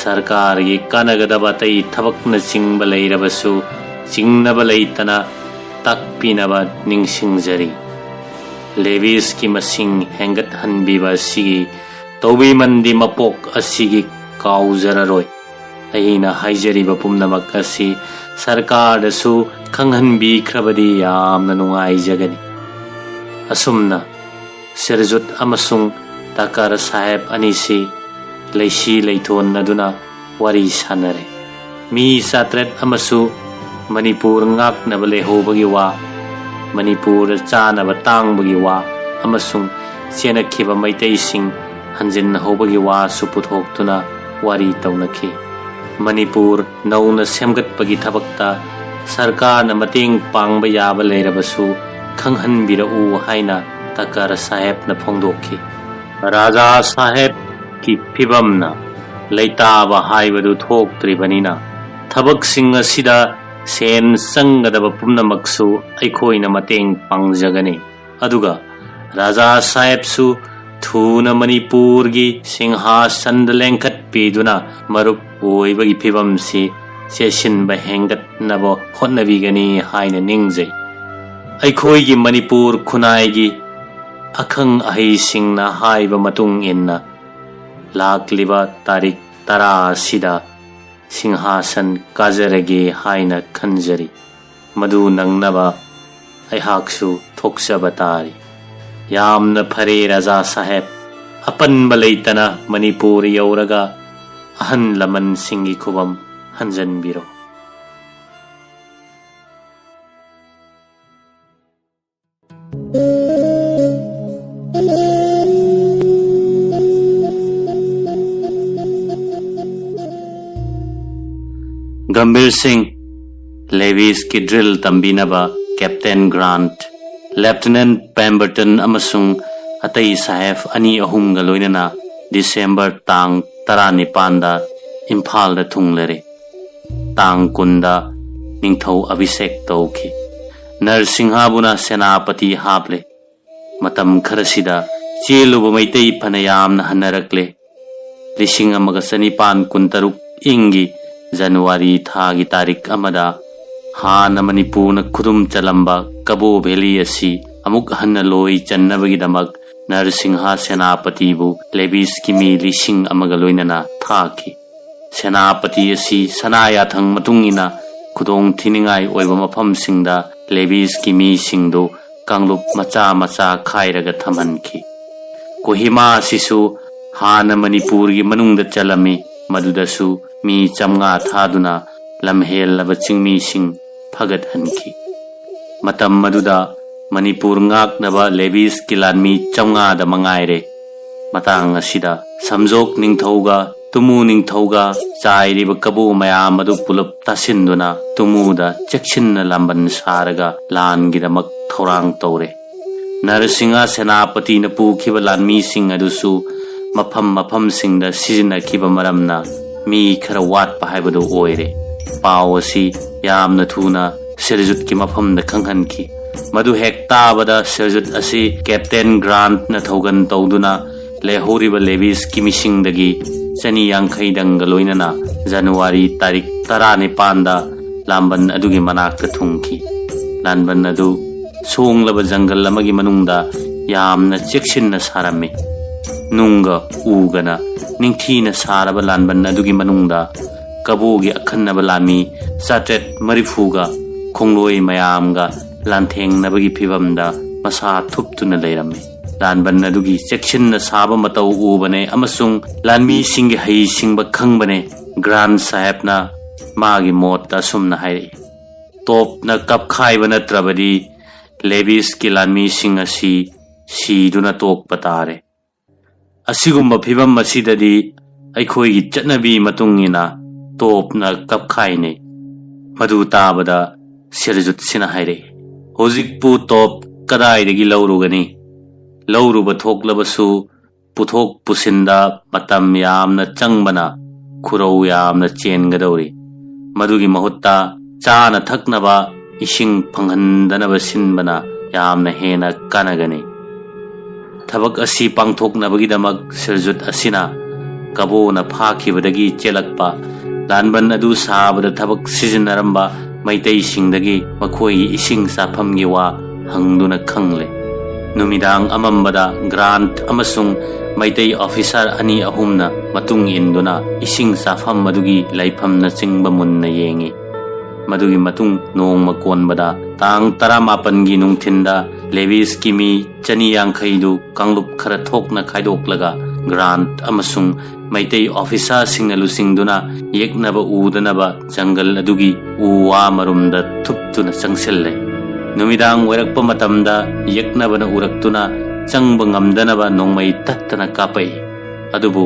ꯁꯔꯀꯥꯔꯒꯤ ꯀꯥꯟꯅꯒꯗꯕ ꯑꯇꯩ ꯊꯕꯛꯅꯆꯤꯡꯕ ꯂꯩꯔꯕꯁꯨ ꯆꯤꯡꯅꯕ ꯂꯩꯇꯅ ꯇꯥꯛꯄꯤꯅꯕ ꯅꯤꯡꯁꯤꯡꯖꯔꯤ꯫ ꯂꯦꯕꯤꯁꯀꯤ ꯃꯁꯤꯡ ꯍꯦꯟꯒꯠꯍꯟꯕꯤꯕ ꯑꯁꯤꯒꯤ ꯇꯧꯕꯤꯃꯜꯗꯤ ꯃꯄꯣꯛ ꯑꯁꯤꯒꯤ ꯀꯥꯎꯖꯔꯔꯣꯏ꯫ ꯑꯩꯅ ꯍꯥꯏꯖꯔꯤꯕ ꯄꯨꯝꯅꯃꯛ ꯑꯁꯤ ꯁꯔꯀꯥꯔꯗꯁꯨ ꯈꯪꯍꯟꯕꯤꯈ꯭ꯔꯕꯗꯤ ꯌꯥꯝꯅ ꯅꯨꯡꯉꯥꯏꯖꯒꯅꯤ꯫ ꯑꯁꯨꯝꯅ ꯁꯤꯔꯖꯨꯠ ꯑꯃꯁꯨꯡ ꯇꯥꯀꯔ ꯁꯥꯍꯦꯕ ꯑꯅꯤꯁꯤ ꯂꯩꯁꯤ ꯂꯩꯊꯣꯟꯅꯗꯨꯅ ꯋꯥꯔꯤ ꯁꯥꯟꯅꯔꯦ꯫ ꯃꯤ ꯆꯥꯇ꯭ꯔꯦꯠ ꯑꯃꯁꯨ ꯃꯅꯤꯄꯨꯔ ꯉꯥꯛꯅꯕ ꯂꯩꯍꯧꯕꯒꯤ ꯋꯥ, ꯃꯅꯤꯄꯨꯔꯗ ꯆꯥꯅꯕ ꯇꯥꯡꯕꯒꯤ ꯋꯥ ꯑꯃꯁꯨꯡ ꯆꯦꯟꯅꯈꯤꯕ ꯃꯩꯇꯩꯁꯤꯡ ꯍꯟꯖꯤꯟꯅꯍꯧꯕꯒꯤ ꯋꯥꯁꯨ ꯄꯨꯊꯣꯛꯇꯨꯅ ꯋꯥꯔꯤ ꯇꯧꯅꯈꯤ꯫ ꯃꯅꯤꯄꯨꯔ ꯅꯧꯅ ꯁꯦꯝꯒꯠꯄꯒꯤ ꯊꯕꯛꯇ ꯁꯔꯀꯥꯔꯅ ꯃꯇꯦꯡ ꯄꯥꯡꯕ ꯌꯥꯕ ꯂꯩꯔꯕꯁꯨ ꯈꯪꯍꯟꯕꯤꯔꯛꯎ ꯍꯥꯏꯅ ꯇꯥꯀꯔ ꯁꯥꯍꯦꯕꯅ ꯐꯣꯡꯗꯣꯛꯈꯤ꯫ ꯔꯥꯖꯥ ꯁꯥꯍꯦꯕꯀꯤ ꯐꯤꯕꯝꯅ ꯂꯩꯇꯥꯕ ꯍꯥꯏꯕꯗꯨ ꯊꯣꯛꯇ꯭ꯔꯤꯕꯅꯤꯅ, ꯊꯕꯛꯁꯤꯡ ꯑꯁꯤꯗ ꯁꯦꯟ ꯆꯪꯒꯗꯕ ꯄꯨꯝꯅꯃꯛꯁꯨ ꯑꯩꯈꯣꯏꯅ ꯃꯇꯦꯡ ꯄꯥꯡꯖꯒꯅꯤ꯫ ꯑꯗꯨꯒ ꯔꯥꯖꯥ ꯁꯥꯍꯦꯕꯁꯨ ꯊꯨꯅ ꯃꯅꯤꯄꯨꯔꯒꯤ ꯁꯤꯡꯍꯥꯁꯟꯗ ꯂꯦꯡꯈꯠꯄꯤꯗꯨꯅ ꯃꯔꯨꯞ ꯑꯣꯏꯕꯒꯤ ꯐꯤꯕꯝꯁꯤ ꯆꯦꯁꯤꯟꯕ ꯍꯦꯟꯒꯠꯅꯕ ꯍꯣꯠꯅꯕꯤꯒꯅꯤ ꯍꯥꯏꯅ ꯅꯤꯡꯖꯩ꯫ ꯑꯩꯈꯣꯏꯒꯤ ꯃꯅꯤꯄꯨꯔ ꯈꯨꯟꯅꯥꯏꯒꯤ ꯑꯈꯪ ꯑꯍꯩꯁꯤꯡꯅ ꯍꯥꯏꯕ ꯃꯇꯨꯡ ꯏꯟꯅ, ꯂꯥꯛꯂꯤꯕ ꯇꯥꯔꯤꯛ ꯇꯔꯥ ꯑꯁꯤꯗ ꯁꯤꯡꯍꯥꯁꯟ ꯀꯥꯖꯔꯒꯦ ꯍꯥꯏꯅ ꯈꯟꯖꯔꯤ꯫ ꯃꯗꯨ ꯅꯪꯅꯕ ꯑꯩꯍꯥꯛꯁꯨ ꯊꯣꯛꯆꯕ ꯇꯥꯔꯤ꯫ ꯌꯥꯝꯅ ꯐꯔꯦ ꯔꯥꯖꯥ ꯁꯥꯍꯦꯕ, ꯑꯄꯟꯕ ꯂꯩꯇꯅ ꯃꯅꯤꯄꯨꯔ ꯌꯧꯔꯒ ꯑꯍꯜ ꯂꯃꯟꯁꯤꯡꯒꯤ ꯈꯨꯕꯝ ꯍꯟꯖꯟꯕꯤꯔꯣ꯫ ꯒꯝꯚꯤꯔ ꯁꯤꯡ, ꯂꯦꯚꯤꯁꯀꯤ ꯗ꯭ꯔꯤꯜ ꯇꯝꯕꯤꯅꯕ ꯀꯦꯞꯇꯦꯟ ꯒ꯭ꯔꯥꯟꯠ, ꯂꯦꯐꯇꯤꯅꯦꯟꯠ ꯄꯦꯝꯕꯔꯇꯟ ꯑꯃꯁꯨꯡ ꯑꯇꯩ ꯁꯥꯍꯦꯕ ꯑꯅꯤ ꯑꯍꯨꯝꯒ ꯂꯣꯏꯅꯅ ꯗꯤꯁꯦꯝꯕꯔ ꯇꯥꯡ ꯇꯔꯥꯅꯤꯄꯥꯟꯗ ꯏꯝꯐꯥꯜꯗ ꯊꯨꯡꯂꯔꯦ꯫ ꯇꯥꯡ ꯀꯨꯟꯗ ꯅꯤꯡꯊꯧ ꯑꯚꯤꯁꯦꯛ ꯇꯧꯈꯤ꯫ ꯅꯔꯁꯤꯡꯍꯕꯨꯅ ꯁꯦꯅꯥꯄꯇꯤ ꯍꯥꯞꯂꯦ꯫ ꯃꯇꯝ ꯈꯔꯁꯤꯗ ꯆꯦꯜꯂꯨꯕ ꯃꯩꯇꯩ ꯐꯅ ꯌꯥꯝꯅ ꯍꯟꯅꯔꯛꯂꯦ꯫ ꯂꯤꯁꯤꯡ ꯑꯃꯒ ꯆꯅꯤꯄꯥꯟ ꯀꯨꯟꯇꯔꯨꯛ ꯏꯪꯒꯤ ꯖꯅꯋꯥꯔꯤ ꯊꯥꯒꯤ ꯇꯥꯔꯤꯛ ꯑꯃꯗ ꯍꯥꯟꯅ ꯃꯅꯤꯄꯨꯔꯅ ꯈꯨꯗꯨꯝ ꯆꯜꯂꯝꯕ ꯀꯕꯣ ꯚꯦꯂꯤ ꯑꯁꯤ ꯑꯃꯨꯛ ꯍꯟꯅ ꯂꯣꯏ ꯆꯟꯅꯕꯒꯤꯗꯃꯛ ꯅꯔꯁꯤꯡꯍ ꯁꯦꯅꯥꯄꯇꯤꯕꯨ ꯂꯦꯚꯤꯁꯀꯤ ꯃꯤ ꯂꯤꯁꯤꯡ ꯑꯃꯒ ꯂꯣꯏꯅꯅ ꯊꯥꯈꯤ꯫ ꯁꯦꯅꯥꯄꯇꯤ ꯑꯁꯤ ꯁꯅꯥ ꯌꯥꯊꯪ ꯃꯇꯨꯡ ꯏꯟꯅ ꯈꯨꯗꯣꯡ ꯊꯤꯅꯤꯡꯉꯥꯏ ꯑꯣꯏꯕ ꯃꯐꯝꯁꯤꯡꯗ ꯂꯦꯕꯤꯁꯀꯤ ꯃꯤꯁꯤꯡꯗꯨ ꯀꯥꯡꯂꯨꯞ ꯃꯆꯥ ꯃꯆꯥ ꯈꯥꯏꯔꯒ ꯊꯝꯍꯟꯈꯤ꯫ ꯀꯣꯍꯤꯃꯥ ꯑꯁꯤꯁꯨ ꯍꯥꯟꯅ ꯃꯅꯤꯄꯨꯔꯒꯤ ꯃꯅꯨꯡꯗ ꯆꯜꯂꯝꯃꯤ, ꯃꯗꯨꯗꯁꯨ ꯃꯤ ꯆꯥꯝꯃꯉꯥ ꯊꯥꯗꯨꯅ ꯂꯝꯍꯦꯜꯂꯕ ꯆꯤꯡꯃꯤꯁꯤꯡ ꯐꯒꯠꯍꯟꯈꯤ꯫ ꯃꯇꯝ ꯑꯗꯨꯗ ꯃꯅꯤꯄꯨꯔ ꯉꯥꯛꯅꯕ ꯂꯦꯕꯤꯁꯀꯤ ꯂꯥꯟꯃꯤ ꯆꯥꯝꯃꯉꯥꯗ ꯃꯉꯥꯏꯔꯦ꯫ ꯃꯇꯥꯡ ꯑꯁꯤꯗ ꯁꯝꯖꯣꯛ ꯅꯤꯡꯊꯧꯒ ꯇꯨꯃꯨ ꯅꯤꯡꯊꯧꯒ ꯆꯥꯏꯔꯤꯕ ꯀꯕꯨ ꯃꯌꯥꯝ ꯑꯗꯨ ꯄꯨꯂꯞ ꯇꯥꯁꯤꯟꯗꯨꯅ ꯇꯨꯃꯨꯗ ꯆꯦꯛꯁꯤꯟꯅ ꯂꯥꯝꯕꯟ ꯁꯥꯔꯒ ꯂꯥꯟꯒꯤꯗꯃꯛ ꯊꯧꯔꯥꯡ ꯇꯧꯔꯦ꯫ ꯅꯔꯁꯤꯡꯍ ꯁꯦꯅꯥꯄꯇꯤꯅ ꯄꯨꯈꯤꯕ ꯂꯥꯟꯃꯤꯁꯤꯡ ꯑꯗꯨꯁꯨ ꯃꯐꯝ ꯃꯐꯝꯁꯤꯡꯗ ꯁꯤꯖꯤꯟꯅꯈꯤꯕ ꯃꯔꯝꯅ ꯃꯤ ꯈꯔ ꯋꯥꯠꯄ ꯍꯥꯏꯕꯗꯨ ꯑꯣꯏꯔꯦ꯫ ꯄꯥꯎ ꯑꯁꯤ ꯌꯥꯝꯅ ꯊꯨꯅ ꯁꯤꯔꯖꯨꯠꯀꯤ ꯃꯐꯝꯗ ꯈꯪꯍꯟꯈꯤ꯫ ꯃꯗꯨ ꯍꯦꯛ ꯇꯥꯕꯗ ꯁꯤꯔꯖꯨꯠ ꯑꯁꯤ ꯀꯦꯞꯇꯦꯟ ꯒ꯭ꯔꯥꯟꯠꯅ ꯊꯧꯒꯟ ꯇꯧꯗꯨꯅ ꯂꯩꯍꯧꯔꯤꯕ ꯂꯦꯕꯤꯁꯀꯤ ꯃꯤꯁꯤꯡꯗꯒꯤ ꯆꯅꯤ ꯌꯥꯡꯈꯩꯗꯪꯒ ꯂꯣꯏꯅꯅ ꯖꯅꯋꯥꯔꯤ ꯇꯥꯔꯤꯛ ꯇꯔꯥꯅꯤꯄꯥꯟꯗ ꯂꯥꯟꯕꯟ ꯑꯗꯨꯒꯤ ꯃꯅꯥꯛꯇ ꯊꯨꯡꯈꯤ꯫ ꯂꯥꯟꯕꯟ ꯑꯗꯨ ꯁꯣꯡꯂꯕ ꯖꯪꯒꯜ ꯑꯃꯒꯤ ꯃꯅꯨꯡꯗ ꯌꯥꯝꯅ ꯆꯦꯛꯁꯤꯟꯅ ꯁꯥꯔꯝꯃꯤ꯫ ꯅꯨꯡꯒ ꯎꯒꯅ ꯅꯤꯡꯊꯤꯅ ꯁꯥꯔꯕ ꯂꯥꯟꯕꯟ ꯑꯗꯨꯒꯤ ꯃꯅꯨꯡꯗ ꯀꯕꯣꯒꯤ ꯑꯈꯟꯅꯕ ꯂꯥꯟꯃꯤ ꯆꯥꯇ꯭ꯔꯦꯠ ꯃꯔꯤꯐꯨꯒ ꯈꯣꯡꯂꯣꯏ ꯃꯌꯥꯝꯒ ꯂꯥꯟꯊꯦꯡꯅꯕꯒꯤ ꯐꯤꯚꯝꯗ ꯃꯁꯥ ꯊꯨꯞꯇꯨꯅ ꯂꯩꯔꯝꯃꯤ꯫ ꯂꯥꯟꯕꯟ ꯑꯗꯨꯒꯤ ꯆꯦꯛꯁꯤꯟꯅ ꯁꯥꯕ ꯃꯇꯧ ꯎꯕꯅꯦ ꯑꯃꯁꯨꯡ ꯂꯥꯟꯃꯤꯁꯤꯡꯒꯤ ꯍꯩꯁꯤꯡꯕ ꯈꯪꯕꯅꯦ꯫ ꯒ꯭ꯔꯥꯟ ꯁꯥꯍꯦꯕꯅ ꯃꯥꯒꯤ ꯃꯣꯠꯇ ꯑꯁꯨꯝꯅ ꯍꯥꯏꯔꯛꯏ, "ꯇꯣꯞꯅ ꯀꯞꯈꯥꯏꯕ ꯅꯠꯇ꯭ꯔꯕꯗꯤ ꯂꯦꯕꯤꯁꯀꯤ ꯂꯥꯟꯃꯤꯁꯤꯡ ꯑꯁꯤ ꯁꯤꯗꯨꯅ ꯇꯣꯛꯄ ꯇꯥꯔꯦ꯫ ꯑꯁꯤꯒꯨꯝꯕ ꯐꯤꯚꯝ ꯑꯁꯤꯗꯗꯤ ꯑꯩꯈꯣꯏꯒꯤ ꯆꯠꯅꯕꯤ ꯃꯇꯨꯡ ꯏꯟꯅ ꯇꯣꯞꯅ ꯀꯞꯈꯥꯏꯅꯩ꯫" ꯃꯗꯨ ꯇꯥꯕꯗ ꯁꯤꯔꯖꯨꯠꯁꯤꯅ ꯍꯥꯏꯔꯛꯏ, "ꯍꯧꯖꯤꯛꯄꯨ ꯇꯣꯞ ꯀꯗꯥꯏꯗꯒꯤ ꯂꯧꯔꯨꯒꯅꯤ? ꯂꯧꯔꯨꯕ ꯊꯣꯛꯂꯕꯁꯨ ꯄꯨꯊꯣꯛ ꯄꯨꯁꯤꯟꯗ ꯃꯇꯝ ꯌꯥꯝꯅ ꯆꯪꯕꯅ ꯈꯨꯔꯧ ꯌꯥꯝꯅ ꯆꯦꯟꯒꯗꯧꯔꯤ꯫ ꯃꯗꯨꯒꯤ ꯃꯍꯨꯠꯇ ꯆꯥꯅ ꯊꯛꯅꯕ ꯏꯁꯤꯡ ꯐꯪꯍꯟꯗꯅꯕ ꯁꯤꯟꯕꯅ ꯌꯥꯝꯅ ꯍꯦꯟꯅ ꯀꯥꯟꯅꯒꯅꯤ꯫" ꯊꯕꯛ ꯑꯁꯤ ꯄꯥꯡꯊꯣꯛꯅꯕꯒꯤꯗꯃꯛ ꯁꯤꯔꯖꯨꯠ ꯑꯁꯤꯅ ꯀꯕꯣꯅ ꯐꯥꯈꯤꯕꯗꯒꯤ ꯆꯦꯜꯂꯛꯄ ꯂꯥꯟꯕꯟ ꯑꯗꯨ ꯁꯥꯕꯗ ꯊꯕꯛ ꯁꯤꯖꯤꯟꯅꯔꯝꯕ ꯃꯩꯇꯩꯁꯤꯡꯗꯒꯤ ꯃꯈꯣꯏꯒꯤ ꯏꯁꯤꯡ ꯆꯥꯐꯝꯒꯤ ꯋꯥ ꯍꯪꯗꯨꯅ ꯈꯪꯂꯦ꯫ ꯅꯨꯃꯤꯗꯥꯡ ꯑꯃꯝꯕꯗ ꯒ꯭ꯔꯥꯟꯠ ꯑꯃꯁꯨꯡ ꯃꯩꯇꯩ ꯑꯣꯐꯤꯁꯥꯔ ꯑꯅꯤ ꯑꯍꯨꯝꯅ ꯃꯇꯨꯡ ꯏꯟꯗꯨꯅ ꯏꯁꯤꯡ ꯆꯥꯐꯝ ꯑꯗꯨꯒꯤ ꯂꯩꯐꯝꯅꯆꯤꯡꯕ ꯃꯨꯟꯅ ꯌꯦꯡꯏ꯫ ꯃꯗꯨꯒꯤ ꯃꯇꯨꯡ ꯅꯣꯡꯃ ꯀꯣꯟꯕꯗ ꯇꯥꯡ ꯇꯔꯥꯃꯥꯄꯟꯒꯤ ꯅꯨꯡꯊꯤꯟꯗ ꯂꯦꯕꯤꯁꯀꯤ ꯃꯤ ꯆꯅꯤ ꯌꯥꯡꯈꯩꯗꯨ ꯀꯥꯡꯂꯨꯞ ꯈꯔ ꯊꯣꯛꯅ ꯈꯥꯏꯗꯣꯛꯂꯒ ꯒ꯭ꯔꯥꯟꯠ ꯑꯃꯁꯨꯡ ꯃꯩꯇꯩ ꯑꯣꯐꯤꯁꯥꯔꯁꯤꯡꯅ ꯂꯨꯆꯤꯡꯗꯨꯅ ꯌꯦꯛꯅꯕ ꯎꯗꯅꯕ ꯖꯪꯒꯜ ꯑꯗꯨꯒꯤ ꯎ ꯋꯥ ꯃꯔꯨꯝꯗ ꯊꯨꯞꯇꯨꯅ ꯆꯪꯁꯤꯜꯂꯦ꯫ ꯅꯨꯃꯤꯗꯥꯡ ꯑꯣꯏꯔꯛꯄ ꯃꯇꯝꯗ ꯌꯦꯛꯅꯕꯅ ꯎꯔꯛꯇꯨꯅ ꯆꯪꯕ ꯉꯝꯗꯅꯕ ꯅꯣꯡꯃꯩ ꯇꯠꯇꯅ ꯀꯥꯞꯄꯛꯏ꯫ ꯑꯗꯨꯕꯨ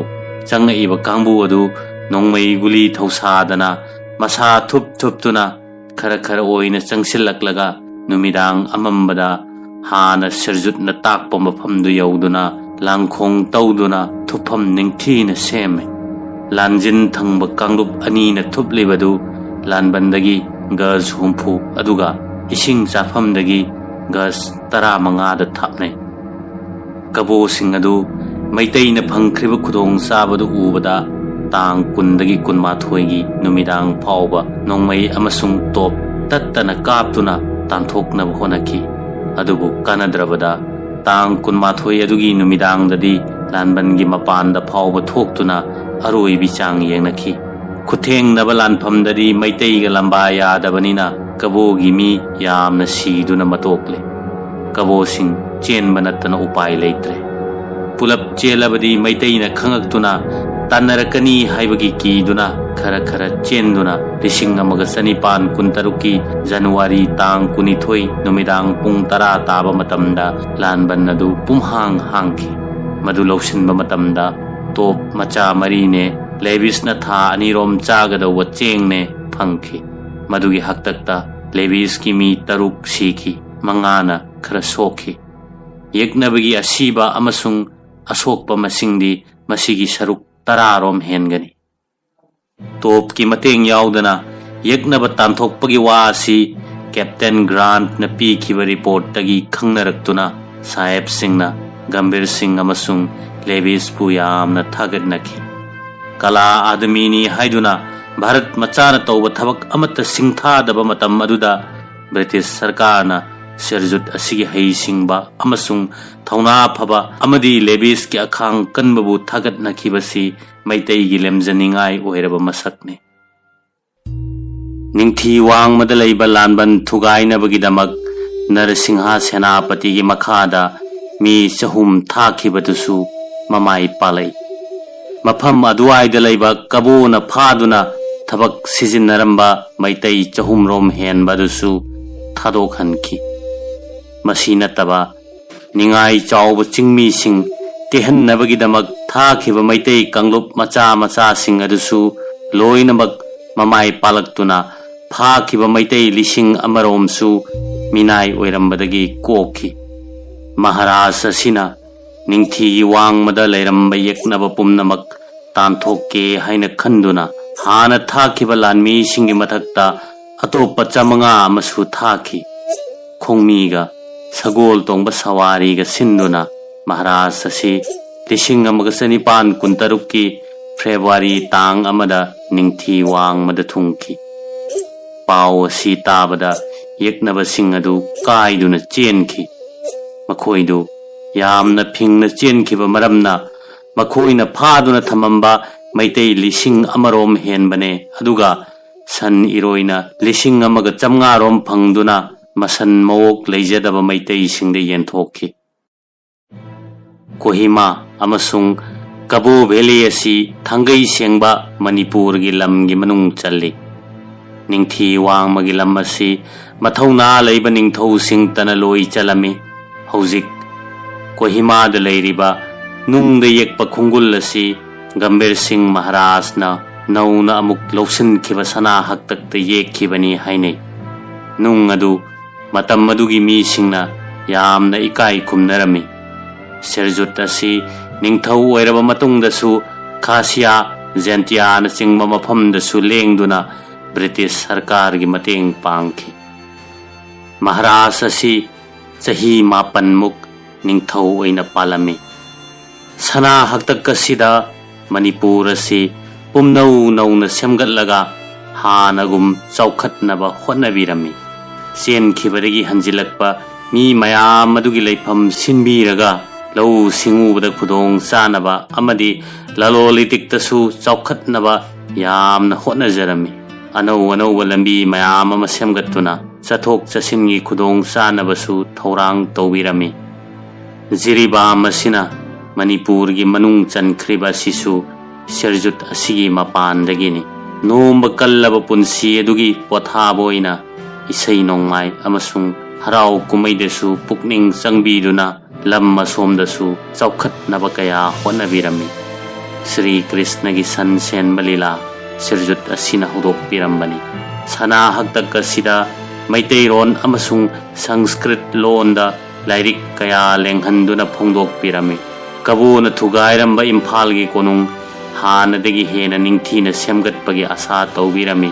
ꯆꯪꯉꯛꯏꯕ ꯀꯥꯡꯕꯨ ꯑꯗꯨ ꯅꯣꯡꯃꯩ ꯒꯨꯂꯤ ꯊꯧꯁꯥꯗꯅ ꯃꯁꯥ ꯊꯨꯞ ꯊꯨꯞꯇꯨꯅ ꯈꯔ ꯈꯔ ꯑꯣꯏꯅ ꯆꯪꯁꯤꯜꯂꯛꯂꯒ ꯅꯨꯃꯤꯗꯥꯡ ꯑꯃꯝꯕꯗ ꯍꯥꯟꯅ ꯁꯤꯔꯖꯨꯠꯅ ꯇꯥꯛꯄ ꯃꯐꯝꯗꯨ ꯌꯧꯗꯨꯅ ꯂꯥꯡꯈꯣꯡ ꯇꯧꯗꯨꯅ ꯊꯨꯞꯐꯝ ꯅꯤꯡꯊꯤꯅ ꯁꯦꯝꯃꯦ꯫ ꯂꯥꯟꯖꯤꯟ ꯊꯪꯕ ꯀꯥꯡꯂꯨꯞ ꯑꯅꯤꯅ ꯊꯨꯞꯂꯤꯕꯗꯨ ꯂꯥꯟꯕꯟꯗꯒꯤ ꯒꯖ ꯍꯨꯝꯐꯨ ꯑꯗꯨꯒ ꯏꯁꯤꯡ ꯆꯥꯐꯝꯗꯒꯤ ꯒꯖ ꯇꯔꯥꯃꯉꯥꯗ ꯊꯥꯞꯅꯩ꯫ ꯀꯕꯣꯁꯤꯡ ꯑꯗꯨ ꯃꯩꯇꯩꯅ ꯐꯪꯈ꯭ꯔꯤꯕ ꯈꯨꯗꯣꯡꯆꯥꯕꯗꯨ ꯎꯕꯗ ꯇꯥꯡ ꯀꯨꯟꯗꯒꯤ ꯀꯨꯟꯃꯥꯊꯣꯏꯒꯤ ꯅꯨꯃꯤꯗꯥꯡ ꯐꯥꯎꯕ ꯅꯣꯡꯃꯩ ꯑꯃꯁꯨꯡ ꯇꯣꯞ ꯇꯠꯇꯅ ꯀꯥꯞꯇꯨꯅ ꯇꯥꯟꯊꯣꯛꯅꯕ ꯍꯣꯠꯅꯈꯤ꯫ ꯑꯗꯨꯕꯨ ꯀꯥꯟꯅꯗ꯭ꯔꯕꯗ ꯇꯥꯡ ꯀꯨꯟꯃꯥꯊꯣꯏ ꯑꯗꯨꯒꯤ ꯅꯨꯃꯤꯗꯥꯡꯗꯗꯤ ꯂꯥꯟꯕꯟꯒꯤ ꯃꯄꯥꯟꯗ ꯐꯥꯎꯕ ꯊꯣꯛꯇꯨꯅ ꯑꯔꯣꯏꯕꯤ ꯆꯥꯡ ꯌꯦꯡꯅꯈꯤ꯫ ꯈꯨꯊꯦꯡꯅꯕ ꯂꯥꯟꯐꯝꯗꯗꯤ ꯃꯩꯇꯩꯒ ꯂꯝꯕꯥ ꯌꯥꯗꯕꯅꯤꯅ ꯀꯕꯣꯒꯤ ꯃꯤ ꯌꯥꯝꯅ ꯁꯤꯗꯨꯅ ꯃꯇꯣꯛꯂꯦ꯫ ꯀꯕꯣꯁꯤꯡ ꯆꯦꯟꯕ ꯅꯠꯇꯅ ꯎꯄꯥꯏ ꯂꯩꯇ꯭ꯔꯦ꯫ ꯄꯨꯂꯞ ꯆꯦꯜꯂꯕꯗꯤ ꯃꯩꯇꯩꯅ ꯈꯪꯉꯛꯇꯨꯅ ꯇꯥꯟꯅꯔꯛꯀꯅꯤ ꯍꯥꯏꯕꯒꯤ ꯀꯤꯗꯨꯅ ꯈꯔ ꯈꯔ ꯆꯦꯟꯗꯨꯅ ꯂꯤꯁꯤꯡ ꯑꯃꯒ ꯆꯅꯤꯄꯥꯟ ꯀꯨꯟꯇꯔꯨꯛꯀꯤ ꯖꯅꯋꯥꯔꯤ ꯇꯥꯡ ꯀꯨꯟꯅꯤꯊꯣꯏ ꯅꯨꯃꯤꯗꯥꯡ ꯄꯨꯡ ꯇꯔꯥ ꯇꯥꯕ ꯃꯇꯝꯗ ꯂꯥꯟꯕꯟ ꯑꯗꯨ ꯄꯨꯝꯍꯥꯡ ꯍꯥꯡꯈꯤ꯫ ꯃꯗꯨ ꯂꯧꯁꯤꯟꯕ ꯃꯇꯝꯗ ꯇꯣꯞ ꯃꯆꯥ ꯃꯔꯤꯅꯦ, ꯂꯦꯕꯤꯁꯅ ꯊꯥ ꯑꯅꯤꯔꯣꯝ ꯆꯥꯒꯗꯧꯕ ꯆꯦꯡꯅꯦ ꯐꯪꯈꯤ꯫ ꯃꯗꯨꯒꯤ ꯍꯥꯛꯇꯛꯇ ꯂꯦꯕꯤꯁꯀꯤ ꯃꯤ ꯇꯔꯨꯛ ꯁꯤꯈꯤ, ꯃꯉꯥꯅ ꯈꯔ ꯁꯣꯛꯈꯤ꯫ ꯌꯦꯛꯅꯕꯒꯤ ꯑꯁꯤꯕ ꯑꯃꯁꯨꯡ ꯑꯁꯣꯛꯄ ꯃꯁꯤꯡꯗꯤ ꯃꯁꯤꯒꯤ ꯁꯔꯨꯛ ꯇꯔꯥꯔꯣꯝ ꯍꯦꯟꯒꯅꯤ꯫ ꯇꯣꯞꯀꯤ ꯃꯇꯦꯡ ꯌꯥꯎꯗꯅ ꯌꯦꯛꯅꯕ ꯇꯥꯟꯊꯣꯛꯄꯒꯤ ꯋꯥ ꯑꯁꯤ ꯀꯦꯞꯇꯦꯟ ꯒ꯭ꯔꯥꯟꯠꯅ ꯄꯤꯈꯤꯕ ꯔꯤꯄꯣꯔꯠꯇꯒꯤ ꯈꯪꯅꯔꯛꯇꯨꯅ ꯁꯥꯍꯦꯕꯁꯤꯡꯅ ꯒꯝꯚꯤꯔ ꯁꯤꯡ ꯑꯃꯁꯨꯡ ꯂꯦꯕꯤꯁꯄꯨ ꯌꯥꯝꯅ ꯊꯥꯒꯠꯅꯈꯤ꯫ ꯀꯂꯥ ꯑꯥꯗꯃꯤꯅꯤ ꯍꯥꯏꯗꯨꯅ ꯚꯥꯔꯠ ꯃꯆꯥꯅ ꯇꯧꯕ ꯊꯕꯛ ꯑꯃꯠꯇ ꯁꯤꯡꯊꯥꯗꯕ ꯃꯇꯝ ꯑꯗꯨꯗ ꯕ꯭ꯔꯤꯇꯤꯁ ꯁꯔꯀꯥꯔꯅ ꯁꯦꯔꯖꯨꯠ ꯑꯁꯤꯒꯤ ꯍꯩꯁꯤꯡꯕ ꯑꯃꯁꯨꯡ ꯊꯧꯅꯥ ꯐꯕ ꯑꯃꯗꯤ ꯂꯦꯕꯤꯁꯀꯤ ꯑꯈꯥꯡ ꯀꯟꯕꯕꯨ ꯊꯥꯒꯠꯅꯈꯤꯕꯁꯤ ꯃꯩꯇꯩꯒꯤ ꯂꯦꯝꯖꯅꯤꯡꯉꯥꯏ ꯑꯣꯏꯔꯕ ꯃꯁꯛꯅꯤ꯫ ꯅꯤꯡꯊꯤ ꯋꯥꯡꯃꯗ ꯂꯩꯕ ꯂꯥꯟꯕꯟ ꯊꯨꯒꯥꯏꯅꯕꯒꯤꯗꯃꯛ ꯅꯔꯁꯤꯡꯍ ꯁꯦꯅꯥꯄꯇꯤꯒꯤ ꯃꯈꯥꯗ ꯃꯤ ꯆꯍꯨꯝ ꯊꯥꯈꯤꯕꯗꯨꯁꯨ ꯃꯃꯥꯏ ꯄꯥꯛꯂꯛꯏ꯫ ꯃꯐꯝ ꯑꯗꯨꯋꯥꯏꯗ ꯂꯩꯕ ꯀꯕꯣꯅ ꯐꯥꯗꯨꯅ ꯊꯕꯛ ꯁꯤꯖꯤꯟꯅꯔꯝꯕ ꯃꯩꯇꯩ ꯆꯍꯨꯝꯔꯣꯝ ꯍꯦꯟꯕ ꯑꯗꯨꯁꯨ ꯊꯥꯗꯣꯛꯍꯟꯈꯤ꯫ ꯃꯁꯤ ꯅꯠꯇꯕ ꯅꯤꯡꯉꯥꯏ ꯆꯥꯎꯕ ꯆꯤꯡꯃꯤꯁꯤꯡ ꯇꯦꯍꯟꯅꯕꯒꯤꯗꯃꯛ ꯊꯥꯈꯤꯕ ꯃꯩꯇꯩ ꯀꯥꯡꯂꯨꯞ ꯃꯆꯥ ꯃꯆꯥꯁꯤꯡ ꯑꯗꯨꯁꯨ ꯂꯣꯏꯅꯃꯛ ꯃꯃꯥꯏ ꯄꯥꯛꯂꯛꯇꯨꯅ ꯐꯥꯈꯤꯕ ꯃꯩꯇꯩ ꯂꯤꯁꯤꯡ ꯑꯃꯔꯣꯝꯁꯨ ꯃꯤꯅꯥꯏ ꯑꯣꯏꯔꯝꯕꯗꯒꯤ ꯀꯣꯛꯈꯤ꯫ ꯃꯍꯥꯔꯥꯖ ꯑꯁꯤꯅ ꯅꯤꯡꯊꯤꯒꯤ ꯋꯥꯡꯃꯗ ꯂꯩꯔꯝꯕ ꯌꯦꯛꯅꯕ ꯄꯨꯝꯅꯃꯛ ꯇꯥꯟꯊꯣꯛꯀꯦ ꯍꯥꯏꯅ ꯈꯟꯗꯨꯅ ꯍꯥꯟꯅ ꯊꯥꯈꯤꯕ ꯂꯥꯟꯃꯤꯁꯤꯡꯒꯤ ꯃꯊꯛꯇ ꯑꯇꯣꯞꯄ ꯆꯥꯃꯉꯥ ꯑꯃꯁꯨ ꯊꯥꯈꯤ꯫ ꯈꯣꯡꯃꯤꯒ ꯁꯒꯣꯜ ꯇꯣꯡꯕ ꯁꯋꯥꯔꯤꯒ ꯁꯤꯟꯗꯨꯅ ꯃꯍꯥꯔꯥꯖ ꯑꯁꯤ ꯂꯤꯁꯤꯡ ꯑꯃꯒ ꯆꯅꯤꯄꯥꯟ ꯀꯨꯟꯇꯔꯨꯛꯀꯤ ꯐꯦꯕ꯭ꯔꯨꯋꯥꯔꯤ ꯇꯥꯡ ꯑꯃꯗ ꯅꯤꯡꯊꯤ ꯋꯥꯡꯃꯗ ꯊꯨꯡꯈꯤ꯫ ꯄꯥꯎ ꯑꯁꯤ ꯇꯥꯕꯗ ꯌꯦꯛꯅꯕꯁꯤꯡ ꯑꯗꯨ ꯀꯥꯏꯗꯨꯅ ꯆꯦꯟꯈꯤ꯫ ꯃꯈꯣꯏꯗꯨ ꯌꯥꯝꯅ ꯐꯤꯡꯅ ꯆꯦꯟꯈꯤꯕ ꯃꯔꯝꯅ ꯃꯈꯣꯏꯅ ꯐꯥꯗꯨꯅ ꯊꯝꯃꯝꯕ ꯃꯩꯇꯩ ꯂꯤꯁꯤꯡ ꯑꯃꯔꯣꯝ ꯍꯦꯟꯕꯅꯦ, ꯑꯗꯨꯒ ꯁꯟ ꯏꯔꯣꯏꯅ ꯂꯤꯁꯤꯡ ꯑꯃꯒ ꯆꯥꯃꯉꯥꯔꯣꯝ ꯐꯪꯗꯨꯅ ꯃꯁꯟ ꯃꯑꯣꯛ ꯂꯩꯖꯗꯕ ꯃꯩꯇꯩꯁꯤꯡꯗ ꯌꯦꯟꯊꯣꯛꯈꯤ꯫ ꯀꯣꯍꯤꯃꯥ ꯑꯃꯁꯨꯡ ꯀꯕꯣ ꯚꯦꯂꯤ ꯑꯁꯤ ꯊꯥꯡꯒꯩ ꯁꯦꯡꯕ ꯃꯅꯤꯄꯨꯔꯒꯤ ꯂꯝꯒꯤ ꯃꯅꯨꯡ ꯆꯜꯂꯤ꯫ ꯅꯤꯡꯊꯤ ꯋꯥꯡꯃꯒꯤ ꯂꯝ ꯑꯁꯤ ꯃꯊꯧꯅꯥ ꯂꯩꯕ ꯅꯤꯡꯊꯧꯁꯤꯡꯇꯅ ꯂꯣꯏ ꯆꯜꯂꯝꯃꯤ꯫ ꯍꯧꯖꯤꯛ ꯀꯣꯍꯤꯃꯥꯗ ꯂꯩꯔꯤꯕ ꯅꯨꯡꯗ ꯌꯦꯛꯄ ꯈꯣꯡꯒꯨꯜ ꯑꯁꯤ ꯒꯝꯚꯤꯔ ꯁꯤꯡ ꯃꯍꯥꯔꯥꯖꯅ ꯅꯧꯅ ꯑꯃꯨꯛ ꯂꯧꯁꯤꯟꯈꯤꯕ ꯁꯅꯥ ꯍꯛꯇꯛꯇ ꯌꯦꯛꯈꯤꯕꯅꯤ ꯍꯥꯏꯅꯩ꯫ ꯅꯨꯡ ꯑꯗꯨ ꯃꯇꯝ ꯑꯗꯨꯒꯤ ꯃꯤꯁꯤꯡꯅ ꯌꯥꯝꯅ ꯏꯀꯥꯏ ꯈꯨꯝꯅꯔꯝꯃꯤ꯫ ꯁꯦꯔꯖꯨꯠ ꯑꯁꯤ ꯅꯤꯡꯊꯧ ꯑꯣꯏꯔꯕ ꯃꯇꯨꯡꯗꯁꯨ ꯈꯥꯁꯤꯌꯥ, ꯖꯦꯟꯇꯤꯌꯥꯅꯆꯤꯡꯕ ꯃꯐꯝꯗꯁꯨ ꯂꯦꯡꯗꯨꯅ ꯕ꯭ꯔꯤꯇꯤꯁ ꯁꯔꯀꯥꯔꯒꯤ ꯃꯇꯦꯡ ꯄꯥꯡꯈꯤ꯫ ꯃꯍꯥꯔꯥꯖ ꯑꯁꯤ ꯆꯍꯤ ꯃꯥꯄꯟꯃꯨꯛ ꯅꯤꯡꯊꯧ ꯑꯣꯏꯅ ꯄꯥꯜꯂꯝꯃꯤ꯫ ꯁꯅꯥ ꯍꯥꯛꯇꯛ ꯑꯁꯤꯗ ꯃꯅꯤꯄꯨꯔ ꯑꯁꯤ ꯄꯨꯝꯅꯧ ꯅꯧꯅ ꯁꯦꯝꯒꯠꯂꯒ ꯍꯥꯟꯅꯒꯨꯝ ꯆꯥꯎꯈꯠꯅꯕ ꯍꯣꯠꯅꯕꯤꯔꯝꯃꯤ꯫ ꯆꯦꯟꯈꯤꯕꯗꯒꯤ ꯍꯟꯖꯤꯜꯂꯛꯄ ꯃꯤ ꯃꯌꯥꯝ ꯑꯗꯨꯒꯤ ꯂꯩꯐꯝ ꯁꯤꯟꯕꯤꯔꯒ ꯂꯧꯎ ꯁꯤꯡꯎꯕꯗ ꯈꯨꯗꯣꯡ ꯆꯥꯅꯕ ꯑꯃꯗꯤ ꯂꯂꯣꯟ ꯏꯇꯤꯛꯇꯁꯨ ꯆꯥꯎꯈꯠꯅꯕ ꯌꯥꯝꯅ ꯍꯣꯠꯅꯖꯔꯝꯃꯤ꯫ ꯑꯅꯧ ꯑꯅꯧꯕ ꯂꯝꯕꯤ ꯃꯌꯥꯝ ꯑꯃ ꯁꯦꯝꯒꯠꯇꯨꯅ ꯆꯠꯊꯣꯛ ꯆꯠꯁꯤꯟꯒꯤ ꯈꯨꯗꯣꯡ ꯆꯥꯅꯕꯁꯨ ꯊꯧꯔꯥꯡ ꯇꯧꯕꯤꯔꯝꯃꯤ꯫ ꯖꯤꯔꯤꯕꯥꯝ ꯑꯁꯤꯅ ꯃꯅꯤꯄꯨꯔꯒꯤ ꯃꯅꯨꯡ ꯆꯟꯈ꯭ꯔꯤꯕ ꯑꯁꯤꯁꯨ ꯁꯤꯔꯖꯨꯠ ꯑꯁꯤꯒꯤ ꯃꯄꯥꯟꯗꯒꯤꯅꯤ꯫ ꯅꯣꯝꯕ ꯀꯜꯂꯕ ꯄꯨꯟꯁꯤ ꯑꯗꯨꯒꯤ ꯄꯣꯊꯥꯕ ꯑꯣꯏꯅ ꯏꯁꯩ ꯅꯣꯡꯃꯥꯏ ꯑꯃꯁꯨꯡ ꯍꯔꯥꯎ ꯀꯨꯝꯍꯩꯗꯁꯨ ꯄꯨꯛꯅꯤꯡ ꯆꯪꯕꯤꯗꯨꯅ ꯂꯝ ꯑꯁꯣꯝꯗꯁꯨ ꯆꯥꯎꯈꯠꯅꯕ ꯀꯌꯥ ꯍꯣꯠꯅꯕꯤꯔꯝꯃꯤ꯫ ꯁ꯭ꯔꯤ ꯀ꯭ꯔꯤꯁꯅꯒꯤ ꯁꯟ ꯁꯦꯟꯕ ꯂꯤꯂꯥ ꯁꯤꯔꯖꯨꯠ ꯑꯁꯤꯅ ꯍꯧꯗꯣꯛꯄꯤꯔꯝꯕꯅꯤ꯫ ꯁꯅꯥ ꯍꯛꯇꯛ ꯑꯁꯤꯗ ꯃꯩꯇꯩꯔꯣꯟ ꯑꯃꯁꯨꯡ ꯁꯪꯁꯀ꯭ꯔꯤꯠ ꯂꯣꯟꯗ ꯂꯥꯏꯔꯤꯛ ꯀꯌꯥ ꯂꯦꯡꯍꯟꯗꯨꯅ ꯐꯣꯡꯗꯣꯛꯄꯤꯔꯝꯃꯤ꯫ ꯀꯕꯣꯅ ꯊꯨꯒꯥꯏꯔꯝꯕ ꯏꯝꯐꯥꯜꯒꯤ ꯀꯣꯅꯨꯡ ꯍꯥꯟꯅꯗꯒꯤ ꯍꯦꯟꯅ ꯅꯤꯡꯊꯤꯅ ꯁꯦꯝꯒꯠꯄꯒꯤ ꯑꯁꯥ ꯇꯧꯕꯤꯔꯝꯃꯤ꯫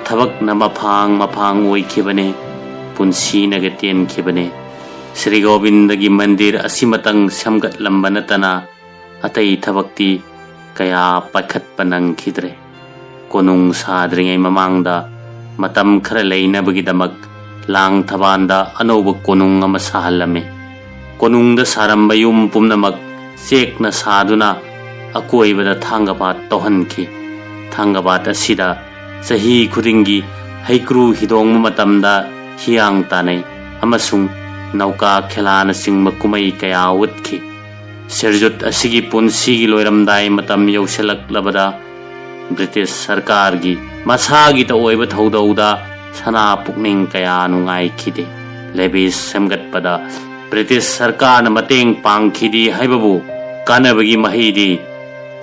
ꯊꯕꯛꯅ ꯃꯐꯥꯡ ꯃꯐꯥꯡ ꯑꯣꯏꯈꯤꯕꯅꯦ, ꯄꯨꯟꯁꯤꯅꯒ ꯇꯦꯟꯈꯤꯕꯅꯦ꯫ ꯁ꯭ꯔꯤ ꯒꯣꯕꯤꯟꯗꯒꯤ ꯃꯟꯗꯤꯔ ꯑꯁꯤꯃꯇꯪ ꯁꯦꯝꯒꯠꯂꯝꯕ ꯅꯠꯇꯅ ꯑꯇꯩ ꯊꯕꯛꯇꯤ ꯀꯌꯥ ꯄꯥꯏꯈꯠꯄ ꯅꯪꯈꯤꯗ꯭ꯔꯦ꯫ ꯀꯣꯅꯨꯡ ꯁꯥꯗ꯭ꯔꯤꯉꯩ ꯃꯃꯥꯡꯗ ꯃꯇꯝ ꯈꯔ ꯂꯩꯅꯕꯒꯤꯗꯃꯛ ꯂꯥꯡ ꯊꯕꯥꯟꯗ ꯑꯅꯧꯕ ꯀꯣꯅꯨꯡ ꯑꯃ ꯁꯥꯍꯜꯂꯝꯃꯤ꯫ ꯀꯣꯅꯨꯡꯗ ꯁꯥꯔꯝꯕ ꯌꯨꯝ ꯄꯨꯝꯅꯃꯛ ꯆꯦꯛꯅ ꯁꯥꯗꯨꯅ ꯑꯀꯣꯏꯕꯗ ꯊꯥꯡꯒꯄꯥꯠ ꯇꯧꯍꯟꯈꯤ꯫ ꯊꯥꯡꯒꯄꯥꯠ ꯑꯁꯤꯗ ꯆꯍꯤ ꯈꯨꯗꯤꯡꯒꯤ ꯍꯩꯀ꯭ꯔꯨ ꯍꯤꯗꯣꯡꯕ ꯃꯇꯝꯗ ꯍꯤꯌꯥꯡ ꯇꯥꯟꯅꯩ ꯑꯃꯁꯨꯡ ꯅꯧꯀꯥ ꯈꯦꯂꯥꯅꯆꯤꯡꯕ ꯀꯨꯝꯍꯩ ꯀꯌꯥ ꯎꯠꯈꯤ꯫ ꯁꯤꯔꯖꯨꯠ ꯑꯁꯤꯒꯤ ꯄꯨꯟꯁꯤꯒꯤ ꯂꯣꯏꯔꯝꯗꯥꯏ ꯃꯇꯝ ꯌꯧꯁꯤꯜꯂꯛꯂꯕꯗ ꯕ꯭ꯔꯤꯇꯤꯁ ꯁꯔꯀꯥꯔꯒꯤ ꯃꯁꯥꯒꯤꯇ ꯑꯣꯏꯕ ꯊꯧꯗꯧꯗ ꯁꯅꯥ ꯄꯨꯛꯅꯤꯡ ꯀꯌꯥ ꯅꯨꯡꯉꯥꯏꯈꯤꯗꯦ꯫ ꯂꯦꯕꯤꯁ ꯁꯦꯝꯒꯠꯄꯗ ꯕ꯭ꯔꯤꯇꯤꯁ ꯁꯔꯀꯥꯔꯅ ꯃꯇꯦꯡ ꯄꯥꯡꯈꯤꯗꯦ ꯍꯥꯏꯕꯕꯨ ꯀꯥꯟꯅꯕꯒꯤ ꯃꯍꯩꯗꯤ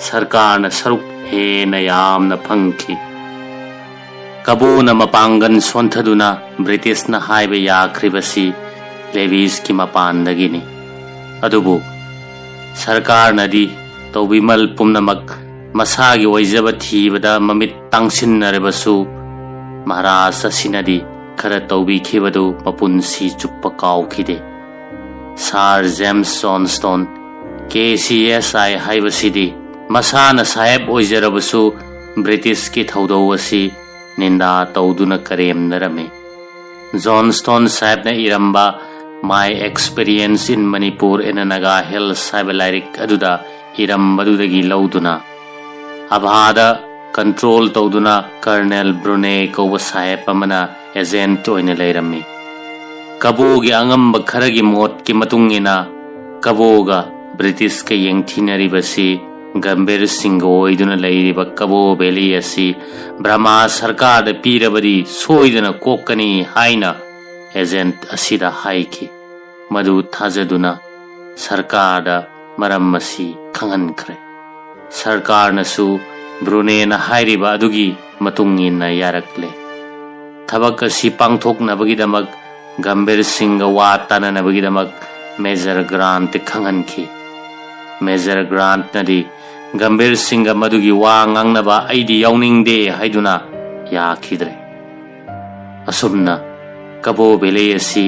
ꯁꯔꯀꯥꯔꯅ ꯁꯔꯨꯛ ꯍꯦꯟꯅ ꯌꯥꯝꯅ ꯐꯪꯈꯤ꯫ ꯀꯕꯣꯅ ꯃꯄꯥꯡꯒꯜ ꯁꯣꯟꯊꯗꯨꯅ ꯕ꯭ꯔꯤꯇꯤꯁꯅ ꯍꯥꯏꯕ ꯌꯥꯈ꯭ꯔꯤꯕꯁꯤ ꯂꯦꯕꯤꯁꯀꯤ ꯃꯄꯥꯟꯗꯒꯤꯅꯤ꯫ ꯑꯗꯨꯕꯨ ꯁꯔꯀꯥꯔꯅꯗꯤ ꯇꯧꯕꯤꯃꯜ ꯄꯨꯝꯅꯃꯛ ꯃꯁꯥꯒꯤ ꯑꯣꯏꯖꯕ ꯊꯤꯕꯗ ꯃꯃꯤꯠ ꯇꯥꯡꯁꯤꯟꯅꯔꯕꯁꯨ ꯃꯍꯥꯔꯥꯖ ꯑꯁꯤꯅꯗꯤ ꯈꯔ ꯇꯧꯕꯤꯈꯤꯕꯗꯨ ꯃꯄꯨꯟꯁꯤ ꯆꯨꯞꯄ ꯀꯥꯎꯈꯤꯗꯦ꯫ ꯁꯥꯔ James Johnston, K C S ꯑꯥꯏ ꯍꯥꯏꯕꯁꯤꯗꯤ ꯃꯁꯥꯅ ꯁꯥꯍꯦꯕ ꯑꯣꯏꯖꯔꯕꯁꯨ ꯕ꯭ꯔꯤꯇꯤꯁꯀꯤ ꯊꯧꯗꯧ ꯑꯁꯤ ꯅꯤꯟꯗꯥ ꯇꯧꯗꯨꯅ ꯀꯔꯦꯝꯅꯔꯝꯃꯤ꯫ ꯖꯣꯟ ꯁ꯭ꯇꯣꯟ ꯁꯥꯍꯦꯕꯅ ꯏꯔꯝꯕ My Experience in Manipur in a Naga Hills ꯍꯥꯏꯕ ꯂꯥꯏꯔꯤꯛ ꯑꯗꯨꯗ ꯏꯔꯝꯕꯗꯨꯗꯒꯤ ꯂꯧꯗꯨꯅ, ꯑꯚꯥꯗ ꯀꯟꯇ꯭ꯔꯣꯜ ꯇꯧꯗꯨꯅ ꯀꯔꯅꯦꯜ ꯕ꯭ꯔꯨꯅꯦ ꯀꯧꯕ ꯁꯥꯍꯦꯕ ꯑꯃꯅ ꯑꯦꯖꯦꯟꯠ ꯑꯣꯏꯅ ꯂꯩꯔꯝꯃꯤ꯫ ꯀꯕꯣꯒꯤ ꯑꯉꯝꯕ ꯈꯔꯒꯤ ꯃꯣꯠꯀꯤ ꯃꯇꯨꯡ ꯏꯟꯅ, ꯀꯕꯣꯒ ꯕ꯭ꯔꯤꯇꯤꯁꯀ ꯌꯦꯡꯊꯤꯅꯔꯤꯕꯁꯤ ꯒꯝꯚꯤꯔ ꯁꯤꯡꯒ ꯑꯣꯏꯗꯨꯅ ꯂꯩꯔꯤꯕ ꯀꯕꯣ ꯚꯦꯂꯤ ꯑꯁꯤ ꯕ꯭ꯔꯃꯥ ꯁꯔꯀꯥꯔꯗ ꯄꯤꯔꯕꯗꯤ ꯁꯣꯏꯗꯅ ꯀꯣꯛꯀꯅꯤ ꯍꯥꯏꯅ ꯑꯦꯖꯦꯟꯠ ꯑꯁꯤꯗ ꯍꯥꯏꯈꯤ꯫ ꯃꯗꯨ ꯊꯥꯖꯗꯨꯅ ꯁꯔꯀꯥꯔꯗ ꯃꯔꯝ ꯑꯁꯤ ꯈꯪꯍꯟꯈ꯭ꯔꯦ꯫ ꯁꯔꯀꯥꯔꯅꯁꯨ ꯕ꯭ꯔꯨꯅꯦꯅ ꯍꯥꯏꯔꯤꯕ ꯑꯗꯨꯒꯤ ꯃꯇꯨꯡ ꯏꯟꯅ ꯌꯥꯔꯛꯂꯦ꯫ ꯊꯕꯛ ꯑꯁꯤ ꯄꯥꯡꯊꯣꯛꯅꯕꯒꯤꯗꯃꯛ ꯒꯝꯚꯤꯔ ꯁꯤꯡꯒ ꯋꯥ ꯇꯥꯅꯅꯕꯒꯤꯗꯃꯛ ꯃꯦꯖꯔ ꯒ꯭ꯔꯥꯟꯠ ꯈꯪꯍꯟꯈꯤ꯫ ꯃꯦꯖꯔ ꯒ꯭ꯔꯥꯟꯠꯅꯗꯤ ꯒꯝꯚꯤꯔ ꯁꯤꯡꯒ ꯃꯗꯨꯒꯤ ꯋꯥ ꯉꯥꯡꯅꯕ ꯑꯩꯗꯤ ꯌꯥꯎꯅꯤꯡꯗꯦ ꯍꯥꯏꯗꯨꯅ ꯌꯥꯈꯤꯗ꯭ꯔꯦ꯫ ꯑꯁꯨꯝꯅ ꯀꯕꯣ ꯚꯦꯂꯤ ꯑꯁꯤ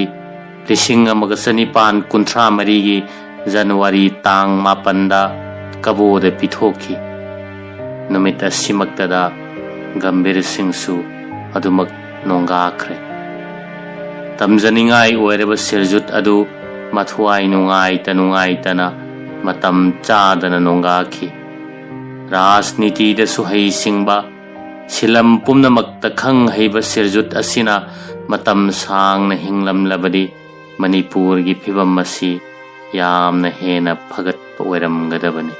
ꯂꯤꯁꯤꯡ ꯑꯃꯒ ꯆꯅꯤꯄꯥꯟ ꯀꯨꯟꯊ꯭ꯔꯥ ꯃꯔꯤꯒꯤ ꯖꯅꯋꯥꯔꯤ ꯇꯥꯡ ꯃꯥꯄꯟꯗ ꯀꯕꯣꯗ ꯄꯤꯊꯣꯛꯈꯤ꯫ ꯅꯨꯃꯤꯠ ꯑꯁꯤꯃꯛꯇꯗ ꯒꯝꯚꯤꯔ ꯁꯤꯡꯁꯨ ꯑꯗꯨꯃꯛ ꯅꯣꯡꯒꯥꯈ꯭ꯔꯦ꯫ ꯇꯝꯖꯅꯤꯡꯉꯥꯏ ꯑꯣꯏꯔꯕ ꯁꯤꯔꯖꯨꯠ ꯑꯗꯨ ꯃꯊ꯭ꯋꯥꯏ ꯅꯨꯡꯉꯥꯏꯇ ꯅꯨꯡꯉꯥꯏꯇꯅ ꯃꯇꯝ ꯆꯥꯗꯅ ꯅꯣꯡꯒꯥꯈꯤ꯫ ꯔꯥꯖꯅꯤꯇꯤꯗꯁꯨ ꯍꯩꯁꯤꯡꯕ, ꯁꯤꯂꯝ ꯄꯨꯝꯅꯃꯛꯇ ꯈꯪ ꯍꯩꯕ ꯁꯤꯔꯖꯨꯠ ꯑꯁꯤꯅ ꯃꯇꯝ ꯁꯥꯡꯅ ꯍꯤꯡꯂꯝꯂꯕꯗꯤ ꯃꯅꯤꯄꯨꯔꯒꯤ ꯐꯤꯕꯝ ꯑꯁꯤ ꯌꯥꯝꯅ ꯍꯦꯟꯅ ꯐꯒꯠꯄ ꯑꯣꯏꯔꯝꯒꯗꯕꯅꯤ꯫